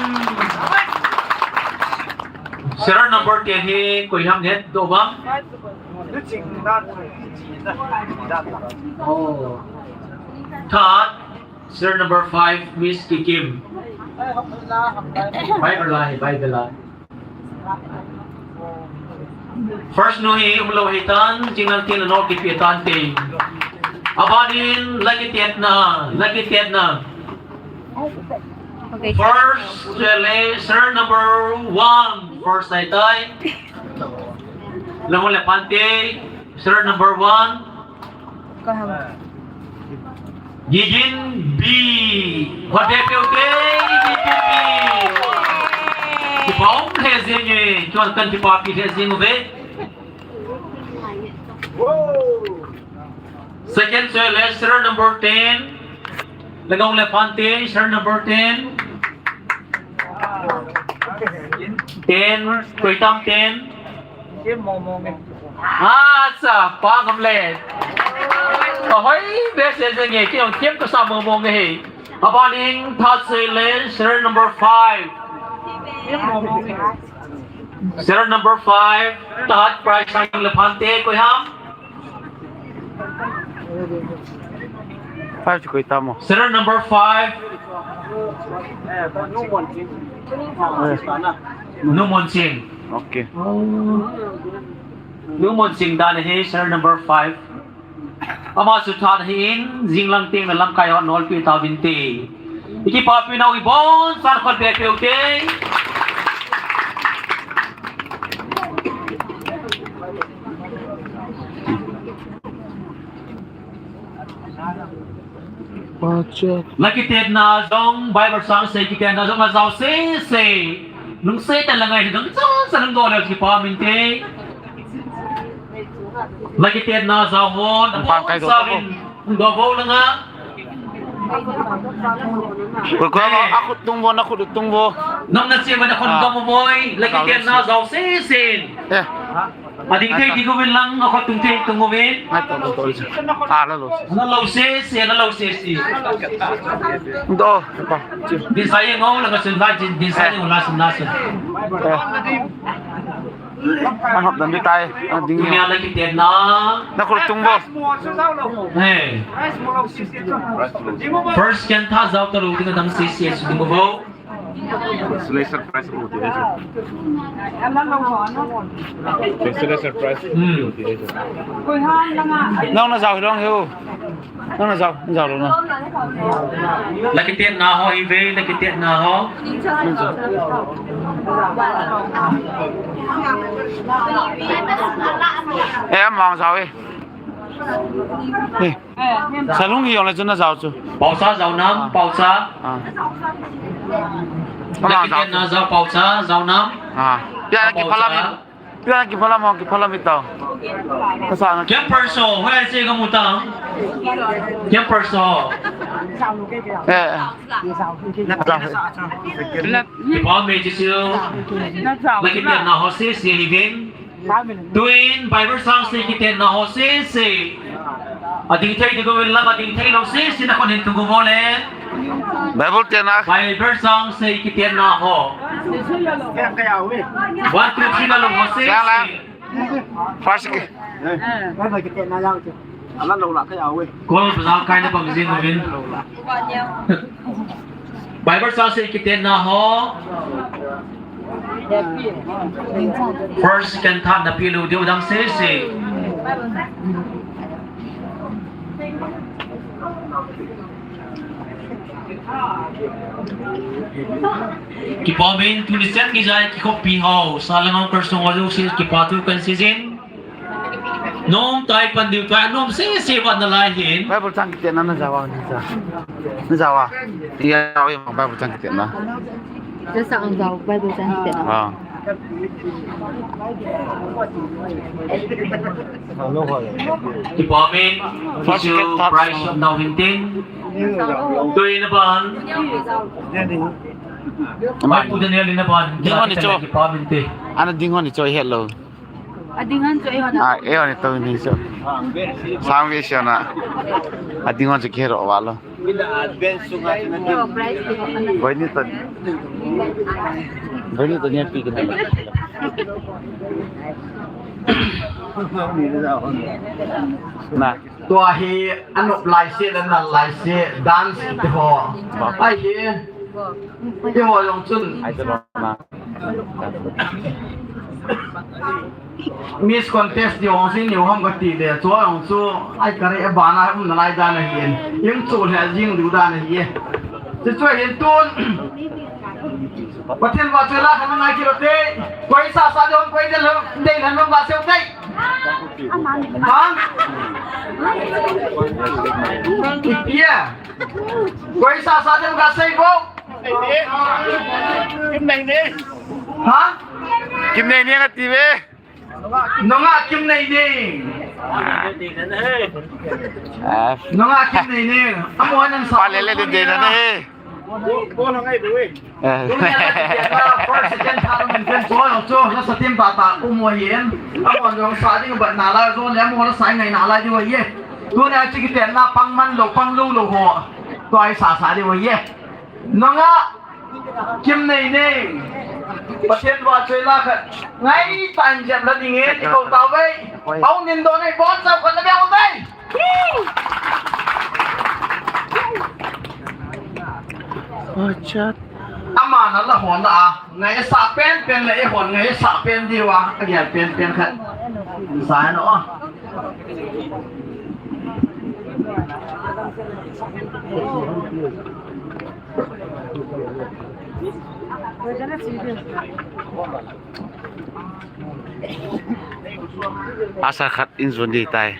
Serial number ten hi, koi ham het do bang. Oh. Third, serial number five, Miss Kikim. Bible lai, Bible lai. First nu hi umlou hitan, jingnal tin anol kipi tan te. Abanin, la kitiatna, la kitiatna. Okay. First, le, serial number one, first tai tai. Lamole pante, serial number one. Koham. Gigin B. Hot de piu te, Gigin B. Kipa um he jing e, kipa kan kipa pi he jing ve. Second, so let's serial number ten. Lagong le pante, serial number ten. Ten, koi tam ten. Acha, pa ngam le. Ahoi, be se se nge, ki ong kem ko sa mo mo nge. Abanin, third soi le, serial number five. Serial number five, third prize sang le pante, koi ham. Five chu koi tamo. Serial number five. Eh. Nu Monsing. Okay. Nu Monsing dan hi serial number five. Ama chu third hi in, jinglang teng na lamkai hon nolpi tauvin te. Iki pa pi nau ibon san khot be piu te. Pacha. La kitiatna jong, Bible sang sei kitiatna jong, ajao sese. Lungset tah le ngai dong cha sa lung do le kipa min te. La kitiatna jao hon, pang kai do. Sa min, do bo la nga. Ko ko, a khut tung bo, na khut tung bo. Nam na che ma na khut do mo moi, la kitiatna jao sese. Eh. Ading thei ding uvin lang, akhut tung thei tung uvin. Ngai to, to, to. Ah, la lo. Na lo sese, na lo sese. Do, pa. Din sa ye ngau, la ka sun ba, din, din sa ye ngau, la sun, la sun. Eh. An hop dan di tai, an ding. Tumia la kitiatna. Na khut tung bo. Hey. First ken tha jao ta lo, ding dang sese, ding bo. Consolation prize mo ti. Consolation prize mo ti. Nang na jao long hiu. Nang na jao, jao long na. La kitiatna ho ive, la kitiatna ho. Eh, mang jao e. Eh. Salung hi jong le chun na jao chu. Paocha jao nam, paocha. Ah. Ama jao chu. Na jao paocha, jao nam. Ah. Pia na kiphalam. Pia na kiphalam ho, kiphalam itao. Kasa na. Camper so, hoi se ka mutang. Camper so. Eh. Jao. Kipa me ji siu. La kitiatna ho sese hi vin. Tuin Bible sang sei kitiatna ho sese. Ading thei ding uvin lang, ading thei lo sese na kon hin tung u bo le. Bible tiatna. Bible sang sei kitiatna ho. One, two, three na lo ho sese. First ki. Bible kitiatna jao chu. Ala lo la ka ya we. Kol bazar kai na bang jing uvin. Bible sa se kiten na ho. First, second, third na pi lu diu dang se se. Kipa min tuni sen ki jai ki khopi hau. Sa lang ang kersong wa lu se kipa tu kan season. Nom tai pan diu tai nom se se vat na lai hin. Bible chang kiten na na jawa ni sa. Na jawa. Iya, oi, Bible chang kiten na. Sa ang jawa Bible chang kiten na. Ah. Kipa min, First, Kisu, second, third. Price of now hintin. Tui na ban. Mai pu Daniel na ban. Ding hon ni cho. Kipa min te. Ana ding hon ni cho hello. Ading hon cho, eh, hon. Ah, eh, hon, ito ni cho. Sang vi siya na. Ading hon cho kiro walo. Boy ni to. Boy ni to niya pi kita. Na. Tua hi anop lai se le nal lai se dance ti ho. Ai hi. Ti ho jong chun. Ai to na. Miss Contest di hong sin ni hong ka ti le, chu hong chu, ai ka re, bana um na lai dan ahi in. Yung chu le jing du dan ahi. Chu chu hin tun. Pathen va chu la ka na ngai ki lo te. Koi sa sa de hong koi de lo, de lo va se te. Ha? Ipia. Koi sa sa de ka sei bo. Kim nei ni. Ha? Kim nei ni nga ti ve. Nunga Kim nei ni. Ah. Nunga Kim nei ni. Amo nan sa. Pa le le de de na ni. Bo, bo na ngai bo e. Eh. First, second, third, and then so on, so, na sa team ta ta, um, wa yen. Amo jong sa ding bat na la, so, le amo na sa ngai na la di wa ye. Tu na chi ki ten na pang man lo, pang lo lo ho. Tu ai sa sa di wa ye. Nunga Kim nei ni. Pathen va choi la khat. Ngai tan jep la ding e, ti ko ta ve. Au nin do nei bon sa ko na be au ve. Orchard. Ama na la hon a, ngai sa pen pen le e hon ngai sa pen di wa, a gel pen pen khat. Sa no. Asa khat in zun di tai.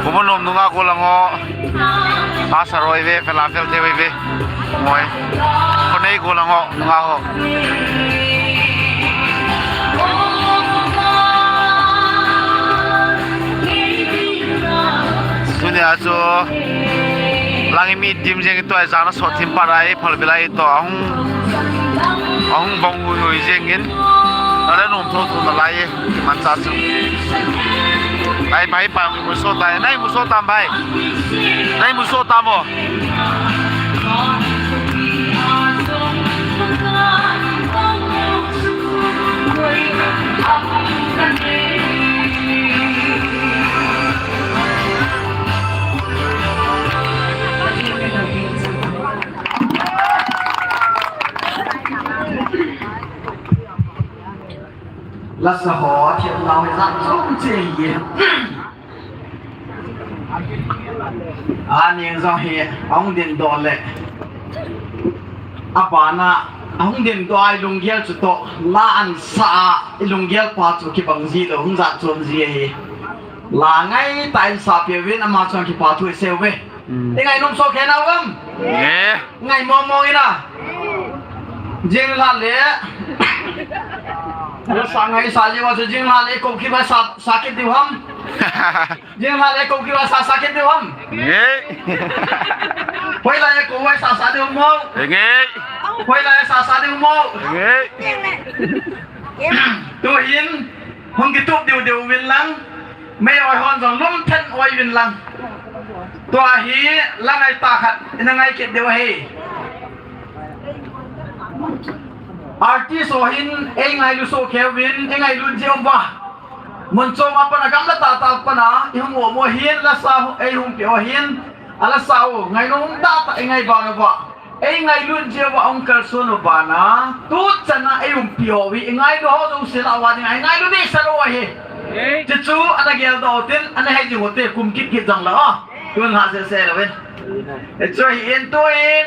Kumun nom nunga ko lang ho. Asa roi ve, fela fel te ve ve. Moi. Konei ko lang ho, nga ho. Tunia chu lang i mi dim jeng i tua i jana sot thim pat ai, phal bilai to ahung, ahung bang ui ui jeng in. Nale nom tho tho na lai e. Mansa chu. Ai, bai, pa, mu so ta. Nai mu so tam, bai. Nai mu so tam o. Lasa ho, thiam nau hi jat chom che hi. Ani jong hi, ahung din doh le. Abana, ahung din doh a i lunggel chu toh, la an sa a, i lunggel pa chu kibang ji lou, hung jat chom ji ahi. La ngai tah in sa peh uvin, ama chun kipa thu i sei uve. Mm. I ngai nom soh kei nau vem? Nge. Ngai mo mo ina. Jing la le. Lo sa ngai sa jing wa sa jing la le ko ki ba sa, sa kit diu ham. Jing la le ko ki ba sa, sa kit diu ham. Nge. Hoi la ye ko wai sa sa diu mo. Nge. Hoi la ye sa sa diu mo. Nge. Tu hin hung kitup diu diu vin lang. Mei oi hon jong lum phen oi vin lang. Tua hi la ngai tah khat, ina ngai kit diu ahi. Artist ho hin, ei ngailu soh kei uvin, ei ngailu jeh uva. Mun chom a pat a gamla tah tah pat a, i hung um u hin, lasa ei hung pe u hin, a lasa u, ngailu um tah tah, ei ngai bang uva. Ei ngailut jeh uva hung kalson u bana, tu chan a ei umpi ho hi, i ngailu ho jouse lah uva ding a, i ngailu ding sa lou ahi. Chuchu ana geldoh u tin, ana hei jing u te kum kit kit jong la o. Tun ha se se lou in. Hichu hi in tu in.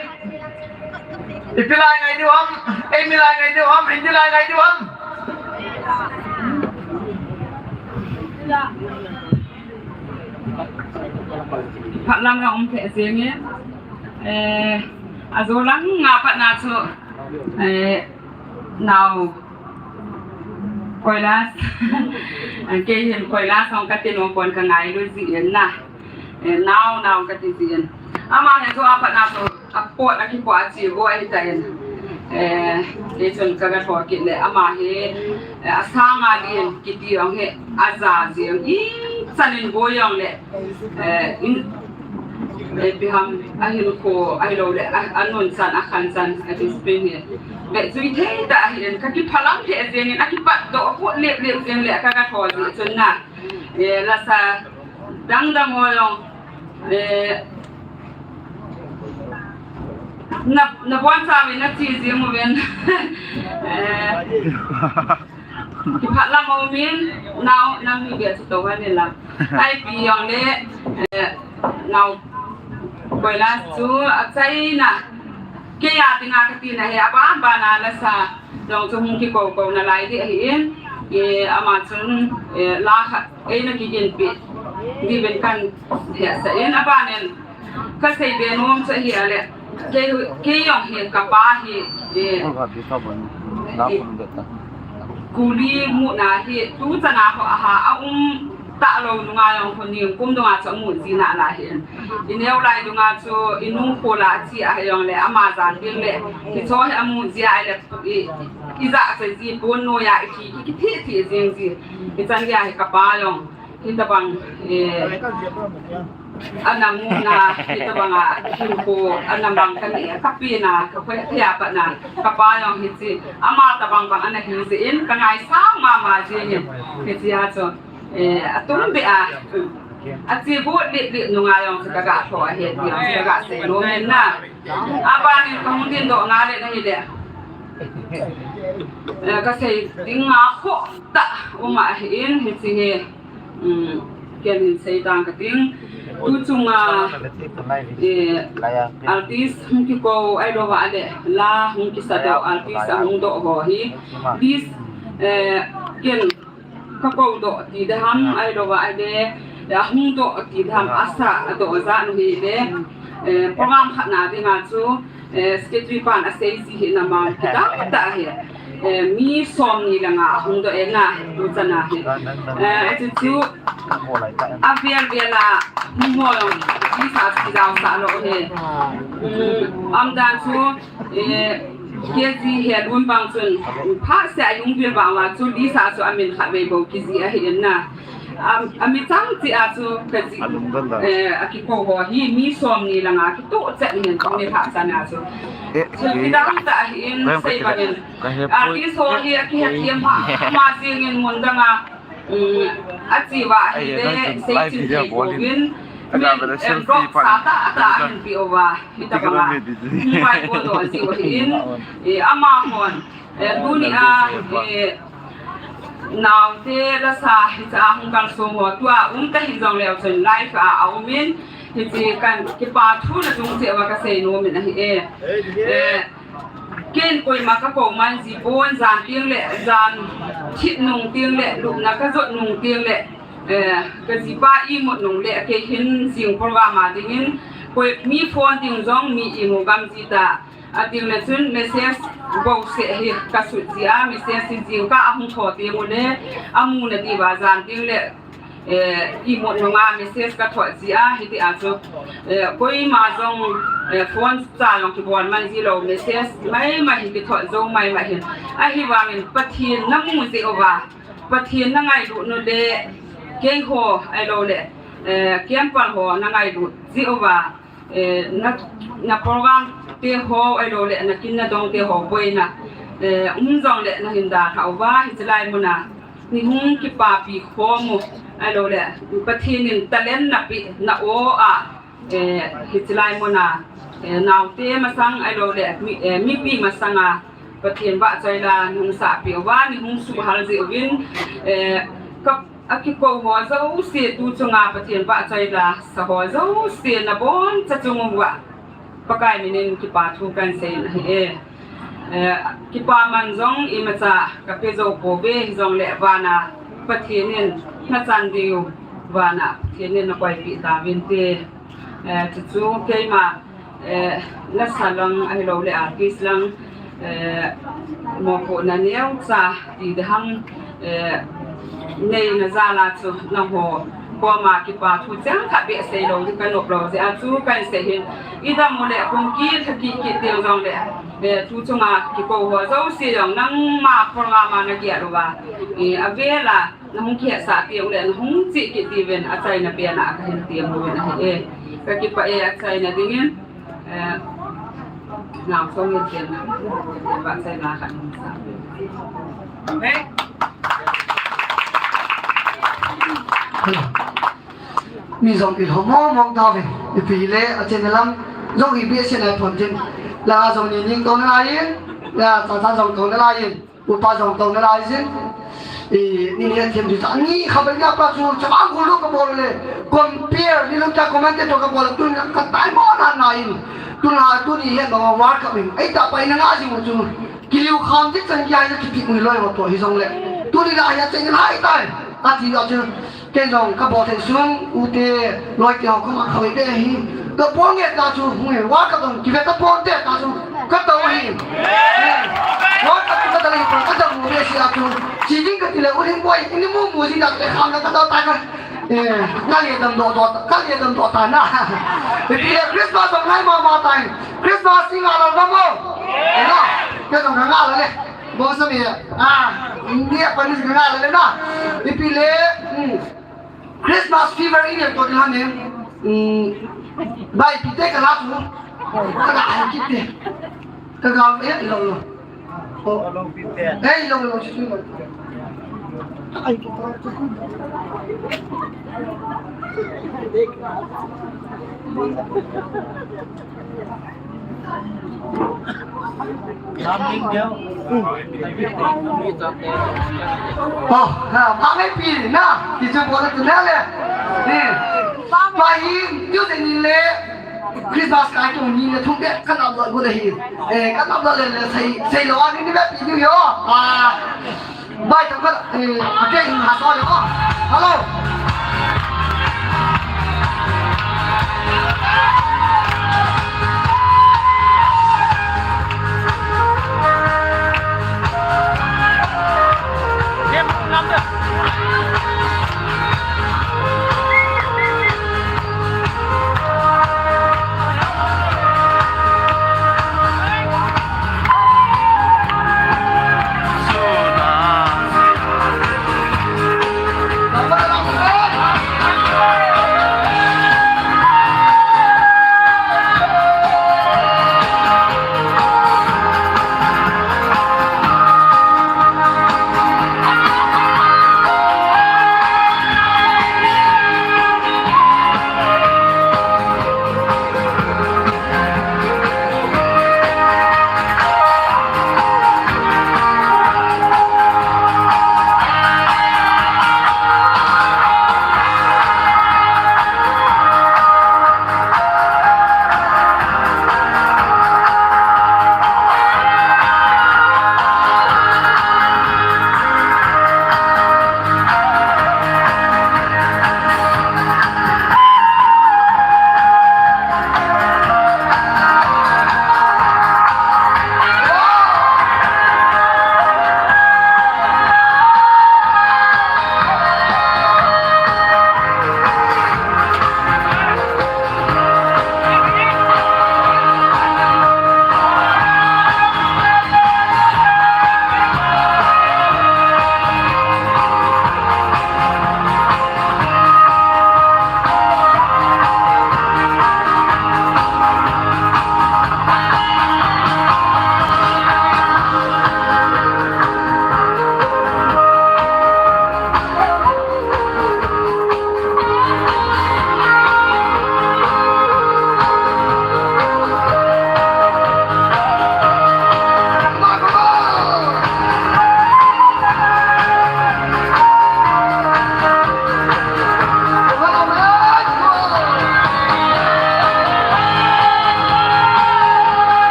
Ipi lai ngai diu ham, eimi lai ngai diu ham, Hindi lai ngai diu ham. Phat lam jong um thei jeng e. Eh, ajo lang nga pat na chu, eh, nao Koilas. Kei hin Koilas hung kati nom pon ka ngailu jin na. Eh, nao, nao kati jin. Ama hi chu apat na chu apot a kipot a chi go ahi tan. Eh, kei chun ka ga tho kit le ama hi, eh, asang a din kiti jong hi aja jeng. Ichan in boi jong le, eh, in Eh, ipi ham, ahinkho, ahilou le, a, anun chan, akhan chan, a discipline hi. Be jui thei tah ahin, ka kiphalam thei jeng in, akipat doh, apot lep lep jeng le, ka ga tho jeh chun na. Eh, lasa, dang dang ho jong, eh, na, na bon sa uvin, na chi jeng uvin. Eh, Kipah lam a um in, nao, nang ni bia chu to va ni la. Ai pi jong le, eh, nao, Koilas chu a China. Kei a tinga ka tina hi, a ban ban a lasa. Jong chu hung kikou kou na lai ding ahi in. Eh, ama chun, eh, la khat, eh, na ki in pi. Di ben kan, eh, sa in a ban in. Ka sei be nom chu ahi a le, kei, kei jong hi ka pa hi, eh, kuli muna hi, tu chan a ho aha, a um talou nunga jong ho ni kum dunga chu amu ji na la hi. I neo lai dunga chu i nu kho la chi a jong le, ama jan ding le, i cho hi amu ji a le, i, i ja se ji pon noiya i ki, i ki thi thi jing ji. I chan dia hi ka pa jong. Hitabang, eh, ana muna, hitabang a, hinkho, ana mang kani, ka pi na, ka khoi, ka ya pa na, ka pa jong hichi, ama tabang bang ana hi jin, ka ngaisang mama jin, hichi a chu, eh, atum be a, achi bu li li nunga jong chu ka ga tho a he, ti jong chu ka ga sei nom in na. Aban in ka hung din doh nga le na hi le. Eh, ka sei ding a khoh tah um ahin, hiche hi, um, ken hin sei tang ka ting. Tu chunga, eh, artist hung kikou, ahilou va le la hung kisa doh, artist ahung doh ho hi. This, eh, ken ka kou doh ti ding ham, ahilou va le, eh, ahung doh ti ding ham, asa a doh a jat u hi le, eh, program khat na dinga chu, eh, secretary pan asei ji hi na ma kitah tah hi. Eh, mi som ni le nga ahung doh e na, tu chan a hi. Eh, chu chu, avel vel a, hung ho jong, list a chu kijao sah lou hi. Um, aum dan chu, eh, K G he lun bang chun, phat seh a hung vil vang uva chu list a chu amin khat vei bou kijih ahi in na. Am, ami chang chi a chu ka jih, eh, akikou ho hi mi som ni le nga kitoh chet in tuni phat chan a chu. Eh, chu eh, kidang tah ahi in sei bang in. Artist ho hi akihet thiam mama jing in mun dang a, um, achi uva ahi le, sei chin thei pouvin, min, em, rock sa tah tah ahin pe uva, hitobang a. Mobile call doh jiu ahi in, eh, amahon, eh, tuni a, eh, naote lasa hiche a hung kalsong ho tua um ta hih jong leu chun live a aum in, hiche kan kipa thu na chung cheh uva ka sei nom in ahi e. Eh, Ken koima ka kou man ji pon, jan teng le, jan thit nung teng le, lupna ka jot nung teng le, eh, ka jipa imut nung le, kei hin jing program a ding in, koi mi phone ding jong mi imu gam ji ta. Ading le chun message bou seh hi ka sut ji a, message hi jingkah a hung thou teng u le, amu na diuva jan teng le, eh, imut nunga message ka thot ji a, hiti a chu, eh, koima jong, eh, phone cha jong kibol man ji lou, message maimai hi kithot jou maimai hin. Ahivangin Pathen na mu jeh uva, Pathen na ngailut u le, keiho ahilou le, eh, camp pal ho na ngailut jeh uva, eh, na, na program te ho ahilou le, na kin na dong te ho boina, eh, um jong le na hin dalha uva, hiche lai mun a, ni hung kipapi khom u, ahilou le, Pathen in talent na pe, na o a, eh, hiche lai mun a, eh, naote masang ahilou le, mi, eh, mipi masang a, Pathen vahchoi la, ni hung sahpeh uva, ni hung suhhal jeh uvin, eh, ka, akikou ho jouse tu chunga Pathen vahchoi la, sa ho jouse na boncha chung uva, Pakai min in kipa thu kan sei in ahi e. Eh, kipa man jong imacha ka pe jou pouve, hijong le vana Pathen in na chan diu, vana Pathen in na koipeh tauvin te. Eh, chuchu keima, eh, lasa lang ahilou le artist lang, eh, mopohna neocha ti ding ham, eh, neina jal a chu nangho koma kipa thu chang khat beh sei lou ding ka nop lou jeh a chu kan sei hin. I dam u le kum kit, lha kit kit teng jong le, eh, tu chunga kikou ho jouse jong nangma program a na gel uva, eh, avel a na hung kihetsah teng le, na hung chih kit diuvin achaina pen a ka hin tem uvin ahi e. Ka kipah e achaina dingin, eh, nang song in chen na, vahchoi la khat hung sa. Mi jong kilhom mong mong tauvin, ipi le, achaina lam jong ipi asen a pon tin, la jong ni ning tou nalai in, la cha cha jong tou nalai in. Upa jong tou nalai jin. I, ni ni them di ta. Ni khabar na pa chu, chabang gulu ka bol le. Compare, ni lung ta comment to ka bol, tun ka tai mo na na in. Tun ha, tun ni he no war ka min. Ai ta pa ina nga jing chu. Kiliu kham di chan ya ya ki pi mu loi mo to hijong le. Tun ni la ya chen hai tai. Ati ya chu. Ken jong ka bol thei sung, u te, loi te ho koma khabe be hi. Ka bol nge ta chu, hung e, wa ka dong, ki ve ta pon te ta chu, ka to hi. Eh, wa ka tu ka ta le pa, ka ta mu be si a chu. Chi ding ka ti le, u ling boi, ini mu mu ji da te kham na ka to ta ka. Eh, ka le dam do do, ka le dam do ta na. Ti le Christmas jong ngai ma ma ta. Christmas sing a la na mo. Eh, na, ka jong ngai la le. Bol sa mi, ah, India pa ni ngai la le na. Ipi le, hmm. Christmas fever in to dilam em. Hmm. Bai pi te ka la tu. Ka ga ai kit te. Ka ga e lo lo. Oh. Eh, lo lo chu lo. Ai ki to. Oh, ha, ma ngai pi na, ti chu bol tu na le. Ni, pa hi, tiu de ni le, Christmas kai tu ni le thum de, kan upload go de hi. Eh, kan upload le le sei, sei lo ani ni be pi ni yo. Ah. Bai, tang ka, eh, ate in ha so le ko. Hello.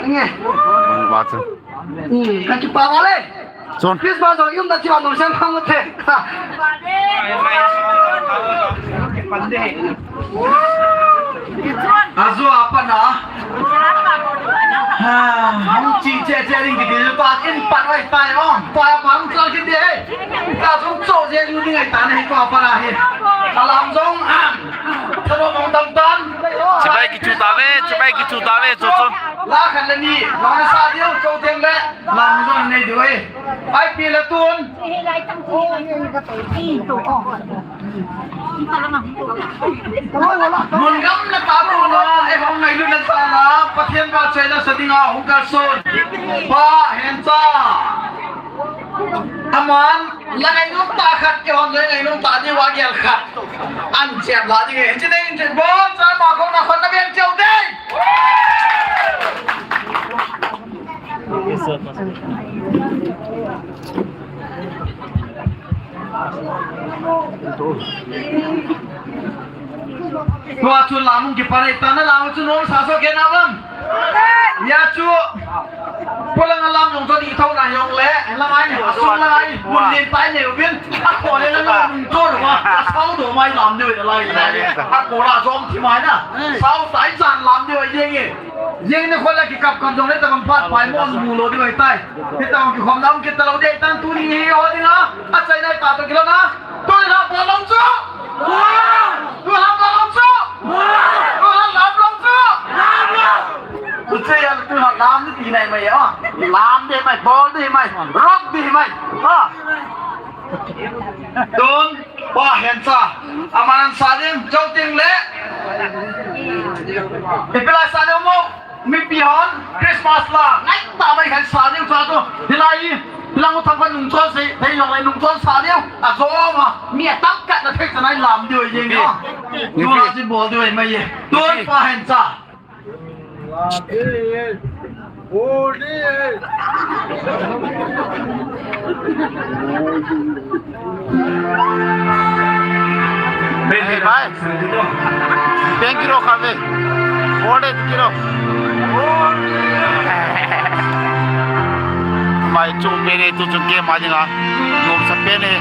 Nge. Nge. Ka kipah uve. Chun. Christmas jong i umna thei a nungsiang khang u te. Aju a pat na. Ha, hung chi che che ding kiti pa in pat rai pa o. Pa pa hung chal kiti. Ka jong cho je lu ding ai ta nei ko pa na hi. Alam jong am. Thalo mong dam tan. Chibai kichu tave, chibai kichu tave, chun chun. La khat le ni, la sa diu, cho teng le. Lam jong nei diu e. Ai pi la tun. Mun gam le tah kona, eihon ngailutna tah a, Pathen vahchoina sa dinga hung kalson Pa Hencha. Aman, la ngainom tah khat, eihon jong ngainom tah diu a gel khat. An chep la ding e, hiche ding in chun bol, cha ma ko na khon na bel cheu ding. Tua chu lam hung kipan ahi tan, lam chu nom sa so ke na lam. Ya chu. Polanga lam jong chu di thou na jong le, la ngai ni, a sung la ngai, mun len tai ne uvin, a ko le la ngai nung to ma, a sau do mai lam de la lai. A ko la jong thi mai na. Sau tai jan lam de ye nge. Jeng ni khola kikap kap jong le tabang phat pai mo mu lo ding ahitai. Hitabang kikhom dam kit talou ding ahitan tuni hi ho ding a. Achaina tah toh kilou na. Tuni la bol lou chu. Tuni la bol lou chu. Tuni la lam lou chu. Tuchea tuni la lam ni ti nai mai a. Lam ding mai, bol ding mai, rock ding mai. Ha. Tun. Pa Hencha, aman an sa ding, jou teng le. Ipi lai sa ding mo, mipi hon, Christmas la, ngai ta mai khan sa ding sa tu, hilai, hilang u thang khan nungchon sei, thei jong le nungchon sa ding, a jo ma, mi a tam kat na thei chanai lam ding jeng no. Tu la ji bol ding mai ye. Tun Pa Hencha. Hey, bhai. Thank you, Roka, bhai. Hold it, kilo. Mai chu pene tu chu ke ma dinga. Nom sa pene.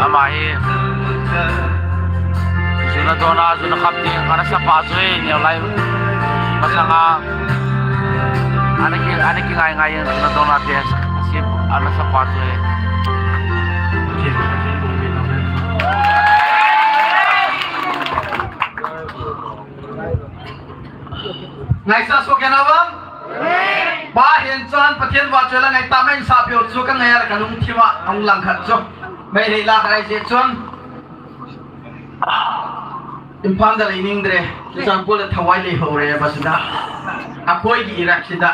Ama hi. Juna dona, juna khap ding, ana sapa chu hi, neo lai. Masanga, ana ki, ana kingai ngai, juna dona te, si, ana sapa chu hi. Ngaisah soh kei na vang. Pa hin chun Pathen vahchoi la ngaitah mai in sahpiu chu ka ngai a ka lungthim a hung lang khat chu. Meitei la ka lai jeh chun. Imphal da lei ning dre. Chang ko le thawai lei ho re ba sida. A koi gi irak sida.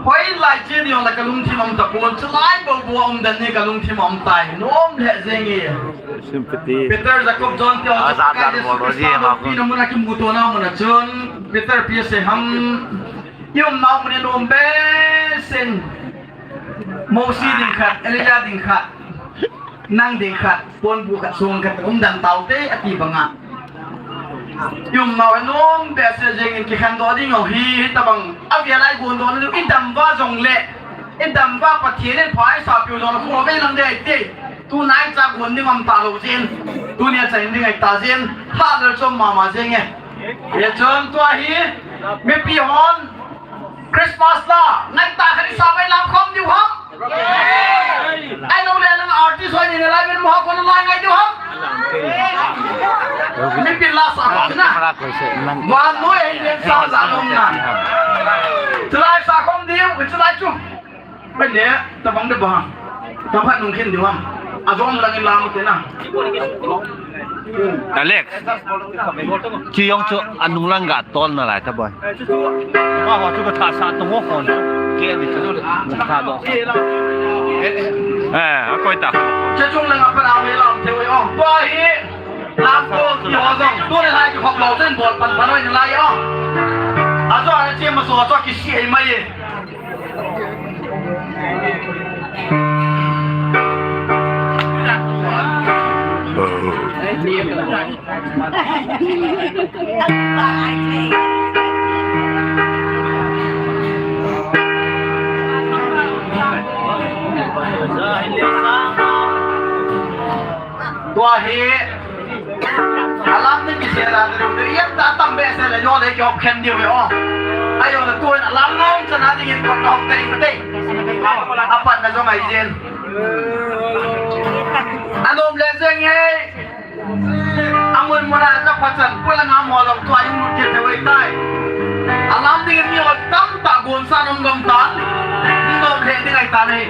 Hoilai che ni jong la ka lungthim a um tapon, chulai bou bou a um dan ni ka lungthim a um tai. Nom lheh jeng e. Sympathy. Peter, Jacob, John te ho chu Jesu Christa loupi na mun a kimuto na mun a chun, Peter, P S A ham, i umnau mun a nom behseh in. Mosi ding khat, Elijah ding khat. Nang ding khat, ponbu khat, song khat, um dan tau te, ati banga. I umnau a nom behseh jeng in kikhen doh ding u hi, hitabang, a via lai gon doh na diu, i dam va jong le, i dam va Pathen in pha i sahpiu jong le, khu ve lang dei te. Tuna i cha gon ding um ta lou jin, tuni a cha in ding ai ta jin, ha lel chom mama jeng e. Ye chom tua hi, mipi hon, Christmas la, ngai ta khani sa mai lam khom diu ham. Ai lo le lang artist hoi ni le lai men mo ko lai ngai diu ham. Mipi la sa khom na. Wan noi ai le sa sa khom na. Chulai sa khom diu, chulai chu. Bai le, tabang de ba. Tabang nung khin diu ham. A jom lang in lam te na. Alex. Chi jong chu anung lang ga tol na lai ta boi. Ma ho chu ka tha sa to mo hon. Ke ni chu. Tha do. Eh, a koi ta. Che chung lang a pa na me lam te we ong. Boi hi. Lam ko ki ho jong. Tu le lai ki khop lo chen bol pan pan oi lai ong. A jo a che ma so a jo ki si ei mai. Tua hi. Alam ni kisei la ni ri, ri, ta tam behseh le, yo le ki hop khen diu ve o. Ayo le tu in alam ngong chana ding in kon hop tei tei. Apat na jong ai jin. Anom le jeng e. Amun mun a ja pha chan, pula nga mo long tua yung lut ke te wei tai. Alam ding in mi hol tam ta gon sa nom gom tan. Nom le ding ai ta nei.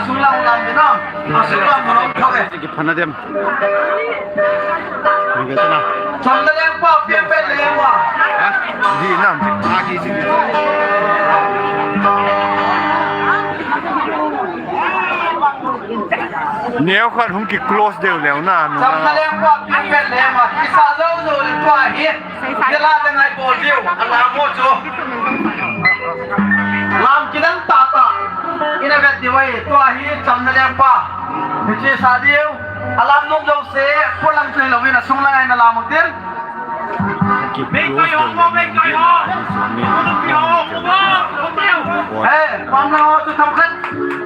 Sunglang lam din a. Sunglang lam din a. Ki phana dem. Ni ve ta na. Chamna lengpa, pian pen lengpa. Ha? Di na. A ki si. Neo khat hung ki close deu leu na. Chamna lengpa, pian pen lengpa. Kisa jou jou le tua hi. Dela dang ai bol diu, alam ho chu. Lam kidang tata. Ina vet diu ahi, tua hi chamna lengpa. Hiche sa diu. Alam nom jouse, polam chu hilou in asung lang a ina lam u tin. Mei koi ho, mei koi ho. Mei koi ho. He, pamna ho chu themkhat.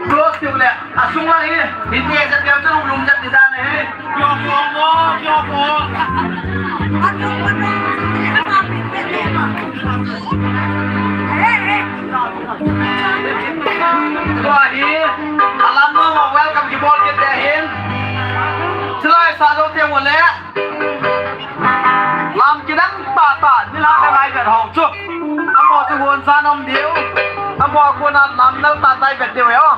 Close diu le. Asung lang hi, Hindi jat diu chu lum jat di dan hi. Yo, yo, yo, yo, yo. Tua hi, alam nom a welcome kibol kit te hin. Chulai sa jou teng ule. Lam kidang tata, nilhah dang ai vet hou chu. Amaho chu hon sa nom diu. Amaho a kona lam nal tata i vet diu ahi o.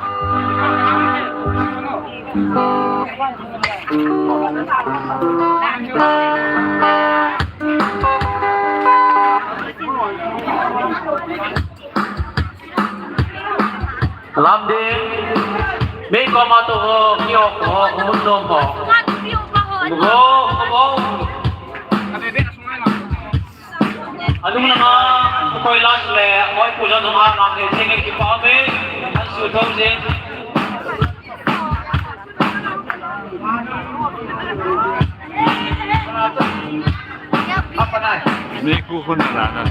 Lam ding, mei koma tou ho, kihou ho, hung nom ho. Hung ho, hung ho. Alung langa, koi last le, oi pu langa, lam ding, theng kipa me, an su thou jing. Ni ku khun na na.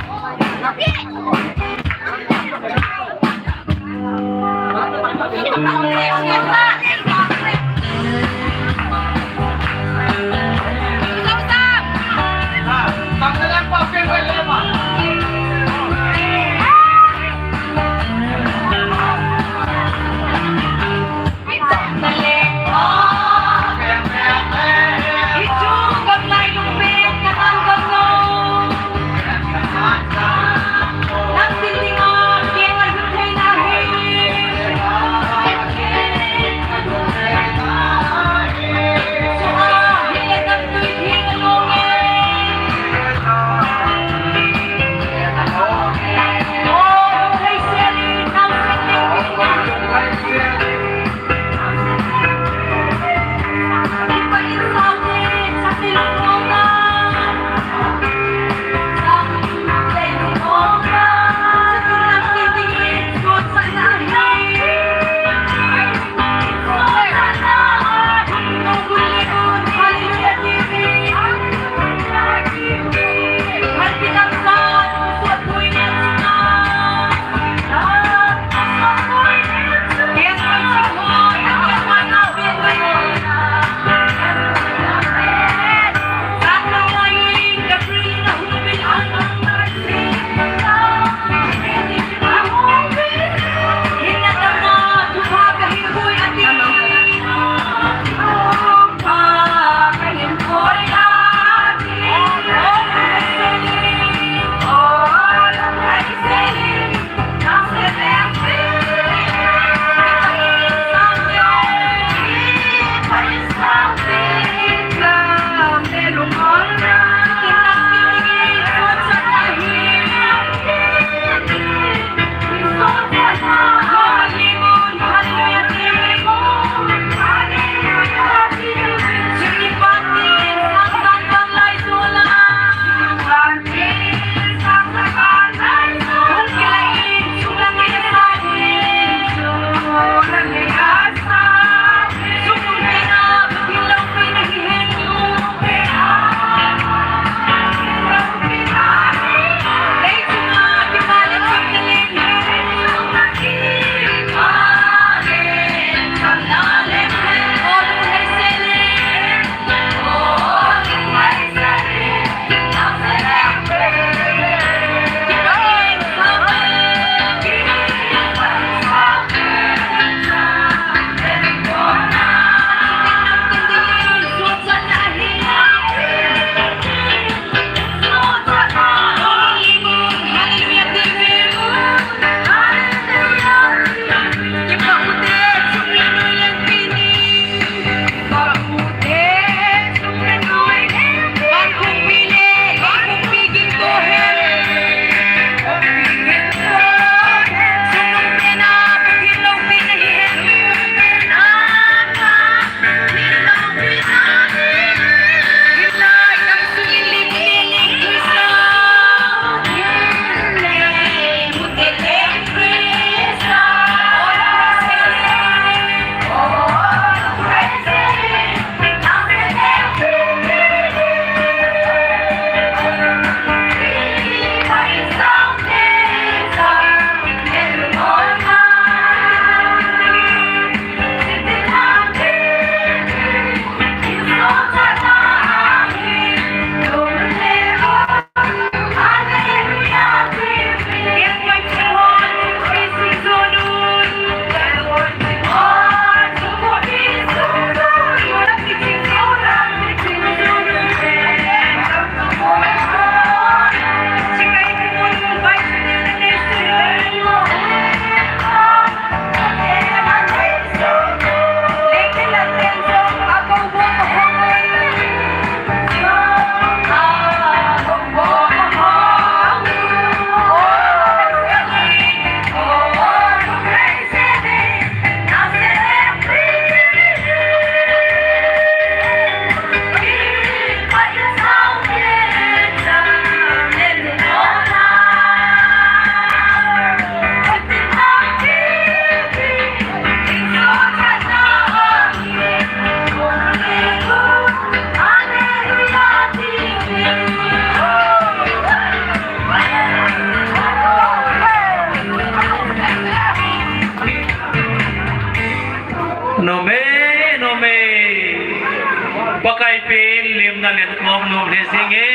Pakai pen limna le thupha nom le jing e.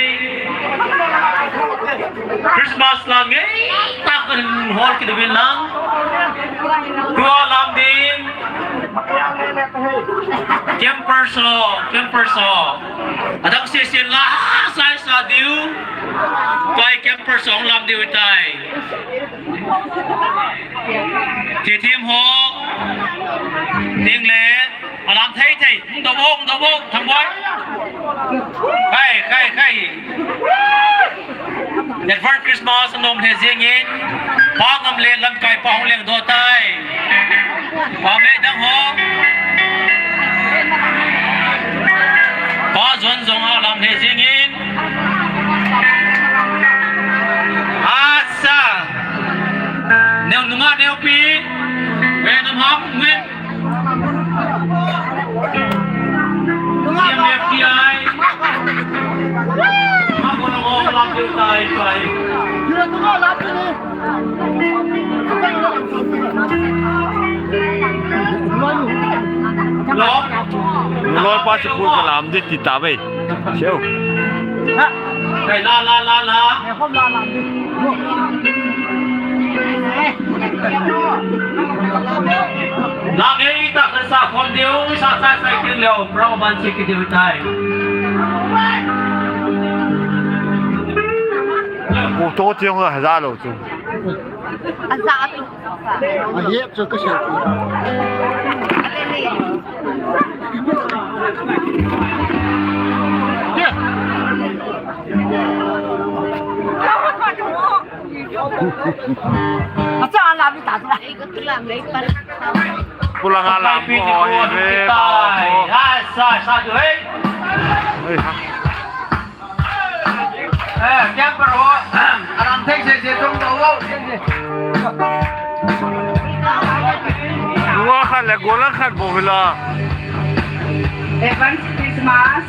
Christmas la ngeitah in hol kit uvin lang. Tua lam ding. Camper song, camper song. Adang sesen la, sai sa diu. Tua camper song lam diu tai. Thithim ho. Ding le. Alam thei thei. Hung doh vo, hung doh vo. Thang boi. Khai, khai, khai. Advance Christmas anom le jing in. Pa ngam le lamkai pa hung leng doh tai. Pa me dang ho. Pa jon jong alam le jing in. Asa. Neo nunga neo pi. Ve nam ham ngen. C M F T I. Ma ko lo lam le tai tai. Lo. Lo pa chu pu ka lam di ti ta ve. Seo. Kai la la la la. La ngeitah in sa khom diu, sa sa sa kit leu, program ban si kit diu tai. Ku to tiang la za lo chu. Ahi, chu ka se. Acha ala mi ta tu. Pulang alam ko hi ve. Ai, sa, sa tu, hey. Ai ha. Eh, camper ho. Alam thei se se tum to ho. Dua khat le golang khat bou hi la. Advance Christmas.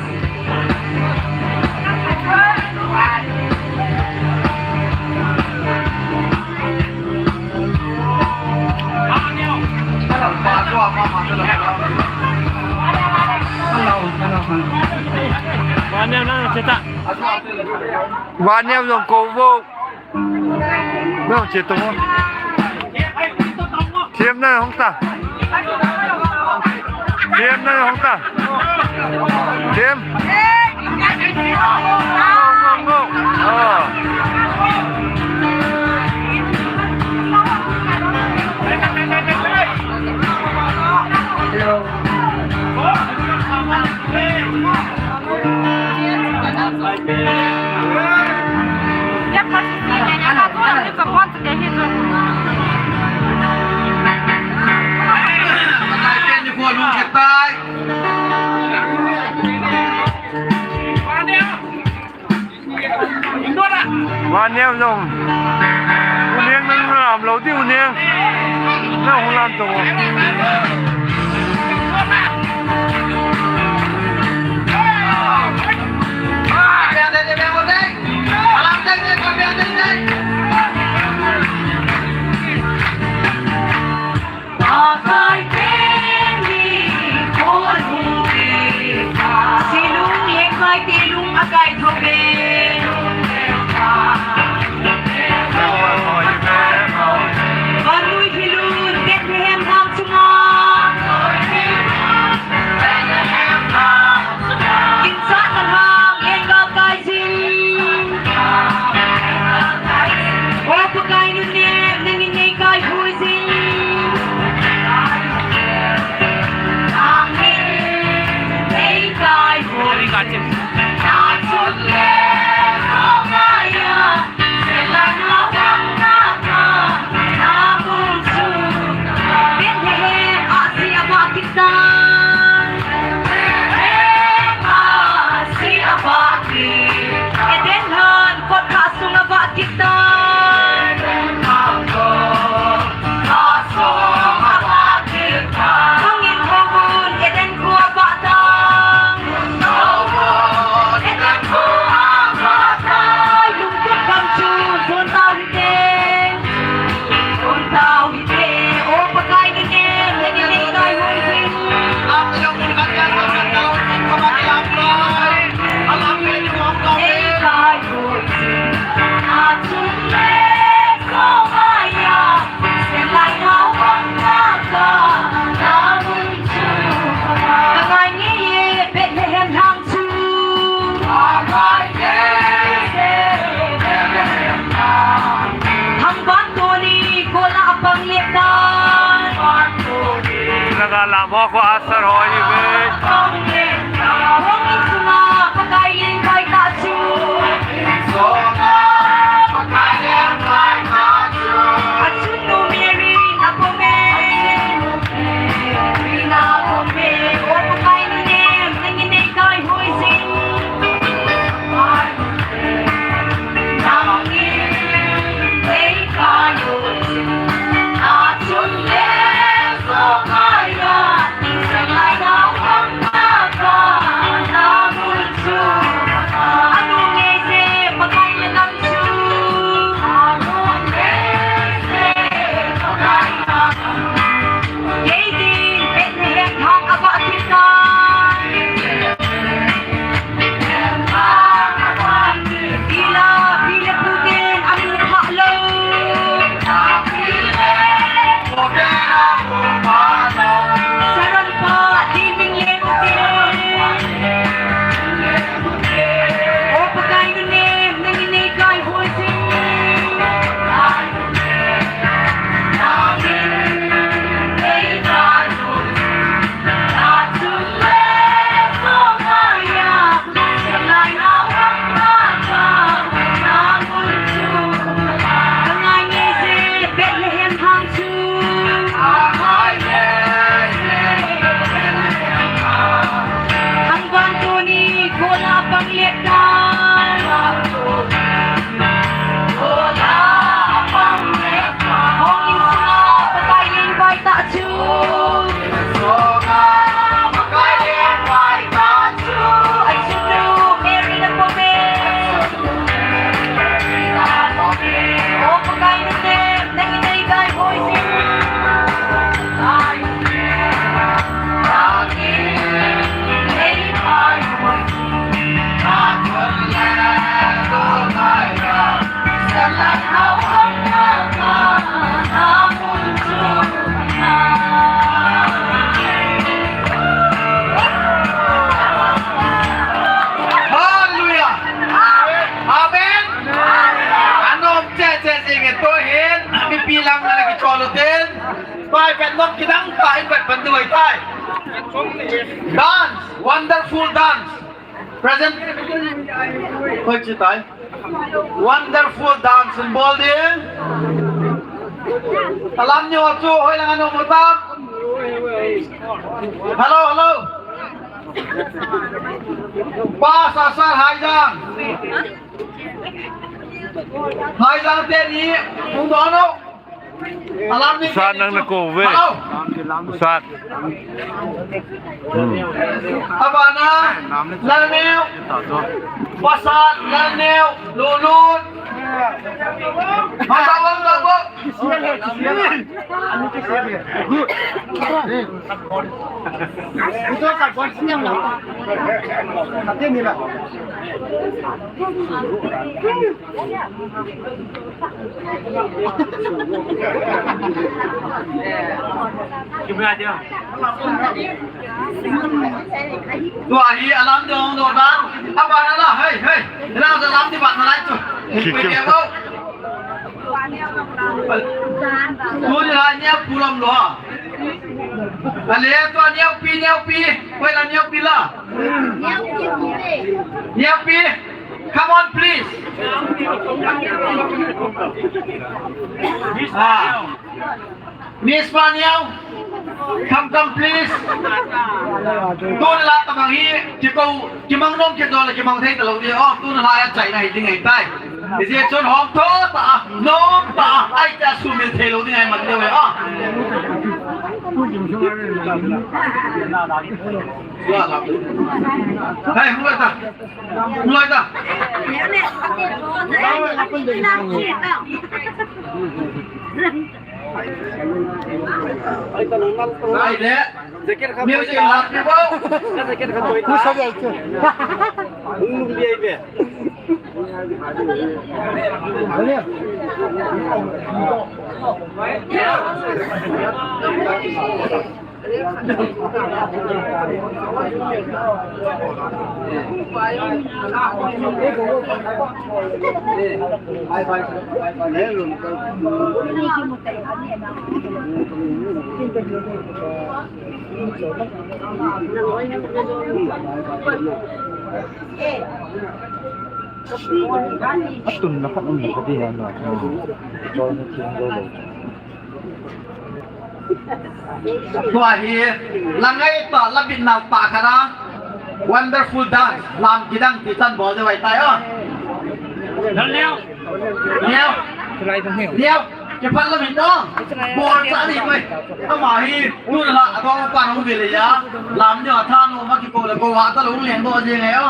Vaniam nang che ta. Vaniam jong kou vo. Nang che ta mo. Thiam na hong ta. Thiam na hong ta. Thiam. Go, go, go. Ah. Vaniam jong. U Neng nang lam lou di U Neng. Nang hung lam to. Silung lengkai te lung akai thou ve. Vanui thilun Bethlehem nam chunga. Kinsahna lhang lengkai kai jing. O Pakai nunnem, nangin nei kaipui jing. Nangin nei kaipui jing. Nachun le. Ko ko asar ho hi ve. Hong in sunga Pakai lengvai ta chu. Achun nu Mary na pome. Mary na pome. O Pakai, nangin neikai hoi jing. Hallelujah. Amen. Anom che che jing e, tuhin mipi lang na kichol utin. Pai pen nom kidang tah in pai pan diu ahitai. Dance, wonderful dance. Present. Hoi chi tai. Wonderful dance in bol ding. Alam neo chu hoilang anom u tam. Hello, hello. Pastor, Sir Haijang. Haijang teni, hung doh un. Alam ni. Sir, nang na kou ve. Hello. Sir. Hmm. Abana, Lalneo. Pastor, Lalneo, Lulun. Pastor, Wang Dabo. Tua hi alam dong dong ba. Abana la, hey, hey. La alam di ba na lai tu. Kikim. Tuni la neo pu lam lou. Ale, tua neo pi, neo pi. Koi la neo pi la. Neo pi. Come on, please. Ah. Miss Paniao, come, come, please. Tun la tabang hi, kikou, kimang nom kidol, kimang thei talou di, oh, tun la ya chai na hi ding ahitai. Ijeh chun hom tho ta, nom ta, ai ta sumil thei lou ding ahi man deu e, oh. Hai, hung loi ta. Hung loi ta. Ai le. Music la pi bo. Jacket khat toi ta. Hung lum di ai be. Atun na khat um ka ti ha na. Chol na thing lo lo. Tua hi, la ngaito, la bitna pa khat a. Wonderful dance, lam kidang ti chan bol ding ahi tai o. Neo. Neo. Neo. Kiphat la min dong. Bol cha ni mai. Ama hi, tu la, adong pa nong ve le ya. Lam neo tha no ma ki ko le ko wa ta lo leng do jing e o.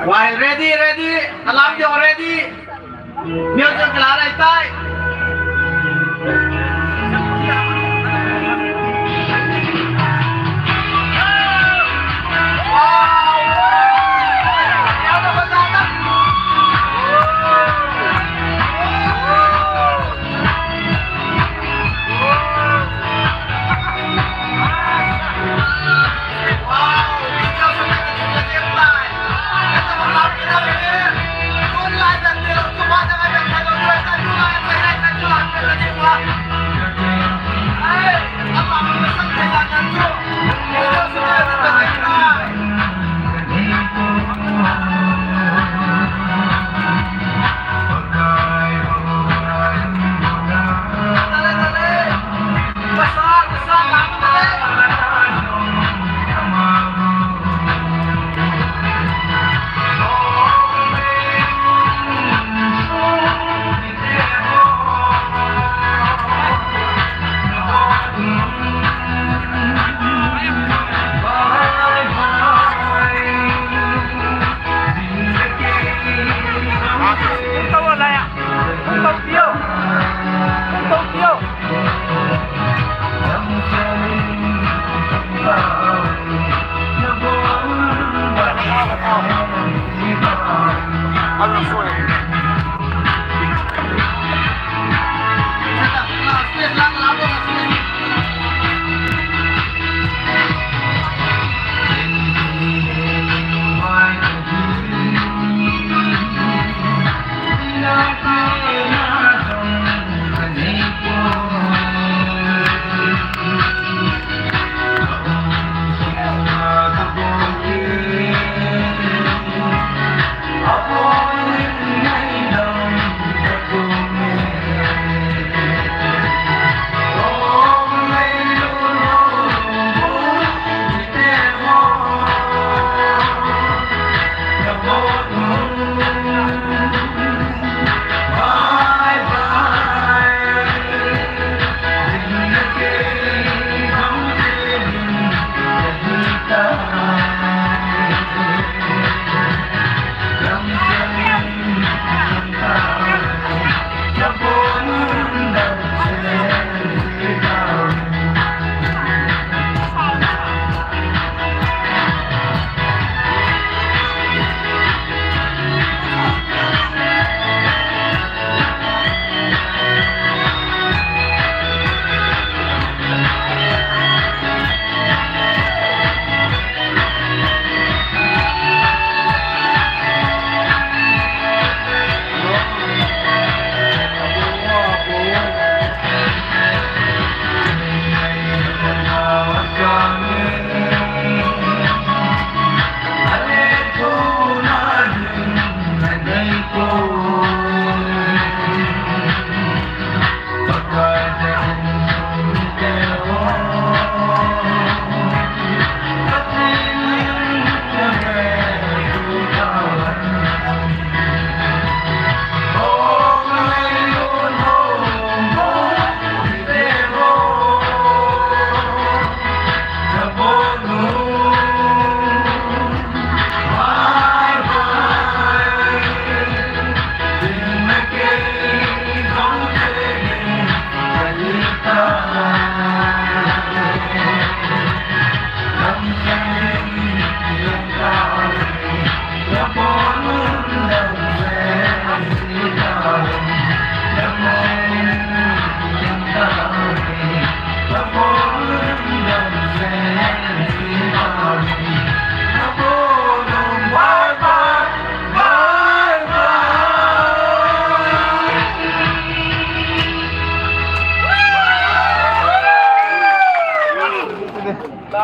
Wai, ready, ready. Alam jo ready. Music kila rai tai.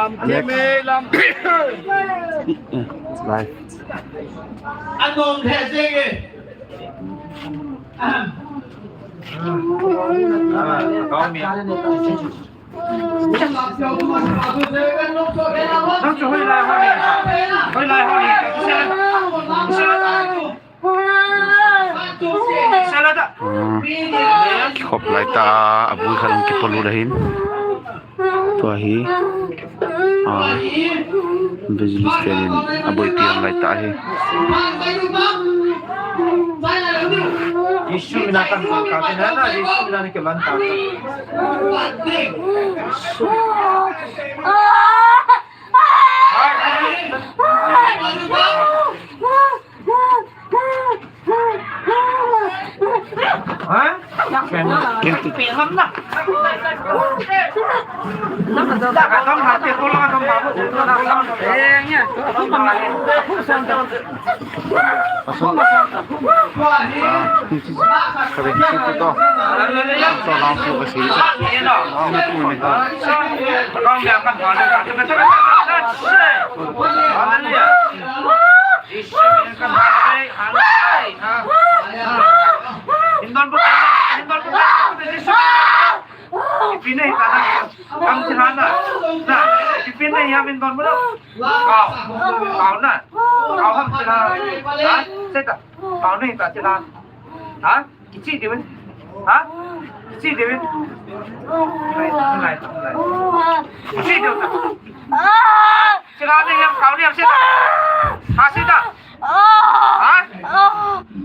Next. Live. Hmm. Khop lai ta, abui khat hung kipolut ahin. Tua hi, ah, evangelist tenin aboipi hon lai ta hi. Jesu mina kan pang ka, na, na, Jesu mina ni ke man ta. Hallelujah. Jesu min kan hallelujah, hallelujah. Hindon bu, hindon bu, Jesu min. Ipi nei ta na. Kam ti na na. Na, ipi nei ya hindon bu. Kau. Kau na. Kau ham ti na. Ha? Seta. Kau nei ta ti na. Ha? Kichi diu. Ha? Kichi diu. Lai, lai, lai. Kichi diu. Chila nei yam, kau nei yam, sita. Ha, sita. Ha?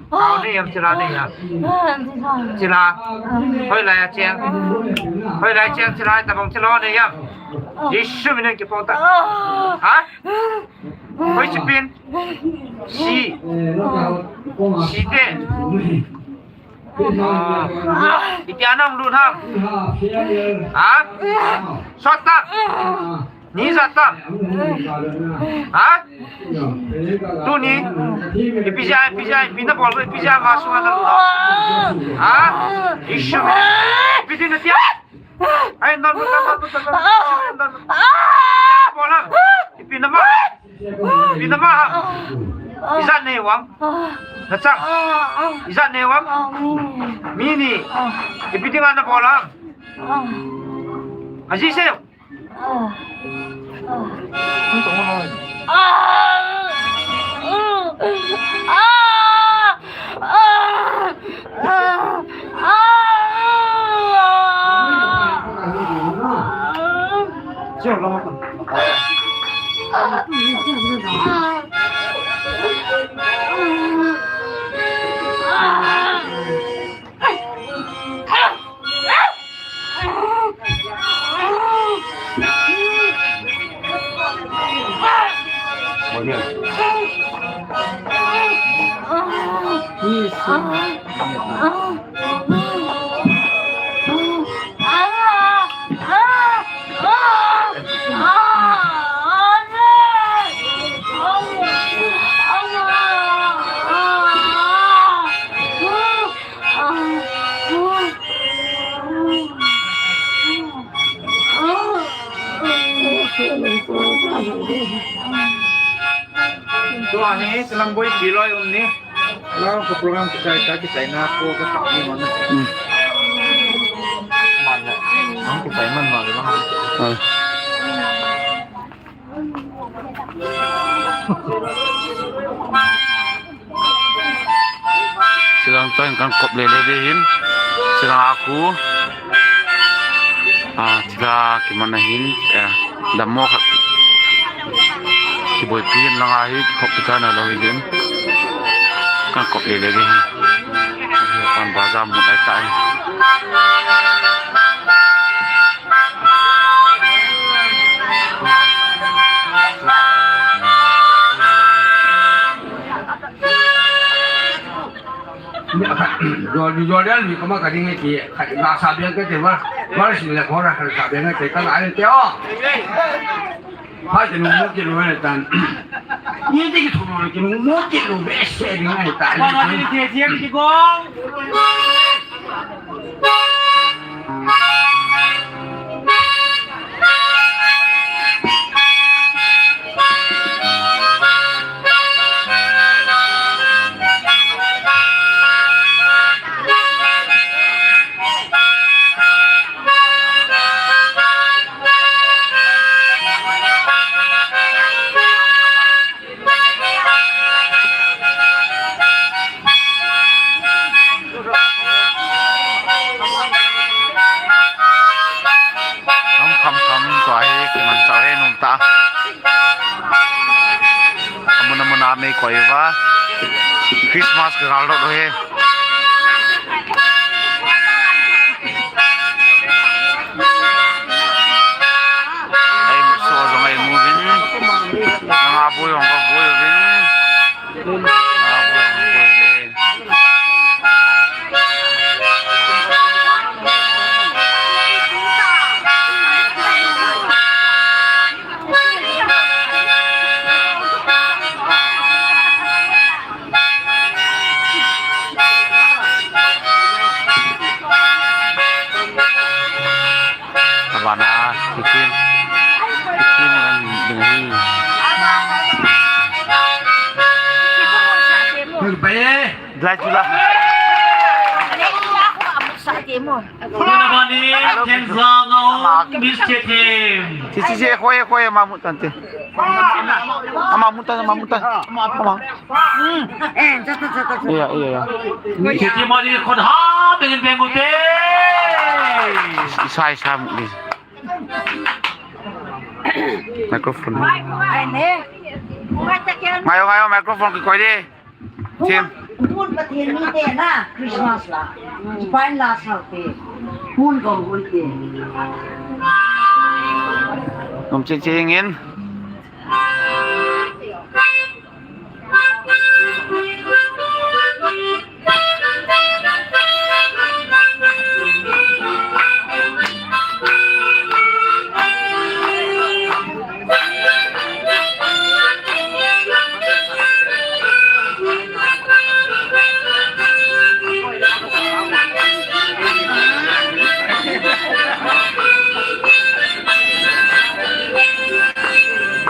Kau nei yam, chila nei yam. Chila. Hoilai a cheng. Hoilai cheng, chila tabang chila nei yam. Jesu min in kipon ta. Ha? Hoi sipin. Si. Si te. Ah. Iti anam lut ham? Ha? Sot tam? Ni sot tam? Ha? Tuni? Ipi ja, ipi ja, ipi na bol, ipi ja ma sunga na lut. Ha? Jesu. Ipi din na tia? Ai, non, non, non. Bol ham? Ipi na ma? Ipi na ma ham? Ijat nei u ham? Na chang? Ijat nei u ham? Mini. Ipi dinga na bol ham? Aji se. Tua hi, silang boi piloi um ni. Lang ko program kisai ta, kisai na ko ka ta ni man. Hmm. Man na. Ang kisai man man lang. Ah. Silang toh kan kop lele ding hin. Silang aku. Ah, sila kiman ahin. Eh, damo khat. Kiboipi hin lang ahi, kop kita na lo hin. Kan kop lele ding hin. Kan baza mu tai tai. Ni khat, Jor-, Jordan mi kama ka ding ki, khat na sa biang ka te ma, ma si le ko ra ka sa biang ka te ka ai te o. Ba te mo ke lo ne tan. Ni te ki thu mo ke mo ke lo be se ni ai ta. Ba ma ni te je ki gong. Ta. Amun amun a mei koi uva. Christmas ka gal doh doh e. Ei mu so jong ei mu uvin. Nanga boi jong ka boi uvin. Abana, titin. Titin ngan ding hi. Hei, bai. Dlai chula. Tuna bani, Hello. Thengzang Aung, Miss Chetem. Si, si, si, khoi, khoi, ama mut tante. Ama mut tan, ama mut tan. Ama. Hmm. Iya, iya, iya. Chetem mani khut ha, bengin beng ute. Isai sam ni. Microphone. Ngayo, ngayo, microphone kikoi di. Chin. Hun Pathen mite na Christmas la. Fine la sa te. Hun ko hun te. Nom chin chin in.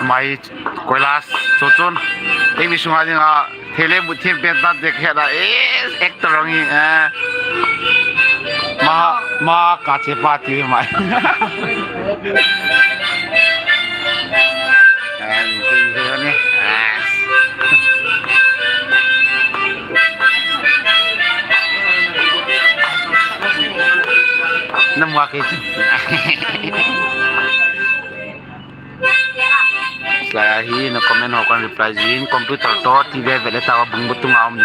Mai. Koilas, chuchun. Ei mi sunga dinga, thele mu thim pen tan dek heda, eh, actor ang hi, eh. Ma, ma, ka che pa ti mai. Eh, ni, ni, ni, ni. Eh. Nam wa ke chi. Lai ahi, na comment ho kan reply jin, computer to, T V ve le ta bung bu tunga um ni.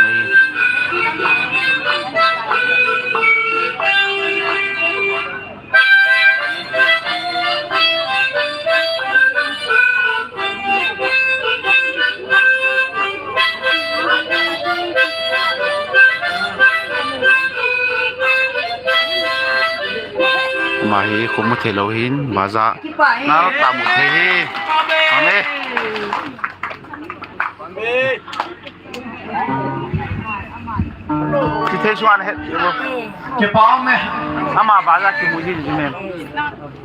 Ama hi, kho mu thei lou hin, baza. Nal ta mu thei hi. Amen. Amen. Ki thei suan het. Kipa me. Ama baza ki mu ji ji me.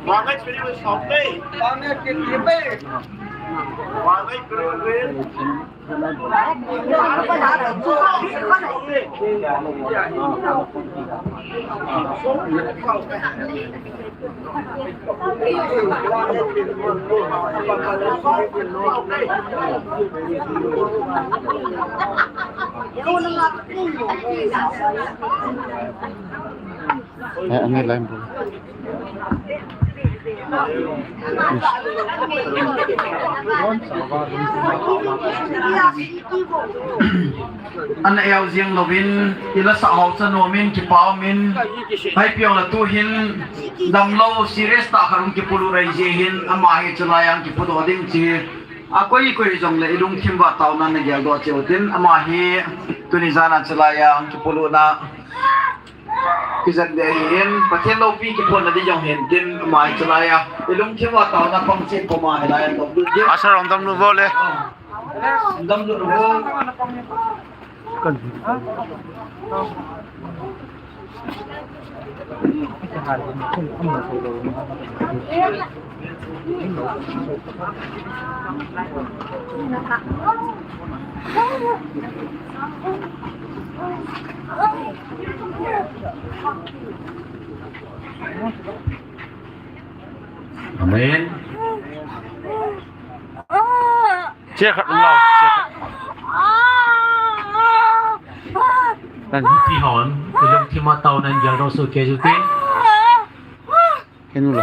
Wa ngai chiri we sop pe. Wa ngai chiri we. Wa ngai chiri we. Eh, ani line bro. Ana eu jing louvin, ila sa hau cha nomin, kipa umin, hai piang la tu hin, damlou, serious tah khat um kipolut rai jeh hin, ama hi chulai a kipodoh ding chi. A koi koi jong le, i lungthim uva taona na geldoh cheh utin, ama hi, tuni jan a chulai a kipolut na. Kijat ding ahin, Pathen loupi kiphonna ding jong hin tin, ama hi chulai a. I lungthim uva taona pang cheh puma hilai a tok ding. Asa rong dam lu vo le. Dam lu vo. Kan. Amen. Che khat um lau, che khat. Nan hi ti hon, i lungthim a taona na geldoh soh kei u tin. Kenu la.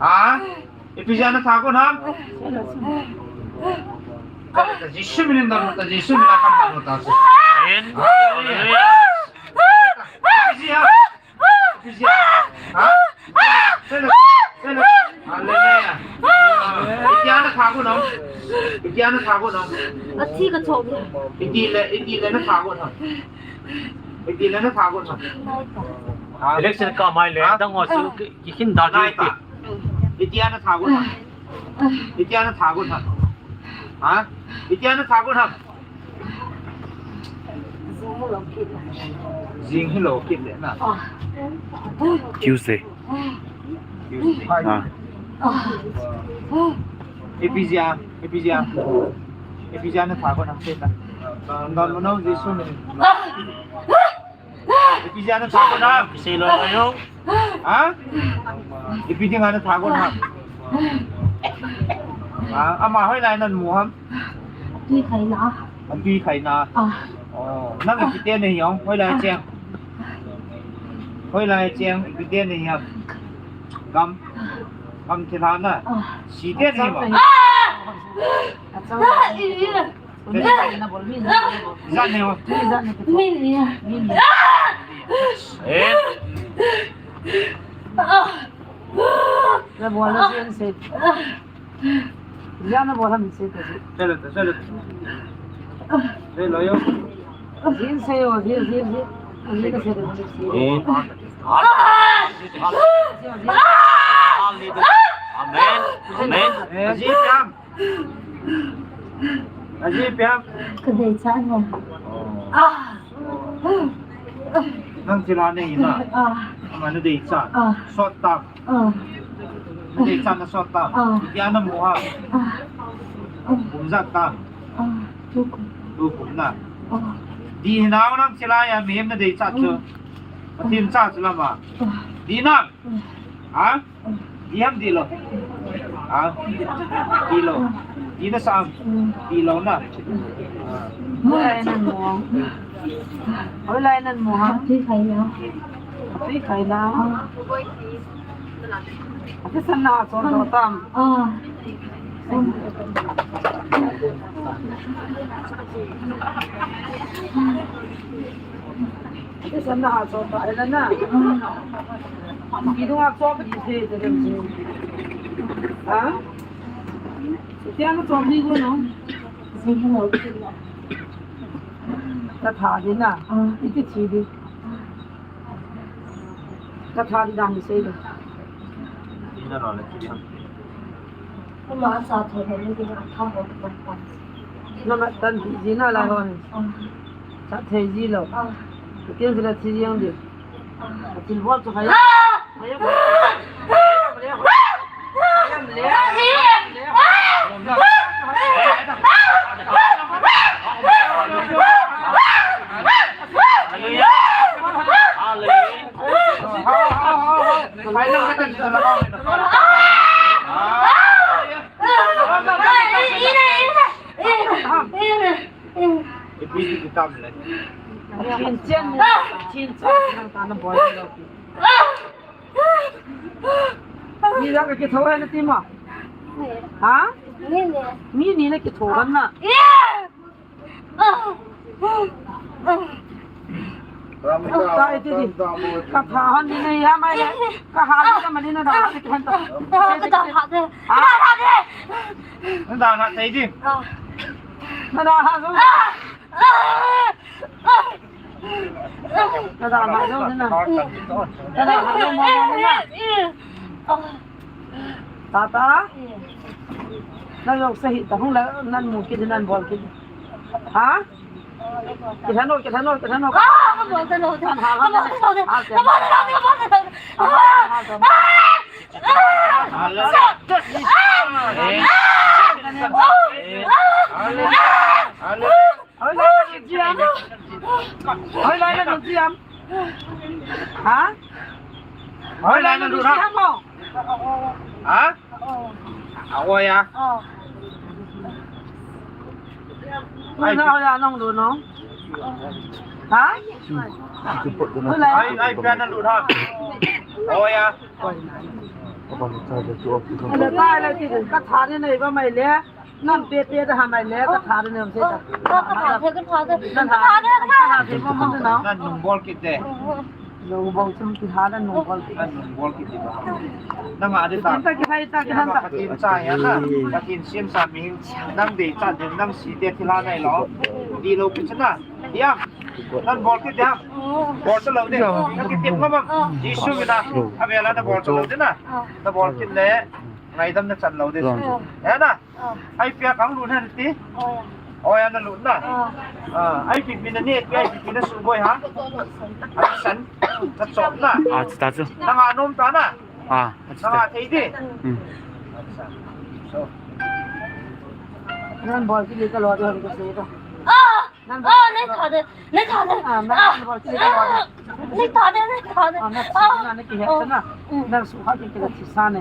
Ha? Ipi jeh a natha got ham? Jisu min in don got ta, Jisu min a kam don got ta. Amen. Hallelujah. Ipi jeh a? Ipi jeh a? Ha? Hallelujah. Ipi jeh a natha got ham? Ipi jeh a natha got ham? Athi ka chok. Itile, itile natha got ham? Itile natha got ham? Ha? Election ka mai le, ha? Dang ho chu ki, ki khin da ki. Itia natha got ham? Itia natha got ham? Ha? Itia natha got ham? Jing hilou kit le na. Tuesday. Tuesday. Ah. Ipi jeh a, ipi jeh a. Ipi jeh a natha got ham, sei ta. Don mo nau Jisu min. Ipi jeh a natha got ham? Sei lo yo. Ha? Ipi dinga natha got ham? Ha? Ama hoilai namu ham? Tui khaina. Atui khaina. Ah. Oh, nang ipi te nahi ham? Hoilai cheng. Hoilai cheng ipi te nahi ham? Gam. Gam thilha na. Ah. Si te nahi ham? Ah. Jat ne ho. Min ne. Eh. Na bol na jin se. Jat na bol ham se. Chalo, chalo. Chalo yo. Jin se yo, jin, jin, jin. Jin se. Eh. Amen. Amen. Eh, jin jam. Aji piam. Ka deichat na. Oh. Ah. Nang thilha nei na. Ah. Ama na deichat. Ah. Sot tam. Ah. Na deichat na sot tam. Ah. Itia namu ham? Ah. Kum ijat tam? Ah. Tukum. Tukum na. Ah. Dih hinam nang thilha a mihem na deichat chu. Mm. Pathen cha chu lama. Ah. Dih nam. Mm. Ha? Dih ham dih lou? Ha? Dih lou. Dih na sa ham? Mm. Dih lou na. Hoilai namu ham? Hoilai namu ham? Atui khaina. Atui khaina. Ah. Atui san na chol do tam. Ah. Iti san na ha chom ba, ela na. Kidung a chom di the, the, the. Ha? Iti ana chom di ko no? Ka tha di na. Iti thi di. Ka tha di dang sei di. Ina ro le thi di. Ama sa thei thei ni ding a tha ho. Nama tan ji na la ho ni. Sa thei ji lou. Ken jila thi jeng di. Til bol chu khai. Hallelujah. Hallelujah. Mi jat a kitho hai nati ma? Ha? Mi ni na kitho kan na? Ka tha han ni nei ya mai le. Ka ha ni ka mani na da ha ni kan ta. Ka da ha de. Ka da ha de. Na da ha thei di. Na da ha zo. Na da ha zo na. Na da ha zo mo mo na. Tata. Na yo se hi ta hung la nan mu ki nan bol ki. Ha? Kithano, kithano, kithano. Hoi lai na dun tiam. Ha? Hoi lai na dun tiam mo. Ha? Hoi ya. Hoi na hoi ya nong dun no. Ha? Hoi lai. Ai ai pia na dun ha. Hoi ya. Ala tai la ti ka tha ni nei ba mai le. Nan pe pe da ha mai le ka tha de nem se ta. Ka, ka tha de, ka tha de. Nan ha de, ka tha de, mo mo na. Nan nung bol kit de. Nung bol chum ki ha nan nung bol kit. Nan nung bol kit de ba. Nang a de ta. Ta ki hai ta ki han ta. Pathen cha ya na. Pathen sim sa mi. Nang de cha de nang si de thil ha nai lo. Di lo kit na. Ya. Nan bol kit de. Bol cha lo de. Nang ki tip ma ma. Jesu mi na. A ve la na bol cha lo de na. Na bol kit le. Ngaidam na chan lo de. Ya na. Ai pia kang lu na ti. Oi, ana lu na. Ai pi pi na ni, ai pi pi na su boi ha. Ai san. Ta chop na. Ah, ta chu. Na nga nom ta na. Ah, ta. Na nga thei di. Hmm. So. Nan bol ki le ka lo de ka se ka. Ah! Nan bol. Ah, nei tha de, nei tha de. Ah, nan bol ki le ka lo de. Nei tha de, nei tha de. Ah, na ki na ki he na. Nan su ha ki ki la chi sa ne.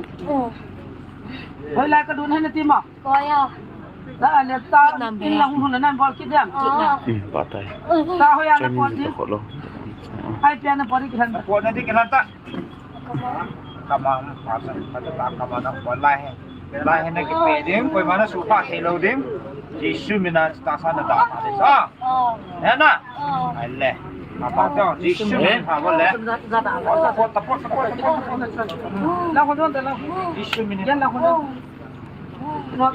Hoi lai ka dun hai na ti ma. Ko ya. Ta ne ta in la hung hung nan bol ki dem. Hmm, pa tai. Ta hoi ya na pon di. Ai pia na pon di ki han. Pon di ki han ta. Kama, kama, kama na pon lai he. Lai he na ki pe ding, koi ma na su pa thei lo ding. Jesu mi na ta sa na da. Sa. He na. Ai le. Apa tu? Jesu mi na ha bo le. Support, support, support, support. La ho don la. Jesu mi na. Ya la ho don. Doh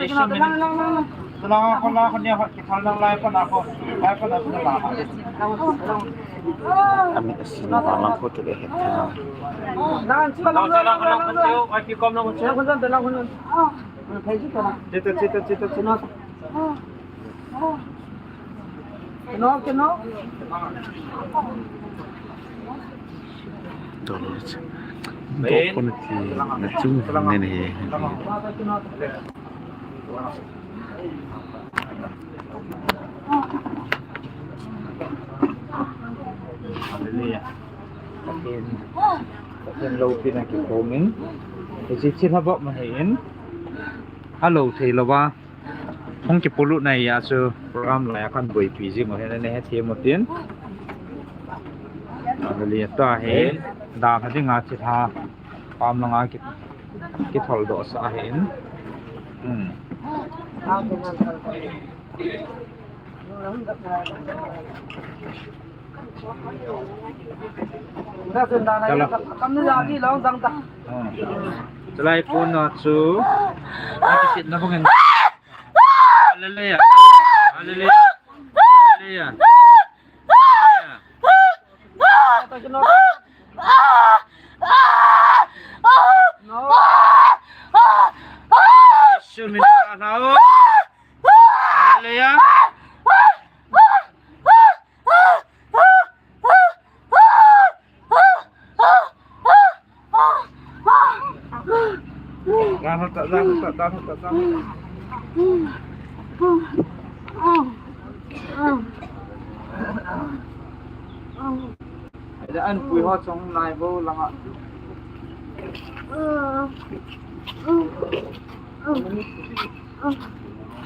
pon ti na chung ne ne he. Hallelujah. Pathen, Pathen loupina kikhom in. Hiche thil habop ma hi in. Alou thei lou va. Hung kipolut na hi a chu program lai a kan boipi jing u hi na ne he thei mo tin. Hallelujah ta hi. Da kha ding a chi tha. Pam lang a ki, kithol doh sa hi in. Hmm. Chala. Hmm. Chalai pon na chu. Ai, kisit na bangin. Hallelujah. Hallelujah. Hallelujah. Hallelujah. Jesu min a lao. Hallelujah. Ida an pui ho chong nai bo langa.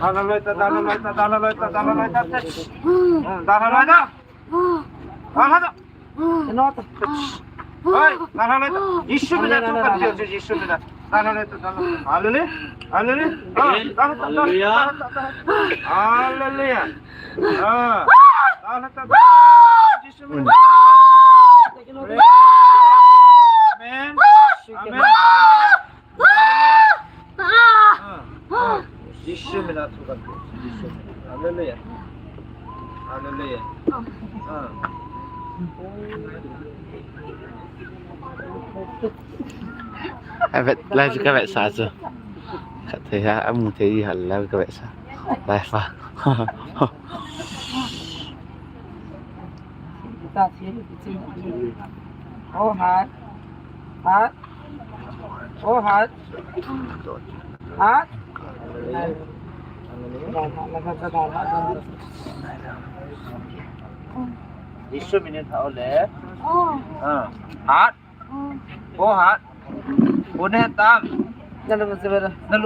Dala loi ta, dala loi ta, dala loi ta, dala loi ta. Hmm, dala loi ta. Dala ta. Oi, dala loi ta. Jisu mina tu kan dia, Jisu mina. Dala loi ta, dala. Hallelujah. Hallelujah. Ah, dala ta, dala ta, dala ta. Hallelujah. Ah. Dala ta, dala. Jisu mina. A vet lai chu ka vetsah chu. Khat thei ha, a mu thei hal lai ka vetsah. Lai fa. Oh, hat. Hat. Oh, hat. Hat. Isu minute ha ole. Oh. Ah. Hat. Oh, hat. Bone tam. Nalup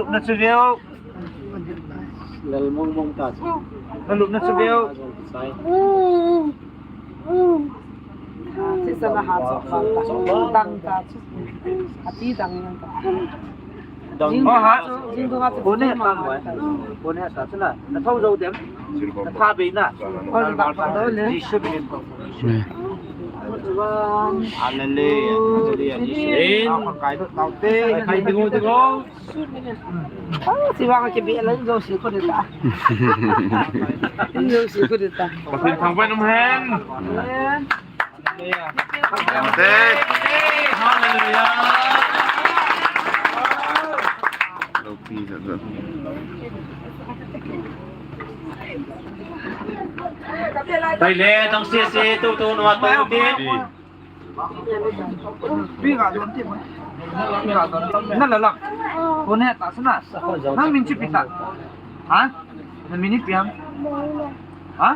na chu veu. Lal mong mong ta. Nalup na chu veu. Sisana ha chok bang ta. Dang ta chu. Ati dang nang ta. Dang. Jing ha. Jing dong ha chu. Bone tam wai. Bone ta chu na. Na thau zo dem. Na tha bei na. Oh, dang ta do le. Ji su bin ko. Hallelujah. Hallelujah. Ji su. Kai do tau te. Kai dingo dingo. Ah, si vang ke bi la, jouse khu ding ta. Jouse khu ding ta. Pathen thangvah in umhen. Amen. Hallelujah. Hallelujah. Taile, tang se se, tu tu, nua tu, ti. Pi ga don ti mo. Pi ga don. Na la la. Ko ne ta sana. Nang min chi pi ta. Ha? Na min ni pi ham? Ha?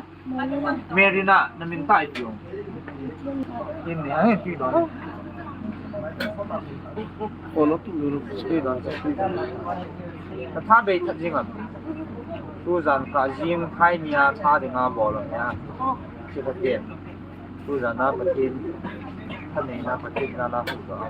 Merina, na min ta i pi ong. In ni, ha, pi don. Ko lo tu lu, pi don, pi don. Ka tha bei tha jing am. Tu jan ka jing thai nia tha ding a bol lo nia. Chi ka te. Tujana Pathen, thaneina Pathen jana hung doh.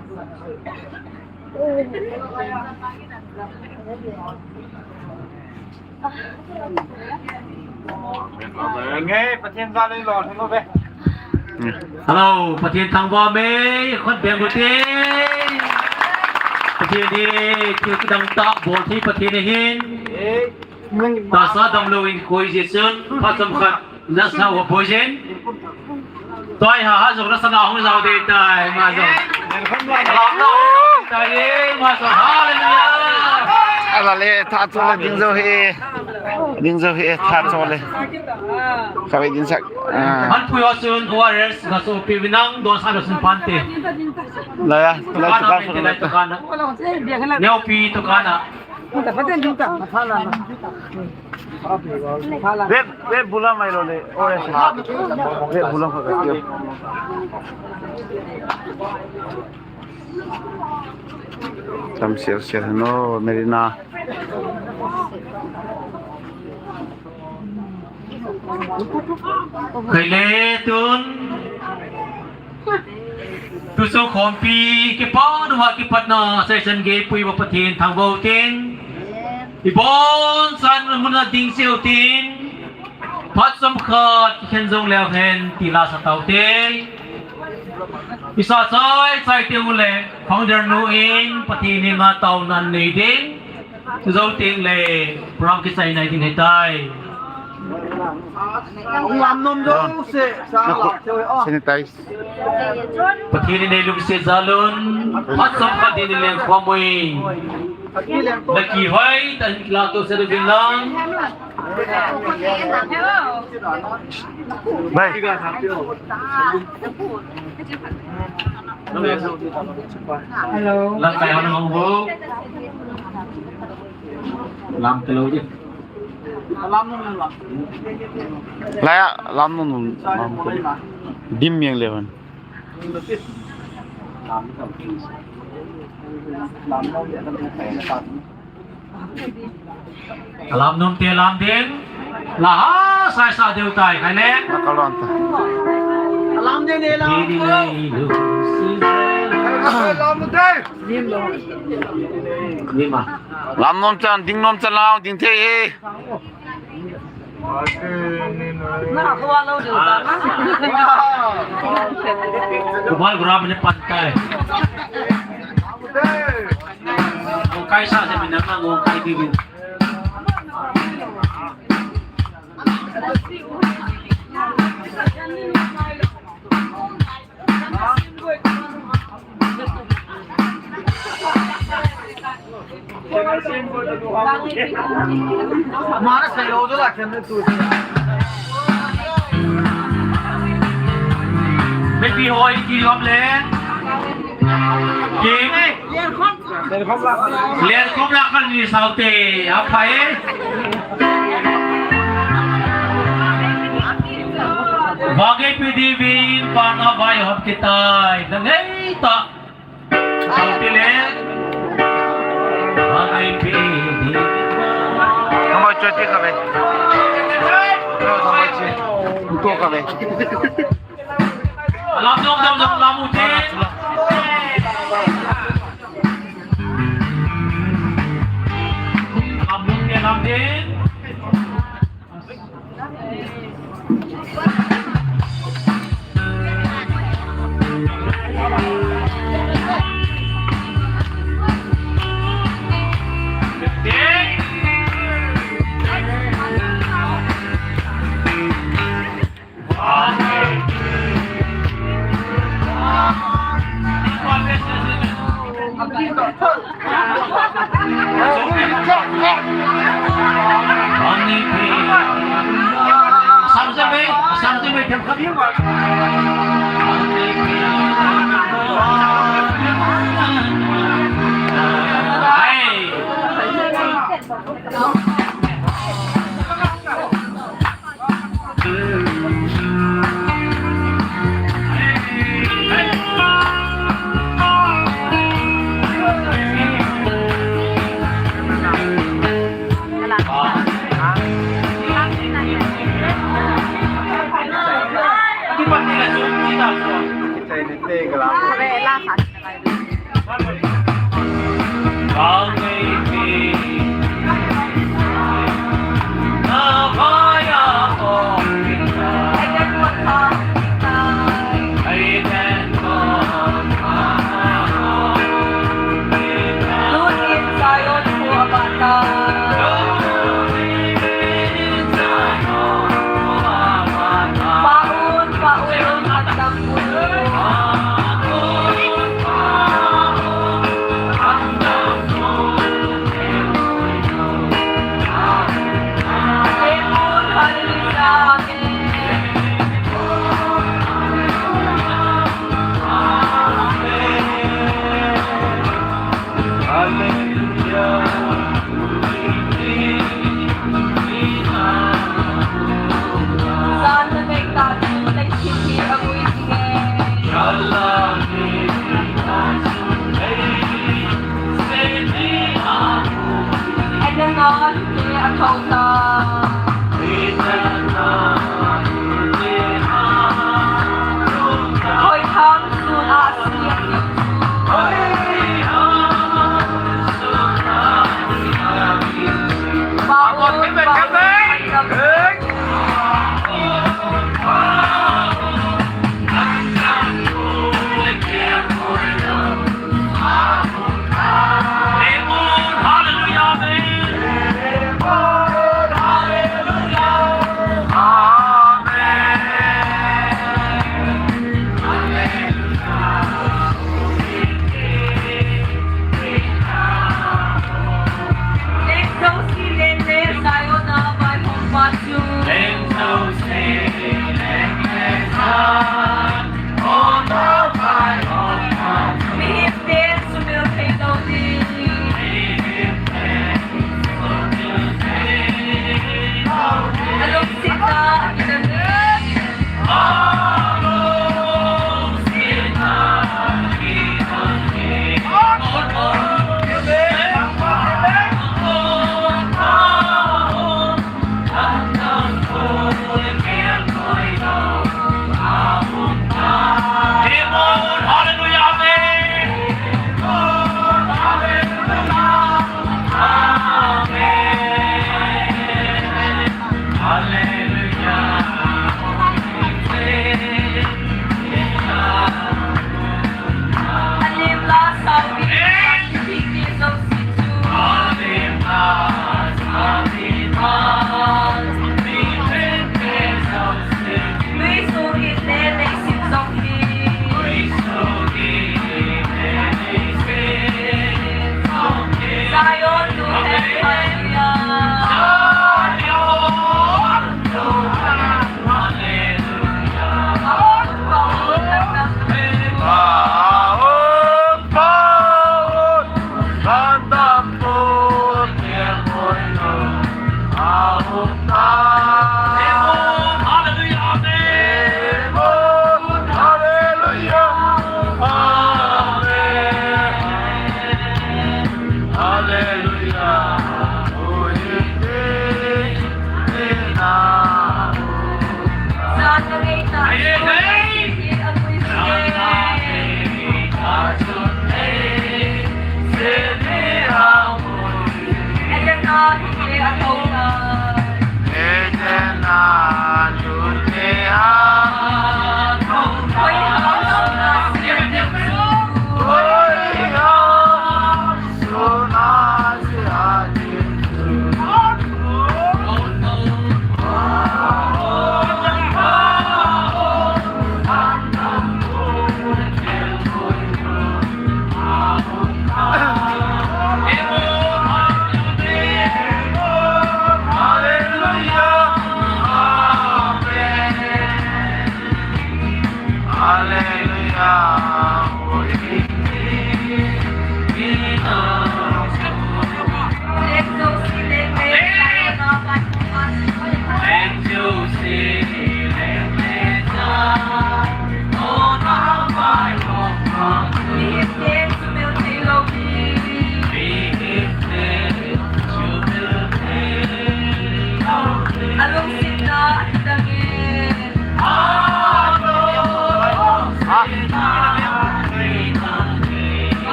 Nge, Pathen jana lo, lo ve. Hello, Pathen thangvah me, khut beng u te. Pathen hi, thil kidang tah bol thei Pathen ahin. Tahsa damlou in koi jeh chun, phat chomkhat. Nasa wa bojen. Toi ha ha jong nasa na hung jao ding tai, ma jong. Alam na hung jao ding tai, ma jong. Hallelujah. Ala le, tha cho le, ding jo he. Ding jo he, tha cho le. Ka ve ding sak. Ah. Han pui ho sun, O R S, ga so pi vinang, don sa lo sun pante. La ya, la tu ka so le. Neo pi tu kana. Ve, ve bula mai lo le. O ya sa. Ve bula ko ka. Tam sial sial no, Merina. Kei le tun. Tuchung khompi, kipa nua kipatna, saisan gei pui uva Pathen thangvah u tin. Ibon chan mun a ding cheh u tin. Phat chomkhat kikhen jong leu hen ti la sa tau te. Isa chai chai te u le, founder nu in Pathen henga taona nei ding. Jou teng le program kichai nai ding ahitai. Lam nom jo se, sa la te o. Sanitize. Pathen in nei lungset jal un, phat chomkhat din leng khom ui. Na kihoi tah in kila to se ding lang. Bye. Hello. Lam kai hon hong bo. Lam te lo di. Lam nom lam. La ya, lam nom nom. Lam te lo. Dim miang le hon. Lam nom te lam ding. La ha, sai sa deu tai, khai le. Na ka lon ta. Lam ding ne lam. Ding ne lu. Lam ding. Ni ma. Lam nom chan, ding nom chan lau, ding thei e. Na, ko wa lo de ta na. Ko wa gura mene pantai. Ko kai sa se mina ma ko kai di. Mana sei lo jo la khen tu. Mipi hoi ki lom le. Ki. Len khom la khan ni saute. Aphai. Vangei P D vin pana vai hop kitai. Nangai ta. Saute le. Vangei P D. Thangvaichoi ti kha ve. Thangvaichoi. Tu kha ve. Lam jom jom jom lam u ti. Lam jom ke lam ti.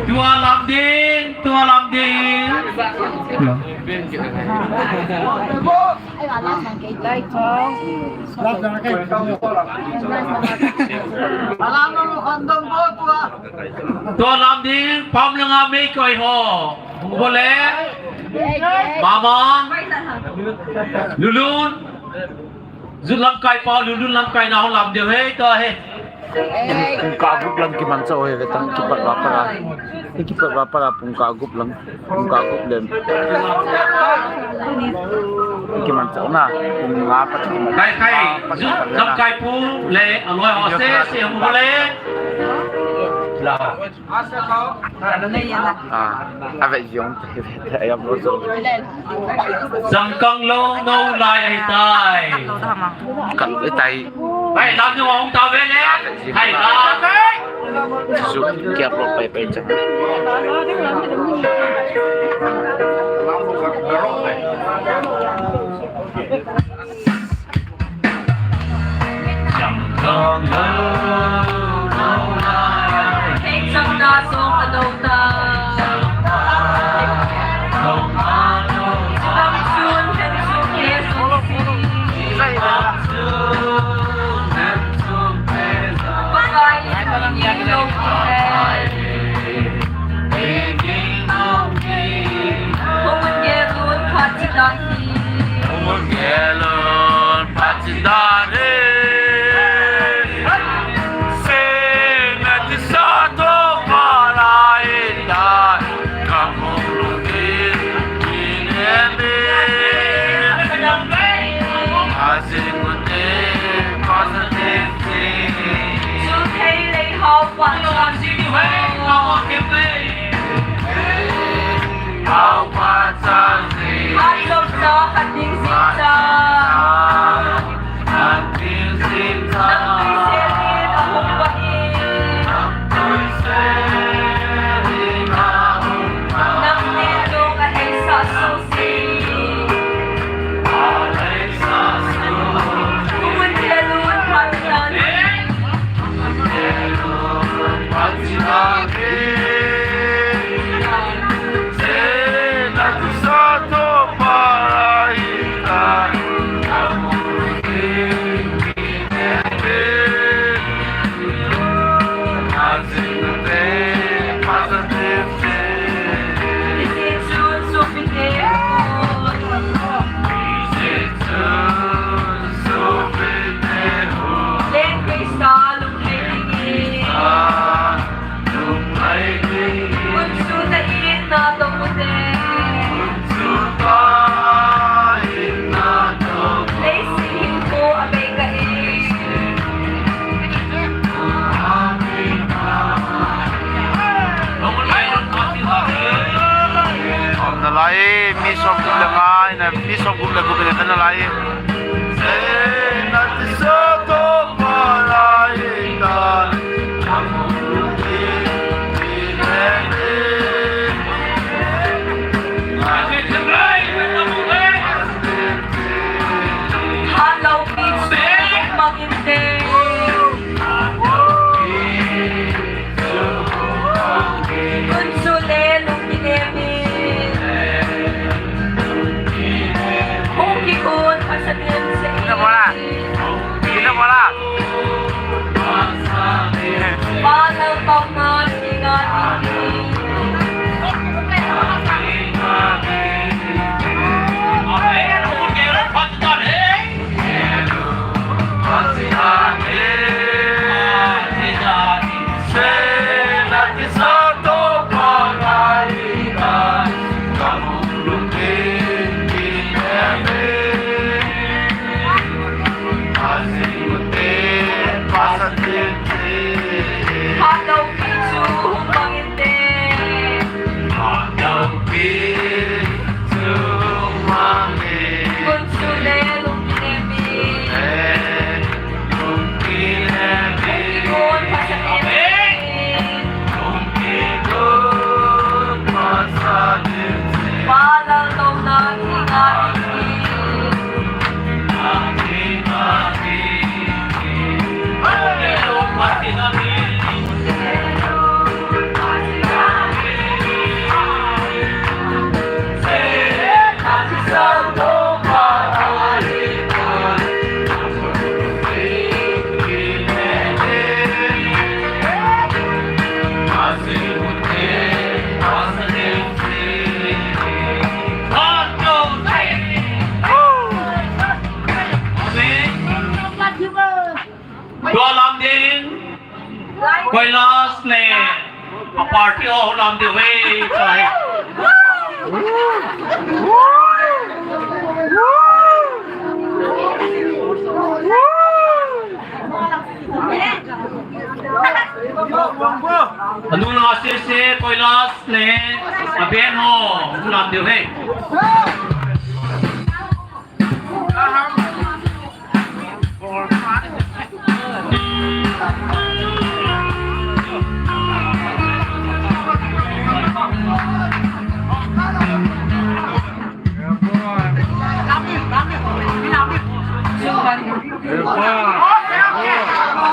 Tua lam ding, tua lam ding. Tua lam ding, pam langa mei koi ho. Bole. Mama. Lulun. Jut lamkai pa, Lulun lamkai na ho lam ding he, to he. Pung kah gup lang kimanchah u hi ve ta, kipat va para. Kipat va para pung kah gup lang, pung kah gup lem. Kimanchah u na, pung nga pat kimanchah. Kai kai, Jut lamkai pu le, aloi ho sese mu le. La. Ah, ave jong te, ave jong te. Jangkang lou nou lai ahitai. Kal ahitai. Ai, lam nou hung ta ve le. Ai, lam. Su, kia pro pai pai chang. Mi som gup le gup le kan lai. Sei nati sa to pa lai ta. Hello, peace. Maginte. Kunsu le lungkine mi. Hung kikun phasatin se. Ina bola. Ina bola. Panal tong na ina ni. Tua lam ding, Kailash le a party ho lam ding ve, chai. Anu na sese Kailash le a band ho lam ding ve.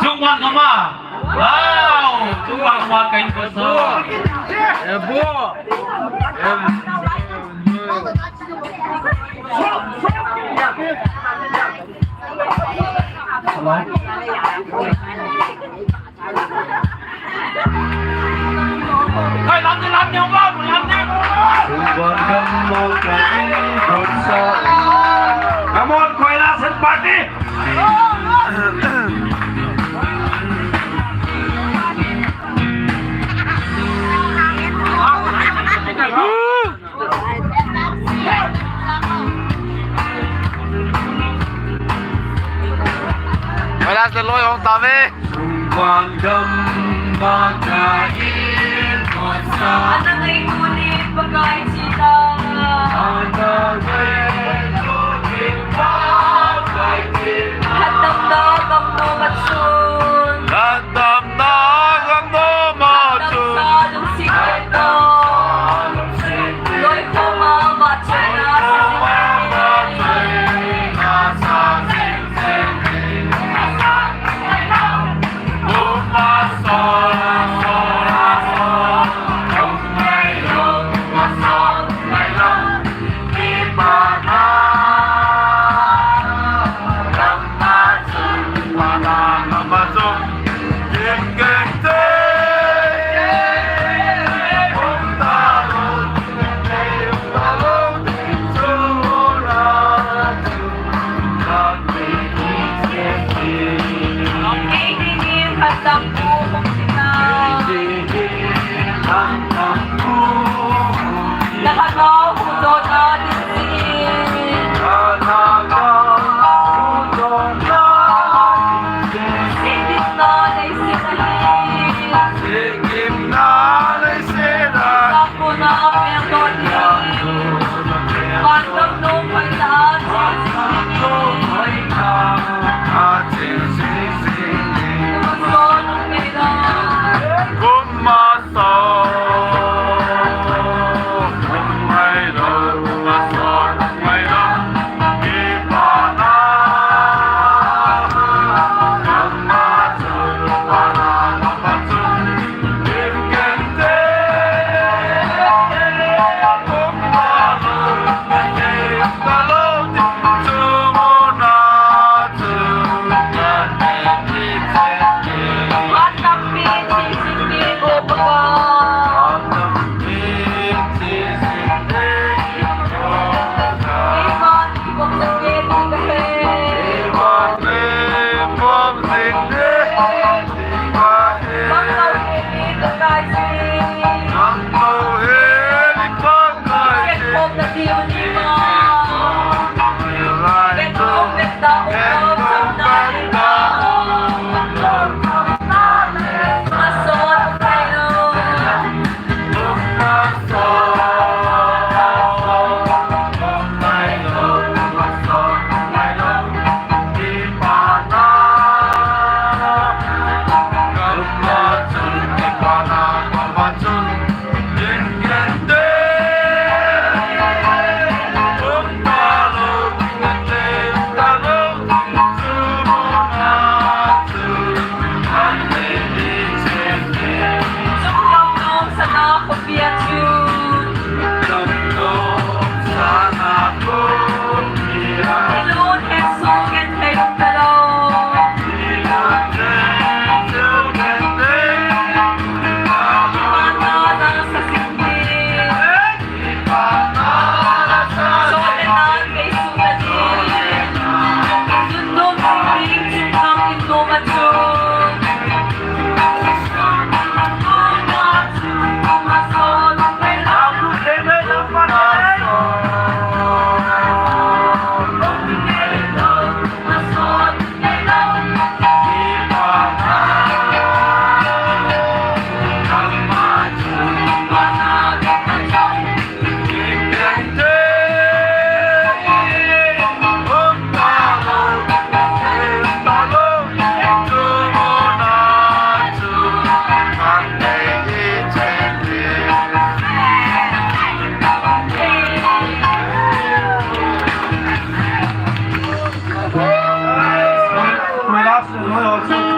Chungwan kama. Wow, chungwan kama kain ko so. Ebo. Come on, Kailash and party. Kailash le loi hong ta ve. Sungwan gam banga in kosa. Ana ngai tuni pakai chita. Ana ngai tuni pakai chita. Hatam da gam no matsun. Hatam da gam no matsun. Hatam sa lung sikit no.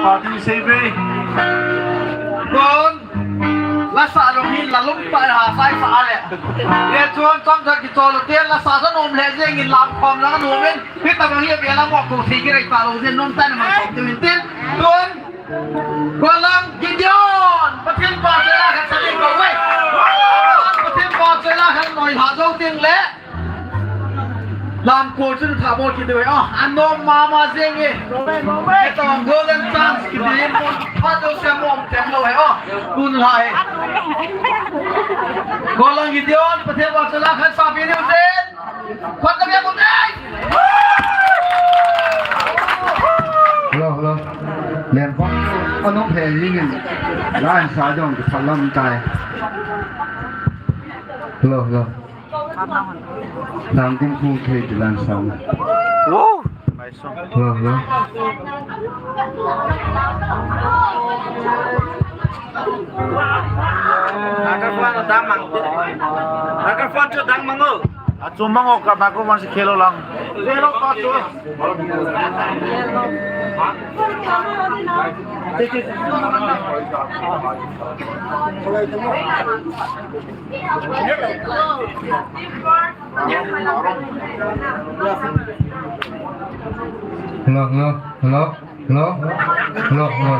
Party sei ve. Kon. Lasa jong hin la lum pa ha sai sa le. Ye chuan chom sa ki chol te lasa sa nom le jeng in lam khom la nom in. Pi ta bang hi be la mo ko thi ki rei pa lo jeng nom tan ma ko ti min tin. Tun. Golang Gideon. Pathian pa se la khan sa ding ko ve. Pathian pa se la khan noi ha jo ding le. Lam ko chun tha bol kit deu. Ah, an nom mama jeng e. Golden chance kiti in mon. Pha deu se mom tem lo he. Ah, kun la he. Golang Gideon, Pathian pa se la khan sa pi deu jeng. Khat na bia ko dei. Hello, hello. Len pa. Anong phe ni ni. Lan sa jong ki phalam tai. Hello, hello. Nang kum khu thei ti lan sang. Wow. Hello, hello. Microphone chu dang mang. Microphone chu dang mang o. A chu mang o ka microphone si khelo lang. Khelo pa chu. Hello, hello, hello, hello, hello, hello.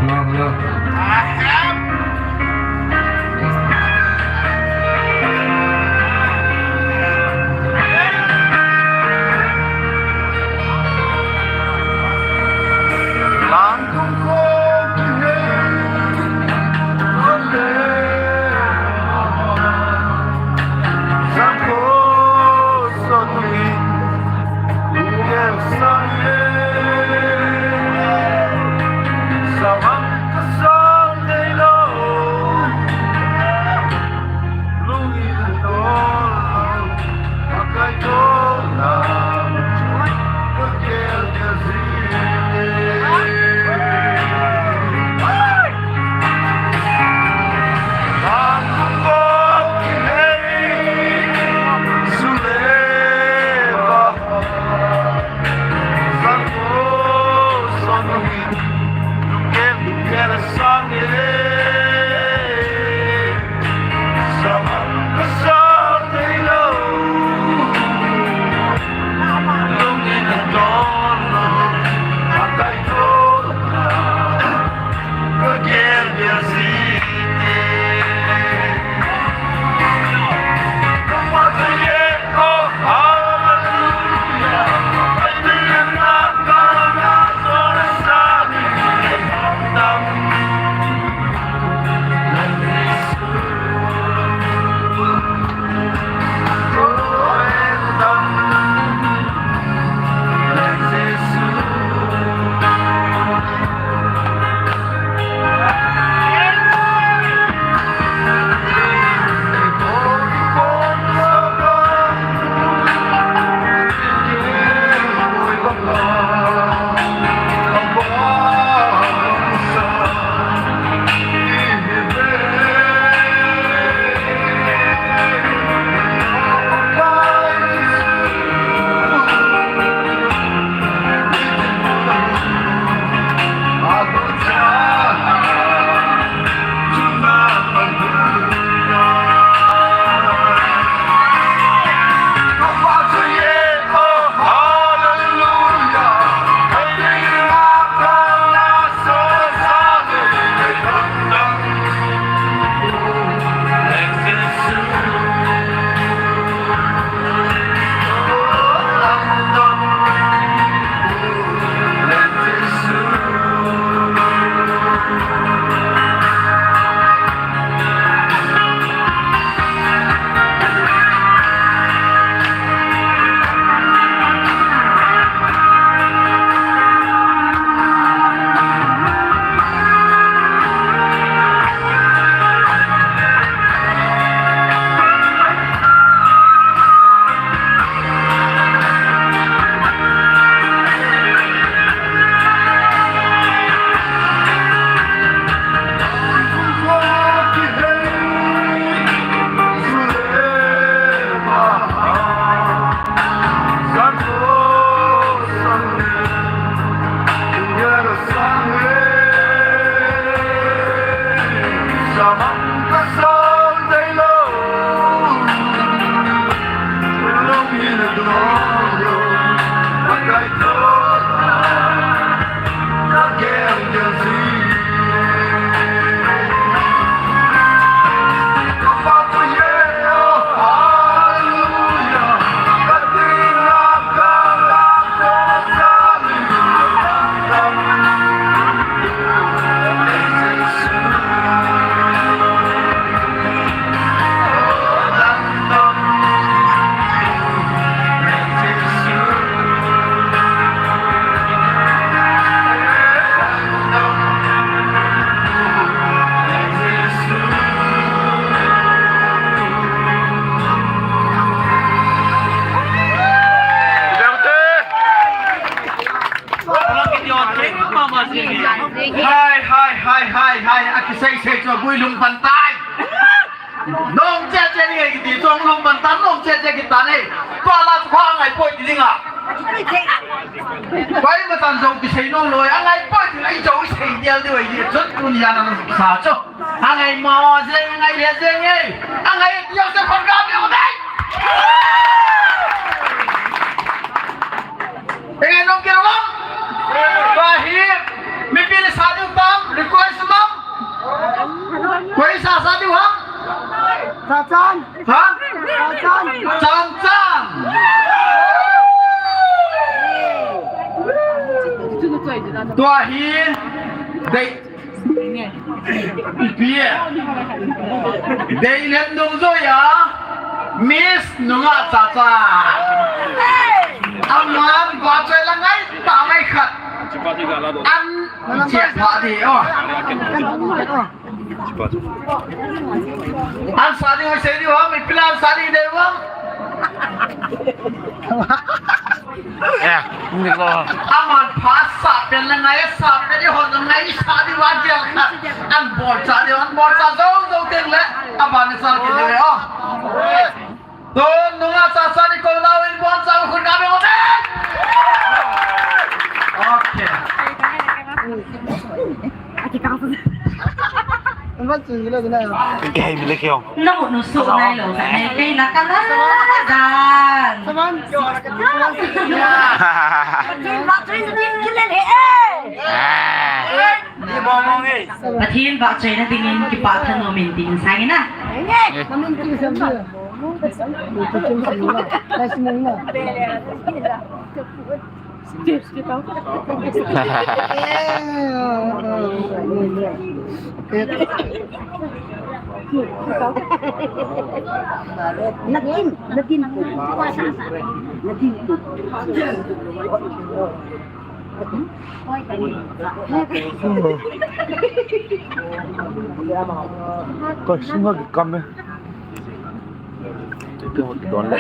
Hello, hello. Hai, hai, hai, hai, hai, akisei sei chu agui lum pan tai. Nom che che ni ngai kiti, chong lum pan tan, nom che che kitan e. Tua la chu kha ngai poi ti ding a. Pai ma tan jong kisei nom loi, angai poi ti ngai jong sei dial diu ai di, chun tuni a na sa chu. Angai ma jeng, angai le jeng e. Angai dial se khon ga mi o dai. Engai nom kira lam. Tua hi, mipi le sa diu tam, request mam. Koi sa sa diu ham? Sa chan. Ha? Sa chan. Chan chan. Tua hi, dei. Ipi e? Deilen Nungjoya, Miss Nungah Chacha. Aman vahchoi la ngai ta mai khat. An che pha di o. An sa di o sei di o, mi pilan sa di de o. Eh, ni lo. Aman pha sa pen le ngai sa pen di hon ngai sa di wa dia kha. An bol cha di, an bol cha zo zo teng le. Aban ni sa ki de o. Don Nungah Chacha ni ko lau in bol cha khun ka be o de. Okay. Ati kang su. An ban chu ni lo na. Ke hai mi le ke o. Na mu nu su nai lo, nai pe na ka la dan. Pathen vahchoina dingin kipah thanom in tin sangin a. Nagin, nagin. Nagin. Ko sunga ki kam e. Te ho don le.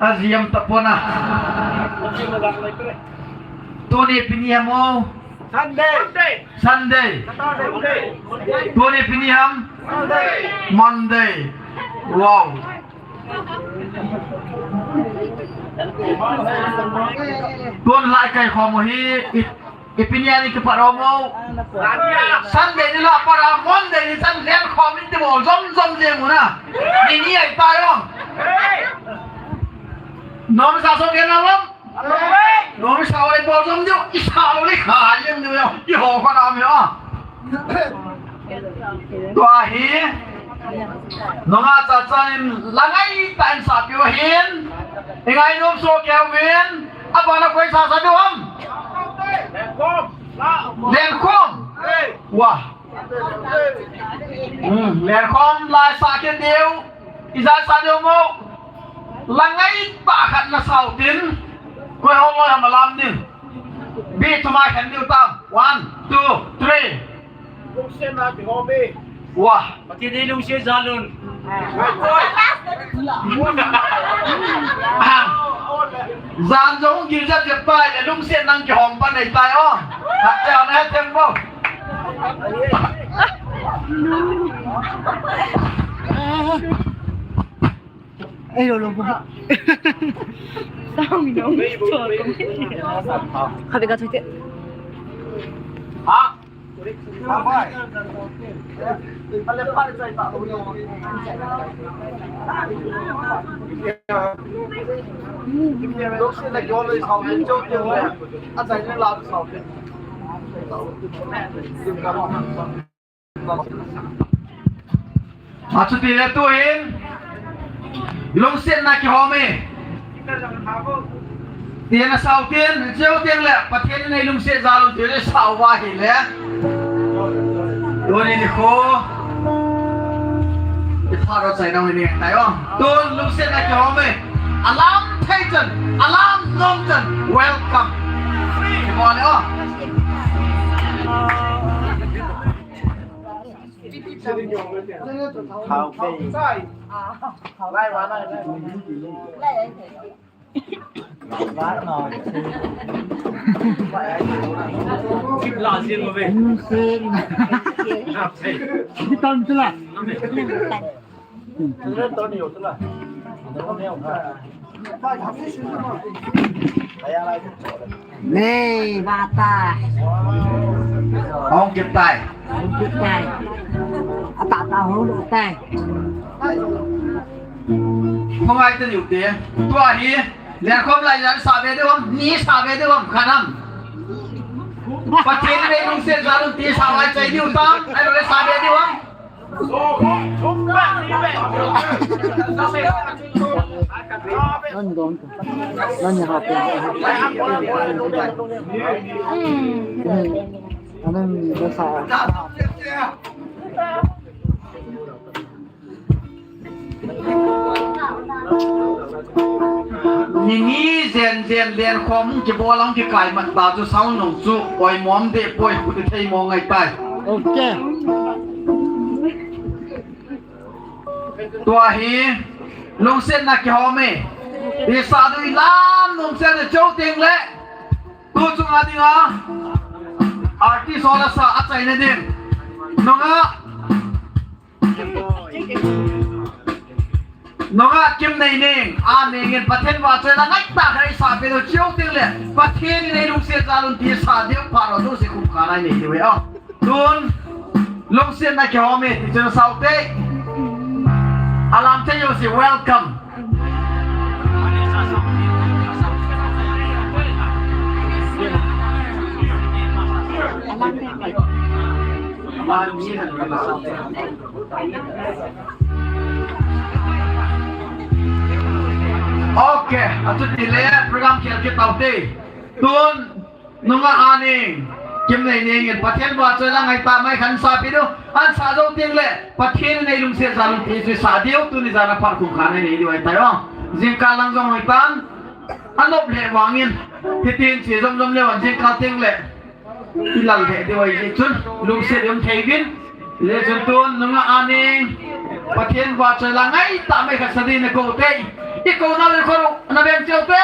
Ajiam tapona. Tuni ipi ni ham o? Sunday. Sunday. Tuni ipi ni ham? Monday. Wow. Tun lai kai khom u hi. Ipi ni a ni kipat u ham o? Sunday ni la pat a Monday ni chan len khom in ti bol jom jom jeng u na. Ni ni ai pa yong. Nom sa song ken na lom. Nom sa oi bol jom diu. I sa lo li kha jeng diu yo. I ho kha na mi a. Tua hi. Nunga cha chan in la ngai ta in sa piu hin. I ngai nom so keu vin. Abana koi sa sa diu ham? Lenkhom. Wah. Hmm, lenkhom lai sa kit diu. Ija sa diu mo. La ngai ta khat na sau tin. Koi ho mo ham alam din. Bi tu ma khen diu tam. One, two, three. Lungsiatna kihom e. Wah. Pathen in lungsiat jal un. Ah. Jan jong gil jat jat pai le lungsiatna kihom pan nei tai o. Hat ja na tem bo. Ei lo lo bo. Sao mi no. Khabe ka thute. Ha. Achuti le tu hin lungsiatna kihom e. Tin a sau tin, cheu tin le, Pathen in ei lungsiat jal un tin le sau va hi le. Tuni nikho. I phat u chai nau ni tai o. Tun lungsiatna kihom e. Alam thei chan, alam nom chan, welcome. Kibol e o. Nei, bata. Hong kit tai. Hong kit tai. Ata ta hong tai. Hong ai te niu te. Tua hi. Lenkhom lai jan sa ve diu ham. Ni sa ve diu ham. Khanam. Pathen in ei lungsiat jal un ti sa lai chai diu tam. Ai lo le sa ve diu ham. Nini jen jen lenkhom kibol ang kikai mat ba chu sound nung chu oimom deh poi, khu ti thei mo ngai tai. Ok. Tua hi lungsiatna kihom e. Ti sa diu, i lam lungsiat cheu ting le. Tu chunga dinga artist ho la sa a chaina ding. Nunga Nunga Kimneining, a ning in Pathen vahchoi la ngai ta khat sa pe diu cheu ting le, Pathen in ei lungsiat jal un ti sa diu phat u tu si khum kha nai nei diu e o. Tun lungsiatna kihom e ti chun sau te. Alam te yo si welcome. Ok, achuti le program khel kit tau te. Tun nunga aning Kimneining in Pathen vahchoi la ngai ta mai khat sa pe diu. An sa jou ting le Pathen in ei lungsiat jal un ti chu sa diu, tuni jan a phat khum kha nai nei diu ahi tai o. Jingkah lang jong hoi tan. Anop le vangin, hitin chi jom jom le vang jingkah ting le. I lal le diu ahi chun, lungsiat um thei vin. Le chun tun nunga aning. Pathen vahchoi la ngaitah mai khat sa ding na kou te. I kou nau le kou na veng cheu te.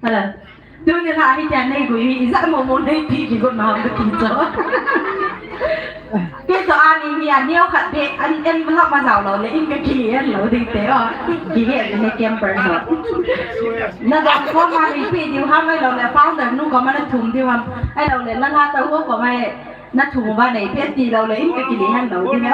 Hala. Tuni la hi tia nei gui hi, ijat mo mo nei pi ki gon ma ka ti cho. Kei to ani mi ani o khat be, an envelope ma jao lou le, in ka ki en lou ding te o. Ki he ne camper ho. Na dong ko ma nei pi diu ham, ahilou le founder nu ko ma na thum diu ham. Ahilou le na la ta ho ko ma na thum ba nei pi ti lou le, in ka ki le han lou ding o.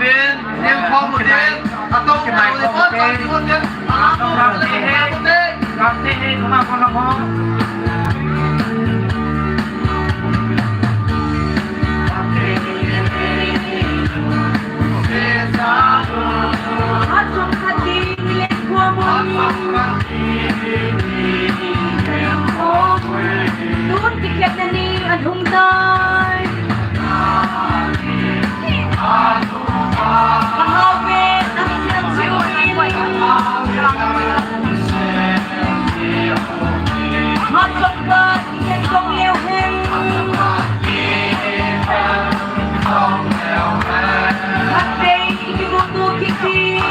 uvin, ningkhom uvin, atou kinai khom uvin, atou kinai khom uvin. Tun kikhetna ni ahung tai. Ka hao ve, nang siam siu in. Hatchom khat, kikhen kong leu hen. Khatvei, kimuto kit in.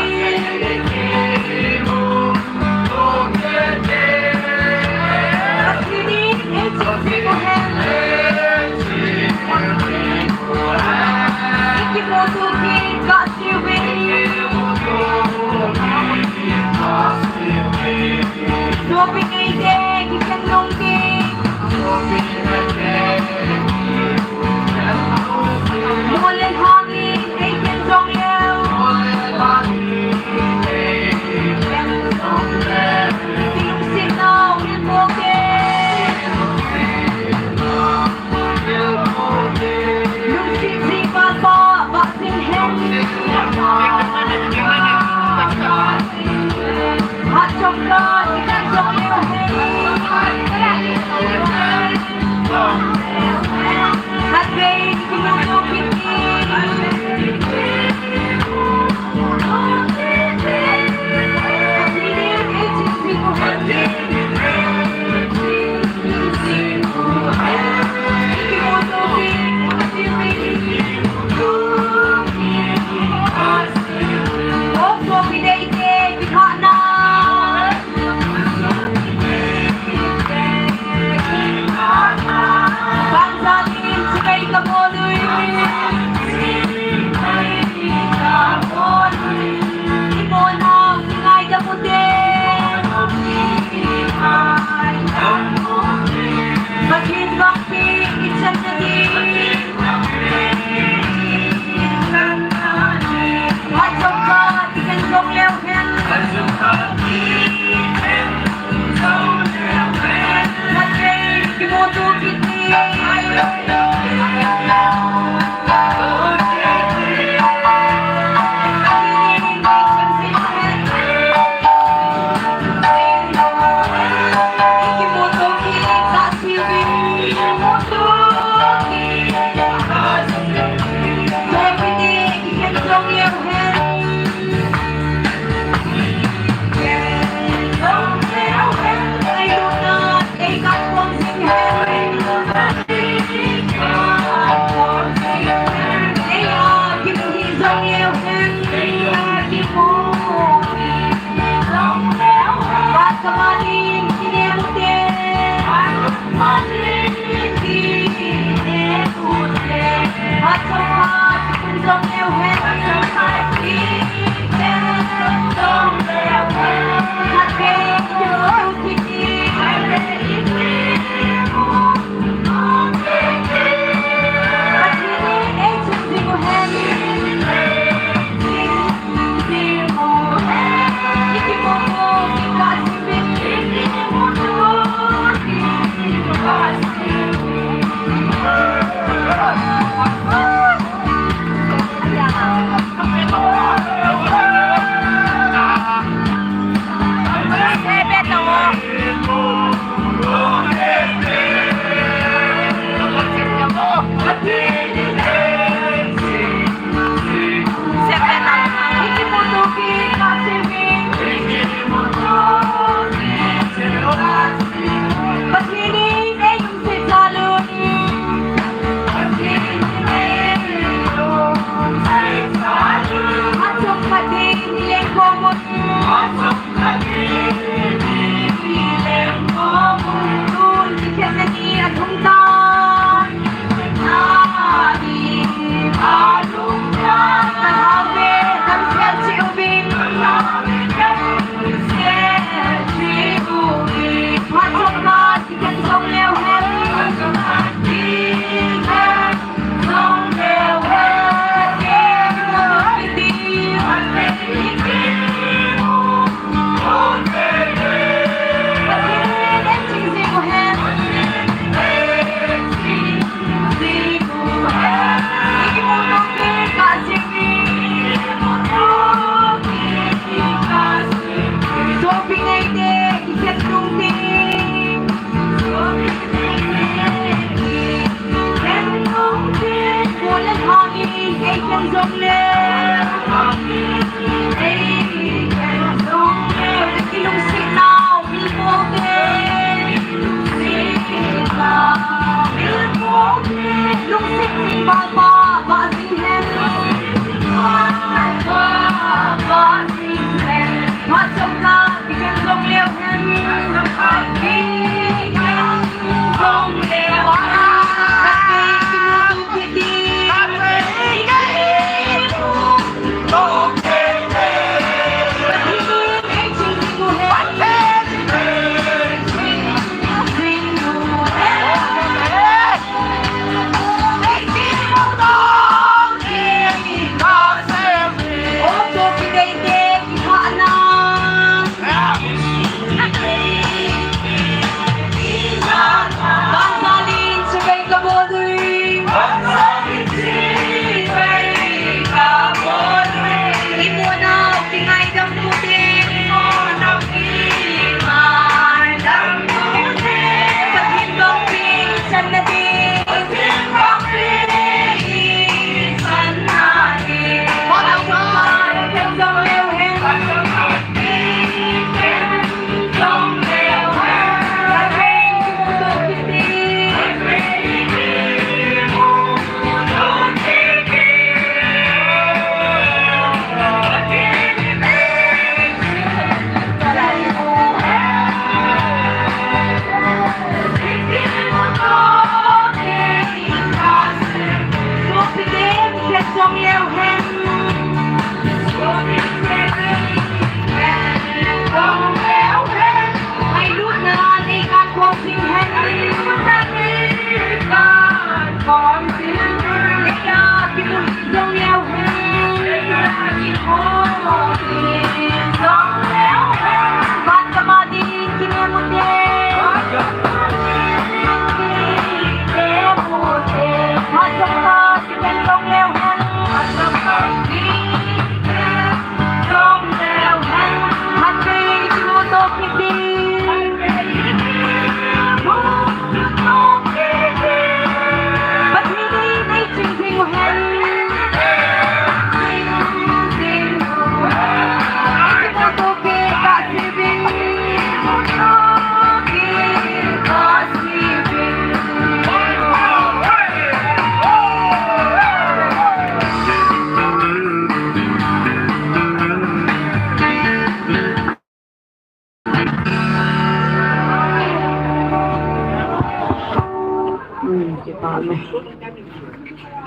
Hmm, kipa me.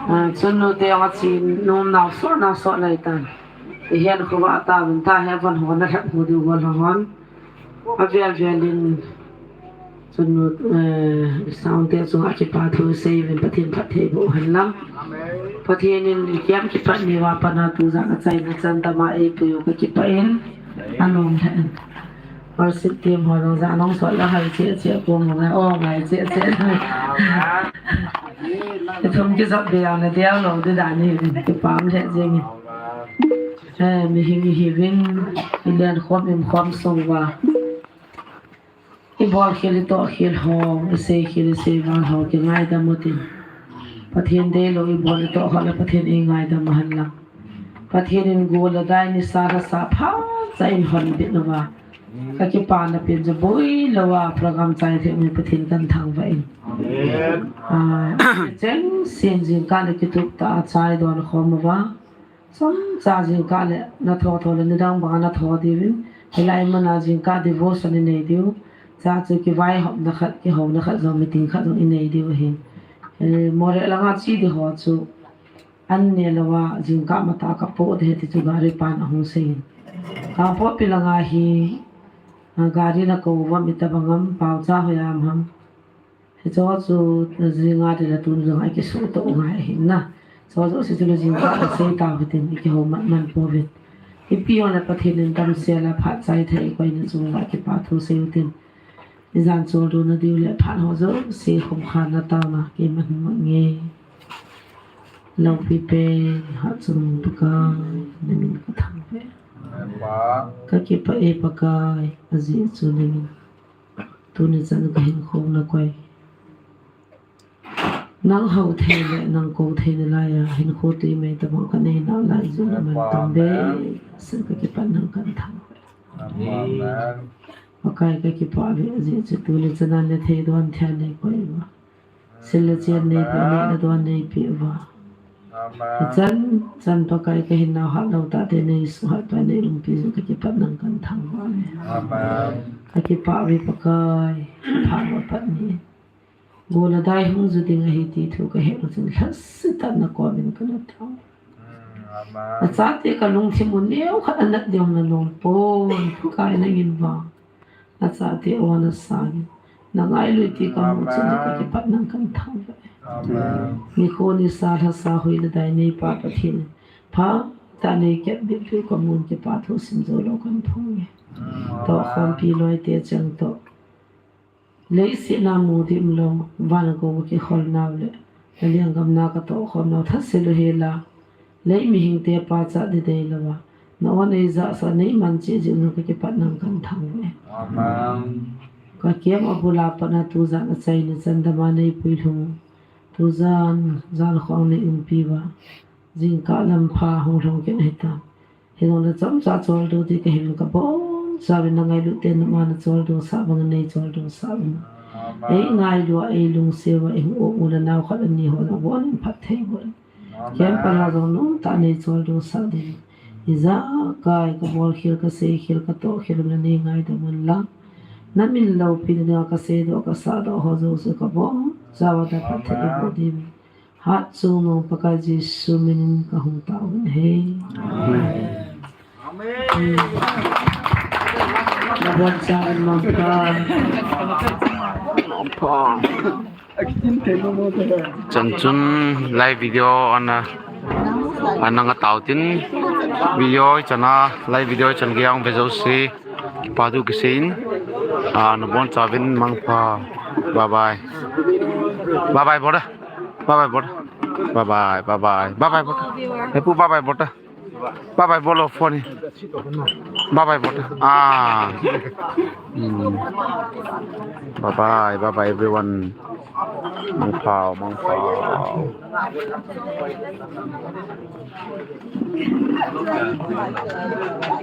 Ah, chun nute jong achen nom nau soh, nau soh lai tan. Ihen khovah tauvin, tha he von hon na lhep hu diu bol hon. Avel vel in chun nu, eh, sang te chunga kipa thu sei uvin Pathen phattheiboh hen lang. Pathen in ikiam kipat ni uva pat a tu jong achaina chan dama eipui u kakipah in. Anom lheh in. Worship team ho jong jana hung sot le hai cheh cheh pon hung ngai, o ngai cheh cheh. Ithum kijop be jong le deo lou di dan hi, kipa um lheh jeng in. Eh, mihem ihiuvin, ilen khom im khom sung uva. Ibol khel itoh khel ho, isei khel isei val ho, kingaidam utin. Pathen deilou ibol itoh ho le Pathen in eingaidam u hen lang. Pathen in gol le dai nisa lhasam phatah in honbit uva. Kakipana pen chu boilouva program chai thei u Pathen kathangvah in. Amen. Ah, chengse in jingkah le kitup tah a chai don khom uva. Chomcha jingkah le natho tho le nidang banga natho diuvin. Hilai muna jingkah devotion inei diu. Chuchu kivaihopna khat, kihouna khat jong, meeting khat jong inei diu ahin. Eh, Moreh langa che di ho chu. An ne louva, jingkah matah kapoh ding ahi ti chu gari pan ahung seiyin. Kangpokpi langa hi, ah, gari nakou uvam itobang ham, paocha hoiya ham. Hicheho chu, ah, jinga ding le tun jong akisuhtoh ngai ahin na. Chuho jouse chu le jingkah le sei tau hitin, ikihou man man pouvin. Ipi hile Pathen in damsel a phat chai thei ikoi na chunga kipa thu sei utin. Ijan choldo nadiu le phat ho jouse khum kha na taona keiman hung nge. Loupi pen Hatchungnung Pakai, namin kathangvah e. Kakipah e Pakai, ajeh chu nangin tuni chan kahinkho nakoi. Nang hou thei le nang kou thei nalai a hinkho tui mei tabang kanei nalai jeh a naman tong behseh in kakipah nang kathangvah e. Pakai kakipah e, ajeh chu tuni chan a nathei don thei a neikoi uva. Sil le chen neipeh, neh le don neipeh uva. Ichan chan Pakai kahinnau hatlou tahte neisuhat pai, neiumpi jeh in kakipah nang kathangvah e. Kakipah e Pakai, phat uva pat ni. Gol le dai hung ju ding ahi ti thu kahet chun lhasetah in nakomin kana tao. Nachate kalungthim u neokhat anat ding nalom pon, Pakai nangin vang nachate u nasangin, nangailut ti kamu chun kakipah nang kathangvah e. Nikho nisa lhasa hui le dai neipa Pathen in phatah a neikepbit u kamun, kipathu simjou lou kaphong e. Tohkhompi loite cheng toh leiset a mudim lou van a gou kakikholnau le nalenggam na katohkhomnau thase louhel a, lei mihingte pachat ding deilouva na-on eijahsah neiman cheh jeh un kakipah nang kathangvah e. Kakem abul a pat a tujan achaina chan dam a neipui lhung, tujan jan khong neiumpi uva, jingkah lam pha hung lhung kit ahitan. Hijongle chomcha choldo ding kahiuvin kabonchauvin nangailut ten nama nacholdo sah bangin neicholdo sah uvin. Eingailu a, eilungset uva, eihung um u le nao khat le ni ho nabon'in phatthei boh in. Keiman phat a jong nomtah a neicholdo sah ding. Ijakai kabolkhel, kaseikhel, katohkhel um le neingaidam un lang. Namin loupina dinga kaseidoh kasahdoh ho jouse kabonchauva phatthei eiboh ding. Hatchungnung Pakai Jesu minin kahung tao uve. Nabonchauvin mangpha. Chan chun live video ana, ana nga tao tin, video ichan a, live video ichan gei a hung ve jouse patu kiseiyin, a, nabonchauvin mangpha. Bye bye. Bye bye, brother. Bye bye, brother. Bye bye, bye bye. Bye bye, brother. Hepu, bye bye, brother. Bye bye, bolo phone. Bye bye, brother. Ah. Hmm. Bye bye, bye bye, everyone. Mangpha, mangpha.